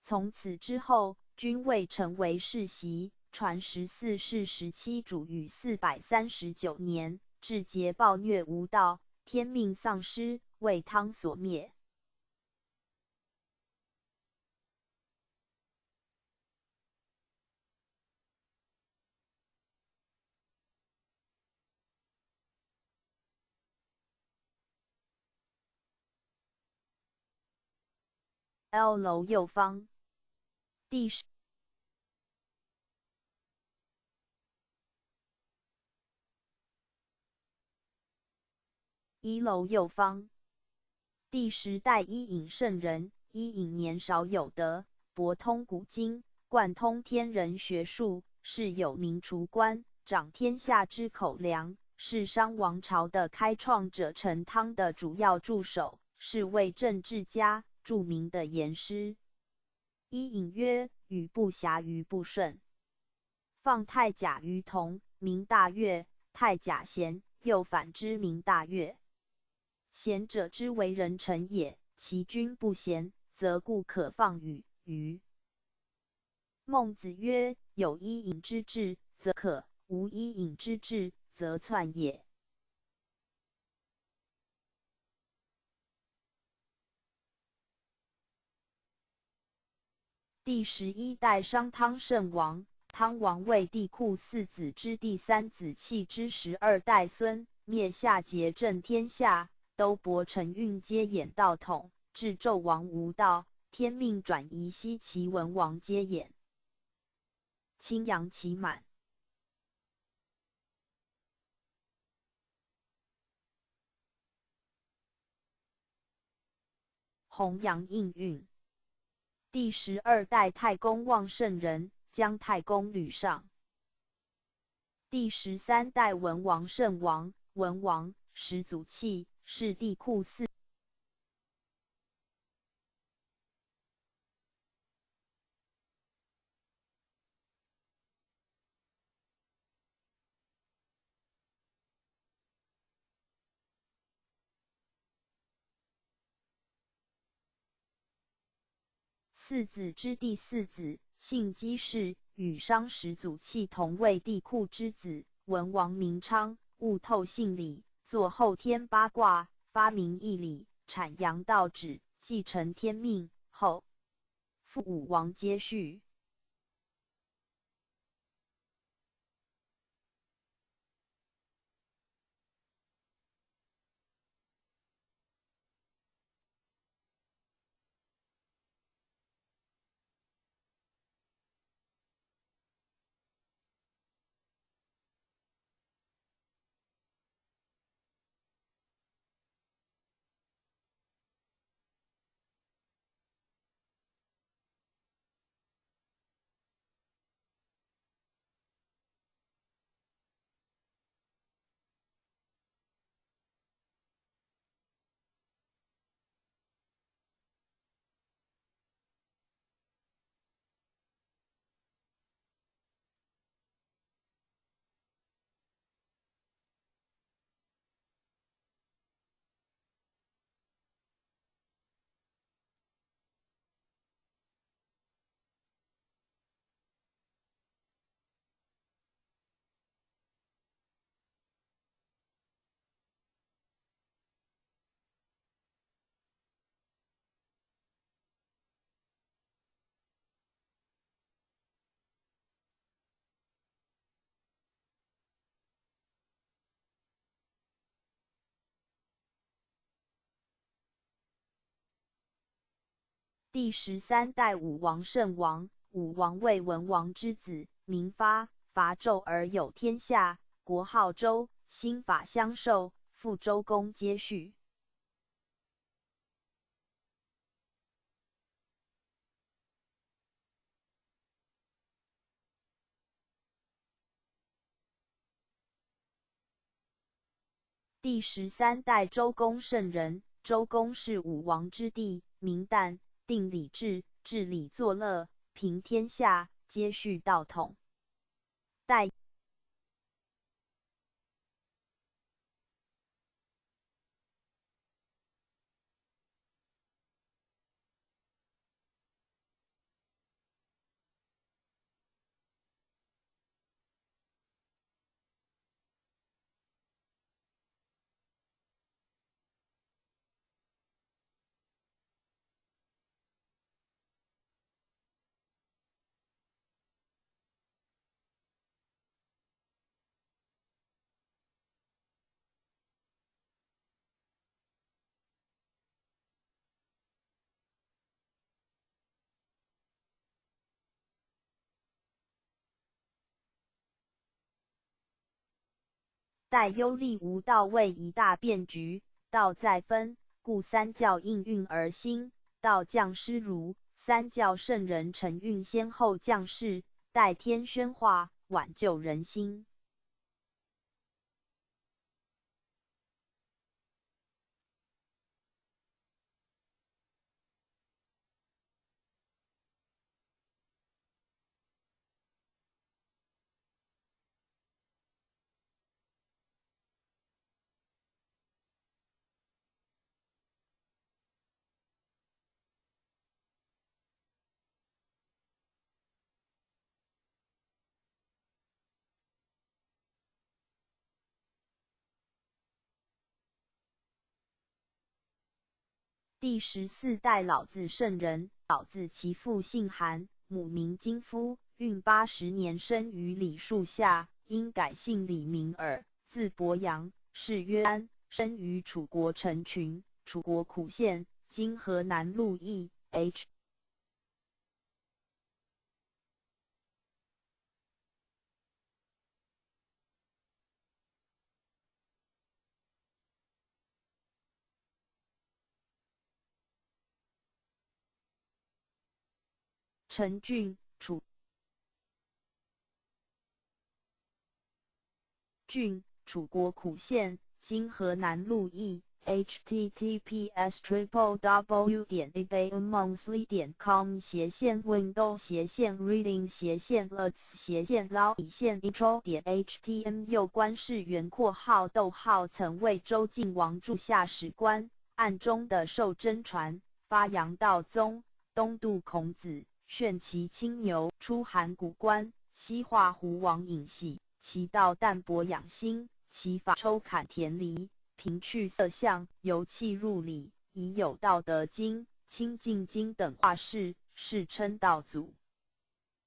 从此之后，君位成为世袭，传14世17主禹439年，至桀暴虐无道，天命丧失，为汤所灭。L 楼右方，第十一楼右方，第十代伊尹圣人。伊尹年少有德，博通古今，贯通天人学术，是有名除官，掌天下之口粮，是商王朝的开创者成汤的主要助手，是位政治家。著名的言师。伊尹曰：“禹不暇于不顺，放太甲于同，名大悦；太甲贤，又反之，名大悦。贤者之为人臣也，其君不贤，则故可放与虞。”孟子曰：“有伊尹之治，则可；无伊尹之治，则篡也。”第11代商汤圣王，汤王为帝喾四子之第三子契之12代孙，灭夏桀镇天下，都伯陈运接演道统，至纣王无道，天命转移西齐文王接演。青阳期满。弘扬应运。第12代太公望圣人，姜太公吕尚。第13代文王圣王，文王始祖契，是帝喾四子之第四子，姓姬氏，与商始祖契同为帝喾之子。文王名昌，悟透性理，作后天八卦，发明义理，阐扬道旨，继承天命。后父武王接续。第十三代武王圣王，武王为文王之子，名发，伐纣而有天下，国号周，兴法相授，父周公接续。第十三代周公圣人，周公是武王之弟，名旦，定礼制，治礼作乐，平天下，接续道统。代待幽立无道为一大变局，道在分，故三教应运而兴。道降师儒，三教圣人承运先后降世，代天宣化，挽救人心。第十四代老子圣人，老子其父姓韩，母名金夫，孕80年生于李树下，因改姓李名耳，字伯阳，氏曰安，生于楚国陈群，楚国苦县，今河南鹿邑。H。陈郡，楚郡，楚国苦县，今河南鹿邑。https://www.ebaymonthly.com /window /reading /alerts /lao /intro.htm 右官是圆括号逗号曾为周敬王柱下史官，暗中的受真传，发扬道宗，东渡孔子。炫其青牛，出函谷关，西化胡王尹喜，其道淡泊养心，其法抽砍田犁，平去色相，由气入理，已有道德经、清净经等画事，世称道祖。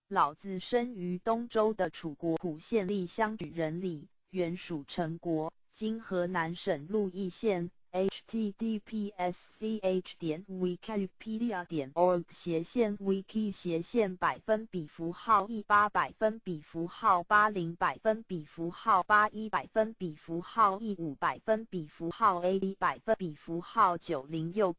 老子生于东周的楚国苦县厉乡举人里，原属陈国，今河南省鹿邑县。https://wikipedia.org /wiki /%18 %80 %81 %15 %A %90右。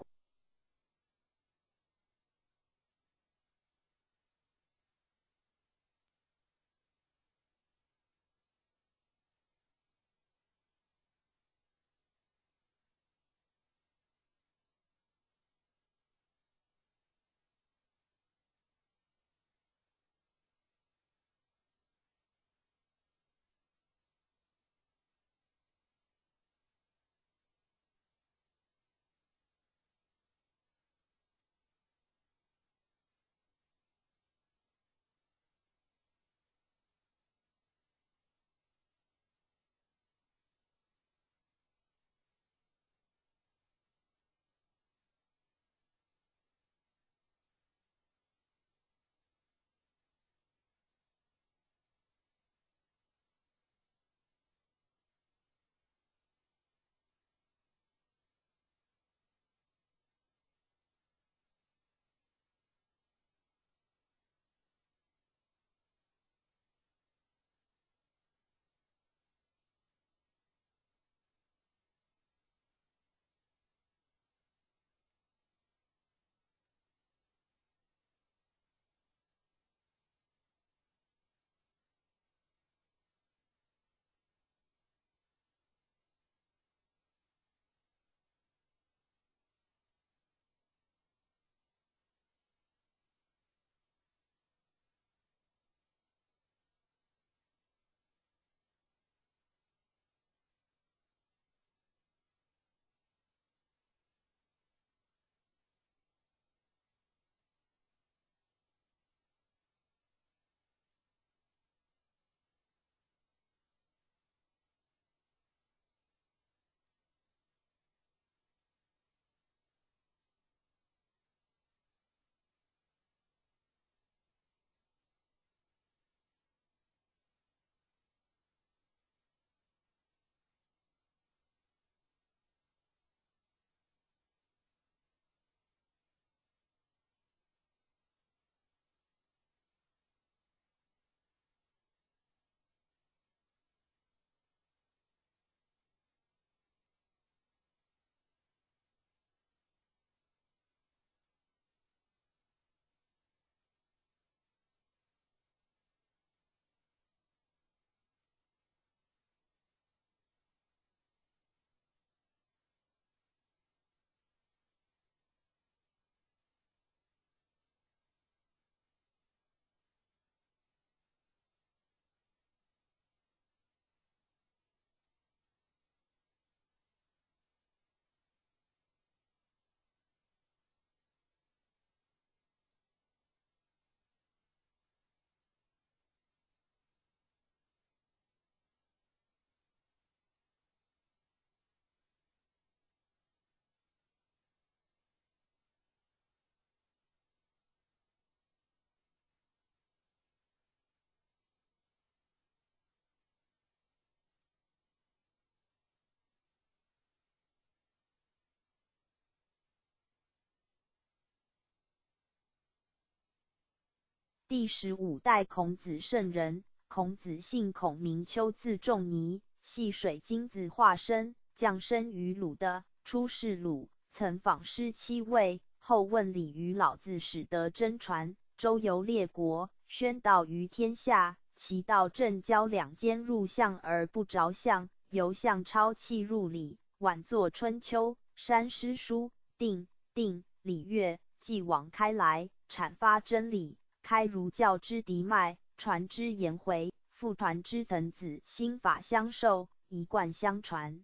第十五代孔子圣人，孔子姓孔名丘，字仲尼，系水晶子化身，降生于鲁的，出仕鲁，曾访师七位，后问礼于老子，始得真传，周游列国，宣道于天下。其道正交两间入相而不着相，由相超气入理，晚作春秋、删诗书、定定礼乐，继往开来，阐发真理。开儒教之嫡脉，传之颜回，复传之曾子，心法相授，一贯相传。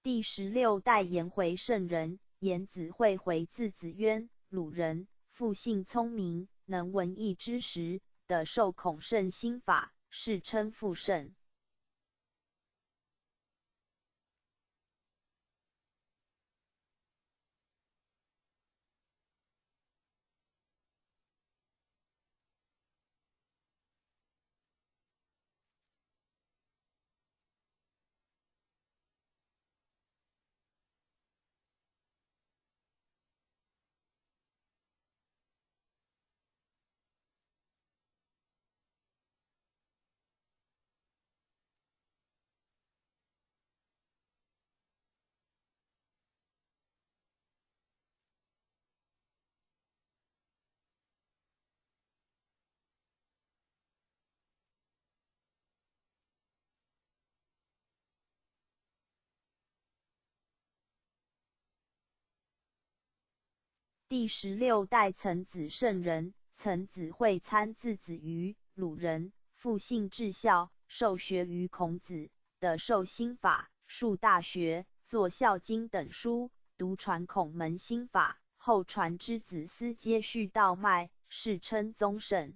第十六代颜回圣人，颜子惠回，字子渊，鲁人，复姓聪明，能文艺之时，得受孔圣心法，世称复圣。第十六代曾子圣人，曾子会参字子瑜，鲁人，复姓至孝，受学于孔子，的授心法、述大学、作孝经等书，独传孔门心法，后传之子思接续道脉，世称宗圣。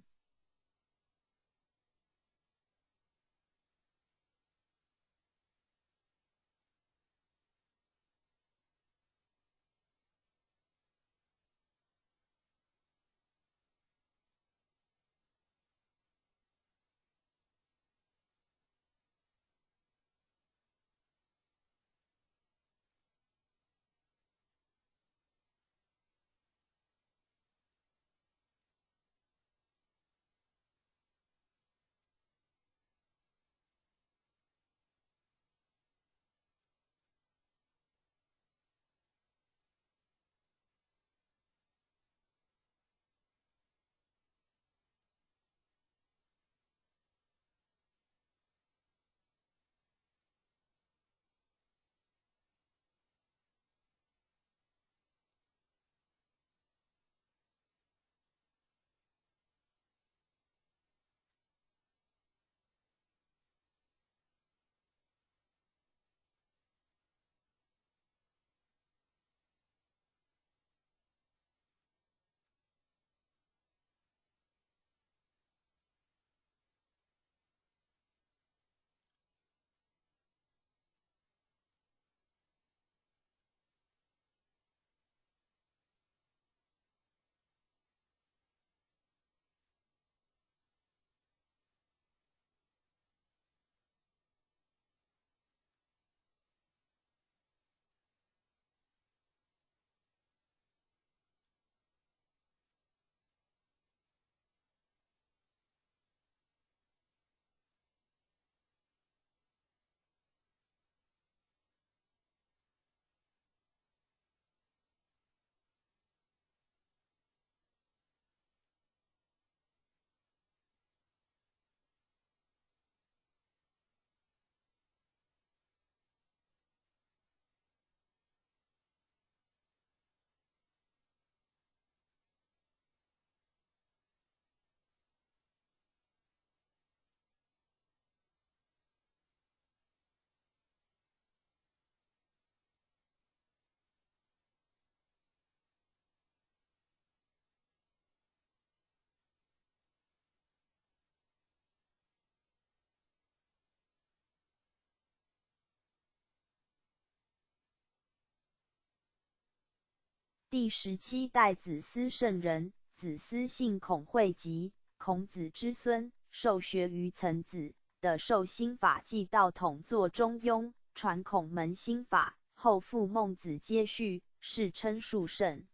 第十七代子思圣人，子思姓孔讳吉，孔子之孙，受学于曾子，的授心法继道统作中庸，传孔门心法，后父孟子接续，世称述圣。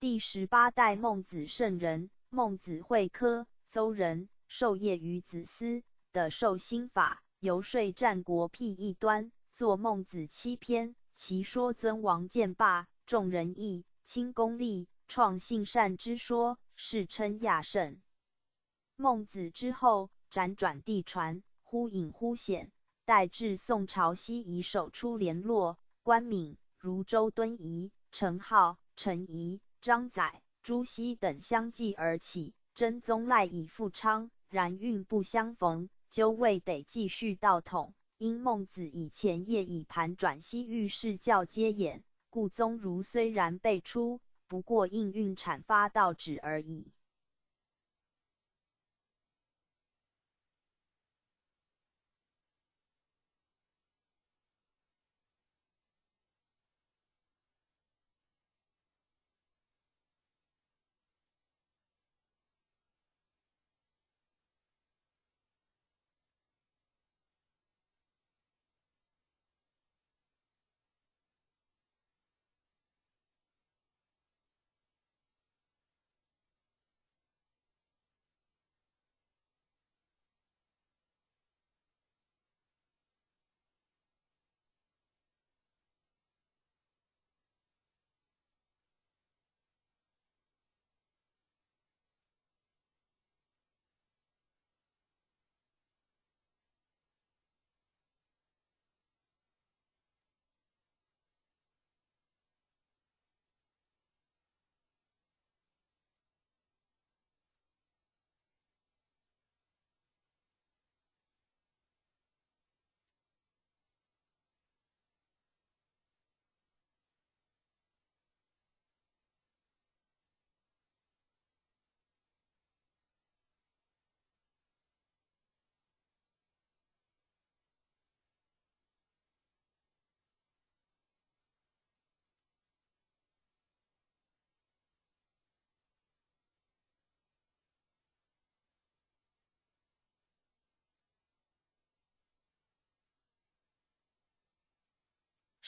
第十八代孟子圣人，孟子讳轲，邹人，受业于子思，的授心法，游说战国辟异端，作孟子七篇，其说尊王建霸，重仁义，轻功利，创性善之说，世称亚圣。孟子之后，辗转递传，忽隐忽显，待至宋朝西夷首出联络，关敏、如周敦颐、程颢、程颐、张载、朱熹等相继而起，真宗赖以复昌，然运不相逢，究未得继续道统。因孟子以前业已盘转西域释教皆掩，故宗儒虽然辈出，不过应运阐发道旨而已。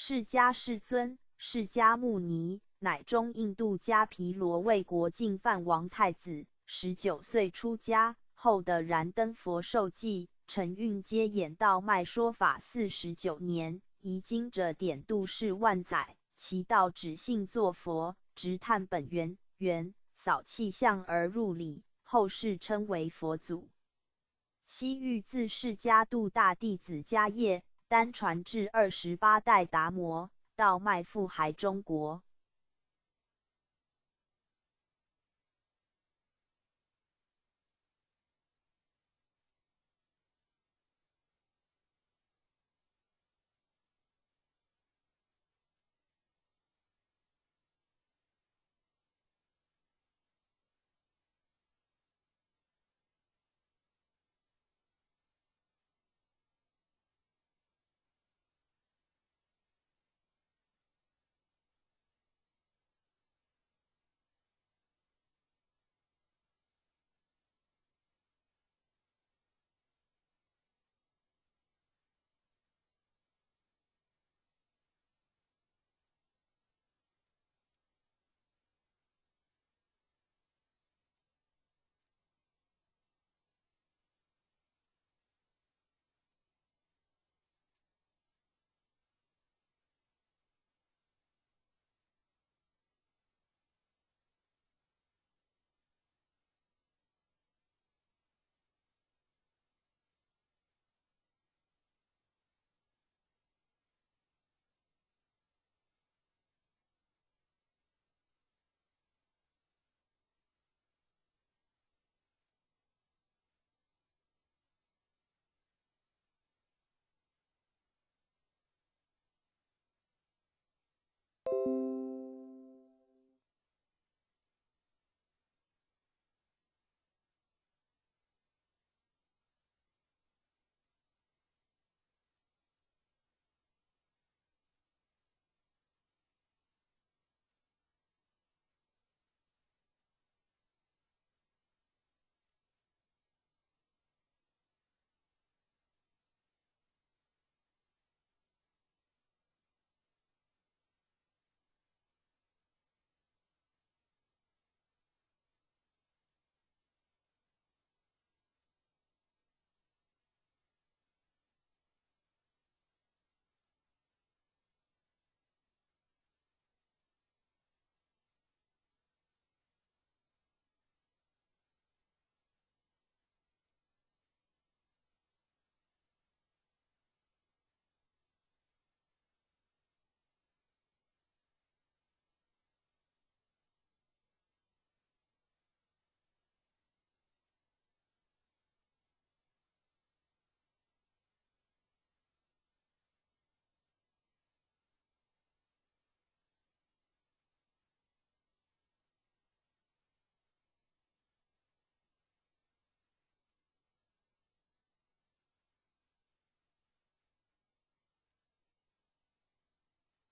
释迦世尊，释迦牟尼，乃中印度迦毗罗卫国净饭王太子，19岁出家，后得燃灯佛授记，承运接演道脉说法49年，遗经者典度世万载，其道只信作佛，直探本源，源扫气相而入理，后世称为佛祖。西域自释迦度大弟子迦叶，单传至28代达摩，道脉复还中国。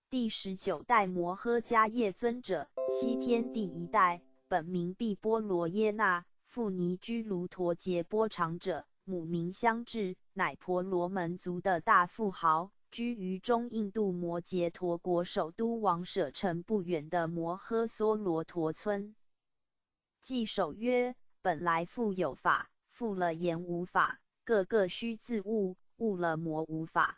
第19代摩诃迦叶尊者，西天第一代，本名毕波罗耶那，父尼居卢陀羯波长者，母名香智，乃婆罗门族的大富豪，居于中印度摩揭陀国首都王舍城不远的摩诃娑罗陀村。稽首曰：本来复有法，复了言无法，各个须自悟，悟了魔无法。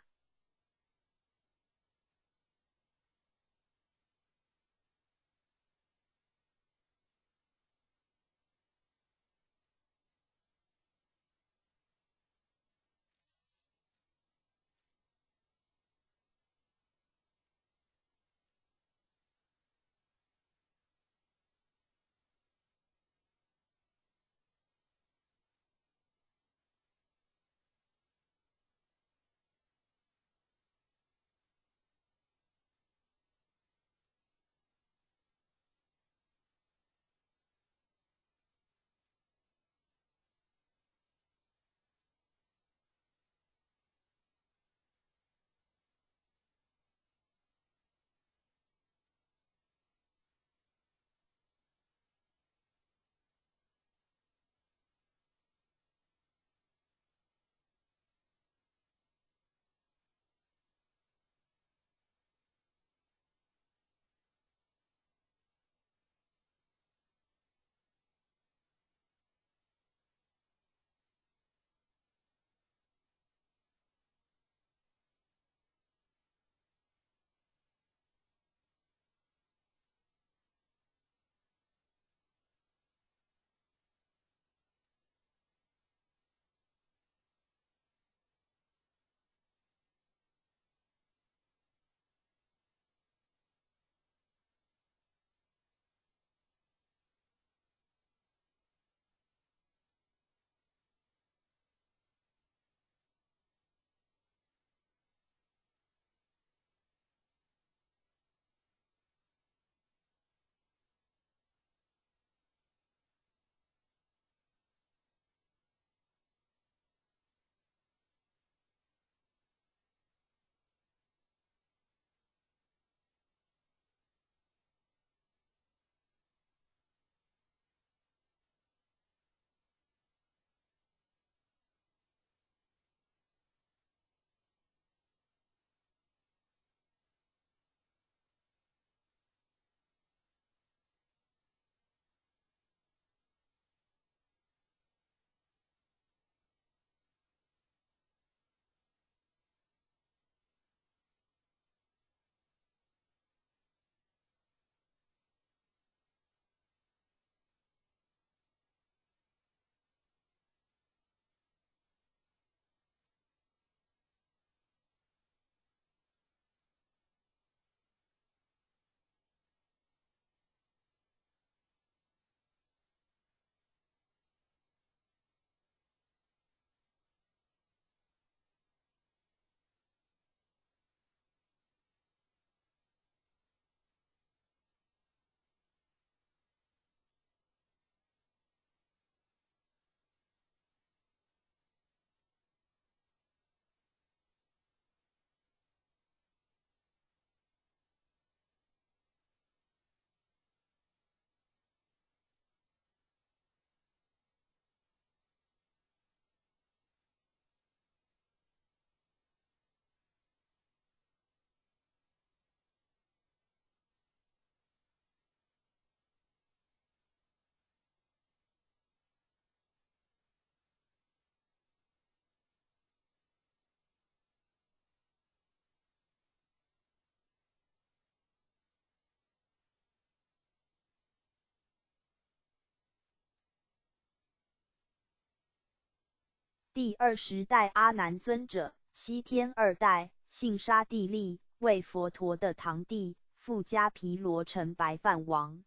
第二十代阿难尊者，西天二代，姓沙地利，为佛陀的堂弟，父迦毗罗城白饭王。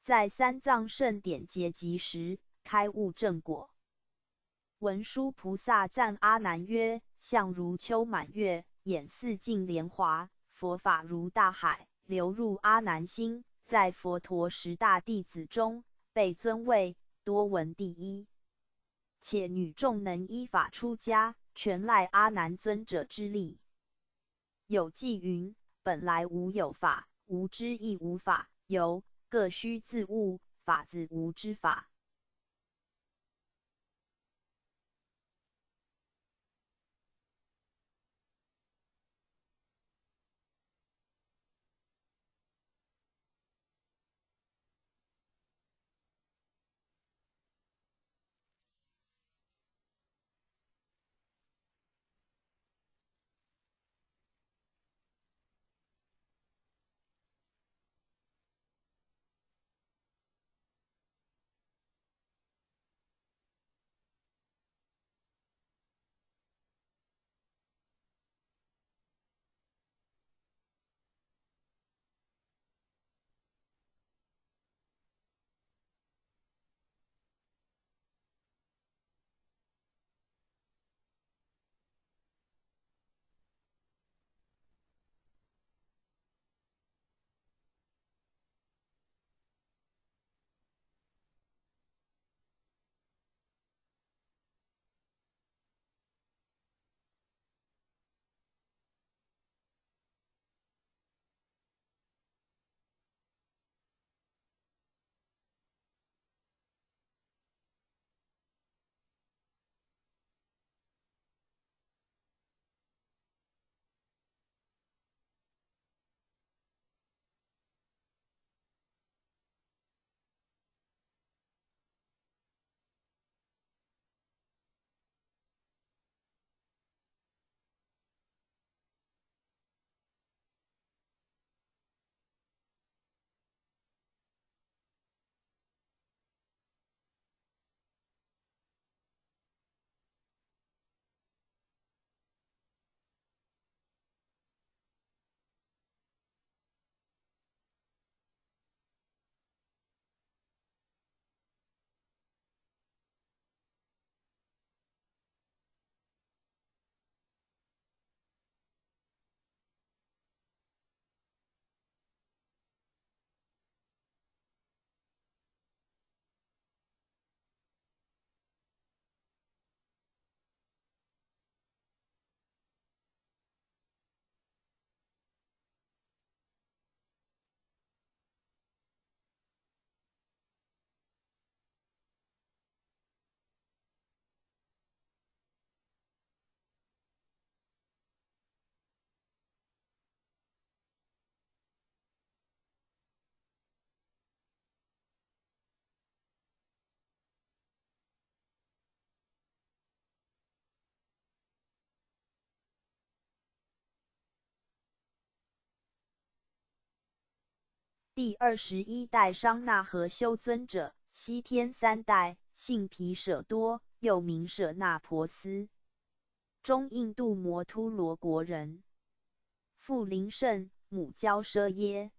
在三藏圣典结集时，开悟正果。文殊菩萨赞阿难曰：相如秋满月，眼似净莲华，佛法如大海，流入阿难心。在佛陀十大弟子中，被尊为多闻第一。且女众能依法出家，全赖阿难尊者之力。有偈云：本来无有法，无知亦无法，有各须自悟，法自无之法。第二十一代商那和修尊者，西天三代，姓毗舍多，又名舍那婆斯，中印度摩突罗国人，父林胜，母娇奢耶。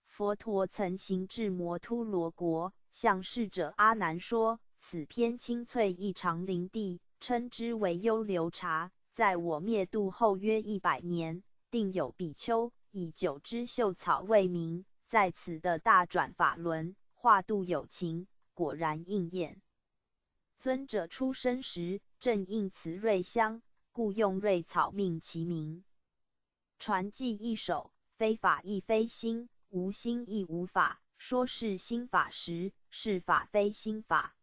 佛陀曾行至摩突罗国，向侍者阿难说：此片青翠异常林地，称之为优流茶。在我灭度后约100年，定有比丘以九枝秀草为名，在此的大转法轮，化度有情，果然应验。尊者出生时，正应此瑞香，故用瑞草命其名。传记一首：非法亦非心，无心亦无法。说是心法时，是法非心法。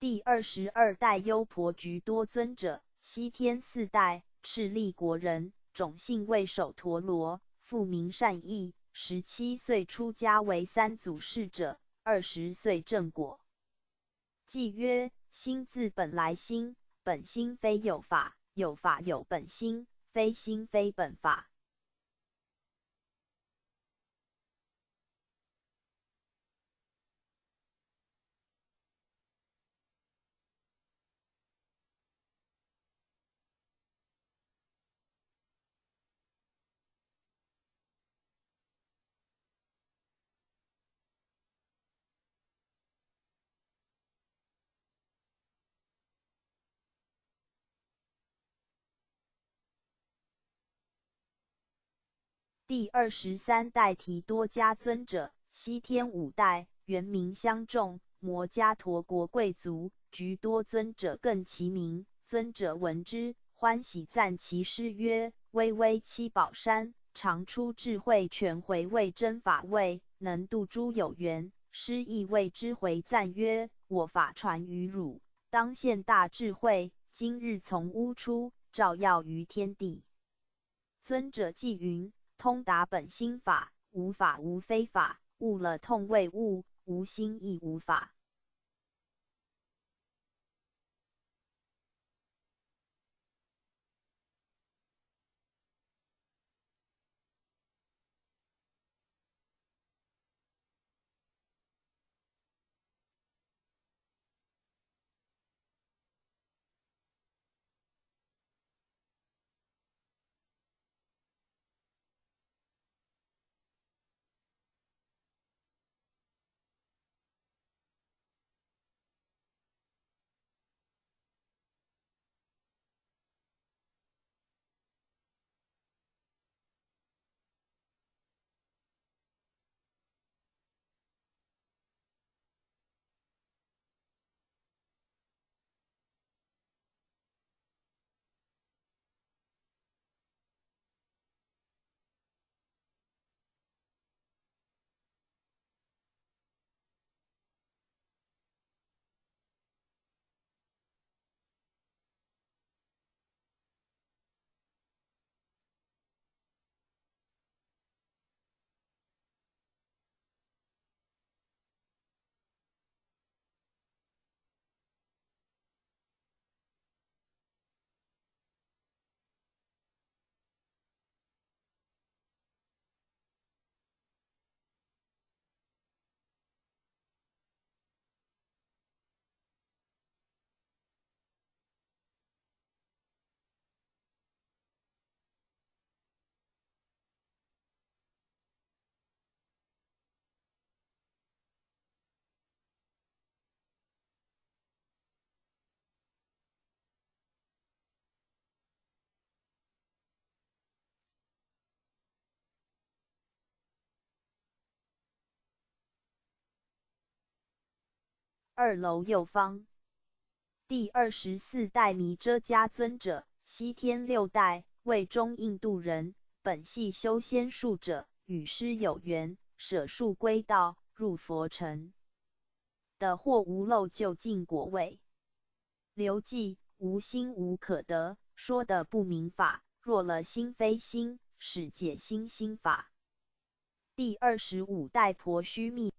第二十二代优婆菊多尊者，西天四代，赤利国人，种姓为首陀罗，父名善意。17岁出家为三祖侍者，20岁证果。偈曰：心自本来心，本心非有法，有法有本心，非心非本法。第二十三代提多迦尊者，西天五代，原名相仲，摩伽陀国贵族。菊多尊者更其名，尊者闻之，欢喜赞其师曰：“巍巍七宝山，常出智慧泉，回味真法味，能度诸有缘。”师亦为之回赞曰：“我法传于汝，当现大智慧。今日从屋出，照耀于天地。”尊者偈云：通达本心法，无法无非法，悟了痛未悟，无心亦无法。二楼右方，第二十四代弥遮迦尊者，西天六代，为中印度人，本系修仙术者，与师有缘，舍术归道，入佛乘的或无漏究竟果位。刘记无心无可得，说的不明法，若了心非心，是解心心法。第二十五代婆须弥。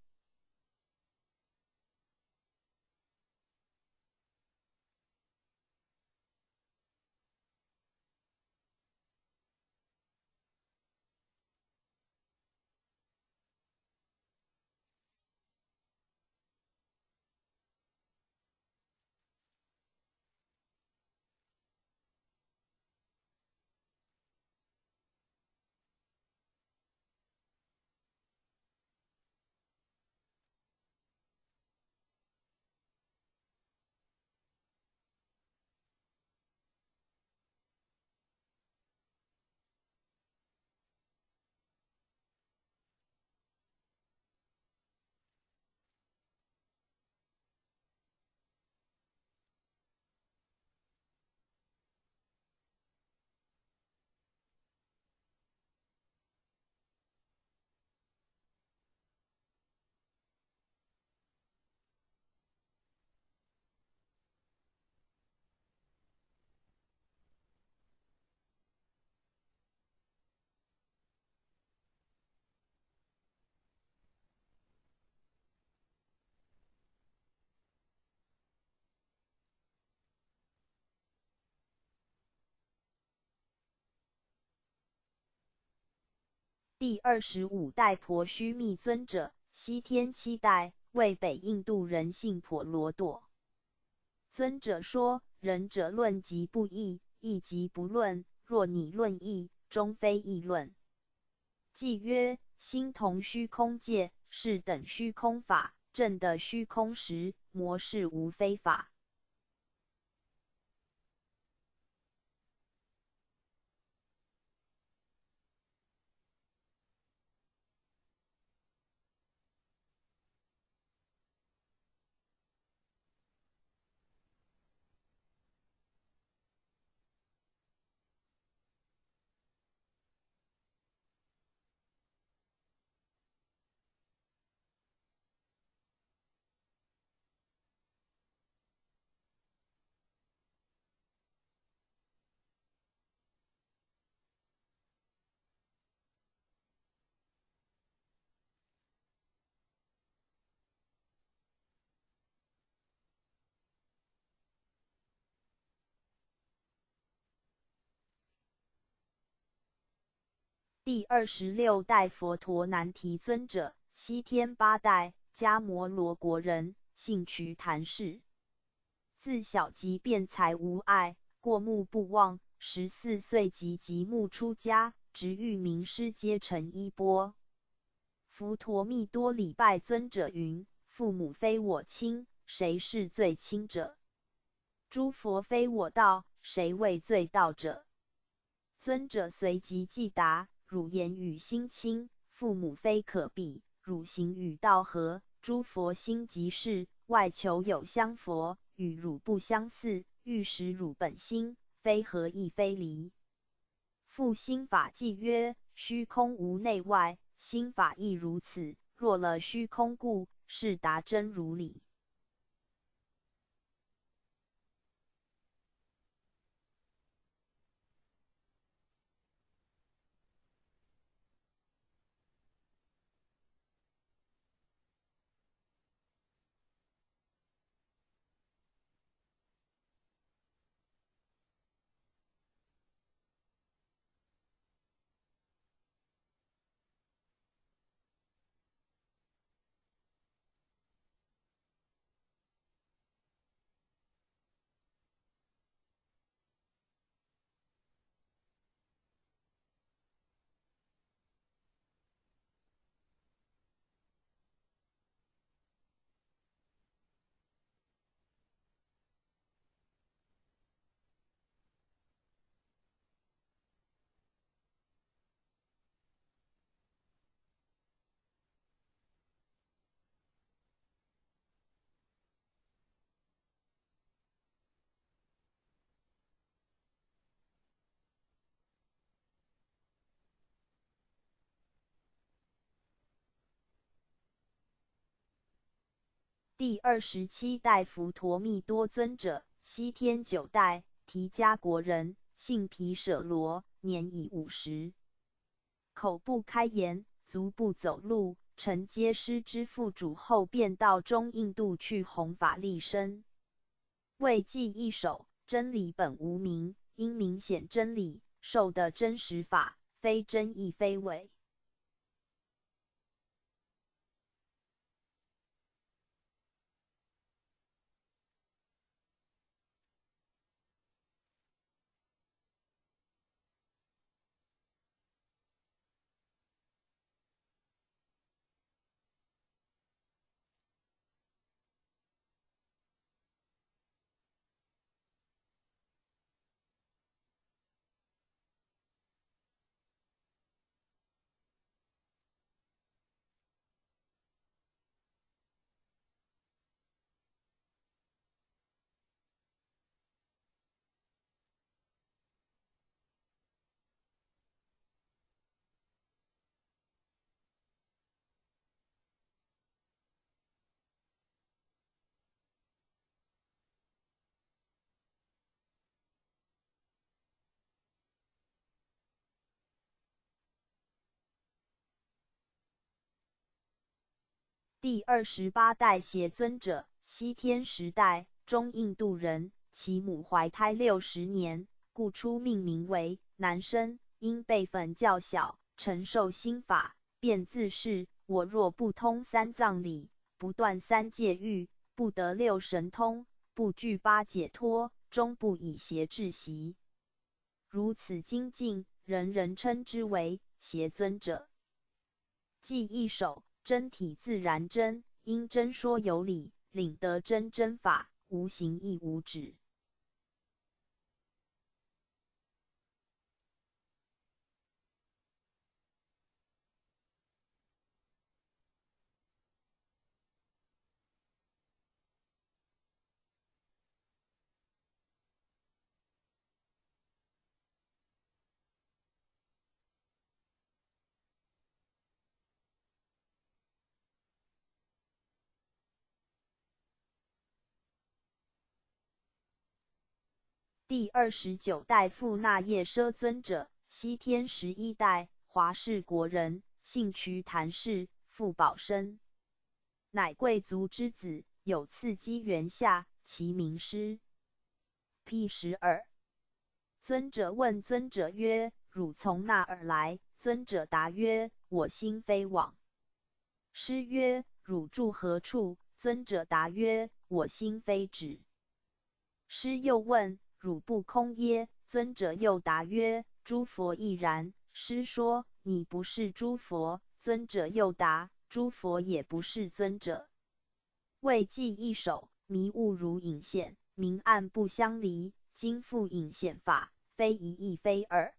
第二十五代婆须弥尊者，西天七代，为北印度人，姓婆罗多。尊者说：仁者论即不义，义即不论。若拟论义，终非义论。偈曰：心同虚空界，是等虚空法，证得虚空时，魔事无非法。第二十六代佛陀难提尊者，西天八代，迦摩罗国人，姓瞿昙氏。自小即辩才无碍，过目不忘。14岁即即目出家，直欲名师皆成衣钵。佛陀密多礼拜尊者云：父母非我亲，谁是最亲者？诸佛非我道，谁为最道者？尊者随即即答：汝言与心亲，父母非可比；汝行与道合，诸佛心即是。外求有相佛，与汝不相似，欲识汝本心，非合亦非离。复心法偈曰：虚空无内外，心法亦如此。若了虚空故，是达真如理。第二十七代佛陀密多尊者，西天九代，提迦国人，姓毗舍罗，年已50，口不开言，足不走路，承接师之父主后，便到中印度去弘法利生。为记一首：真理本无名，因明显真理，受的真实法，非真亦非伪。第二十八代邪尊者，西天时代，中印度人，其母怀胎60年，故初命名为男生，因辈分较小，承受心法，便自是：我若不通三藏理，不断三界欲，不得六神通，不具八解脱，终不以邪制习。如此精进，人人称之为邪尊者。记一首，真体自然真，因真说有理，领得真真法，无形亦无止。第29代富那夜奢尊者，西天11代，华氏国人，姓瞿昙氏，父宝生，乃贵族之子。有次机缘下，其名师。P12。尊者问尊者曰：“汝从那儿来？”尊者答曰：“我心非妄。”师曰：“汝住何处？”尊者答曰：“我心非止。”师又问：“汝不空耶？”尊者又答曰：“诸佛亦然。”师说：“你不是诸佛。”尊者又答：“诸佛也不是尊者。”为记一首，迷雾如隐现，明暗不相离。今复隐现法，非一亦非二。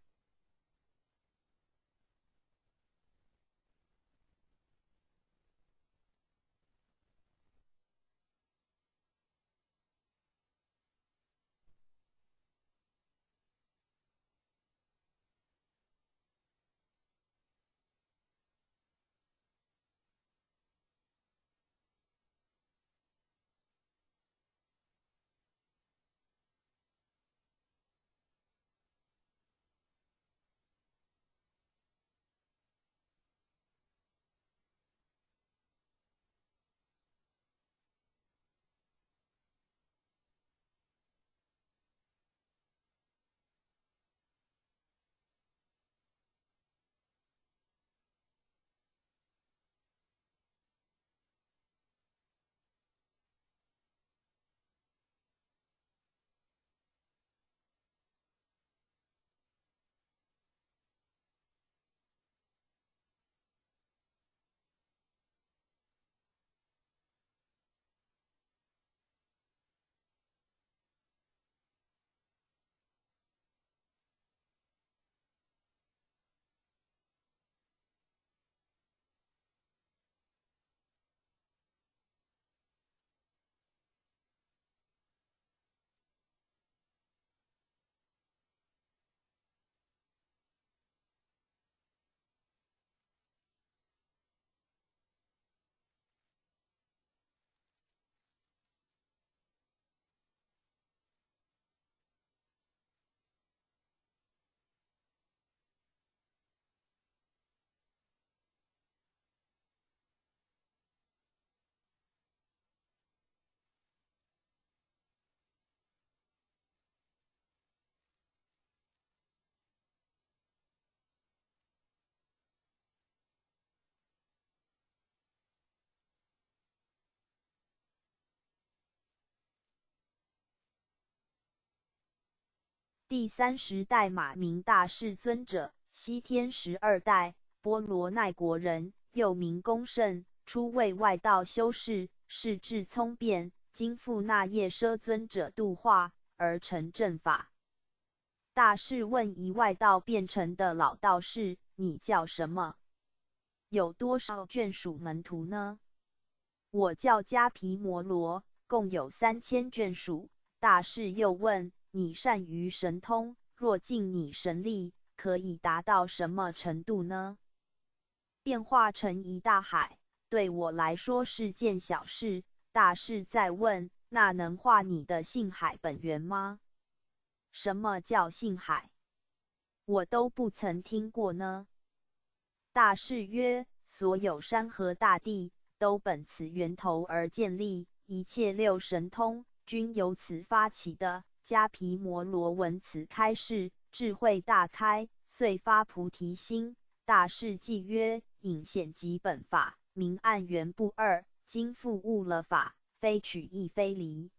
第30代马明大士尊者，西天12代，波罗奈国人，又名公胜，初为外道修士，世智聪辩，经复那夜奢尊者度化而成正法。大士问一外道变成的老道士：“你叫什么？有多少眷属门徒呢？”“我叫迦毗摩罗，共有3000眷属。”大士又问：“你善于神通，若尽你神力，可以达到什么程度呢？”“变化成一大海，对我来说是件小事。”大士再问：“那能化你的性海本源吗？”“什么叫性海？我都不曾听过呢。”大士曰：“所有山河大地都本此源头而建立，一切六神通均由此发起的。”迦毗摩罗闻此开示，智慧大开，遂发菩提心，大士记曰：隐显即本法，明暗原不二。今复悟了法，非取亦非离。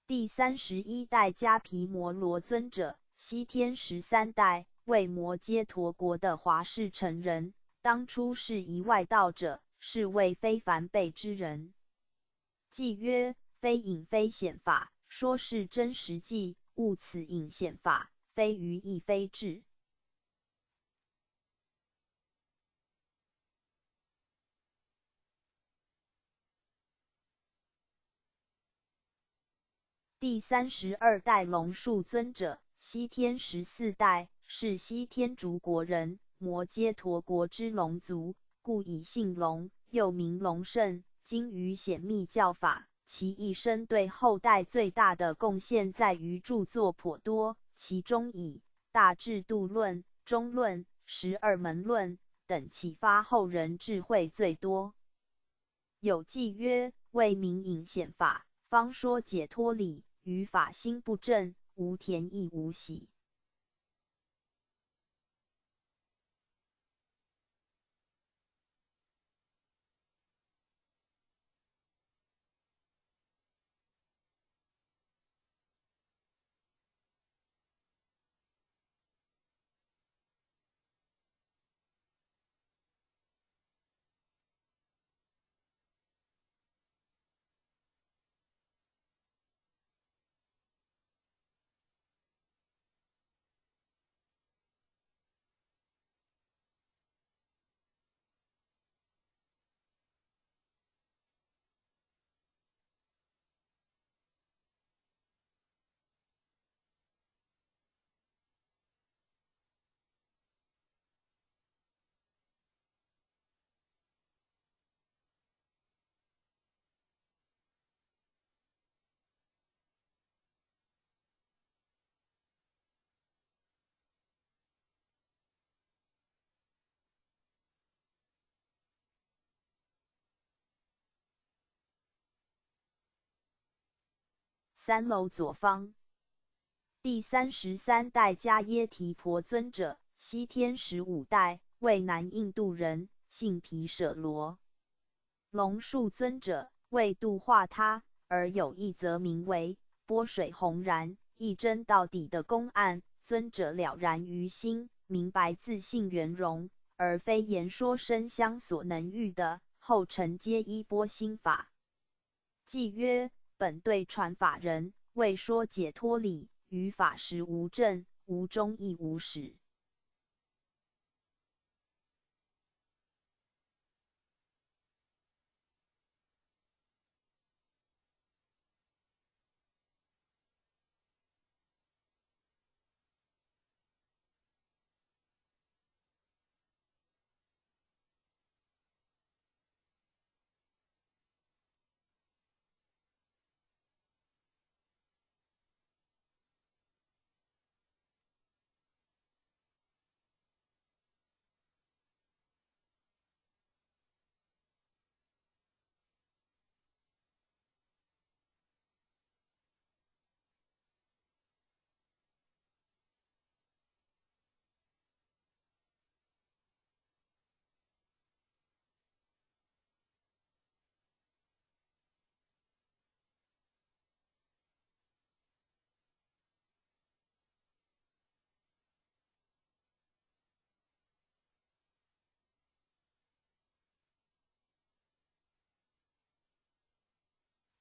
第31代迦毗摩罗尊者，西天13代，为摩揭陀国的华氏城人。当初是一外道者，是位非凡辈之人。记曰：非隐非显法，说是真实际，悟此隐显法，非愚亦非智。第32代龙树尊者，西天14代，是西天竺国人，摩揭陀国之龙族，故以姓龙，又名龙胜，精于显密教法。其一生对后代最大的贡献在于著作颇多，其中以《大智度论》《中论》《十二门论》等启发后人智慧最多。有记曰：为明隐显法，方说解脱理，于法心不正，无甜亦无喜。三楼左方。第33代迦耶提婆尊者，西天15代，为南印度人，姓毗舍罗。龙树尊者为度化他，而有一则名为“波水弘然，一真到底”的公案。尊者了然于心，明白自性圆融，而非言说声相所能遇的。后承皆依波心法。记曰：本对传法人，为说解脱理，于法实无证，无终亦无始。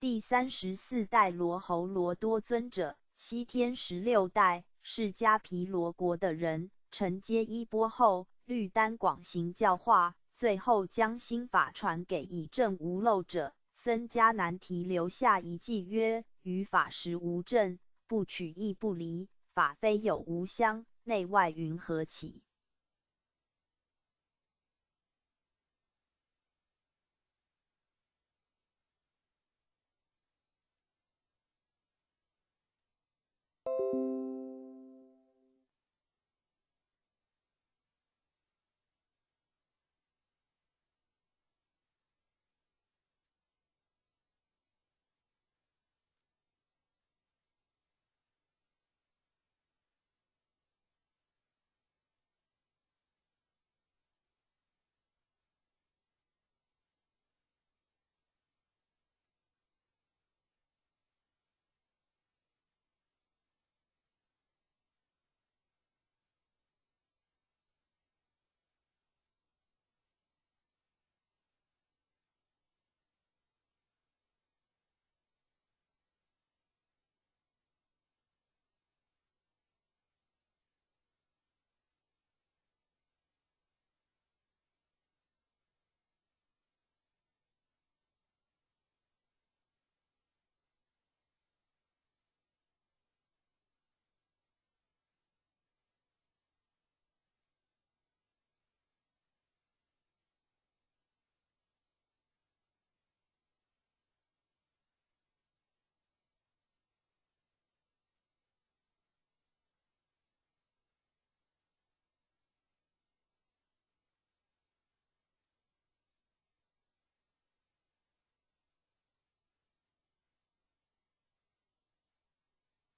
第三十四代罗侯罗多尊者，西天十六代，是迦毗罗国的人，承接衣钵后，律丹广行教化，最后将心法传给已证无漏者。僧伽难提留下一偈曰：于法实无证，不取亦不离，法非有无相，内外云何起？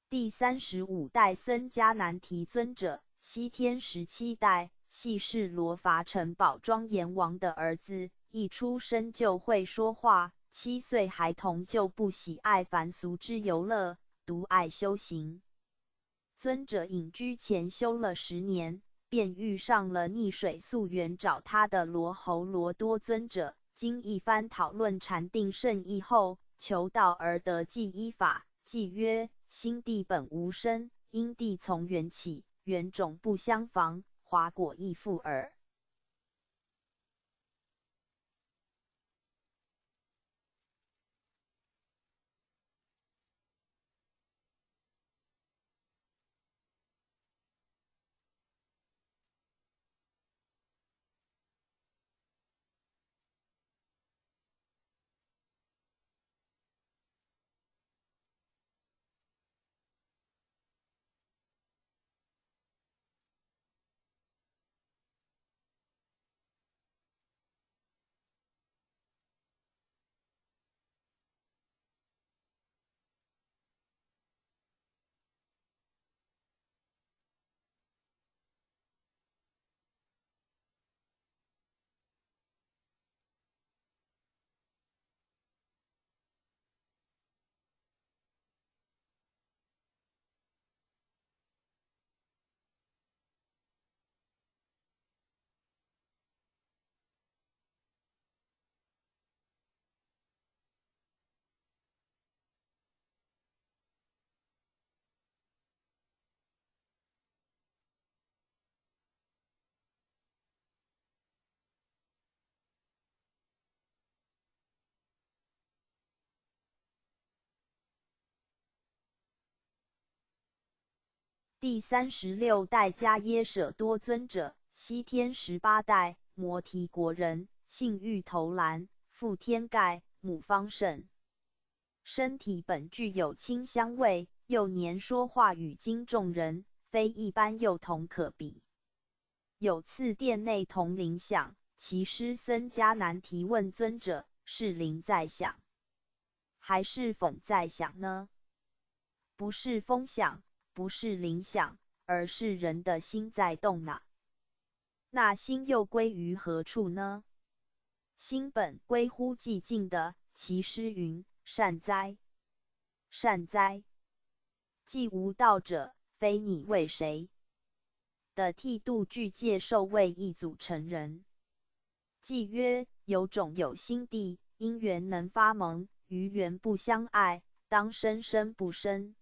第三十五代僧伽难提尊者，西天十七代，系是罗伐城堡庄严王的儿子，一出生就会说话，7岁孩童就不喜爱凡俗之游乐，独爱修行。尊者隐居前修了10年，便遇上了溺水溯源找他的罗侯罗多尊者，经一番讨论禅定圣意后，求道而得记依法，记曰：心地本无生，因地从缘起，缘种不相妨，华果亦复尔。第三十六代迦耶舍多尊者，西天十八代，摩提国人，姓玉头兰，父天盖，母方胜。身体本具有清香味，幼年说话语惊众人，非一般幼童可比。有次殿内铜铃响，其师僧伽难提问尊者：是铃在响，还是风在响呢？不是风响，不是铃响，而是人的心在动呢。那心又归于何处呢？心本归乎寂静的。其师云：善哉，善哉！既无道者，非你为谁的剃度具戒受位一组成人。既曰：有种有心地，因缘能发蒙，于缘不相碍，当生生不生。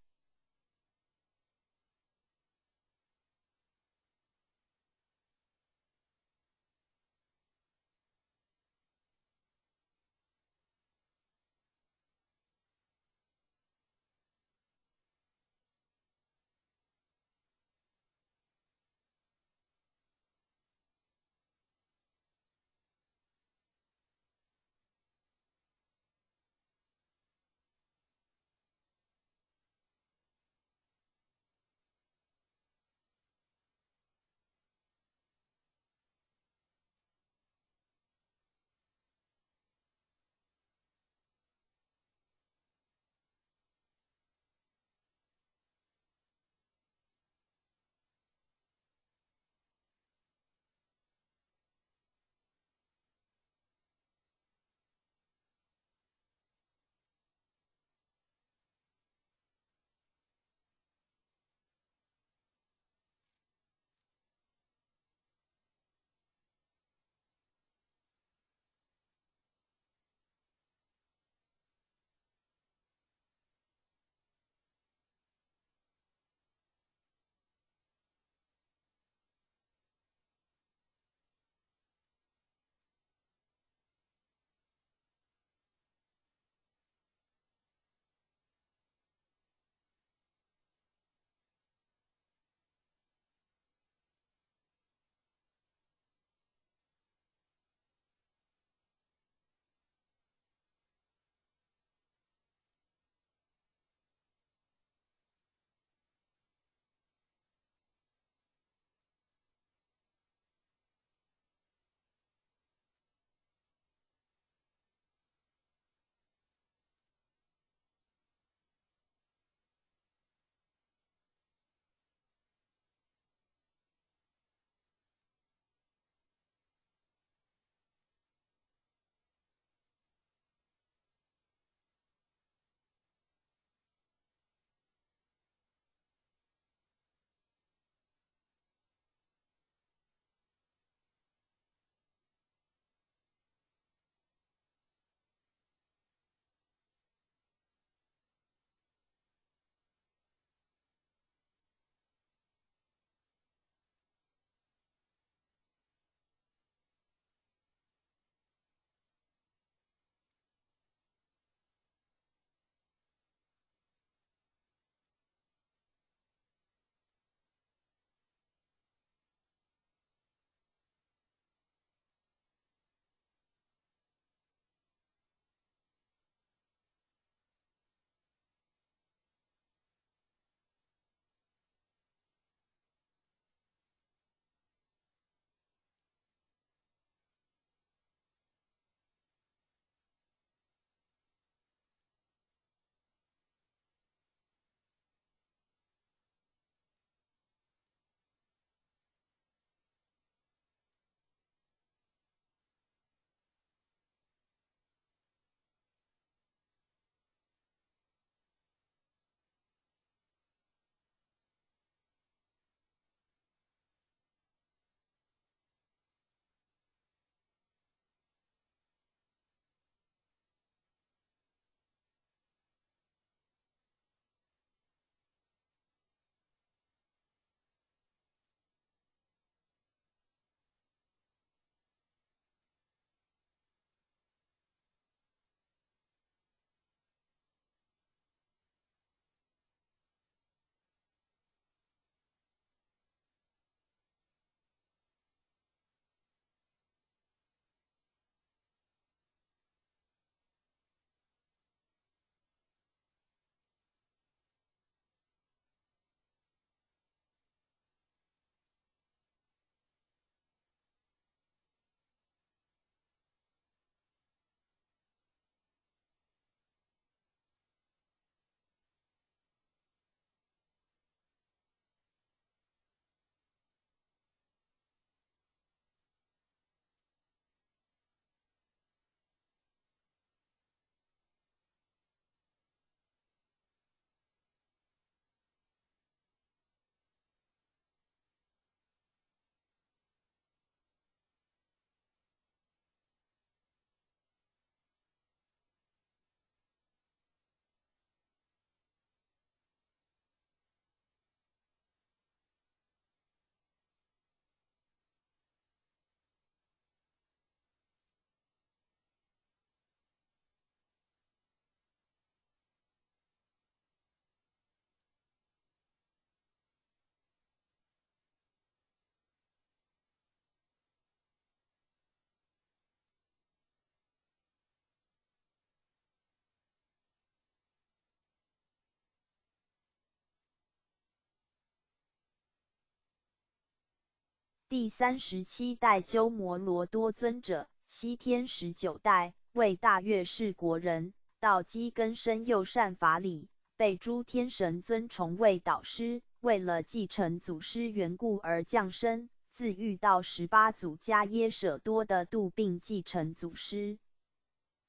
第三十七代鸠摩罗多尊者，西天19代，为大月氏国人，道基根深又善法理，被诸天神尊崇为导师。为了继承祖师缘故而降生，自遇到18祖迦耶舍多的度并继承祖师。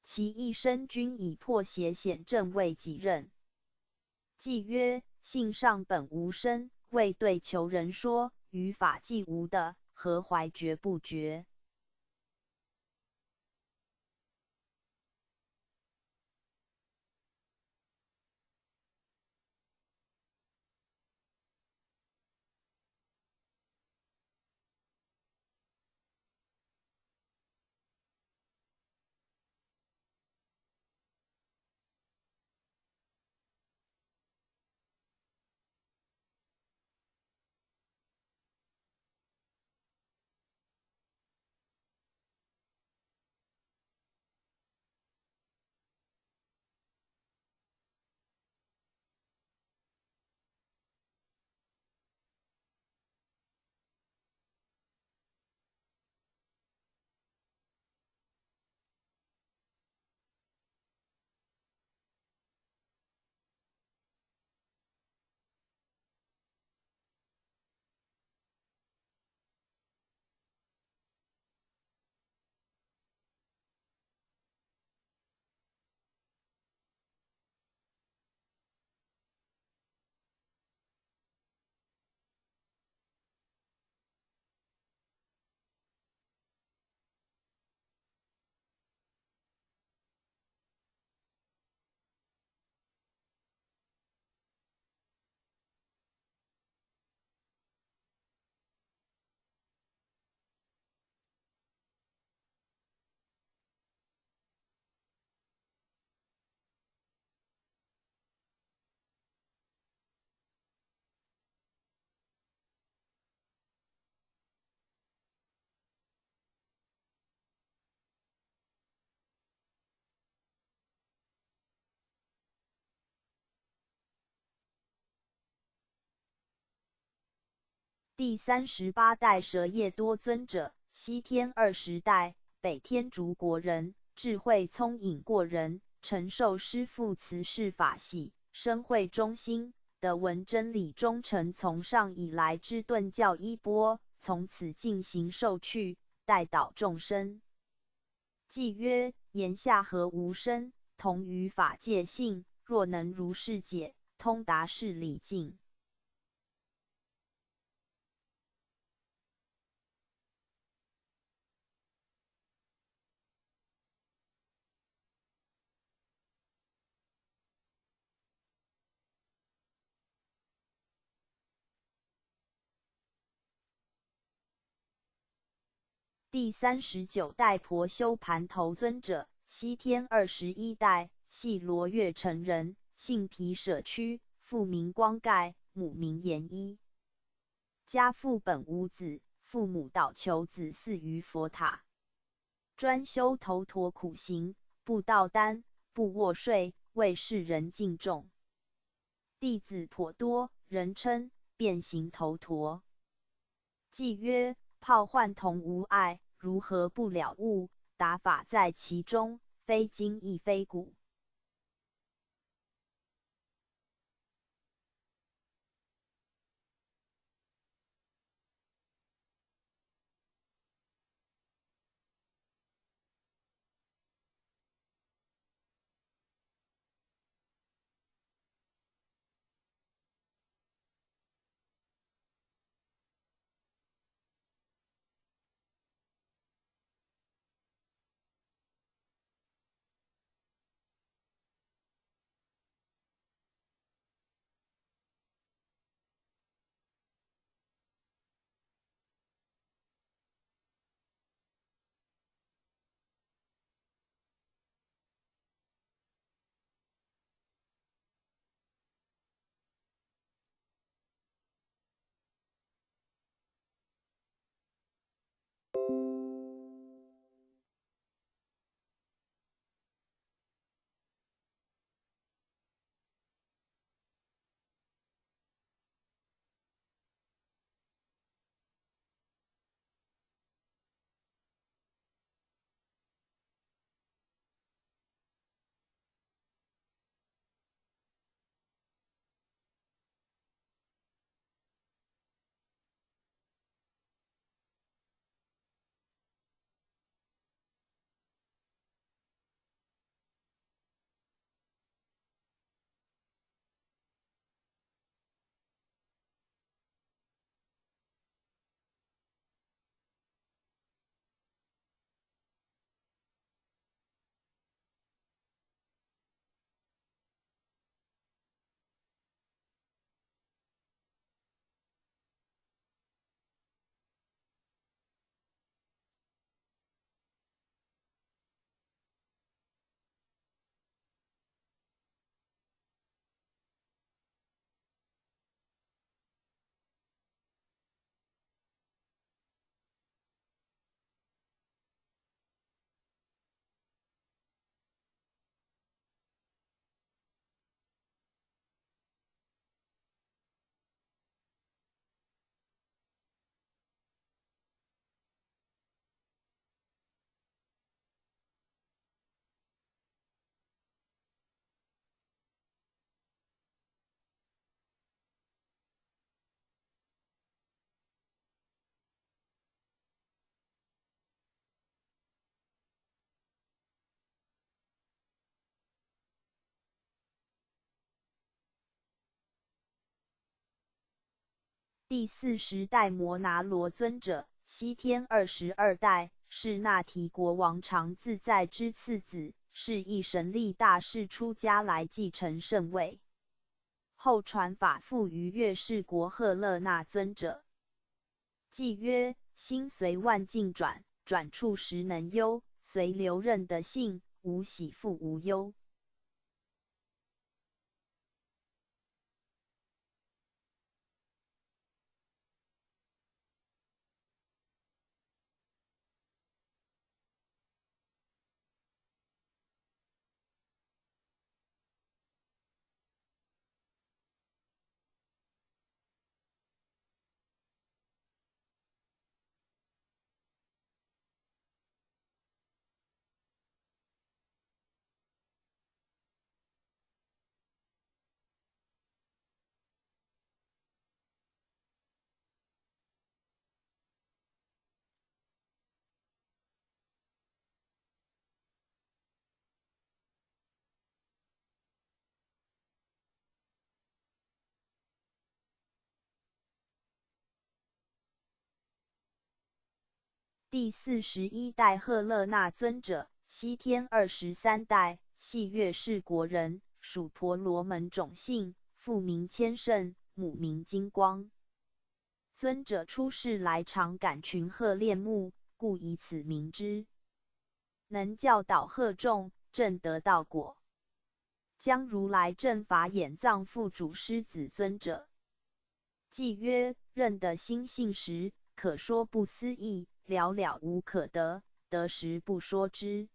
其一生均以破邪显正为己任。偈曰：性上本无生，为对求人说。于法既无的，何怀觉不觉？第38代舍叶多尊者，西天20代，北天竺国人，智慧聪颖过人，承受师父慈氏法喜，身慧中心，得闻真理忠诚从上以来之顿教衣钵，从此进行受去，代导众生。偈曰：言下何无生，同于法界性，若能如是解，通达是理境。第39代婆修盘头尊者，西天21代，系罗越城人，姓毗舍屈，父名光盖，母名延一。家父本无子，父母祷求子嗣于佛塔，专修头陀苦行，不道单，不卧睡，为世人敬重。弟子颇多，人称变形头陀。偈曰：泡幻同无碍。如何不了悟？达法在其中，非筋亦非骨。第四十代摩拿罗尊者，西天22代，是那提国王常自在之次子，是以神力大士出家来继承圣位。后传法付于月氏国赫勒那尊者。偈曰：心随万境转，转处时能悠，随流任的性，无喜复无忧。第41代赫勒那尊者，西天23代，系月氏国人，属婆罗门种姓，父名千胜，母名金光。尊者出世来常感群鹤恋慕，故以此名之。能教导鹤众，证得道果。将如来正法眼藏付嘱师子尊者。偈曰：认得心性时，可说不思议。了了无可得，得时不说之。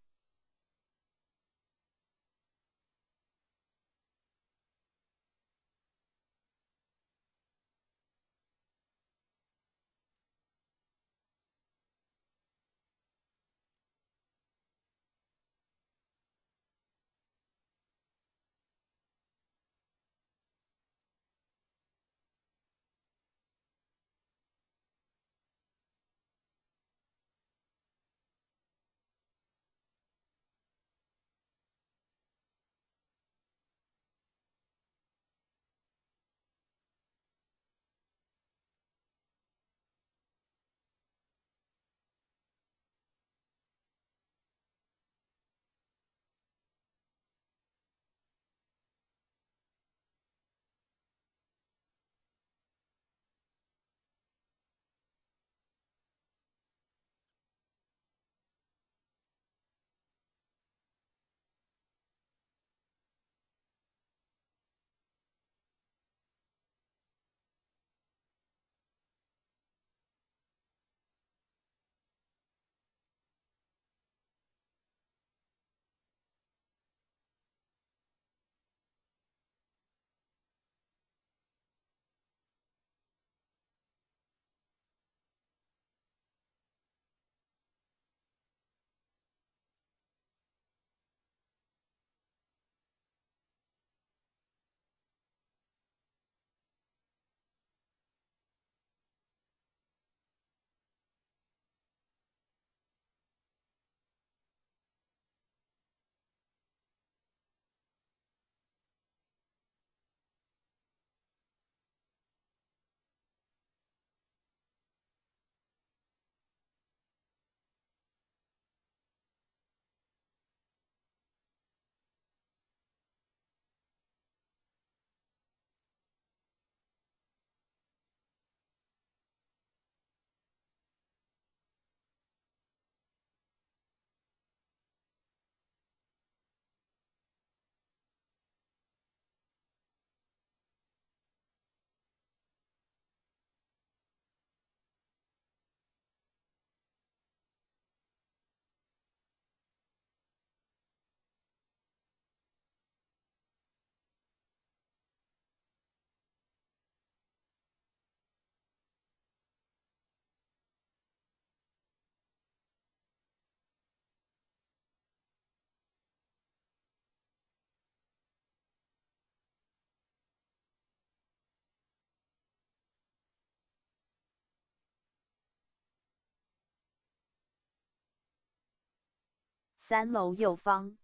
三楼右方。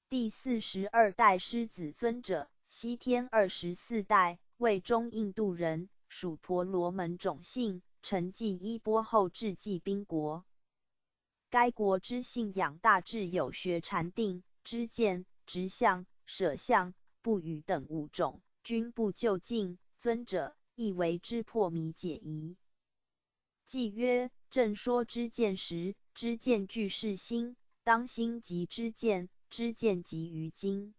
第42代狮子尊者，西天24代，为中印度人，属婆罗门种姓，承继衣钵后至济宾国。该国之信仰大致有学禅定、知见、直相、舍相、不语等五种，均不究竟。尊者亦为之破迷解疑。偈曰：正说知见时，知见具是心，当心即知见，知见即于今。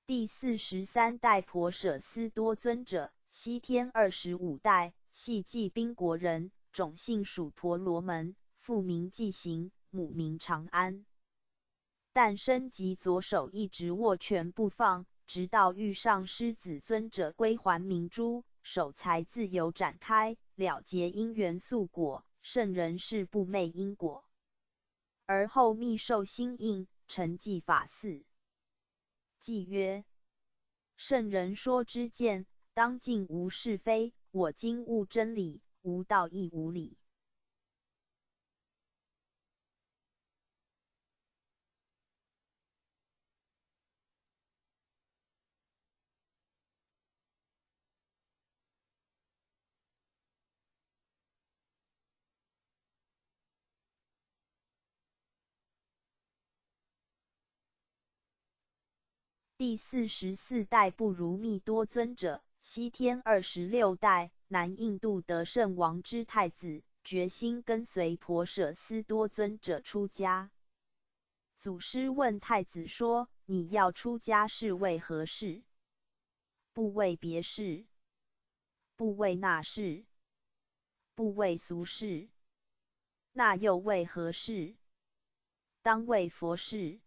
第43代婆舍斯多尊者，西天25代，系济宾国人，种姓属婆罗门，父名济行，母名长安。诞生即左手一直握拳不放，直到遇上狮子尊者归还明珠，手才自由展开，了结因缘宿果。圣人是不昧因果。而后密受心印，承继法嗣。偈曰：圣人说知见，当尽无是非。我今悟真理，无道亦无理。第44代不如密多尊者，西天26代，南印度得胜王之太子，决心跟随婆舍斯多尊者出家。祖师问太子说：“你要出家是为何事？不为别事，不为那事，不为俗事，那又为何事？当为佛事。”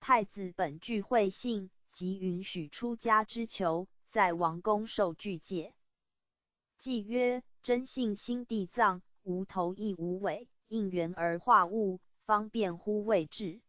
太子本具慧性，即允许出家之求，在王宫受具戒。偈曰：真性心地藏，无头亦无尾，应缘而化物，方便乎位置。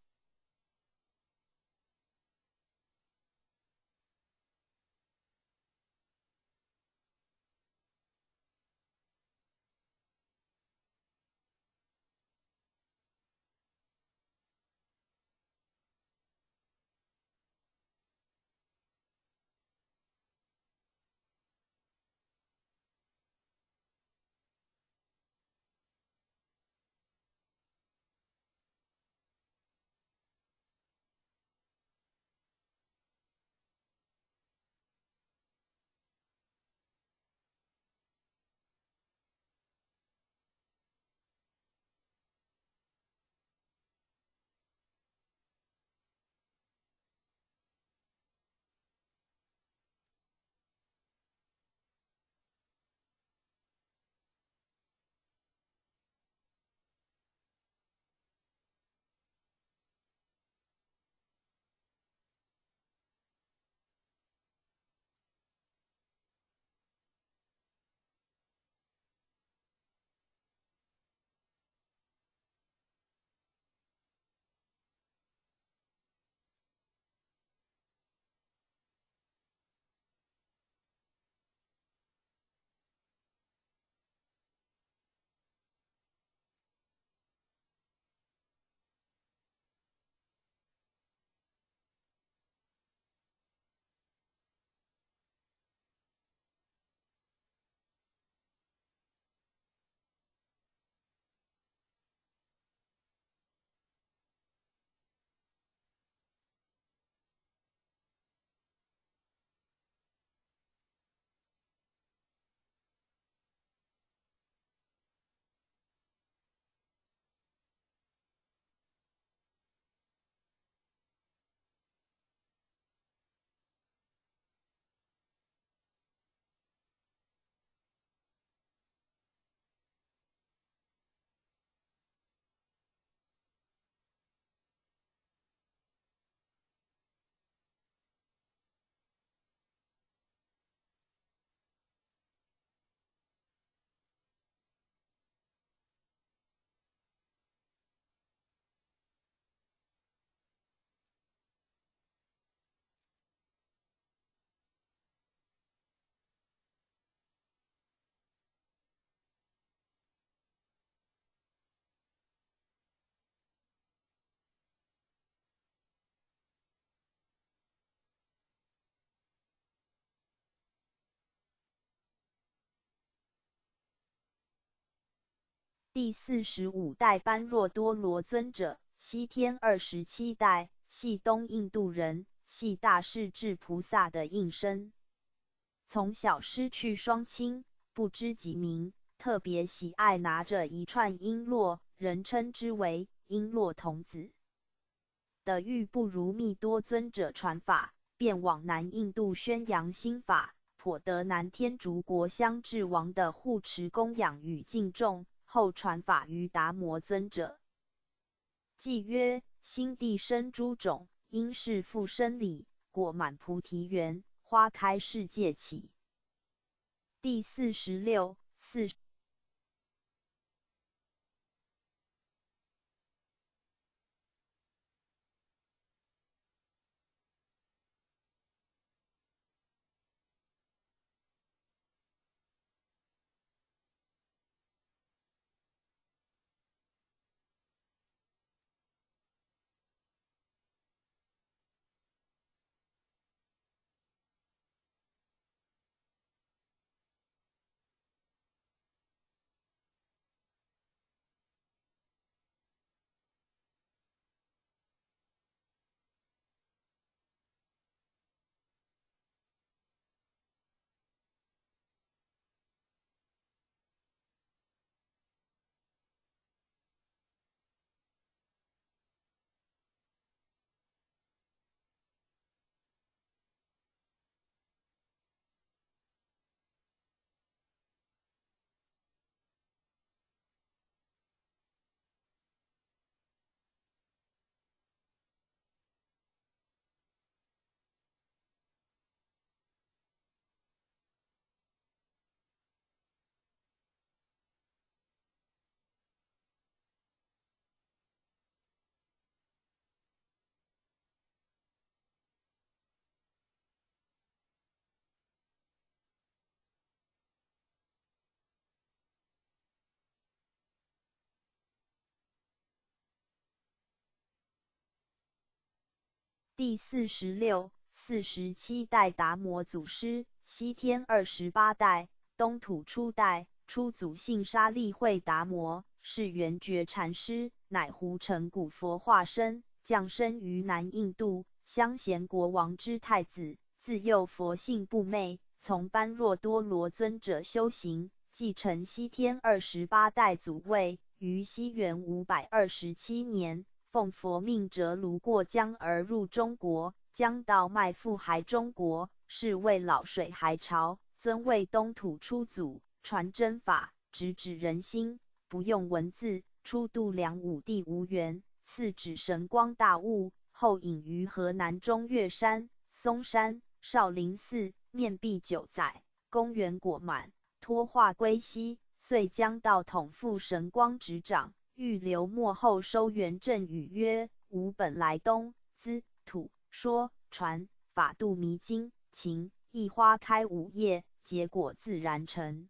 第四十五代般若多罗尊者，西天二十七代，系东印度人，系大势至菩萨的应身。从小失去双亲，不知己名，特别喜爱拿着一串璎珞，人称之为璎珞童子。的欲不如密多尊者传法，便往南印度宣扬心法，颇得南天竺国相智王的护持供养与敬重。后传法于达摩尊者。偈曰：心地生诸种，因是复生理，果满菩提园，花开世界起。第四十六、四。第四十六、四十七代达摩祖师，西天二十八代，东土初代，初祖姓沙利惠达摩，是圆觉禅师，乃胡成古佛化身，降生于南印度香贤国王之太子，自幼佛性不昧，从般若多罗尊者修行，继承西天二十八代祖位，于西元527年。奉佛命折泸过江而入中国，将道脉复还中国，是为老水海潮，尊为东土初祖，传真法，直指人心，不用文字，初度梁武帝无缘，赐指神光大悟，后隐于河南中岳山、嵩山、少林寺，面壁九载，公元果满，脱化归西，遂将道统复神光执掌。欲留末后收元正语曰：“吾本来东资土说传法度迷经情，一花开五叶，结果自然成。”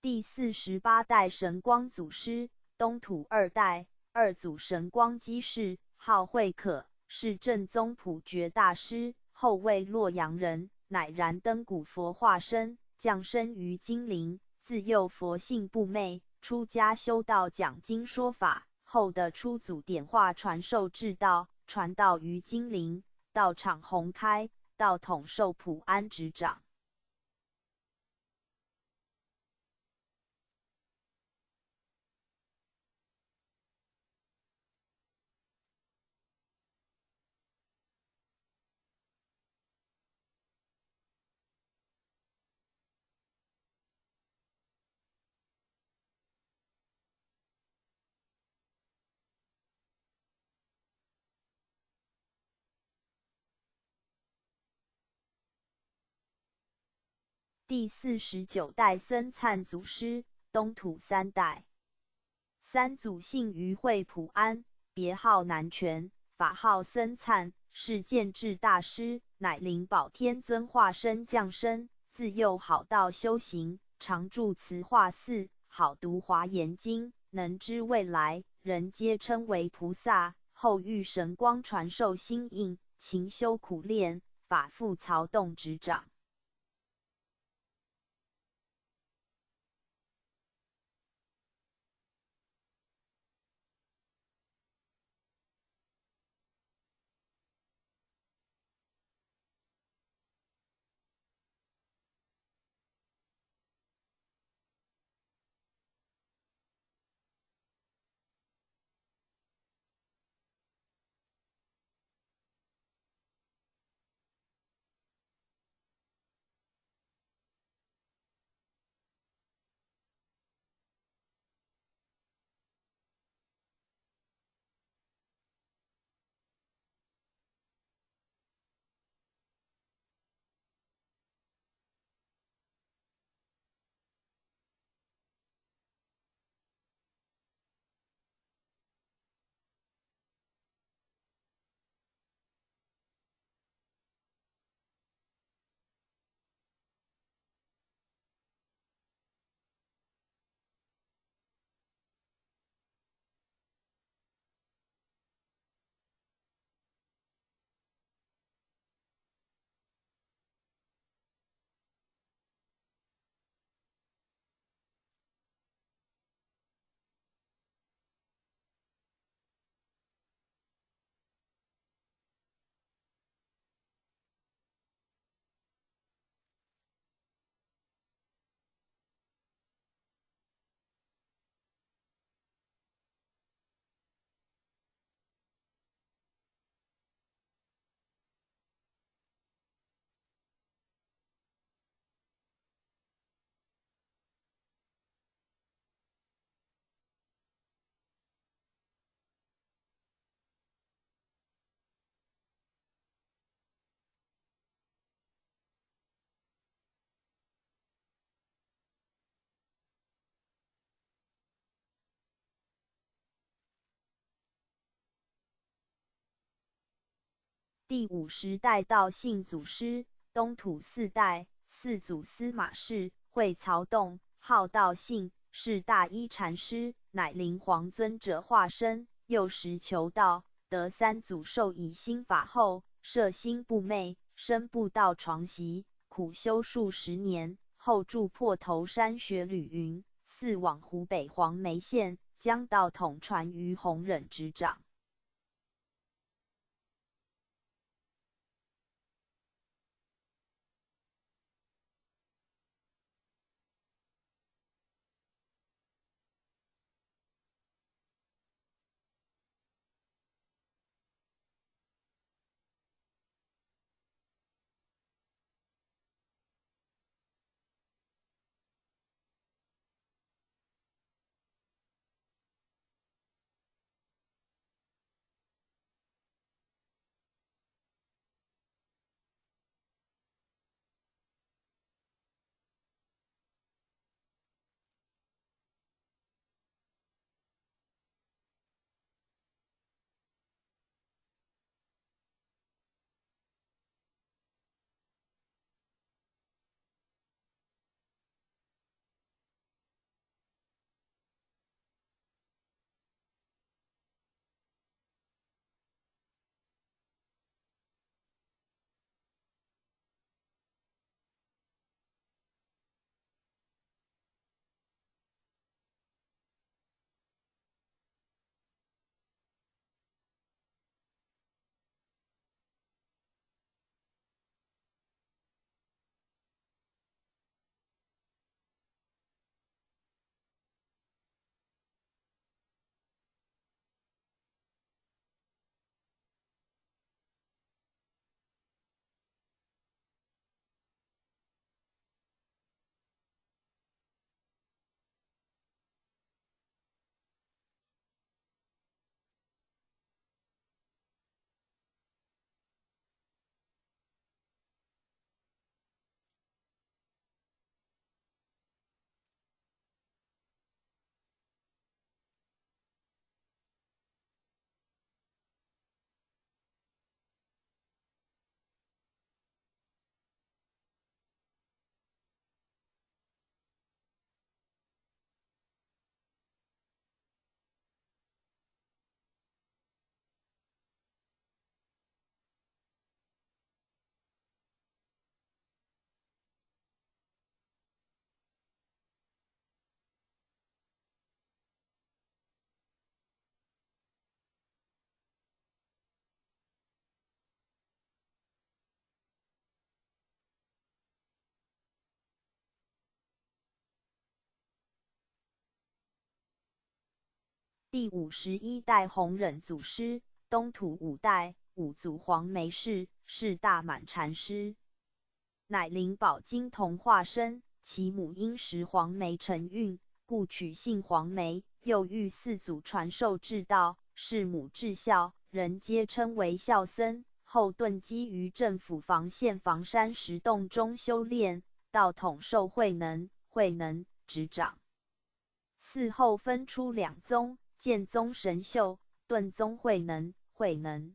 第48代神光祖师，东土二代，二祖神光居士，号慧可，是正宗普觉大师，后为洛阳人，乃燃灯古佛化身，降生于金陵，自幼佛性不昧，出家修道讲经说法，后得初祖点化传授至道，传道于金陵，道场宏开，道统受普安执掌。第49代僧璨祖师，东土三代。三祖姓于惠普安，别号南泉，法号僧璨，是建智大师，乃灵宝天尊化身降生，自幼好道修行，常住慈化寺，好读华严经，能知未来，人皆称为菩萨。后遇神光传授心印，勤修苦练，法父曹洞执掌。第50代道信祖师，东土四代，四祖司马氏，讳曹洞，号道信，是大一禅师，乃灵皇尊者化身。幼时求道，得三祖授以心法后，摄心不昧，身不到床席，苦修数十年，后住破头山学吕云，嗣往湖北黄梅县，将道统传于弘忍执掌。第51代弘忍祖师，东土五代五祖黄梅氏，是大满禅师，乃灵宝金童化身。其母因食黄梅成孕，故取姓黄梅。又遇四祖传授至道，事母至孝，人皆称为孝僧。后遁迹于政府房县房山石洞中修炼，道统受慧能、慧能执掌。嗣后分出两宗：剑宗神秀，顿宗慧能、慧能。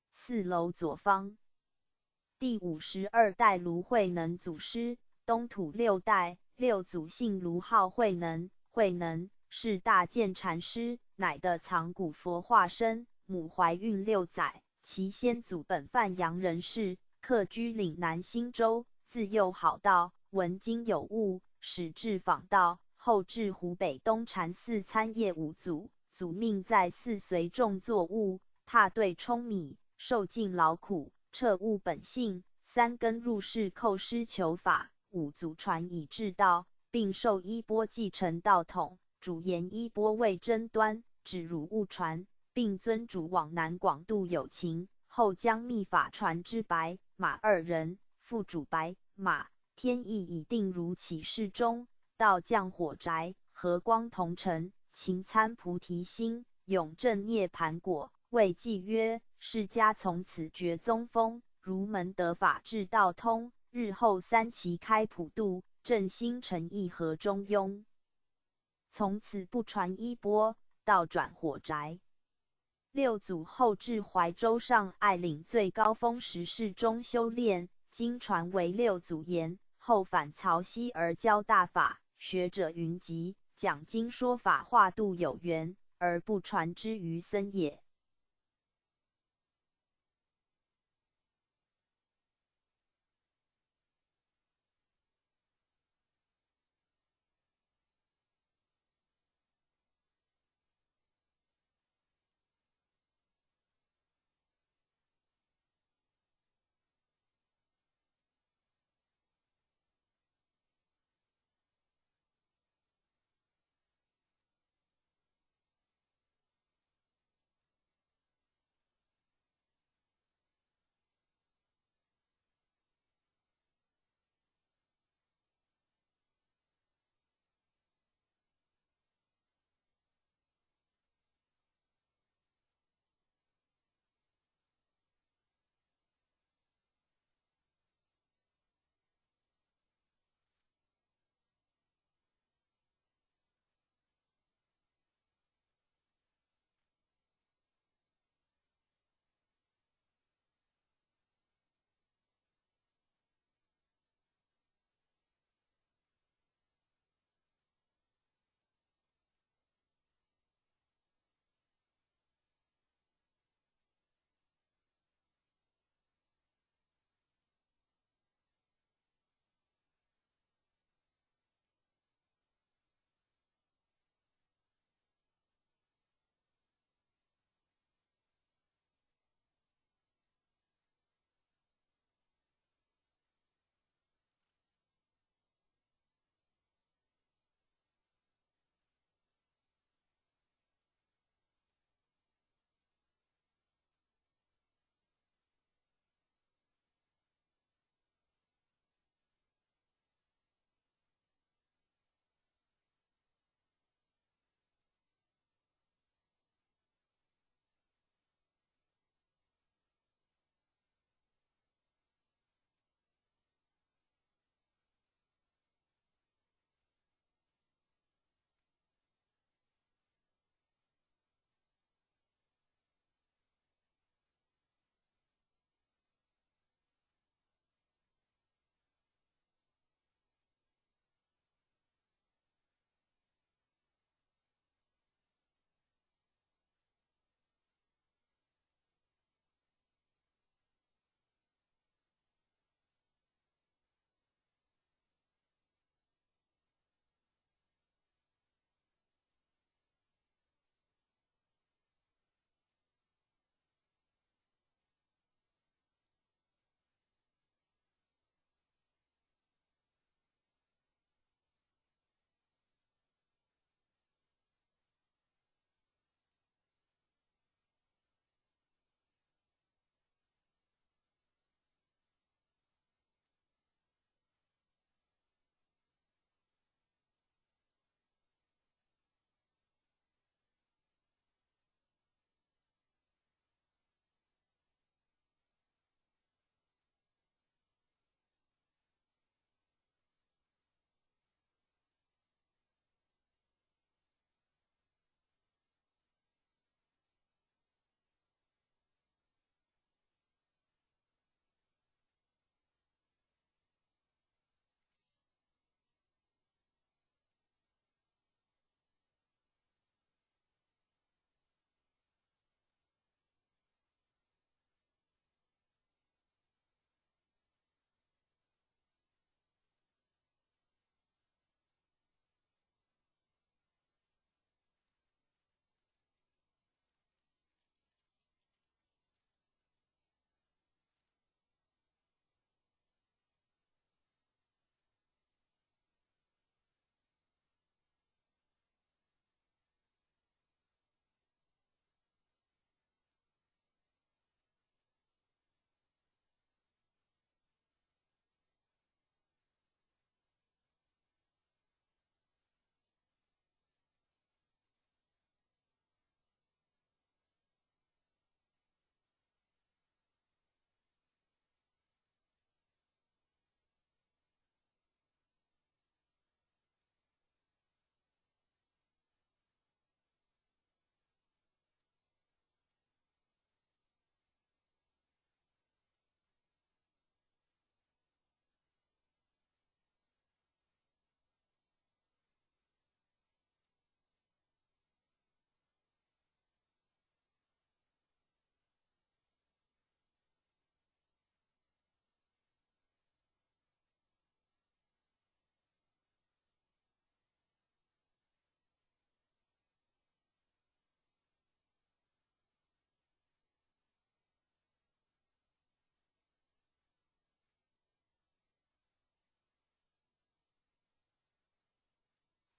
四楼左方，第52代卢慧能祖师，东土六代六祖姓卢，号慧能，慧能是大建禅师，乃的藏古佛化身。母怀孕6载，其先祖本范阳人士，客居岭南新州，自幼好道，闻经有悟，始至访道，后至湖北东禅寺参谒五祖，祖命在寺随众作物，踏对舂米。受尽劳苦，彻悟本性，三根入世叩师求法，五祖传以至道，并授衣钵继承道统。主言衣钵为争端，指汝勿传，并遵嘱往南广度有情。后将秘法传之白马二人，复主白马天意已定，如启示中道降火宅，和光同尘，勤参菩提心，永证涅盘果。为记曰：释迦从此绝宗风，儒门得法至道通。日后三期开普度，正心诚意和中庸。从此不传衣钵，道转火宅。六祖后至怀州上爱岭最高峰石室中修炼，经传为六祖言。后返曹溪而教大法，学者云集，讲经说法，化度有缘，而不传之于僧也。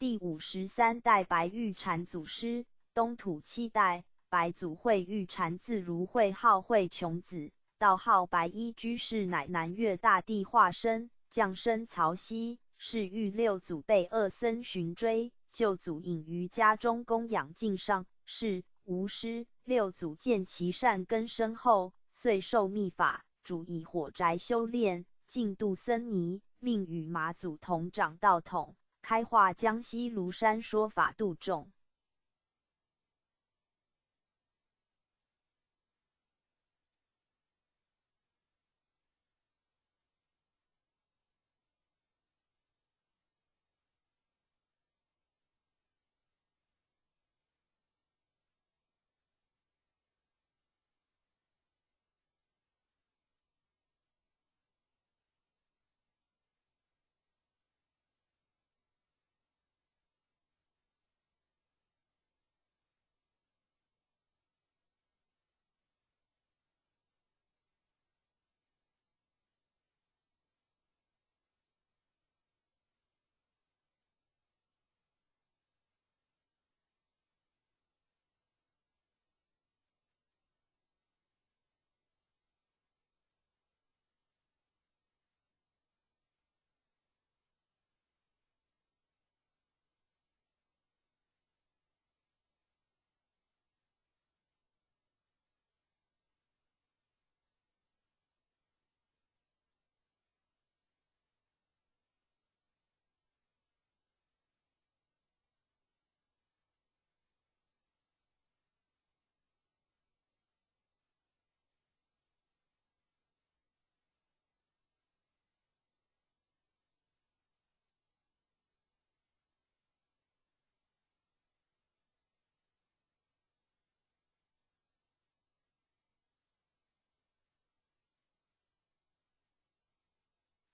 第53代白玉禅祖师，东土七代，白祖慧玉禅字如慧，号慧琼子，道号白衣居士，乃南岳大帝化身，降生曹溪，是遇六祖被恶僧寻追，救祖隐于家中供养敬上，是无师。六祖见其善根深厚，遂授密法，主以火宅修炼，净度僧尼，命与马祖同掌道统，开化江西庐山说法度众。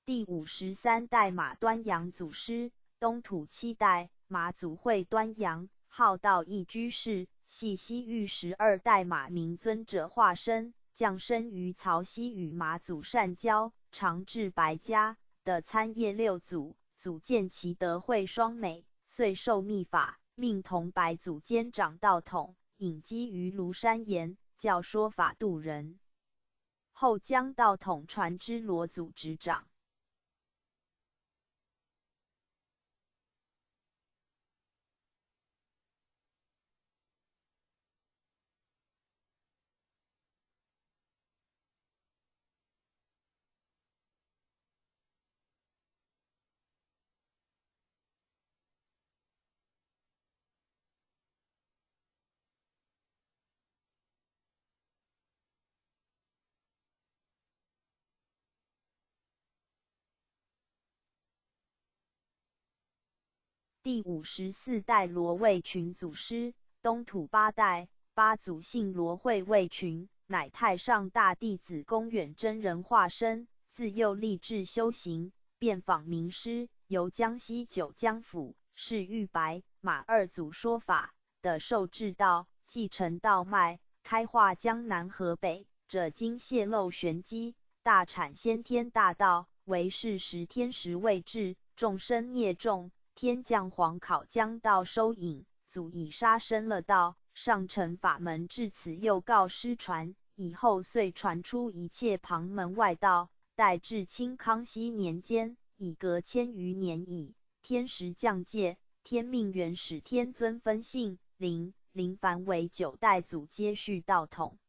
第53代马端阳祖师，东土七代，马祖会端阳，号道义居士，系西域12代马明尊者化身，降生于曹溪，与马祖善交，常至白家的参谒六祖，祖见其德慧双美，遂授密法，命同白祖兼掌道统，隐居于庐山岩，教说法度人。后将道统传之罗祖执掌。第54代罗卫群祖师，东土八代，八祖姓罗讳卫群，乃太上大弟子公远真人化身，自幼立志修行，遍访名师，由江西九江府是玉白马二祖说法的受制道，继承道脉，开化江南河北，者经泄露玄机，大阐先天大道，为是时天时未至，众生孽众。天降皇考将道收引，祖以杀生了道，上乘法门至此又告失传，以后遂传出一切旁门外道。待至清康熙年间，已隔千余年矣。天时降界，天命元始天尊分姓林，林凡为九代祖接续道统。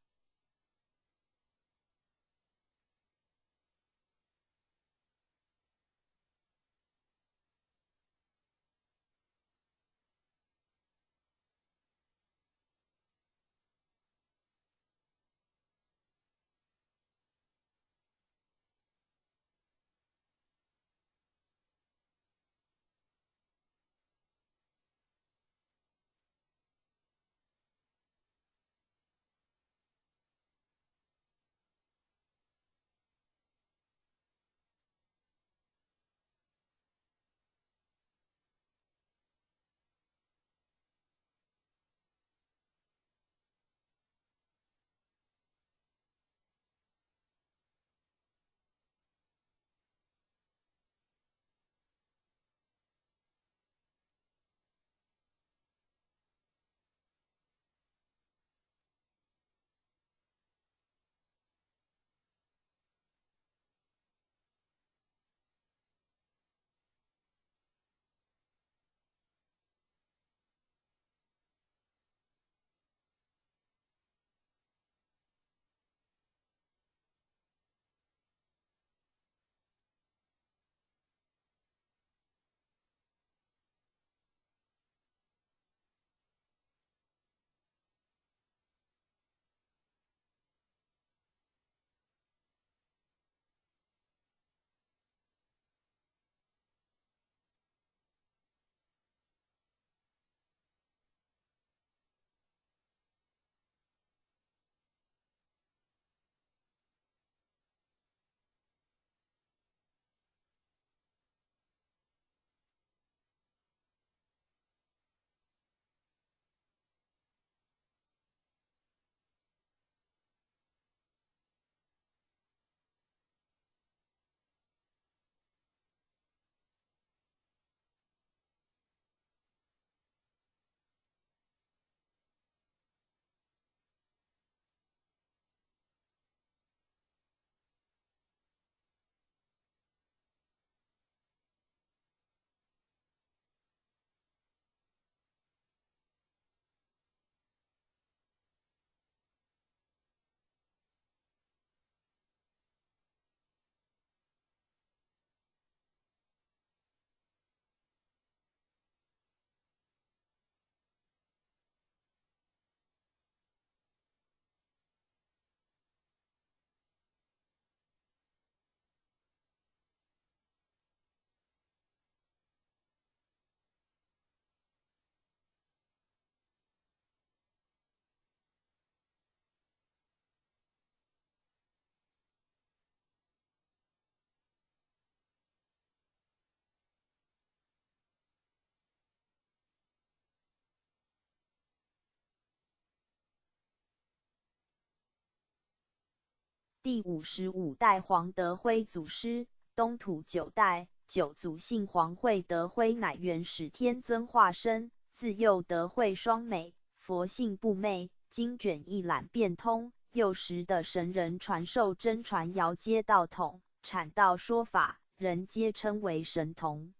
第55代黄德辉祖师，东土九代九祖姓黄惠德辉，乃元始天尊化身，自幼德慧双美，佛性不昧，经卷一览便通。幼时的神人传授真传遥阶道统，阐道说法，人皆称为神童。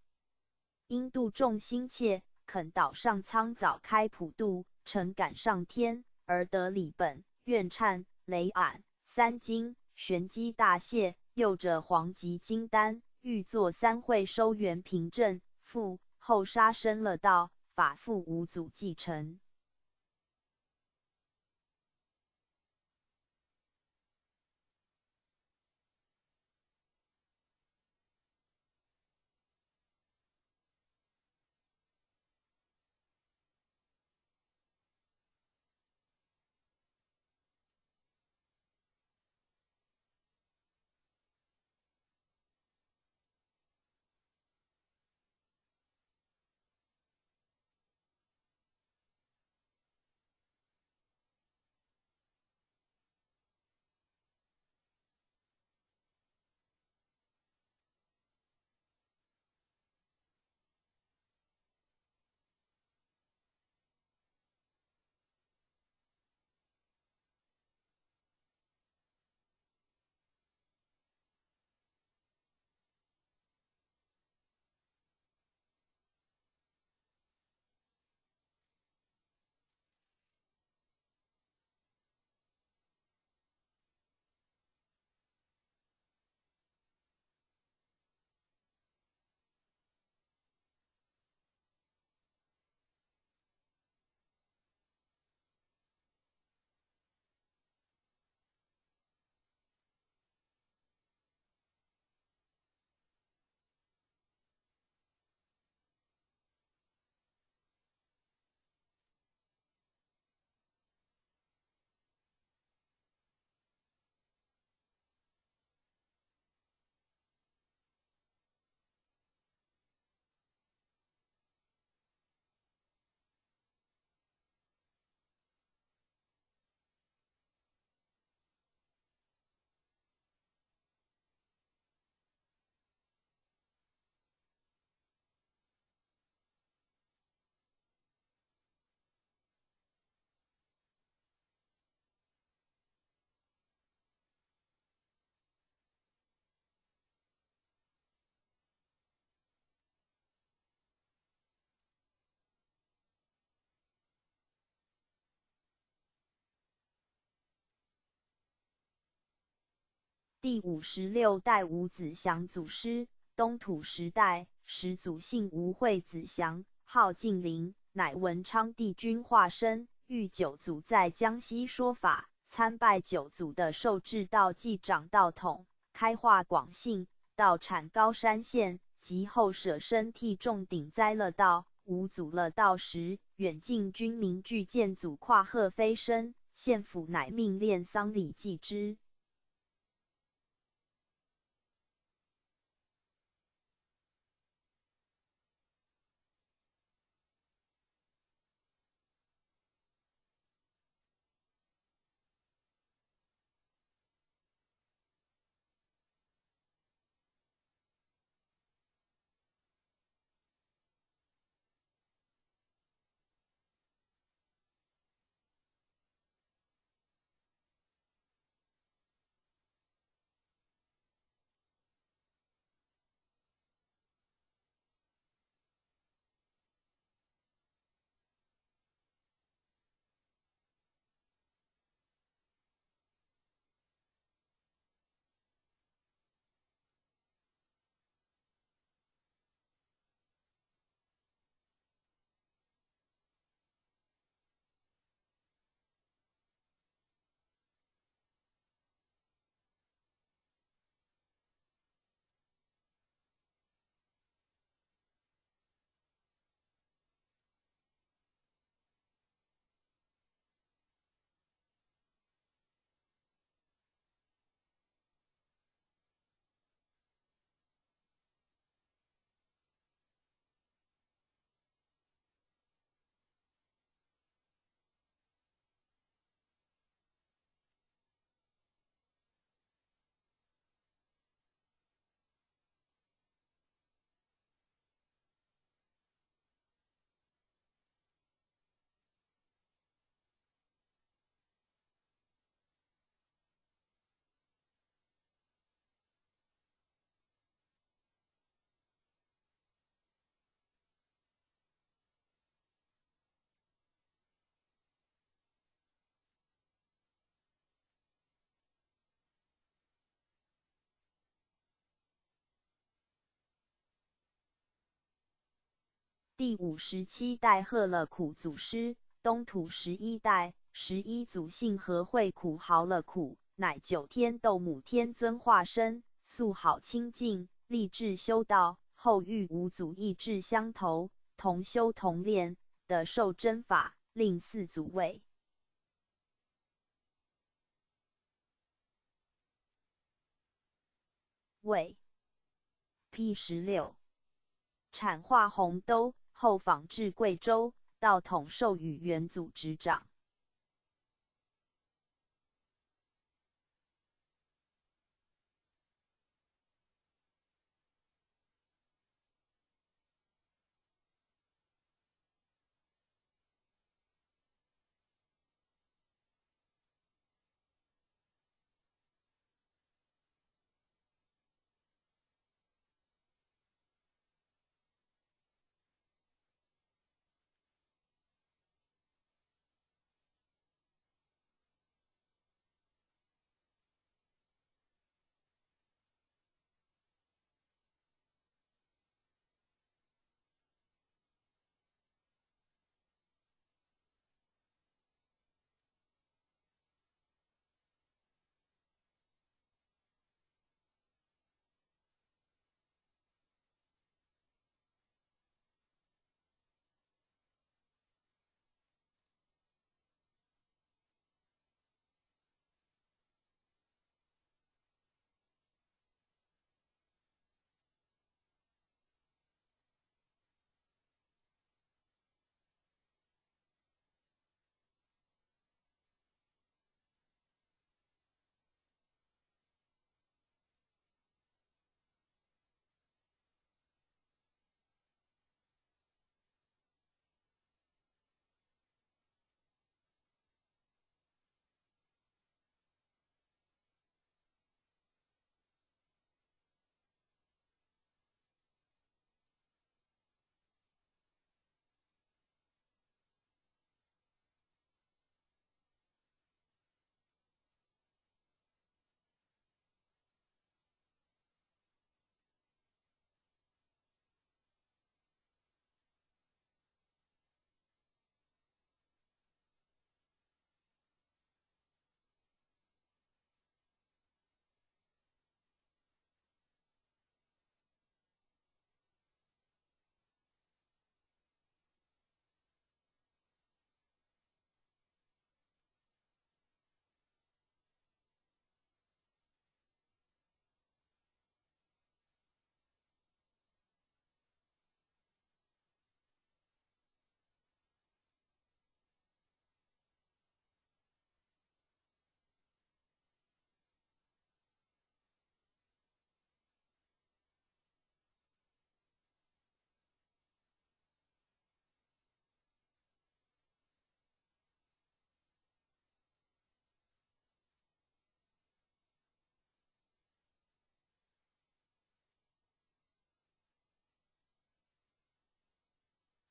因度众心切，肯岛上苍早开普度，诚感上天，而得礼本、愿忏、雷俺三经，玄机大谢。又者黄极金丹，欲作三会收元凭证，复后杀生了道，法复无祖继承。第56代吴子祥祖师，东土时代，始祖姓吴，讳子祥，号净灵，乃文昌帝君化身，遇九祖在江西说法，参拜九祖的受制道济长道统，开化广信，道产高山县，及后舍身替众顶栽了道。五祖了道时，远近军民俱见祖跨鹤飞升，县府乃命练丧礼祭之。第57代赫勒苦祖师，东土11代11祖姓何惠苦豪勒苦，乃九天斗姆天尊化身，素好清净，立志修道，后遇五祖意志相投，同修同炼，得受真法，令四祖为为 P 16产化洪都。后访至贵州，道统授予元祖执掌。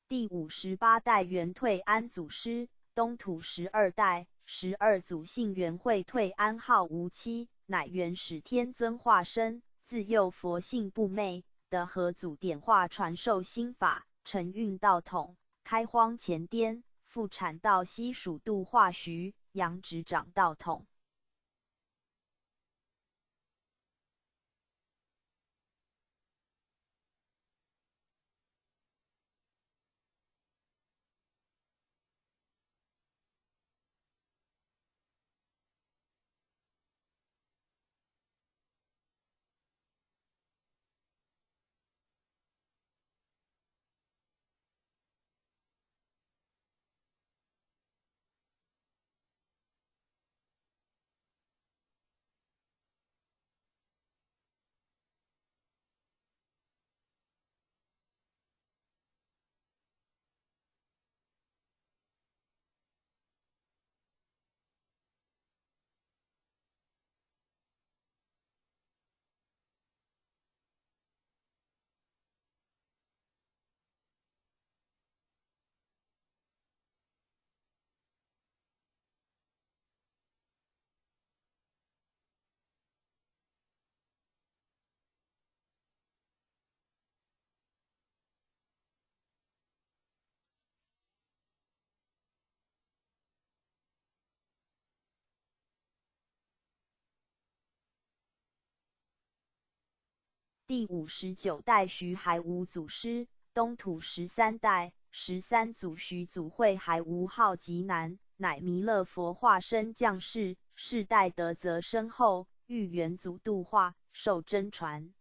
第58代元退安祖师，东土12代12祖姓元会退安号无期，乃元始天尊化身，自幼佛性不昧，得何祖点化传授心法，承运道统，开荒前滇，复产道西蜀度化徐阳执掌道统。第59代徐海无祖师，东土十三代十三祖徐祖慧还无号极南，乃弥勒佛化身降世，世代德泽深厚，遇元祖度化，受真传。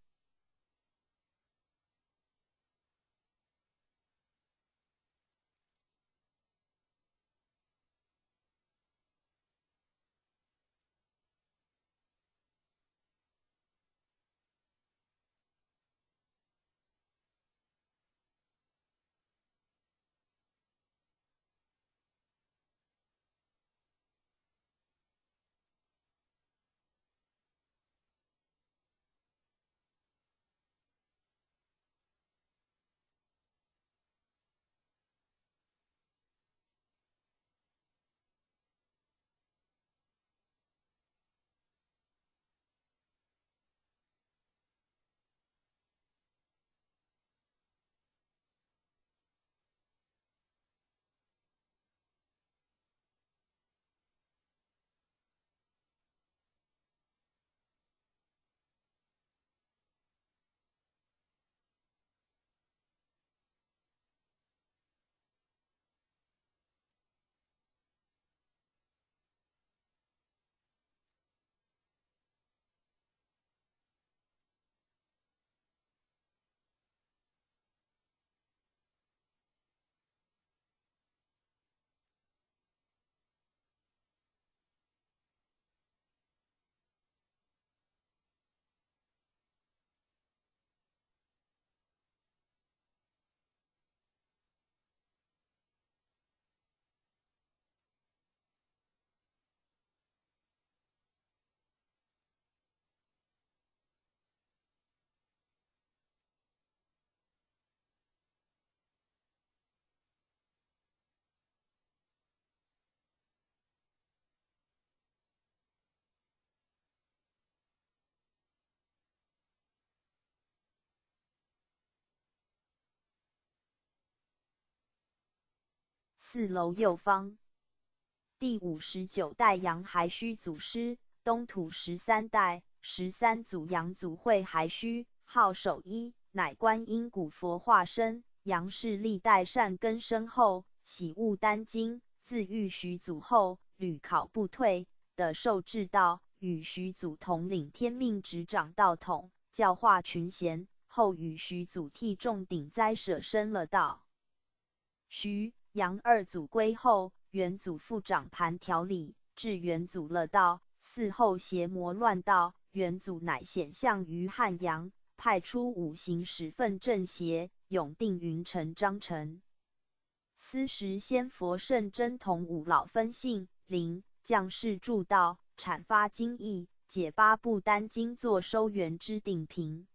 四楼右方，第59代杨还须祖师，东土十三代十三祖杨祖慧还须，号守一，乃观音古佛化身。杨氏历代善根深厚，喜悟丹经，自遇徐祖后，屡考不退，的受至道，与徐祖同领天命，执掌道统，教化群贤。后与徐祖替众顶灾舍身了道。徐杨二祖归后，元祖复掌盘调理，至元祖了道，嗣后邪魔乱道，元祖乃显相于汉阳，派出五行使奋正邪，永定云城章程。斯时仙佛圣真同五老分信灵降世助道，阐发经义，解八部丹经，作收圆之定评。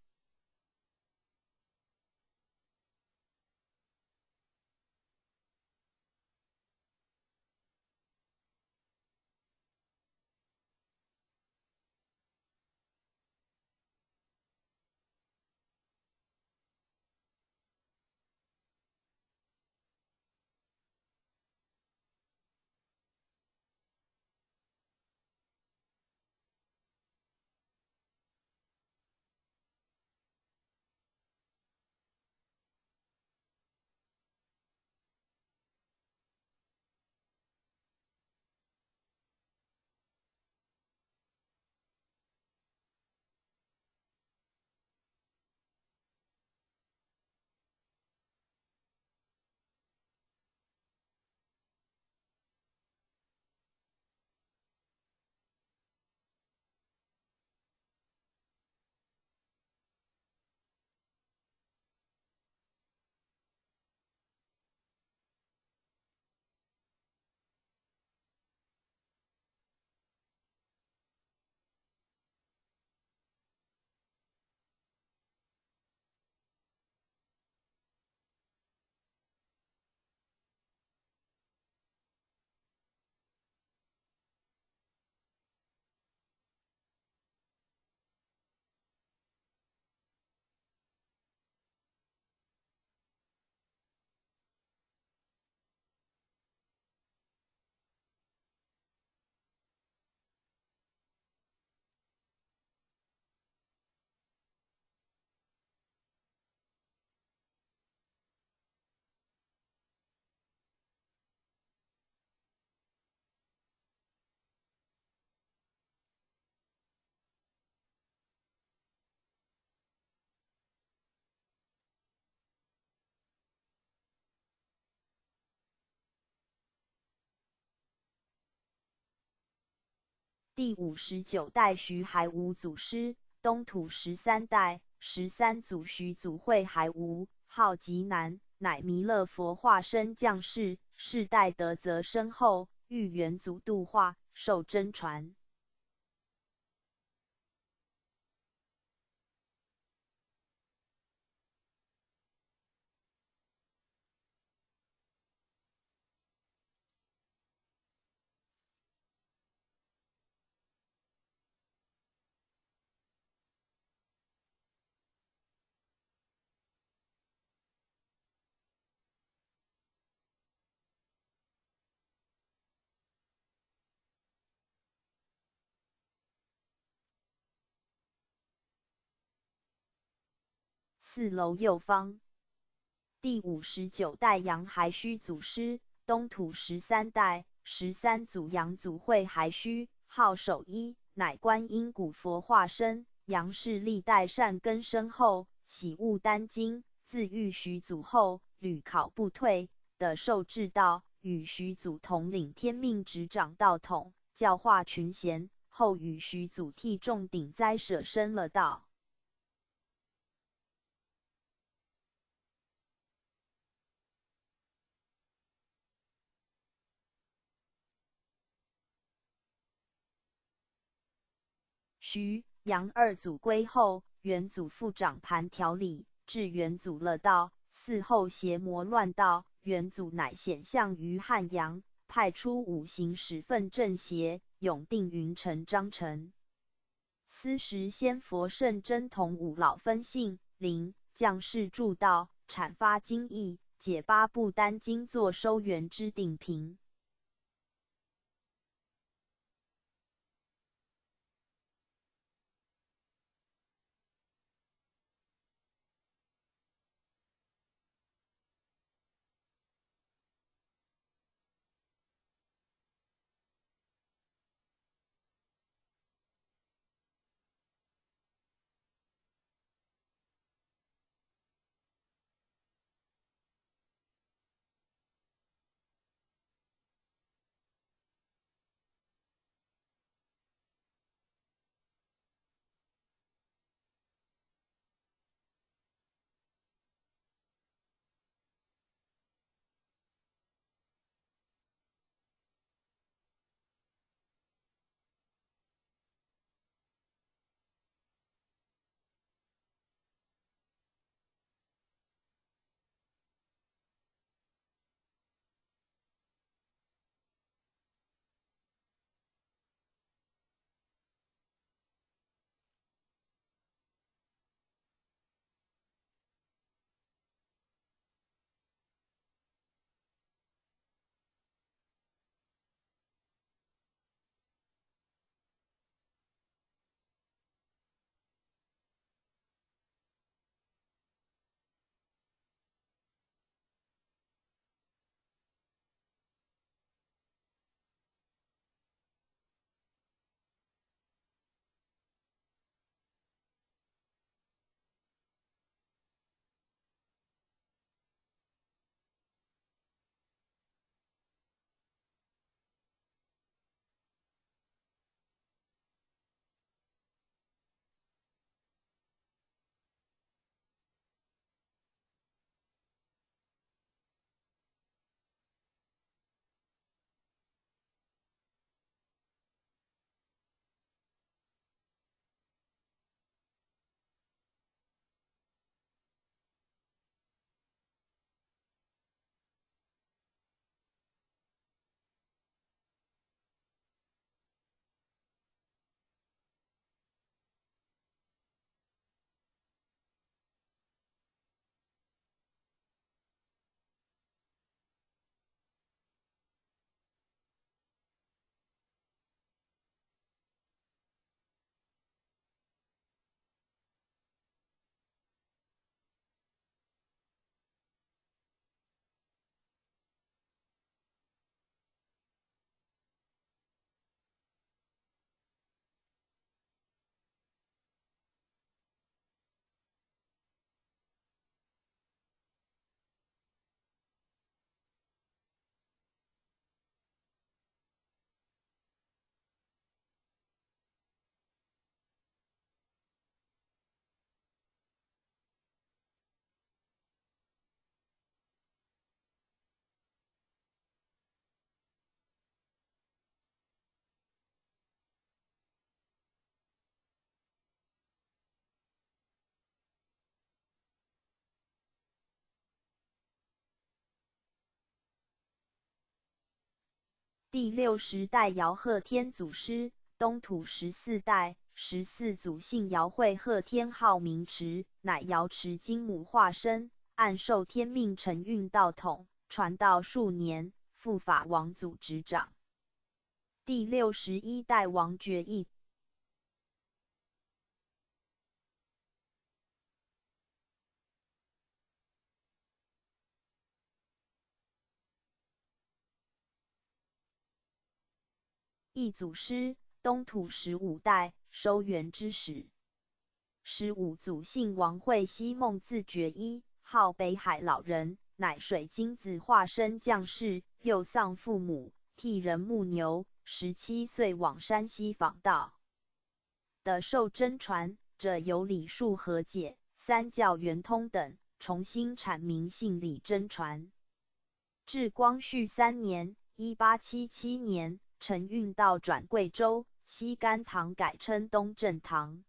第59代徐海吾祖师，东土十三代十三祖徐祖慧海吾，号极南，乃弥勒佛化身降世，世代德泽深厚，遇元祖度化，受真传。四楼右方，第59代杨还须祖师，东土十三代十三祖杨祖慧还须，号守一，乃观音古佛化身。杨氏历代善根深厚，喜悟丹经，自遇徐祖后，屡考不退，得受至道，与徐祖同领天命，执掌道统，教化群贤。后与徐祖替众顶灾舍身了道。徐、杨二祖归后，元祖复掌盘调理，至元祖乐道，嗣后邪魔乱道，元祖乃显相于汉阳，派出五行使奋正邪，永定云城章程。斯时仙佛圣真同五老分信灵降世助道，阐发经义，解八部丹经，作收圆之定评。第六十代姚鹤天祖师，东土十四代十四祖姓姚讳鹤天，号明池，乃瑶池金母化身，按受天命承运道统，传道数年，复法王祖执掌。第61代王觉义祖师，东土15代，收元之始。15祖姓王讳希孟，字觉一，号北海老人，乃水晶子化身降世，幼丧父母，替人牧牛。17岁往山西访道的受真传者有李树和解、三教圆通等，重新阐明信理真传。至光绪三年（1877年），陈运道转贵州，西甘堂改称东正堂。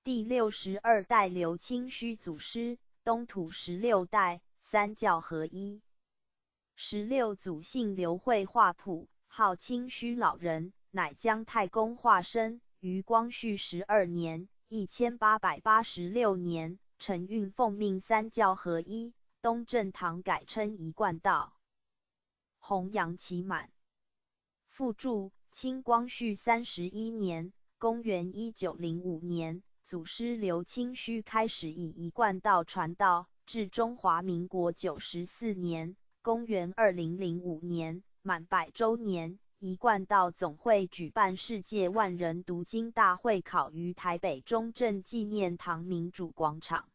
第62代刘清虚祖师，东土16代，三教合一。16祖姓刘讳化普，号清虚老人，乃姜太公化身。于光绪十二年（1886年），陈运奉命三教合一，东正堂改称一贯道，弘扬期满。附注：清光绪31年（公元1905年）。祖师刘清虚开始以一贯道传道，至中华民国94年（公元2005年）满100周年，一贯道总会举办世界万人读经大会考于台北中正纪念堂民主广场。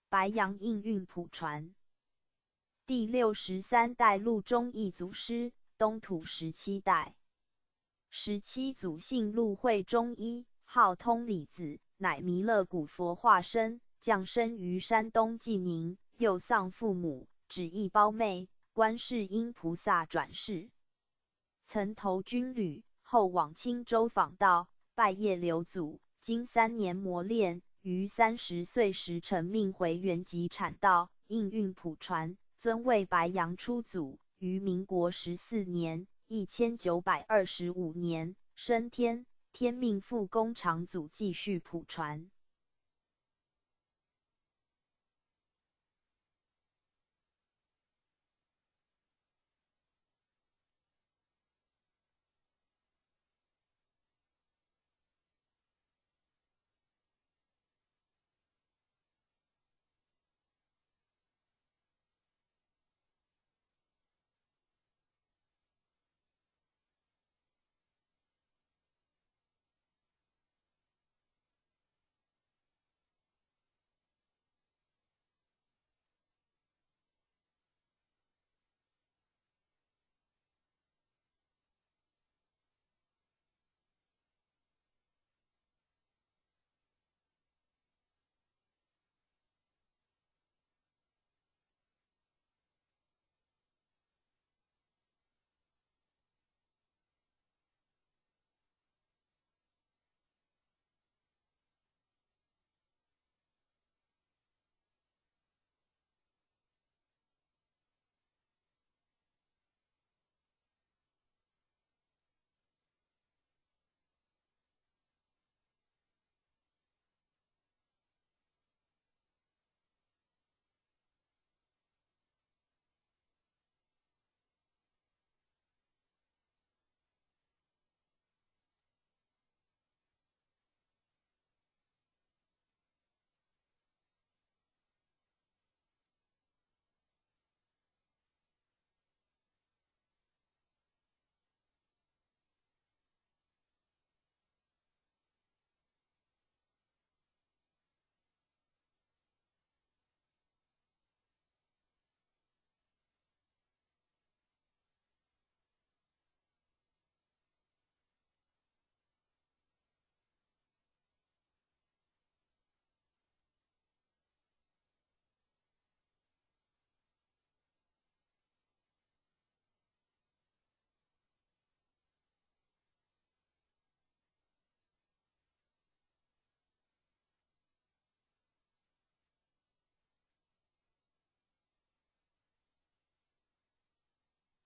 白杨应运普传。第六十三代陆忠义祖师，东土十七代。十七祖姓陆讳忠一，号通理子，乃弥勒古佛化身，降生于山东济宁，幼丧父母，只一胞妹，观世音菩萨转世。曾投军旅，后往青州访道，拜谒刘祖，经3年磨练，于30岁时承命回原籍阐道，应运普传，尊为白杨初祖。于民国十四年（1925年）升天，天命复宫长祖继续普传。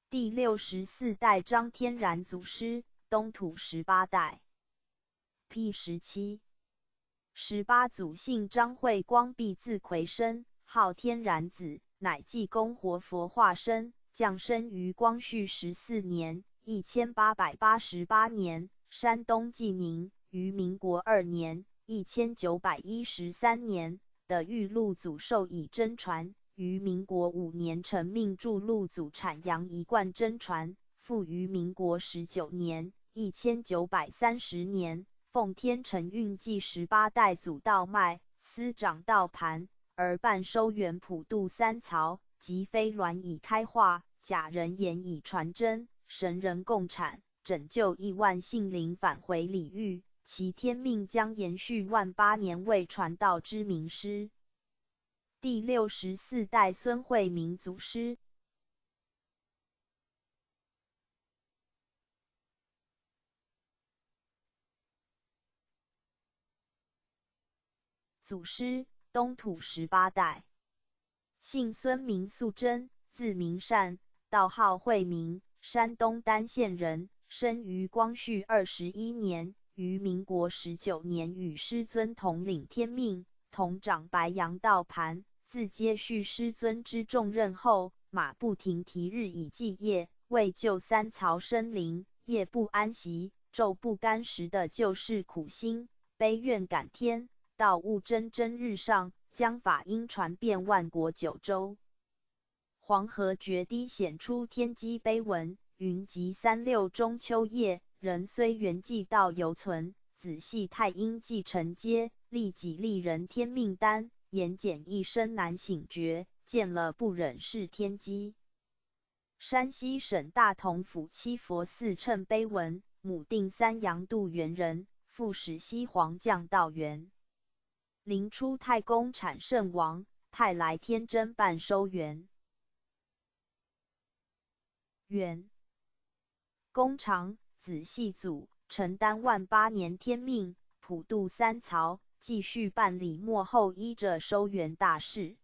第六十四代张天然祖师，东土十八代。P 17，十八祖姓张讳光弼，字奎生，号天然子，乃济公活佛化身，降生于光绪十四年（1888年），山东济宁。于民国二年（1913年）的玉露祖授以真传。于民国五年承命助陆祖阐扬一贯真传，复于民国十九年（1930年）奉天承运继十八代祖道脉，司掌道盘，而办收元普渡三曹，及飞鸾以开化，假人言以传真，神人共产，拯救亿万性灵返回礼域，其天命将延续万八年未传道之名师。第六十四代孙惠明祖师。祖师，东土十八代，姓孙名素贞，字明善，道号惠明，山东单县人，生于光绪二十一年，于民国十九年与师尊同领天命，同掌白杨道盘。自接续师尊之重任后，马不停蹄，日以继夜，为救三曹生灵，夜不安席，昼不甘食的救世苦心，悲愿感天，道务蒸蒸日上，将法音传遍万国九州。黄河决堤显出天机碑文，云集三六中秋夜，人虽圆寂道犹存，子系太阴继承阶，立己立人天命丹。言简意深难醒觉，见了不忍视天机。山西省大同府七佛寺称碑文，母定三杨渡元人，父始西皇将道元。灵出太公产圣王，泰来天真半收元。元公长，子系祖，承担万八年天命，普渡三曹，继续办理末后依着收元大事。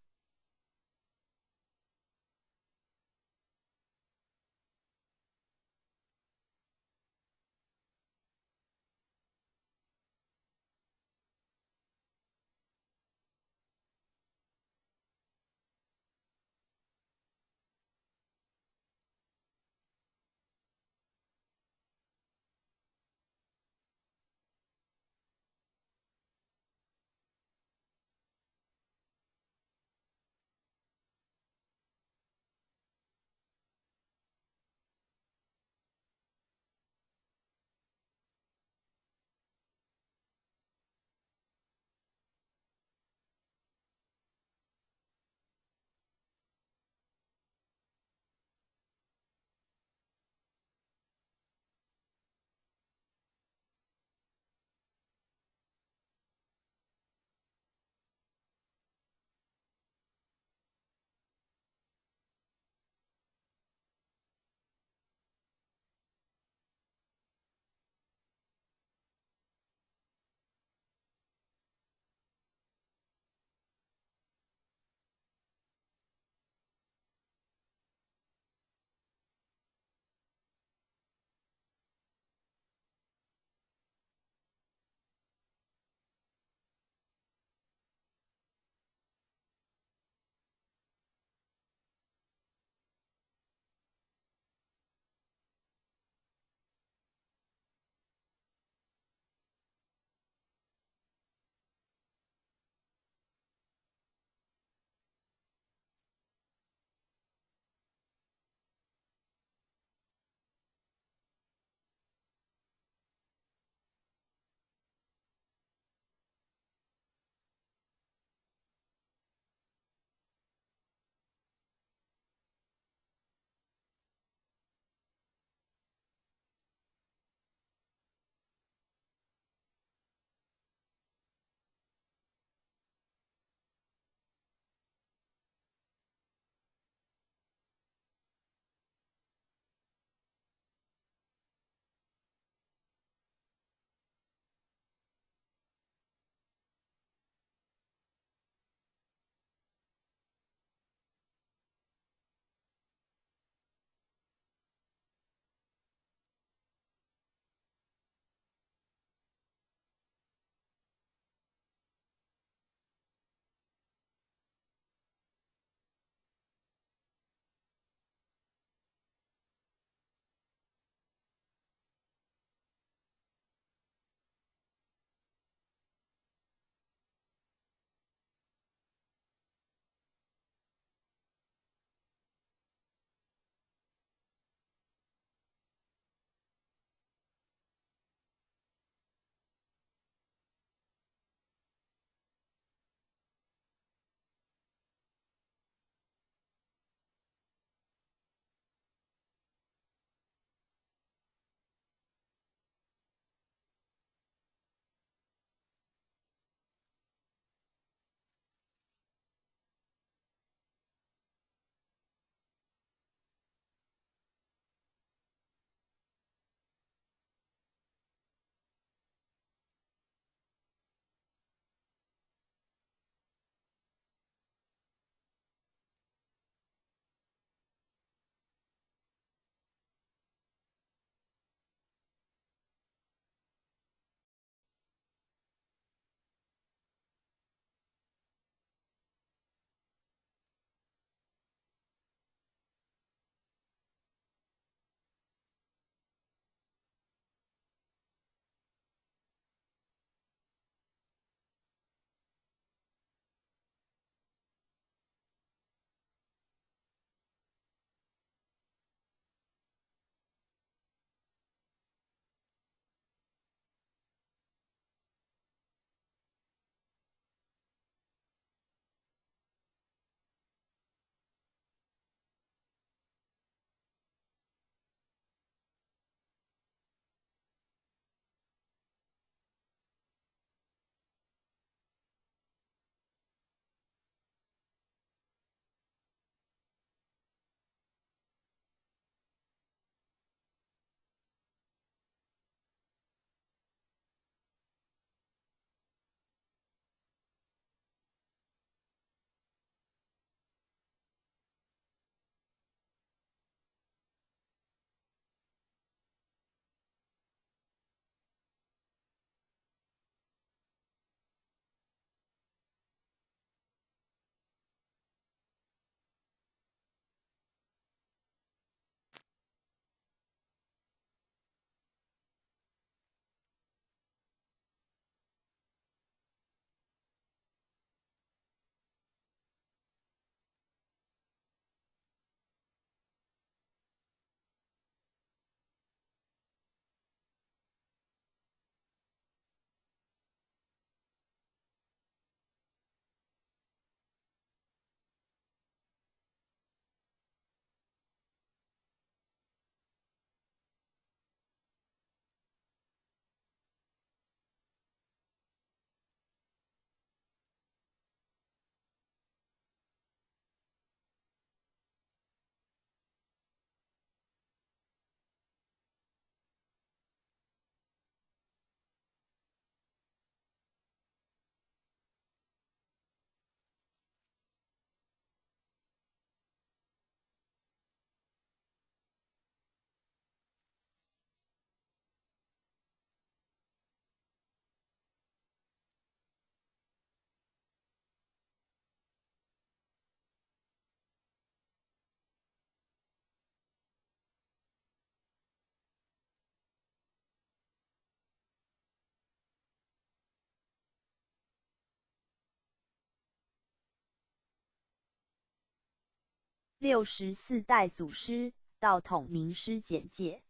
64代祖师道统名师简介。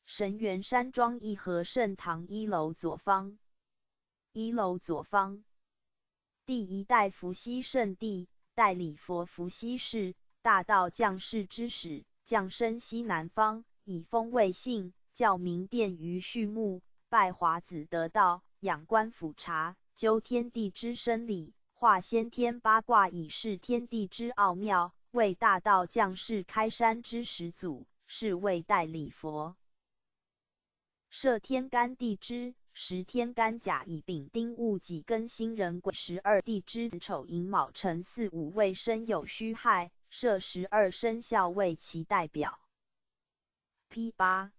神元山庄义和圣堂一楼左方。一楼左方。第一代伏羲圣帝，代礼佛伏羲氏，大道降世之始，降生西南方，以风为姓，教明殿于畜牧，拜华子得道，仰观俯察，究天地之生理，化先天八卦以示天地之奥妙，为大道降世开山之始祖，是谓代礼佛。设天干地支，时天干甲乙丙丁戊己庚辛壬癸12地支子丑寅卯辰巳午未申酉戌亥，设十二生肖为其代表。P8，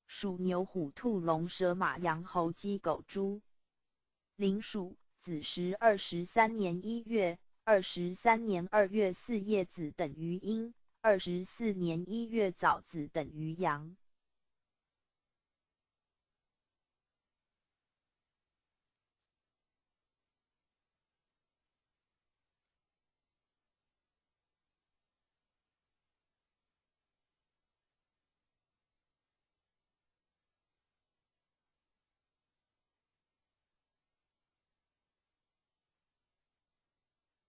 鼠牛虎兔龙蛇马羊猴鸡狗猪。灵鼠，子时23年1月，23年2月四叶子等于阴，24年1月早子等于阳。